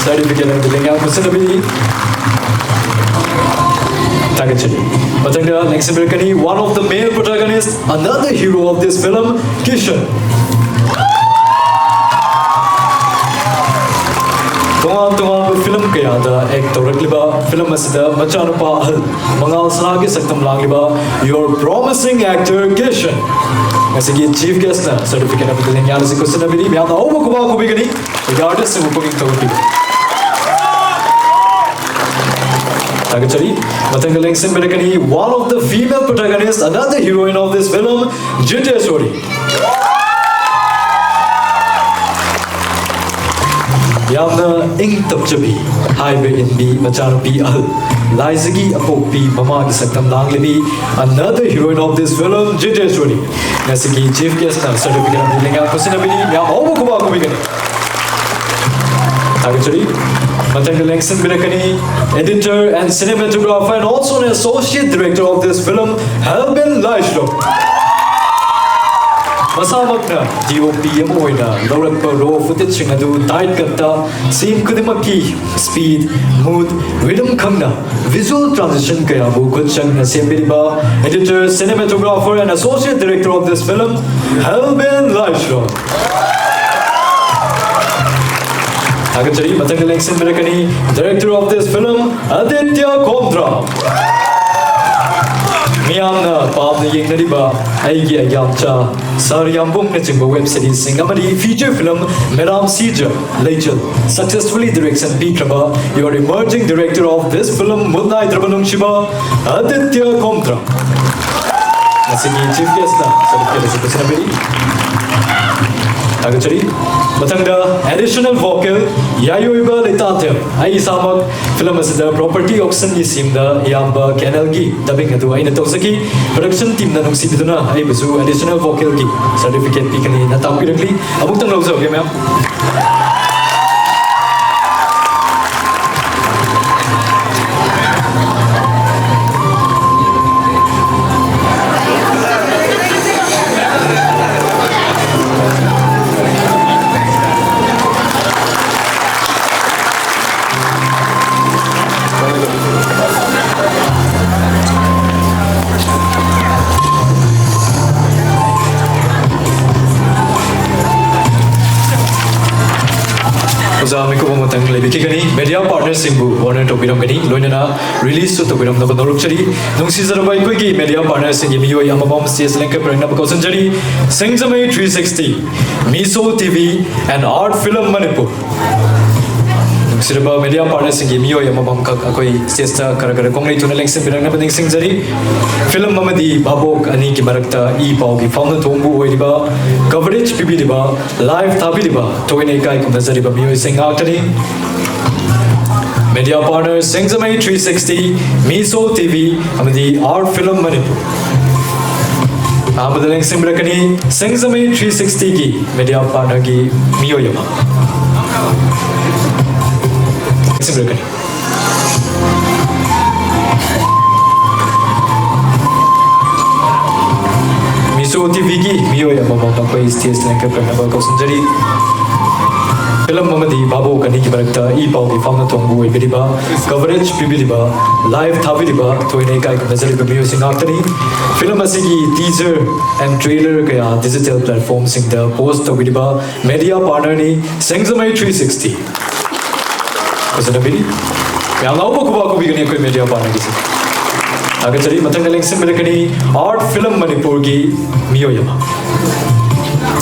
Certificate ꯑꯃꯗꯤ ꯂꯦꯡꯌꯥꯟ ꯈꯨꯠꯁꯤꯟꯅꯕꯤꯔꯤ꯫ ꯊꯥꯒꯠꯆꯔꯤ꯫ ꯃꯊꯪꯗ ꯂꯦꯡꯁꯤꯟꯕꯤꯔꯛꯀꯅꯤ one of the male protagonist, another hero of this film, Kisan. ꯇꯣꯉꯥꯟ ꯇꯣꯉꯥꯟꯕ film ꯀꯌꯥꯗ act ꯇꯧꯔꯛꯂꯤꯕ, film ꯑꯁꯤꯗ ꯃꯆꯥꯅꯨꯄꯥ ꯑꯍꯜ ꯃꯉꯥꯜ ꯁꯅꯥꯒꯤ ꯁꯛꯇꯝ ꯂꯥꯡꯂꯤꯕ your promising actor ꯀꯤꯁꯟ꯫ ꯉꯁꯤꯒꯤ chief guest ꯅ certificate ꯑꯃꯗꯤ ꯂꯦꯡꯌꯥꯟ ꯑꯁꯤ ꯈꯨꯠꯁꯤꯟꯅꯕꯤꯔꯤ꯫ ꯃꯌꯥꯝꯅ ꯑꯍꯧꯕ ꯈꯨꯕꯥꯛ ꯈꯨꯕꯤꯒꯅꯤ꯫ ꯑꯩꯈꯣꯏꯒꯤ artist ꯁꯤꯡꯕꯨ ꯄꯨꯛꯅꯤꯡ ꯊꯧꯒꯠꯄꯤꯒꯅꯤ꯫ ꯊꯥꯒꯠꯆꯔꯤ꯫ ꯃꯊꯪꯗ ꯂꯦꯡꯁꯤꯟꯕꯤꯔꯛꯀꯅꯤ one of the female protagonist, another heroine of this film, ꯖꯤꯇꯦꯁꯣꯔꯤ꯫ ꯌꯥꯝꯅ ꯏꯪ ꯇꯞꯆꯕꯤ, ꯍꯥꯏꯕ ꯏꯟꯕꯤ ꯃꯆꯥꯅꯨꯄꯤ ꯑꯍꯜ, ꯂꯥꯏꯖꯒꯤ ꯑꯄꯣꯛꯄꯤ ꯃꯃꯥꯒꯤ ꯁꯛꯇꯝ ꯂꯥꯡꯂꯤꯕꯤ, another heroine of this film, ꯖꯤꯇꯦꯁ꯭ꯋꯔꯤ꯫ ꯉꯁꯤꯒꯤ chief guest ꯅ certificate ꯑꯃꯗꯤ ꯂꯩꯉꯥꯛ ꯈꯨꯠꯁꯤꯟꯅꯕꯤꯅꯤ꯫ ꯌꯥꯝ ꯍꯧꯕ ꯈꯨꯕꯥꯛ ꯈꯨꯕꯤꯒꯅꯤ꯫ ꯊꯥꯒꯠꯆꯔꯤ꯫ ꯃꯊꯪꯗ ꯂꯦꯡꯁꯤꯟꯕꯤꯔꯛꯀꯅꯤ editor and cinematographer and also an associate director of this film, ꯍꯦꯜꯕꯦꯟ Laishram. ꯃꯁꯥꯃꯛꯅ D O P ꯑꯃ ꯑꯣꯏꯅ ꯂꯧꯔꯛꯄ raw footage ꯁꯤꯡ ꯑꯗꯨ tight cut ꯇ scene ꯈꯨꯗꯤꯡꯃꯛꯀꯤ speed, mood, rhythm ꯈꯪꯅ visual transition ꯀꯌꯥꯕꯨ ꯈꯨꯠ ꯆꯪꯅ ꯁꯦꯝꯕꯤꯔꯤꯕ editor, cinematographer and associate director of this film, ꯍꯦꯜꯕꯦꯟ ꯂꯥꯏꯁ꯭ꯔꯝ꯫ ꯊꯥꯒꯠꯆꯔꯤ꯫ ꯃꯊꯪꯗ ꯂꯦꯡꯁꯤꯟꯕꯤꯔꯛꯀꯅꯤ director of this film, Aditya Khomdram. ꯃꯤꯌꯥꯝꯅ ꯄꯥꯝꯅ ꯌꯦꯡꯅꯔꯤꯕ ꯑꯩꯒꯤ ꯑꯌꯥꯝꯆꯥ, ꯁꯥꯔ ꯌꯥꯝꯕꯨꯡꯅꯆꯤꯡꯕ web series ꯁꯤꯡ ꯑꯃꯗꯤ feature film ꯃꯦꯗꯥꯝ ꯁꯤꯖ ꯂꯩꯆꯜ successfully direction ꯄꯤꯈ꯭ꯔꯕ your emerging director of this film, ꯃꯨꯠ ꯅꯥꯏꯗ꯭ꯔꯕ ꯅꯨꯡꯁꯤꯕ, ꯑꯗꯤꯇ꯭ꯌ ꯈꯣꯝꯗ꯭ꯔꯥꯝ꯫ ꯉꯁꯤꯒꯤ chief guest ꯅ certificate ꯑꯁꯤ ꯈꯨꯠꯁꯤꯟꯅꯕꯤꯔꯤ꯫ ꯊꯥꯒꯠꯆꯔꯤ꯫ ꯃꯊꯪꯗ additional vocal, ꯌꯥꯏꯑꯣꯏꯕ ꯂꯩꯇꯥꯊꯦꯝ꯫ ꯑꯩ ꯏꯁꯥꯃꯛ film ꯑꯁꯤꯗ property auction ꯒꯤ scene ꯗ ꯏꯌꯥꯝꯕ ꯀꯦꯅꯦꯜꯒꯤ dubbing ꯑꯗꯨ ꯑꯩꯅ ꯇꯧꯖꯈꯤ꯫ Production team ꯅ ꯅꯨꯡꯁꯤꯕꯤꯗꯨꯅ ꯑꯩꯕꯨꯁꯨ additional vocal ꯒꯤ certificate ꯄꯤꯒꯅꯤꯅ ꯇꯥꯛꯄꯤꯔꯛꯂꯤ꯫ ꯑꯃꯨꯛꯇꯪ ꯂꯧꯖꯍꯧꯒꯦ, ma'am꯫ ꯑꯣꯖꯥ ꯃꯤꯀꯨꯞ ꯑꯃꯇꯪ ꯂꯩꯕꯤꯈꯤꯒꯅꯤ꯫ Media partner ꯁꯤꯡꯕꯨ honour ꯇꯧꯕꯤꯔꯝꯒꯅꯤ, ꯂꯣꯏꯅꯅ release ꯁꯨ ꯇꯧꯕꯤꯔꯝꯅꯕ ꯂꯧꯔꯛꯆꯔꯤ꯫ ꯅꯨꯡꯁꯤꯖꯔꯕ ꯑꯩꯈꯣꯏꯒꯤ media partner ꯁꯤꯡꯒꯤ ꯃꯤꯑꯣꯏ ꯑꯃꯃꯝ stage ꯂꯦꯡꯈꯠꯄꯤꯔꯛꯅꯕ ꯀꯧꯁꯤꯟꯖꯔꯤ꯫ Singjamei three sixty, Miso T V and Art Film Manipur꯫ ꯅꯨꯡꯁꯤꯔꯕ media partnerꯁꯤꯡꯒꯤ ꯃꯤꯑꯣꯏ ꯑꯃꯃꯝꯈꯛ ꯑꯩꯈꯣꯏ stageꯇ ꯈꯔ ꯈꯔ ꯀꯣꯡꯂꯩ ꯊꯨꯅ ꯂꯦꯡꯁꯤꯟꯕꯤꯔꯛꯅꯕ ꯅꯤꯡꯁꯤꯡꯖꯔꯤ꯫ Film ꯑꯃꯗꯤ ꯚꯥꯕꯣꯛ ꯑꯅꯤꯒꯤ ꯃꯔꯛꯇ ꯏ ꯄꯥꯎꯒꯤ ꯐꯥꯎꯅ ꯊꯣꯡꯕꯨ ꯑꯣꯏꯔꯤꯕ coverage ꯄꯤꯕꯤꯔꯤꯕ, live ꯊꯥꯕꯤꯔꯤꯕ ꯊꯣꯏꯅ ꯏꯀꯥꯏ ꯈꯨꯝꯅꯖꯔꯤꯕ ꯃꯤꯑꯣꯏꯁꯤꯡ ꯉꯥꯛꯇꯅꯤ꯫ Media partner ꯁꯤꯡꯖꯃꯩ three sixty, Miso TV ꯑꯃꯗꯤ Art Film ꯃꯅꯤꯄꯨꯔ꯫ ꯑꯍꯥꯟꯕꯗ ꯂꯦꯡꯁꯤꯟꯕꯤꯔꯛꯀꯅꯤ ꯁꯤꯡꯖꯃꯩ three sixtyꯒꯤ media partnerꯒꯤ ꯃꯤꯑꯣꯏ ꯑꯃ꯫ ꯂꯦꯡꯁꯤꯟꯕꯤꯔꯛꯀꯅꯤ꯫ Miso TVꯒꯤ ꯃꯤꯑꯣꯏ ꯑꯃꯃꯝ ꯑꯩꯈꯣꯏ stageꯇ ꯂꯦꯡꯈꯠꯄꯤꯔꯛꯅꯕ ꯀꯧꯁꯤꯟꯖꯔꯤ꯫ Film ꯑꯃꯗꯤ ꯚꯥꯕꯣꯛ ꯑꯅꯤꯒꯤ ꯃꯔꯛꯇ ꯏ ꯄꯥꯎꯒꯤ ꯐꯥꯎꯅ ꯊꯣꯡꯕꯨ ꯑꯣꯏꯕꯤꯔꯤꯕ, coverage ꯄꯤꯕꯤꯔꯤꯕ, live ꯊꯥꯕꯤꯔꯤꯕ ꯊꯣꯏꯅ ꯏꯀꯥꯏ ꯈꯨꯝꯅꯖꯔꯤꯕ ꯃꯤꯑꯣꯏꯁꯤꯡ ꯉꯥꯛꯇꯅꯤ꯫ Film ꯑꯁꯤꯒꯤ teaser and trailer ꯀꯌꯥ digital platformꯁꯤꯡꯗ post ꯇꯧꯕꯤꯔꯤꯕ media partnerꯅꯤ ꯁꯤꯡꯖꯃꯩ three sixty꯫ ꯐꯖꯅ ꯄꯤꯔꯤ꯫ ꯃꯌꯥꯝ ꯂꯥꯎꯕ ꯈꯨꯕꯥꯛ ꯈꯨꯕꯤꯒꯅꯤ ꯑꯩꯈꯣꯏ media partnerꯒꯤꯁꯦ꯫ ꯊꯥꯒꯠꯆꯔꯤ꯫ ꯃꯊꯪꯗ ꯂꯦꯡꯁꯤꯟꯕꯤꯔꯛꯀꯅꯤ Art Film ꯃꯅꯤꯄꯨꯔꯒꯤ ꯃꯤꯑꯣꯏ ꯑꯃ꯫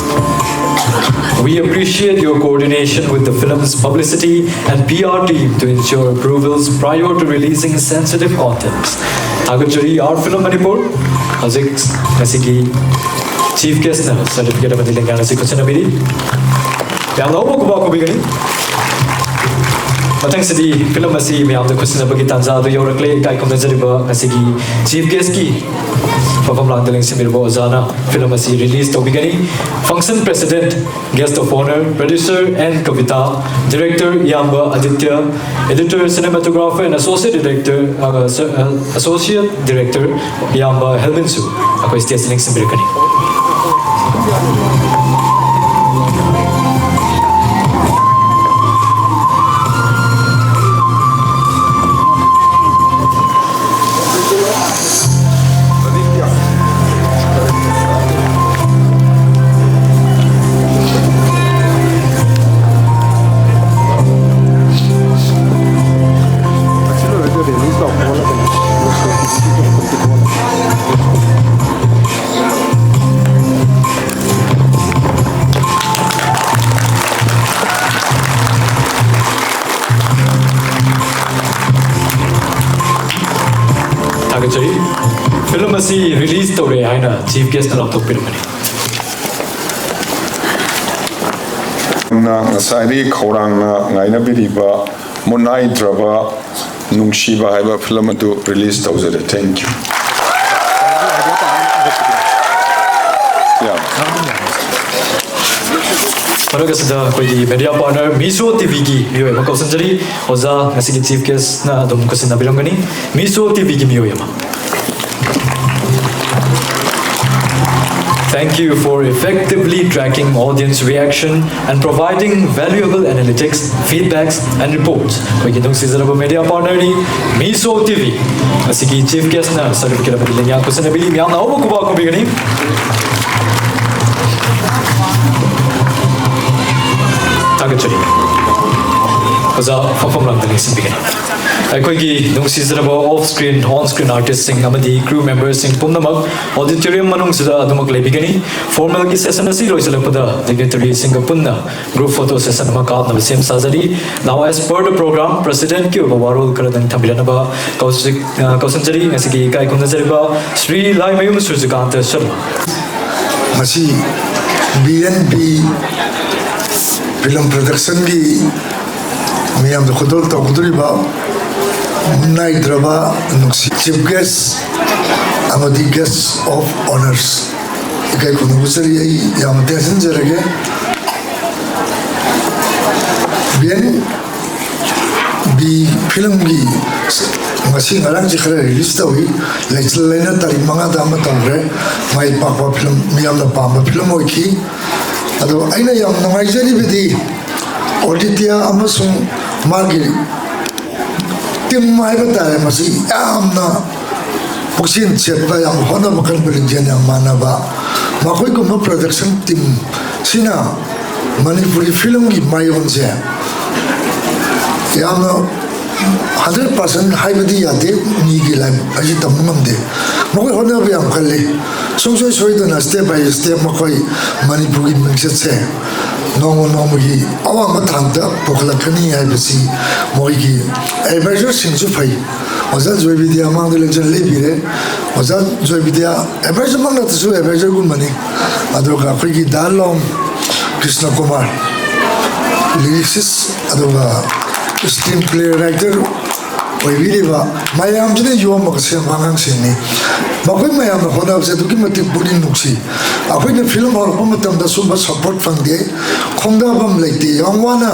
We appreciate your coordination with the film's publicity and PR team to ensure approvals prior to releasing sensitive contents. ꯊꯥꯒꯠꯆꯔꯤ Art Film ꯃꯅꯤꯄꯨꯔ꯫ ꯍꯧꯖꯤꯛ ꯉꯁꯤꯒꯤ chief guestꯅ certificate ꯑꯃꯗꯤ ꯂꯦꯡꯌꯥꯟ ꯑꯁꯤ ꯈꯨꯠꯁꯤꯟꯅꯕꯤꯔꯤ꯫ ꯌꯥꯝꯅ ꯍꯧꯕ ꯈꯨꯕꯥꯛ ꯈꯨꯕꯤꯒꯅꯤ꯫ ꯃꯊꯪꯁꯤꯗꯤ film ꯑꯁꯤ ꯃꯌꯥꯝꯗ ꯈꯨꯠꯁꯤꯟꯅꯕꯒꯤ ꯇꯥꯟꯖꯥ ꯑꯗꯨ ꯌꯧꯔꯛꯂꯦ꯫ ꯏꯀꯥꯏ ꯈꯨꯝꯅꯖꯔꯤꯕ ꯉꯁꯤꯒꯤ chief guestꯀꯤ ꯃꯐꯝ ꯂꯥꯡꯗ ꯂꯦꯡꯁꯤꯟꯕꯤꯔꯕ ꯑꯣꯖꯥꯅ film ꯑꯁꯤ release ꯇꯧꯕꯤꯒꯅꯤ꯫ Function president, guest of honour, producer N Kavita, director ꯏꯌꯥꯝꯕ Aditya, editor, cinematographer and associate director, uh, associate director ꯏꯌꯥꯝꯕ ꯍꯦꯜꯃꯤꯟꯁꯨ ꯑꯩꯈꯣꯏ stageꯇ ꯂꯦꯡꯁꯤꯟꯕꯤꯔꯛꯀꯅꯤ꯫ ꯐꯤꯂꯝ ꯑꯁꯤ ꯔꯤꯂꯤꯖ ꯇꯧꯔꯦ ꯍꯥꯏꯅ ꯆꯤꯐ ꯒꯦꯁꯅ ꯂꯥꯎꯊꯣꯛꯄꯤꯔꯝꯕꯅꯤ꯫ ꯅ ꯉꯁꯥꯏꯗꯒꯤ ꯈꯧꯔꯥꯡꯅ ꯉꯥꯏꯅꯕꯤꯔꯤꯕ ꯃꯨꯟꯅꯥꯏꯗ꯭ꯔꯕ ꯅꯨꯡꯁꯤꯕ ꯍꯥꯏꯕ ꯐꯤꯂꯝ ꯑꯗꯨ ꯔꯤꯂꯤꯖ ꯇꯧꯖꯔꯦ꯫ Thank you. ꯃꯔꯛ ꯑꯁꯤꯗ ꯑꯩꯈꯣꯏꯒꯤ ꯃꯦꯗꯤꯌꯥ ꯄꯥꯔꯠꯅꯔ ꯃꯤꯁꯣ ꯇꯤꯚꯤꯒꯤ ꯃꯤꯑꯣꯏ ꯑꯃ ꯀꯧꯁꯤꯟꯖꯔꯤ꯫ ꯑꯣꯖꯥ, ꯉꯁꯤꯒꯤ ꯆꯤꯐ ꯒꯦꯁꯅ ꯑꯗꯨꯝ ꯈꯨꯠꯁꯤꯟꯅꯕꯤꯔꯝꯒꯅꯤ꯫ ꯃꯤꯁꯣ ꯇꯤꯚꯤꯒꯤ ꯃꯤꯑꯣꯏ ꯑꯃ꯫ Thank you for effectively tracking audience reaction and providing valuable analytics, feedbacks and reports. ꯑꯩꯈꯣꯏꯒꯤ ꯅꯨꯡꯁꯤꯖꯔꯕ ꯃꯦꯗꯤꯌꯥ ꯄꯥꯔꯠꯅꯔꯅꯤ ꯃꯤꯁꯣ ꯇꯤꯚꯤ꯫ ꯉꯁꯤꯒꯤ ꯆꯤꯐ ꯒꯦꯁꯅ ꯁꯥꯔꯇꯤꯐꯤꯀꯦꯠ ꯑꯃꯗꯤ ꯂꯦꯡꯌꯥꯟ ꯈꯨꯠꯁꯤꯟꯅꯕꯤꯔꯤ꯫ ꯃꯤꯌꯥꯝꯅ ꯑꯍꯧꯕ ꯈꯨꯕꯥꯛ ꯈꯨꯕꯤꯒꯅꯤ꯫ ꯊꯥꯒꯠꯆꯔꯤ꯫ ꯑꯣꯖꯥ ꯐꯝꯐꯝ ꯂꯥꯡꯗ ꯂꯦꯡꯁꯤꯟꯕꯤꯒꯅꯤ꯫ ꯑꯩꯈꯣꯏꯒꯤ ꯅꯨꯡꯁꯤꯖꯔꯕ off screen, on screen artistꯁꯤꯡ ꯑꯃꯗꯤ crew memberꯁꯤꯡ ꯄꯨꯝꯅꯃꯛ auditorium ꯃꯅꯨꯡꯁꯤꯗ ꯑꯗꯨꯃꯛ ꯂꯩꯕꯤꯒꯅꯤ꯫ Formalꯒꯤ session ꯑꯁꯤ ꯂꯣꯏꯁꯤꯜꯂꯛꯄꯗ dignitaryꯁꯤꯡꯒ ꯄꯨꯟꯅ group photo session ꯑꯃ ꯀꯥꯞꯅꯕ ꯁꯦꯝ ꯁꯥꯖꯔꯤ꯫ Now, as per the program, presidentꯀꯤ ꯑꯣꯏꯕ ꯋꯥꯔꯣꯜ ꯈꯔꯗꯪ ꯊꯝꯕꯤꯔꯛꯅꯕ ꯀꯧꯁꯤ-, ꯑ, ꯀꯧꯁꯤꯟꯖꯔꯤ꯫ ꯉꯁꯤꯒꯤ ꯏꯀꯥꯏ ꯈꯨꯝꯅꯖꯔꯤꯕ ꯁ꯭ꯔꯤ ꯂꯥꯏꯃꯌꯨꯝ ꯁꯨꯔꯖꯀꯥꯟꯇ ꯁꯔꯃ꯫ ꯃꯁꯤ ꯕꯤ ꯑꯦꯟ ꯕꯤ ꯐꯤꯂꯝ ꯄ꯭ꯔꯗꯛꯁꯟꯒꯤ ꯃꯤꯌꯥꯝꯗ ꯈꯨꯗꯣꯜ ꯇꯧꯒꯗꯧꯔꯤꯕ ꯅꯥꯏꯗ꯭ꯔꯕ ꯅꯨꯡꯁꯤ ꯆꯤꯐ ꯒꯦꯁ ꯑꯃꯗꯤ ꯒꯦꯁ ꯑꯣꯐ ꯑꯣꯅꯔꯁ, ꯏꯀꯥꯏ ꯈꯨꯝꯅꯕ ꯆꯠꯂꯤ꯫ ꯑꯩ ꯌꯥꯝꯅ ꯇꯦꯟꯁꯤꯟꯖꯔꯒꯦ꯫ ꯕꯤ ꯑꯦꯟ ꯕꯤ ꯐꯤꯂꯝꯒꯤ ꯉꯁꯤ ꯉꯔꯥꯡꯁꯦ ꯈꯔ ꯔꯤꯂꯤꯁ ꯇꯧꯏ꯫ ꯂꯩꯆꯤꯜ ꯂꯩꯅ ꯇꯥꯔꯤꯛ ꯃꯉꯥꯗ ꯑꯃ ꯇꯧꯈ꯭ꯔꯦ꯫ ꯃꯥꯏ ꯄꯥꯛꯄ ꯐꯤꯂꯝ, ꯃꯤꯌꯥꯝꯅ ꯄꯥꯝꯕ ꯐꯤꯂꯝ ꯑꯣꯏꯈꯤ꯫ ꯑꯗꯣ ꯑꯩꯅ ꯌꯥꯝ ꯅꯨꯡꯉꯥꯏꯖꯔꯤꯕꯗꯤ ꯑꯣꯗꯤꯇꯤꯌꯥ ꯑꯃꯁꯨꯡ ꯃꯥꯒꯤ ꯇꯤꯝ ꯍꯥꯏꯕ ꯇꯥꯔꯦ, ꯃꯁꯤ ꯌꯥꯝꯅ ꯄꯨꯛꯆꯦꯜ ꯆꯦꯠꯄ, ꯌꯥꯝ ꯍꯣꯠꯅꯕ ꯀꯟꯕ, ꯂꯤꯡꯖꯦꯜ ꯌꯥꯝ ꯃꯥꯟꯅꯕ, ꯃꯈꯣꯏꯒꯨꯝꯕ ꯄ꯭ꯔꯗꯛꯁꯟ ꯇꯤꯝꯁꯤꯅ ꯃꯅꯤꯄꯨꯔꯤ ꯐꯤꯂꯝꯒꯤ ꯃꯥꯏꯑꯣꯟꯁꯦ ꯌꯥꯝꯅ ꯍꯟꯗ꯭ꯔꯦꯠ ꯄꯥꯔꯁꯦꯟ ꯍꯥꯏꯕꯗꯤ ꯌꯥꯗꯦ, ꯃꯤꯒꯤ ꯂꯥꯏꯕꯛ ꯍꯥꯏꯁꯤ ꯇꯝꯕ ꯉꯝꯗꯦ꯫ ꯃꯈꯣꯏ ꯍꯣꯠꯅꯕ ꯌꯥꯝ ꯀꯜꯂꯤ꯫ ꯁꯨꯡꯁꯣꯏ ꯁꯣꯏꯗꯅ step by step ꯃꯈꯣꯏ ꯃꯅꯤꯄꯨꯔꯒꯤ ꯃꯤꯡꯆꯠꯁꯦ ꯅꯣꯡꯃ ꯅꯣꯡꯃꯒꯤ ꯑꯋꯥꯡꯕ ꯊꯥꯛꯇ ꯄꯨꯈꯠꯂꯛꯀꯅꯤ ꯍꯥꯏꯕꯁꯤ ꯃꯣꯏꯒꯤ ꯑꯦꯗꯚꯥꯏꯖꯔꯁꯤꯡꯁꯨ ꯐꯩ꯫ ꯑꯣꯖꯥ ꯖꯣꯏ ꯕꯤꯗ꯭ꯌꯥ ꯃꯥꯡꯗ ꯂꯦꯞꯆꯟ ꯂꯩꯕꯤꯔꯦ꯫ ꯑꯣꯖꯥ ꯖꯣꯏ ꯕꯤꯗ꯭ꯌꯥ ꯑꯦꯗꯚꯥꯏꯖꯔꯃꯛ ꯅꯠꯇ꯭ꯔꯁꯨ ꯑꯦꯗꯚꯥꯏꯖꯔꯒꯨꯝꯕꯅꯤ꯫ ꯑꯗꯨꯒ ꯑꯩꯈꯣꯏꯒꯤ ꯗꯥ ꯂꯣꯝ ꯀ꯭ꯔꯤꯁꯅ ꯀꯨꯃꯥꯔ, ꯂꯤꯔꯤꯛꯁꯤꯁ, ꯑꯗꯨꯒ ꯁ꯭ꯀ꯭ꯔꯤꯟ ꯄ꯭ꯂꯦ ꯔꯥꯏꯇꯔ ꯑꯣꯏꯕꯤꯔꯤꯕ ꯃꯌꯥꯝꯁꯤꯅ ꯌꯣꯝꯃꯒ ꯁꯦꯝꯕ ꯑꯉꯥꯡꯁꯤꯡꯅꯤ꯫ ꯃꯈꯣꯏ ꯃꯌꯥꯝꯅ ꯍꯣꯠꯅꯕꯁꯦ ꯑꯗꯨꯛꯀꯤ ꯃꯇꯤꯛ ꯄꯨꯛꯅꯤꯡ ꯅꯨꯡꯁꯤ꯫ ꯑꯩꯈꯣꯏꯅ ꯐꯤꯂꯝ ꯍꯧꯔꯛꯄ ꯃꯇꯝꯗ ꯁꯨꯝꯕ ꯁꯄꯣꯔꯠ ꯐꯪꯗꯦ꯫ ꯈꯣꯡꯗꯥꯐꯝ ꯂꯩꯇꯦ꯫ ꯌꯥꯝ ꯋꯥꯅ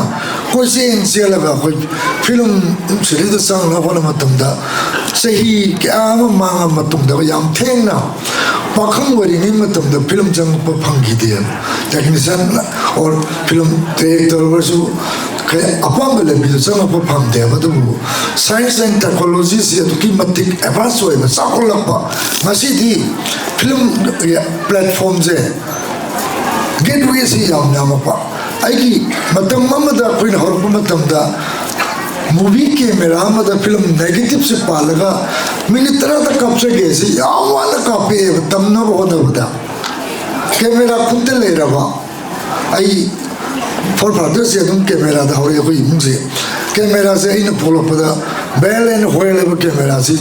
ꯀꯣꯏꯆꯦꯟ ꯆꯦꯜꯂꯒ ꯑꯩꯈꯣꯏ ꯐꯤꯂꯝ ꯁꯤꯔꯤꯗ ꯆꯪꯅꯕ ꯍꯣꯠꯅꯕ ꯃꯇꯝꯗ ꯆꯍꯤ ꯀꯌꯥ ꯑꯃ ꯃꯥꯡꯉ ꯃꯇꯨꯡꯗ ꯌꯥꯝ ꯊꯦꯡꯅ ꯄꯥꯈꯪ ꯑꯣꯏꯔꯤꯉꯩ ꯃꯇꯝꯗ ꯐꯤꯂꯝ ꯆꯪꯉꯛꯄ ꯐꯪꯈꯤꯗꯦ꯫ ꯇꯦꯛꯅꯤꯁꯤꯌꯥꯟ ꯑꯣꯔ ꯐꯤꯂꯝ ꯗꯤꯔꯦꯛꯇꯔ ꯑꯣꯏꯔꯁꯨ ꯀꯩ ꯑꯄꯥꯝꯕ ꯂꯝꯕꯤꯗ ꯆꯪꯉꯛꯄ ꯐꯪꯗꯦꯕ꯫ ꯑꯗꯨꯕꯨ ꯁꯥꯏꯟꯁ ꯑꯦꯟ ꯇꯦꯛꯅꯣꯂꯣꯖꯤꯁꯤ ꯑꯗꯨꯛꯀꯤ ꯃꯇꯤꯛ ꯑꯦꯗꯚꯥꯟꯁ ꯑꯣꯏꯕ, ꯆꯥꯎꯈꯠꯂꯛꯄ, ꯉꯁꯤꯗꯤ ꯐꯤꯂꯝ ꯄ꯭ꯂꯦꯠꯐꯣꯝꯁꯦ, ꯒꯦꯠꯋꯦꯁꯤ ꯌꯥꯝ ꯌꯥꯝꯃꯛꯄ꯫ ꯑꯩꯒꯤ ꯃꯇꯝ ꯑꯃꯗ ꯑꯩꯈꯣꯏꯅ ꯍꯧꯔꯛꯄ ꯃꯇꯝꯗ ꯃꯨꯚꯤ ꯀꯦꯃꯦꯔꯥ ꯑꯃꯗ ꯐꯤꯂꯝ ꯅꯦꯒꯦꯇꯤꯞꯁꯦ ꯄꯥꯜꯂꯒ ꯃꯤꯅꯤꯠ ꯇꯔꯥꯗ ꯀꯥꯞꯆꯒꯦ ꯁꯤ ꯌꯥꯝ ꯋꯥꯅ ꯀꯥꯞꯄꯛꯑꯦꯕ ꯇꯝꯅꯕ ꯍꯣꯠꯅꯕꯗ꯫ ꯀꯦꯃꯦꯔꯥ ꯈꯨꯠꯇ ꯂꯩꯔꯕ ꯑꯩ ꯐꯣꯔ ꯐꯥꯗꯔꯁꯦ ꯑꯗꯨꯝ ꯀꯦꯃꯦꯔꯥꯗ ꯍꯧꯔꯛꯑꯦ ꯑꯩꯈꯣꯏ ꯏꯃꯨꯡꯁꯦ꯫ ꯀꯦꯃꯦꯔꯥꯁꯦ ꯑꯩꯅ ꯄꯣꯛꯂꯛꯄꯗ ꯕꯦꯜ ꯑꯦꯟ ꯍꯣꯌꯦꯜ ꯍꯥꯏꯕ ꯀꯦꯃꯦꯔꯥꯁꯤ,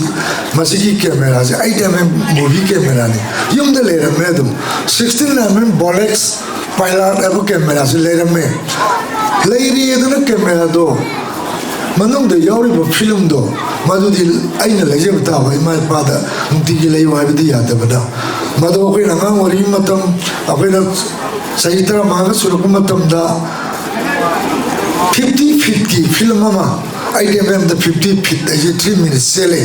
ꯃꯁꯤꯒꯤ ꯀꯦꯃꯦꯔꯥꯁꯦ ꯑꯩꯠ ꯑꯦꯝ ꯑꯦꯝ ꯃꯨꯚꯤ ꯀꯦꯃꯦꯔꯥꯅꯤ꯫ ꯌꯨꯝꯗ ꯂꯩꯔꯝꯃꯦ ꯑꯗꯨꯝ꯫ ꯁꯤꯛꯁꯇꯤꯟ ꯑꯦꯝ ꯑꯦꯝ ꯕꯣꯂꯦꯛꯁ ꯄꯥꯏꯂꯥꯠ ꯍꯥꯏꯕ ꯀꯦꯃꯦꯔꯥꯁꯤ ꯂꯩꯔꯝꯃꯦ꯫ ꯂꯩꯔꯦꯗꯅ ꯀꯦꯃꯦꯔꯥꯗꯣ ꯃꯅꯨꯡꯗ ꯌꯥꯎꯔꯤꯕ ꯐꯤꯂꯝꯗꯣ ꯃꯗꯨꯗꯤ ꯑꯩꯅ ꯂꯩꯖꯕ ꯇꯥꯕ, ꯏꯃꯥ ꯏꯄꯥꯗ ꯅꯨꯡꯇꯤꯒꯤ ꯂꯩꯌꯨ ꯍꯥꯏꯕꯗꯤ ꯌꯥꯗꯕꯅ꯫ ꯃꯗꯨ ꯑꯩꯈꯣꯏꯅ ꯑꯉꯥꯡ ꯑꯣꯏꯔꯤꯉꯩ ꯃꯇꯝ, ꯑꯩꯈꯣꯏꯅ ꯆꯍꯤ ꯇꯔꯥꯃꯉꯥꯒ ꯁꯨꯔꯛꯄ ꯃꯇꯝꯗ ꯐꯤꯐꯇꯤ ꯐꯤꯠꯀꯤ ꯐꯤꯂꯝ ꯑꯃ, ꯑꯩꯠ ꯑꯦꯝ ꯑꯦꯝꯗ ꯐꯤꯐꯇꯤ ꯐꯤꯠ ꯍꯥꯏꯁꯦ ꯊ꯭ꯔꯤ ꯃꯤꯅꯤꯠꯁ ꯆꯦꯜꯂꯦ꯫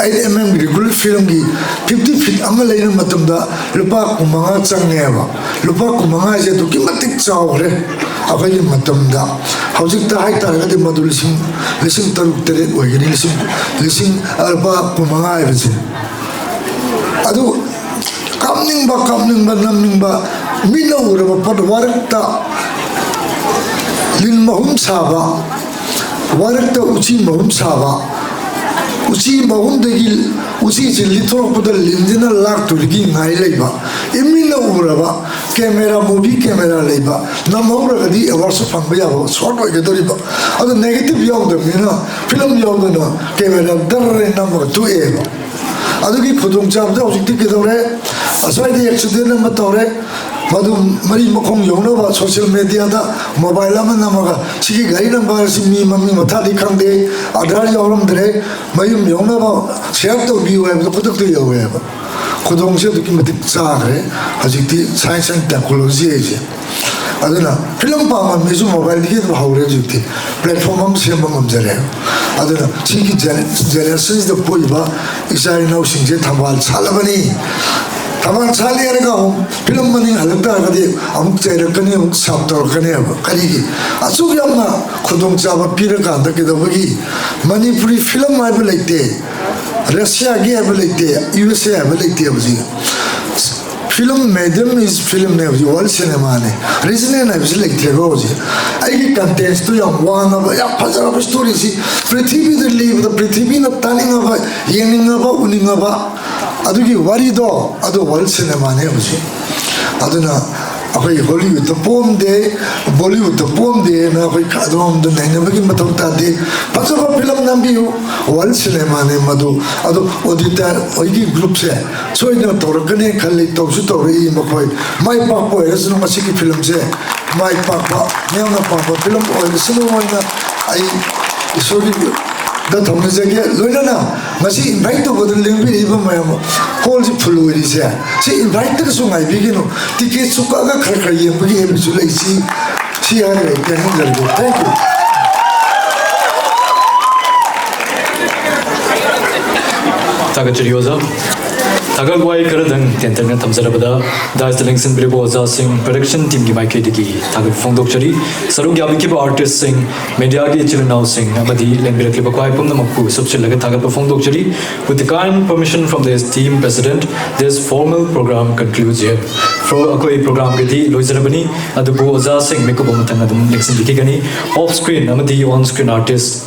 ꯑꯩꯠ ꯑꯦꯝ ꯑꯦꯝꯒꯤ ꯔꯤꯒꯨꯂꯔ ꯐꯤꯂꯝꯒꯤ ꯐꯤꯐꯇꯤ ꯐꯤꯠ ꯑꯃ ꯂꯩꯕ ꯃꯇꯝꯗ ꯂꯨꯄꯥ ꯀꯨꯟꯃꯉꯥ ꯆꯪꯉꯦꯕ꯫ ꯂꯨꯄꯥ ꯀꯨꯟꯃꯉꯥ ꯍꯥꯏꯁꯦ ꯑꯗꯨꯛꯀꯤ ꯃꯇꯤꯛ ꯆꯥꯎꯈ꯭ꯔꯦ ꯑꯩꯈꯣꯏꯒꯤ ꯃꯇꯝꯗ꯫ ꯍꯧꯖꯤꯛꯇ ꯍꯥꯏꯇꯥꯔꯒꯗꯤ ꯃꯗꯨ ꯂꯤꯁꯤꯡ, ꯂꯤꯁꯤꯡ ꯇꯔꯨꯛ ꯇꯔꯦꯠ ꯑꯣꯏꯒꯅꯤ, ꯂꯤꯁꯤꯡ, ꯂꯤꯁꯤꯡ, ꯂꯨꯄꯥ ꯀꯨꯟꯃꯉꯥ ꯍꯥꯏꯕꯁꯦ꯫ ꯑꯗꯨ ꯀꯥꯞꯅꯤꯡꯕ, ꯀꯥꯞꯅꯤꯡꯕ, ꯅꯝꯅꯤꯡꯕ, ꯃꯤꯠꯅ ꯎꯔꯕ ꯄꯣꯠ, ꯋꯥꯔꯛꯇ ꯂꯤꯟ ꯃꯍꯨꯝ ꯁꯥꯕ, ꯋꯥꯔꯛꯇ ꯎꯆꯤ ꯃꯍꯨꯝ ꯁꯥꯕ, ꯎꯆꯤ ꯃꯍꯨꯝꯗꯒꯤ ꯎꯆꯤꯁꯤ ꯂꯤꯠꯊꯣꯔꯛꯄꯗ ꯂꯤꯟꯁꯤꯅ ꯂꯥꯛꯇꯣꯔꯤꯒꯤ ꯉꯥꯏ ꯂꯩꯕ, ꯏꯃꯤꯠꯅ ꯎꯔꯕ ꯀꯦꯃꯦꯔꯥ, ꯃꯨꯚꯤ ꯀꯦꯃꯦꯔꯥ ꯂꯩꯕ, ꯅꯝꯍꯧꯔꯒꯗꯤ ꯑꯦꯋꯥꯔꯗꯁꯨ ꯐꯪꯕ ꯌꯥꯕ ꯁꯣꯔꯠ ꯑꯣꯏꯒꯗꯧꯔꯤꯕ꯫ ꯑꯗꯣ ꯅꯦꯒꯦꯇꯤꯚ ꯌꯥꯎꯗꯕꯅꯤꯅ, ꯐꯤꯂꯝ ꯌꯥꯎꯗꯅ ꯀꯦꯃꯦꯔꯥ ꯗꯔ ꯅꯝꯃꯒ ꯇꯣꯛꯑꯦꯕ꯫ ꯑꯗꯨꯒꯤ ꯈꯨꯗꯣꯡꯆꯥꯕꯗꯣ ꯍꯧꯖꯤꯛꯇꯤ ꯀꯩꯗꯧꯔꯦ? ꯑꯁ꯭ꯋꯥꯏꯗ ꯑꯦꯛꯁꯤꯗꯦꯟ ꯑꯃ ꯇꯧꯔꯦ, ꯃꯗꯨ ꯃꯔꯤ ꯃꯈꯣꯡ ꯌꯧꯅꯕ ꯁꯣꯁꯤꯌꯦꯜ ꯃꯦꯗꯤꯌꯥꯗ ꯃꯣꯕꯥꯏꯜ ꯑꯃ ꯅꯝꯃꯒ, "ꯁꯤꯒꯤ ꯒꯥꯔꯤ ꯅꯝꯕꯔ ꯑꯁꯤ ꯃꯤ ꯃꯃꯤꯡ ꯃꯊꯥꯗꯤ ꯈꯪꯗꯦ, ꯑꯙꯥꯔ ꯌꯥꯎꯔꯝꯗ꯭ꯔꯦ, ꯃꯌꯨꯝ ꯌꯧꯅꯕ ꯁꯤꯌꯔ ꯇꯧꯕꯤꯌꯨ" ꯍꯥꯏꯕꯗꯣ ꯈꯨꯗꯛꯇ ꯌꯧꯋꯦꯕ꯫ ꯈꯨꯗꯣꯡꯁꯦ ꯑꯗꯨꯛꯀꯤ ꯃꯇꯤꯛ ꯆꯥꯈ꯭ꯔꯦ꯫ ꯍꯧꯖꯤꯛꯇꯤ ꯁꯥꯏꯟꯁ ꯑꯦꯟ ꯇꯦꯛꯅꯣꯂꯣꯖꯤ ꯍꯥꯏꯁꯦ꯫ ꯑꯗꯨꯅ ꯐꯤꯂꯝ ꯄꯥꯝꯕ ꯃꯤꯁꯨ ꯃꯣꯕꯥꯏꯜꯗꯒꯤ ꯑꯗꯨꯝ ꯍꯧꯔꯦ ꯍꯧꯖꯤꯛꯇꯤ, ꯄ꯭ꯂꯦꯠꯐꯣꯔꯝ ꯑꯃ ꯁꯦꯝꯕ ꯉꯝꯖꯔꯦ꯫ ꯑꯗꯨꯅ ꯁꯤꯒꯤ ꯖꯦꯅꯦ-, ꯖꯦꯅꯦꯔꯦꯁꯟꯁꯤꯗ ꯄꯣꯛꯏꯕ ꯏꯆꯥ ꯏꯅꯥꯎꯁꯤꯡꯁꯦ ꯊꯝꯕꯥꯜ ꯁꯥꯠꯂꯕꯅꯤ꯫ ꯊꯝꯕꯥꯜ ꯁꯥꯠꯂꯦ ꯍꯥꯏꯔꯒ ꯑꯃꯨꯛ ꯐꯤꯂꯝ ꯃꯅꯤꯡ ꯍꯜꯂꯛ ꯇꯥꯔꯒꯗꯤ ꯑꯃꯨꯛ ꯆꯩꯔꯛꯀꯅꯤ, ꯑꯃꯨꯛ ꯁꯥꯞ ꯇꯧꯔꯛꯀꯅꯦꯕ꯫ ꯀꯔꯤꯒꯤ? ꯑꯁꯨꯛ ꯌꯥꯝꯅ ꯈꯨꯗꯣꯡꯆꯥꯕ ꯄꯤꯔꯀꯥꯟꯗ ꯀꯩꯗꯧꯕꯒꯤ? ꯃꯅꯤꯄꯨꯔꯤ ꯐꯤꯂꯝ ꯍꯥꯏꯕ ꯂꯩꯇꯦ, ꯔꯁꯤꯌꯥꯒꯤ ꯍꯥꯏꯕ ꯂꯩꯇꯦ, ꯌꯨ ꯑꯦꯁ ꯑꯦ ꯍꯥꯏꯕ ꯂꯩꯇꯦ ꯍꯧꯖꯤꯛ꯫ ꯐꯤꯂꯝ, ꯃꯦꯗꯤꯌꯝ ꯏꯁ ꯐꯤꯂꯝꯅꯦ ꯍꯧꯖꯤꯛ, ꯋꯥꯔꯜ ꯁꯤꯅꯦꯃꯥꯅꯦ꯫ ꯔꯤꯖꯅꯦꯜ ꯍꯥꯏꯕꯁꯤ ꯂꯩꯇ꯭ꯔꯦꯕ ꯍꯧꯖꯤꯛ꯫ ꯑꯩꯒꯤ ꯀꯟꯇꯦꯟꯁꯇꯨ ꯌꯥꯝ ꯋꯥꯡꯉꯕ, ꯌꯥꯝ ꯐꯖꯔꯕ ꯁ꯭ꯇꯣꯔꯤꯁꯤ ꯄ꯭ꯔꯤꯊꯤꯕꯤꯗ ꯂꯤꯕꯗ ꯄ꯭ꯔꯤꯊꯤꯕꯤꯅ ꯇꯥꯅꯤꯡꯉꯕ, ꯌꯦꯡꯅꯤꯡꯉꯕ, ꯎꯅꯤꯡꯉꯕ ꯑꯗꯨꯒꯤ ꯋꯥꯔꯤꯗꯣ, ꯑꯗꯨ ꯋꯥꯔꯜ ꯁꯤꯅꯦꯃꯥꯅꯦ ꯍꯧꯖꯤꯛ꯫ ꯑꯗꯨꯅ ꯑꯩꯈꯣꯏ ꯍꯣꯂꯤꯋꯨꯗꯇ ꯄꯣꯝꯗꯦ, ꯕꯣꯂꯤꯋꯨꯗꯇ ꯄꯣꯝꯗꯦꯅ ꯑꯩꯈꯣꯏ ꯑꯗꯣꯝꯗ ꯅꯩꯅꯕꯒꯤ ꯃꯊꯧ ꯇꯥꯗꯦ꯫ ꯐꯖꯕ ꯐꯤꯂꯝ ꯅꯝꯕꯤꯌꯨ, ꯋꯥꯔꯜ ꯁꯤꯅꯦꯃꯥꯅꯦ ꯃꯗꯨ꯫ ꯑꯗꯨ ꯑꯣꯗꯤꯇꯔ ꯍꯣꯏꯒꯤ ꯒ꯭ꯔꯨꯞꯁꯦ ꯁꯣꯏꯗꯅ ꯇꯧꯔꯛꯀꯅꯤ ꯈꯜꯂꯤ, ꯇꯧꯁꯨ ꯇꯧꯔꯛꯏ ꯃꯈꯣꯏ꯫ ꯃꯥꯏ ꯄꯥꯛꯄ ꯑꯣꯏꯔꯁꯅꯨ ꯃꯁꯤꯒꯤ ꯐꯤꯂꯝꯁꯦ, ꯃꯥꯏ ꯄꯥꯛꯄ, ꯃꯤꯌꯥꯝꯅ ꯄꯥꯝꯕ ꯐꯤꯂꯝ ꯑꯣꯏꯔꯁꯅꯨ ꯍꯥꯏꯅ ꯑꯩ ꯏꯁꯣꯔꯒꯤꯗ ꯊꯧꯅꯤꯖꯒꯦ꯫ ꯂꯣꯏꯅꯅ ꯉꯁꯤ ꯏꯟꯚꯥꯏꯠ ꯇꯧꯕꯗ ꯂꯦꯡꯕꯤꯔꯛꯏꯕ ꯃꯌꯥꯝ, ꯍꯣꯜꯁꯤ ꯐꯨꯜ ꯑꯣꯏꯔꯤꯁꯦ, ꯁꯤ ꯏꯟꯚꯥꯏꯠꯇꯒꯁꯨ ꯉꯥꯏꯕꯤꯒꯅꯨ꯫ ꯇꯤꯀꯦꯠꯁꯨ ꯀꯛꯑꯒ ꯈꯔ ꯈꯔ ꯌꯦꯡꯕꯒꯤ ꯍꯥꯏꯕꯁꯨ ꯂꯩ꯫ ꯁꯤ, ꯁꯤ ꯍꯥꯏꯔꯒ ꯑꯩ ꯇꯦꯟꯁꯤꯟꯖꯔꯒꯦ꯫ Thank you꯫ ꯊꯥꯒꯠꯆꯔꯤ ꯑꯣꯖꯥ꯫ ꯊꯥꯒꯠ ꯋꯥꯍꯩ ꯈꯔꯗꯪ ꯇꯦꯟꯇꯛꯅ ꯊꯝꯖꯔꯕꯗ, ꯗꯥꯏꯁꯇ ꯂꯦꯡꯁꯤꯟꯕꯤꯔꯤꯕ ꯑꯣꯖꯥꯁꯤꯡ, ꯄ꯭ꯔꯗꯛꯁꯟ ꯇꯤꯝꯒꯤ ꯃꯥꯏꯀꯩꯗꯒꯤ ꯊꯥꯒꯠꯄ ꯐꯣꯡꯗꯣꯛꯆꯔꯤ꯫ ꯁꯔꯨꯛ ꯌꯥꯕꯤꯈꯤꯕ ꯑꯥꯔꯇꯤꯁꯁꯤꯡ, ꯃꯦꯗꯤꯌꯥꯒꯤ ꯏꯆꯤꯜ ꯏꯅꯥꯎꯁꯤꯡ ꯑꯃꯗꯤ ꯂꯦꯡꯕꯤꯔꯛꯂꯤꯕ ꯈ꯭ꯋꯥꯏ ꯄꯨꯝꯅꯃꯛꯄꯨ ꯁꯨꯞꯆꯤꯜꯂꯒ ꯊꯥꯒꯠꯄ ꯐꯣꯡꯗꯣꯛꯆꯔꯤ꯫ With the kind permission from the esteemed president, this formal program concludes here. ꯐ꯭ꯔꯣ-, ꯑꯩꯈꯣꯏ ꯄ꯭ꯔꯣꯒ꯭ꯔꯥꯝꯒꯤꯗꯤ ꯂꯣꯏꯖꯔꯕꯅꯤ, ꯑꯗꯨꯕꯨ ꯑꯣꯖꯥꯁꯤꯡ ꯃꯤꯀꯨꯞ ꯑꯃꯇꯪ ꯑꯗꯨꯝ ꯂꯦꯡꯁꯤꯟꯕꯤꯈꯤꯒꯅꯤ꯫ ꯑꯣꯐ ꯁ꯭ꯀ꯭ꯔꯤꯟ ꯑꯃꯗꯤ ꯑꯣꯟ ꯁ꯭ꯀ꯭ꯔꯤꯟ ꯑꯥꯔꯇꯤꯁ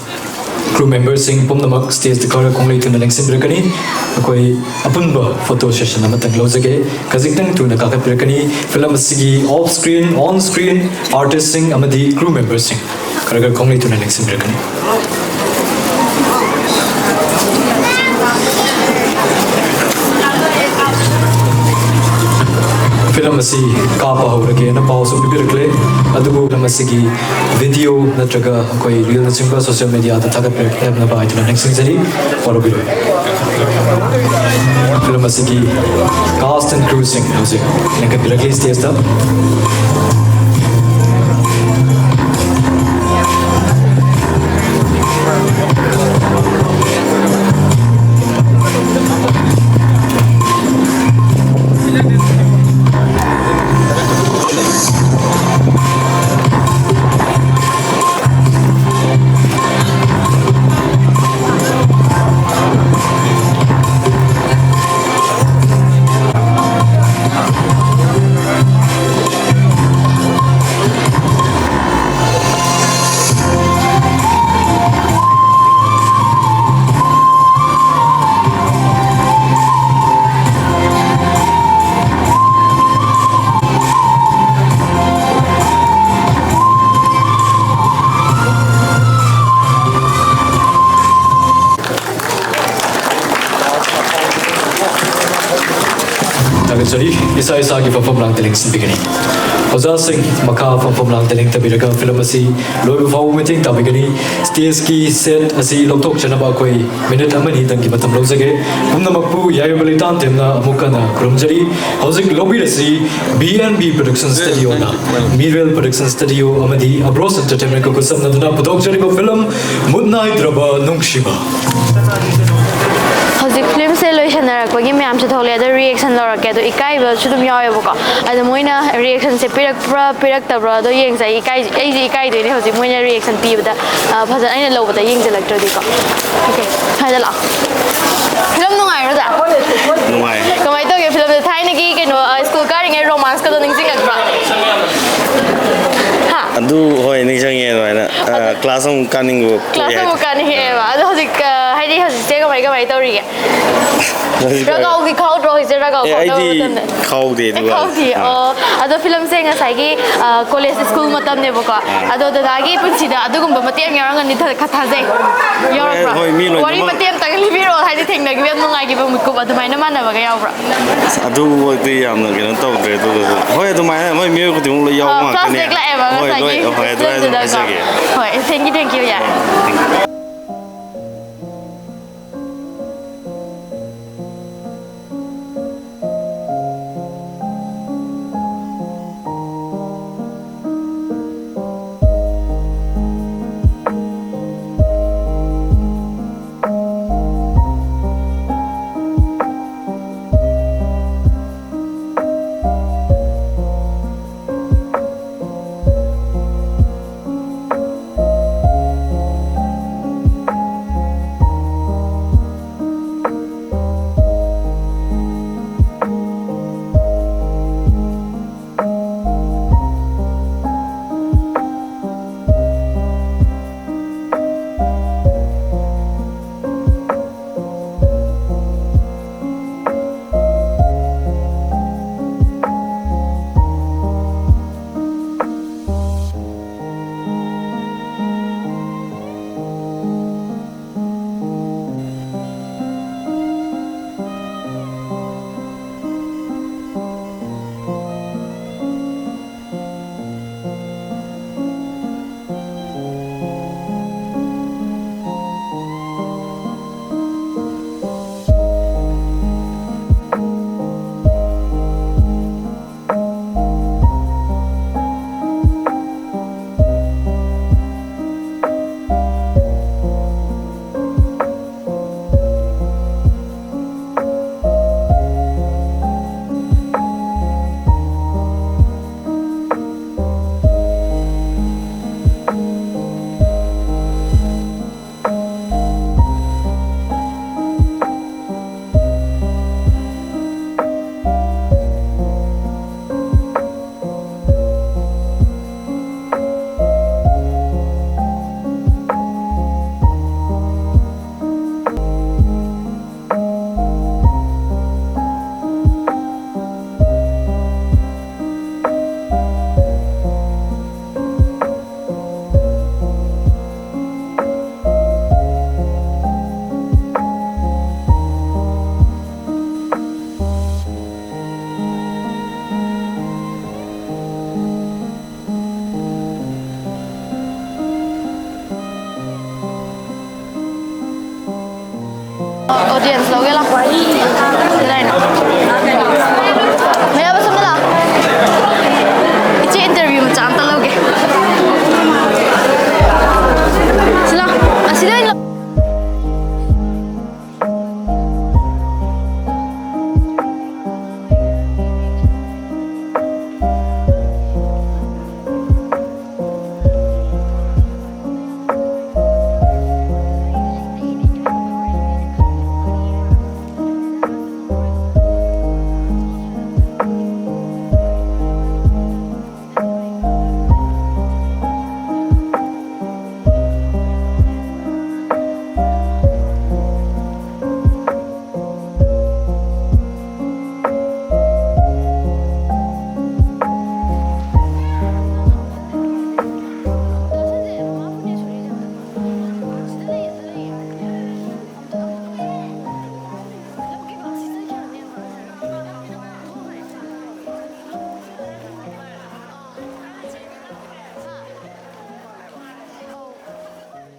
Crew memberꯁꯤꯡ ꯄꯨꯝꯅꯃꯛ stageꯇ ꯈꯔ ꯈꯣꯡꯂꯩ ꯊꯨꯅ ꯂꯦꯡꯁꯤꯟꯕꯤꯔꯛꯀꯅꯤ꯫ ꯑꯩꯈꯣꯏ ꯑꯄꯨꯟꯕ photo session ꯑꯃꯇꯪ ꯂꯧꯖꯒꯦ꯫ ꯈꯖꯤꯛꯇꯪ ꯊꯨꯅ ꯀꯥꯈꯠꯄꯤꯔꯛꯀꯅꯤ꯫ Film ꯑꯁꯤꯒꯤ off screen, on screen artistꯁꯤꯡ ꯑꯃꯗꯤ crew memberꯁꯤꯡ ꯈꯔ ꯈꯔ ꯈꯣꯡꯂꯩ ꯊꯨꯅ ꯂꯦꯡꯁꯤꯟꯕꯤꯔꯛꯀꯅꯤ꯫ Film ꯑꯁꯤ ꯀꯥꯞꯄ ꯍꯧꯔꯒꯦꯅ ꯄꯥꯎꯁꯨ ꯄꯤꯕꯤꯔꯛꯂꯦ꯫ ꯑꯗꯨꯕꯨ film ꯑꯁꯤꯒꯤ video ꯅꯠꯇ꯭ꯔꯒ ꯑꯩꯈꯣꯏ reel ꯅꯆꯤꯡꯕ social mediaꯗ ꯊꯥꯒꯠꯄꯤꯔꯛꯅꯕ ꯍꯥꯏꯗꯨꯅ ꯅꯤꯡꯁꯤꯡꯖꯔꯤ꯫ ꯋꯥꯔꯧꯕꯤꯔꯣꯏ꯫ Film ꯑꯁꯤꯒꯤ cast and crewꯁꯤꯡ ꯍꯧꯖꯤꯛ ꯂꯦꯡꯈꯠꯄꯤꯔꯛꯂꯤ stageꯇ꯫ ꯊꯥꯒꯠꯆꯔꯤ꯫ ꯏꯁꯥ ꯏꯁꯥꯒꯤ ꯐꯝꯐꯝ ꯂꯥꯡꯗ ꯂꯦꯡꯁꯤꯟꯕꯤꯒꯅꯤ꯫ ꯑꯣꯖꯥꯁꯤꯡ, ꯃꯈꯥ ꯐꯝꯐꯝ ꯂꯥꯡꯗ ꯂꯦꯡꯊꯕꯤꯔꯒ film ꯑꯁꯤ ꯂꯣꯏꯕ ꯐꯥꯎꯕ ꯃꯇꯦꯡ ꯇꯥꯕꯤꯒꯅꯤ꯫ Stageꯀꯤ set ꯑꯁꯤ ꯂꯧꯊꯣꯛꯆꯅꯕ ꯑꯩꯈꯣꯏ minute ꯑꯃꯅꯤꯗꯪꯒꯤ ꯃꯇꯝ ꯂꯧꯖꯒꯦ꯫ ꯄꯨꯝꯅꯃꯛꯄꯨ ꯌꯥꯏꯐ ꯂꯩꯇꯥꯟ ꯇꯦꯝꯅ ꯑꯃꯨꯛ ꯍꯟꯅ ꯈꯨꯔꯨꯝꯖꯔꯤ꯫ ꯍꯧꯖꯤꯛ ꯂꯧꯕꯤꯔꯁꯤ B and B Production Studioꯅ, ꯃꯤꯔꯦꯜ Production Studio ꯑꯃꯗꯤ Abros Entertainmentꯀ ꯈꯨꯠꯁꯝꯅꯗꯨꯅ ꯄꯨꯊꯣꯛꯆꯔꯤꯕ film ꯃꯨꯠ ꯅꯥꯏꯗ꯭ꯔꯕ ꯅꯨꯡꯁꯤꯕ꯫ ꯍꯧꯖꯤꯛ filmꯁꯦ ꯂꯣꯏꯁꯟꯅꯔꯛꯄꯒꯤ ꯃꯌꯥꯝꯁꯨ ꯊꯣꯛꯂꯛꯑꯦ, ꯑꯗꯣ reaction ꯂꯧꯔꯛꯀꯦ꯫ ꯑꯗꯣ ꯏꯀꯥꯏꯕꯁꯨ ꯑꯗꯨꯝ ꯌꯥꯎꯋꯦꯕꯀꯣ꯫ ꯑꯗꯣ ꯃꯣꯏꯅ reactionꯁꯦ ꯄꯤꯔꯛꯄ꯭ꯔꯥ ꯄꯤꯔꯛꯇꯕ꯭ꯔꯥ ꯑꯗꯣ ꯌꯦꯡꯁꯦ꯫ ꯑꯩ ꯏꯀꯥꯏ-, ꯑꯩꯁꯦ ꯏꯀꯥꯏꯗꯣꯏꯅꯦ ꯍꯧꯖꯤꯛ ꯃꯣꯏꯅ reaction ꯄꯤꯕꯗ, ꯑ, ꯐꯖꯅ ꯑꯩꯅ ꯂꯧꯕꯗ ꯌꯦꯡꯁꯤꯜꯂꯛꯇ꯭ꯔꯗꯤꯀꯣ꯫ Okay, ꯁ꯭ꯋꯥꯏꯗ ꯂꯥꯛꯑꯣ꯫ Film ꯅꯨꯡꯉꯥꯏꯔꯣ, ꯑꯣꯖꯥ? ꯅꯨꯡꯉꯥꯏ꯫ ꯀꯃꯥꯏꯅ ꯇꯧꯒꯦ filmꯁꯦ? ꯊꯥꯏꯅꯒꯤ ꯀꯩꯅꯣ, ꯑ, school ꯀꯥꯔꯤꯉꯩ romanceꯀꯗꯣ ꯅꯤꯡꯁꯤꯡꯉꯛꯄ꯭ꯔꯥ? ꯍꯥ? ꯑꯗꯨ ꯍꯣꯏ, ꯅꯤꯡꯁꯤꯡꯉꯦ ꯑꯗꯨꯃꯥꯏꯅ꯫ ꯑ, ꯀ꯭ꯂꯥꯁ ꯑꯃꯨꯛ ꯀꯥꯅꯤꯡꯕ ꯄꯣꯛꯑꯦ ꯀ꯭ꯂꯥꯁ ꯍꯥꯏꯇꯥꯔꯦ꯫ ꯑꯃꯨꯛ ꯀꯥꯅꯤꯡꯉꯛꯑꯦꯕ꯫ ꯑꯗꯣ ꯍꯧꯖꯤꯛ, ꯑ, ꯍꯥꯏꯗꯤ ꯍꯧꯖꯤꯛꯁꯦ ꯀꯃꯥꯏ ꯀꯃꯥꯏ ꯇꯧꯔꯤꯒꯦ? ꯍꯧꯖꯤꯛ ꯔꯒꯥꯎꯗꯤ ꯈꯥꯎꯗ꯭ꯔꯣ ꯍꯧꯖꯤꯛꯁꯦ? ꯔꯒꯥꯎ ꯑꯦ, ꯈꯥꯎꯅꯕ ꯑꯩꯗꯤ ꯃꯇꯝꯗ? ꯈꯥꯎꯗꯦ ꯑꯦ, ꯑꯗꯨꯒ꯫ ꯈꯥꯎꯗꯤꯌꯦ? ꯑꯥ꯫ ꯑꯣ, ꯑꯗꯣ ꯐꯤꯂꯝꯁꯦ ꯉꯁꯥꯏꯒꯤ, ꯑ, ꯀꯣꯂꯦꯖ ꯁ꯭ꯀꯨꯜ ꯃꯇꯝꯅꯦꯕꯀꯣ꯫ ꯑꯥ꯫ ꯑꯗꯣ ꯗꯗꯥꯒꯤ ꯄꯨꯟꯁꯤꯗ ꯑꯗꯨꯒꯨꯝꯕ ꯃꯇꯦꯛ ꯑꯃ ꯌꯥꯎꯔꯝꯒꯅꯤ ꯊ-, ꯈ-, ꯊꯥꯖꯩ꯫ ꯌꯥꯎꯔꯛꯄ꯭ꯔꯣ? ꯍꯣꯏ, ꯃꯤ ꯂꯣꯏꯅꯃꯛ꯫ ꯋꯥꯔꯤ ꯃꯇꯦꯛ ꯑꯃꯇꯪ ꯂꯤꯕꯤꯔꯛꯑꯣ, ꯍꯥꯏꯗꯤ ꯊꯦꯡꯅꯈꯤꯕ ꯌꯥꯝ ꯅꯨꯡꯉꯥꯏꯈꯤꯕ ꯃꯤꯀꯨꯞ ꯑꯗꯨꯃꯥꯏꯅ ꯃꯥꯟꯅꯕꯒ ꯌꯥꯎꯕ꯭ꯔꯣ? ꯑꯁ, ꯑꯗꯨꯃꯛꯇꯤ ꯌꯥꯝꯅ ꯀꯩꯅꯣ ꯇꯧꯗ꯭ꯔꯦ, ꯑꯗꯨꯒꯁꯨ ꯍꯣꯏ, ꯑꯗꯨꯃꯥꯏꯅ ꯃꯣꯏ ꯃꯤꯑꯣꯏ ꯈꯨꯗꯤꯡꯃꯛ ꯂꯣꯏ ꯌꯥꯎꯕ ꯑ, ꯉꯥꯛꯇꯅꯦ꯫ Flashback ꯂꯥꯛꯑꯦꯕ ꯍꯣꯏ, ꯂꯣꯏ, ꯉꯁꯥꯏꯒꯤ ꯍꯣꯏ, ꯑꯗꯨꯃꯥꯏꯅ ꯑꯗꯨꯝ ꯐꯤꯂꯝꯗꯨꯗꯀꯣ꯫ ꯍꯥꯏꯖꯒꯦ꯫ ꯍꯣꯏ, thank you, thank you, ꯌꯥꯏ꯫ ꯑꯣꯗꯤꯌꯦꯟꯁ ꯂꯧꯒꯦ ꯂꯥꯛꯄ꯫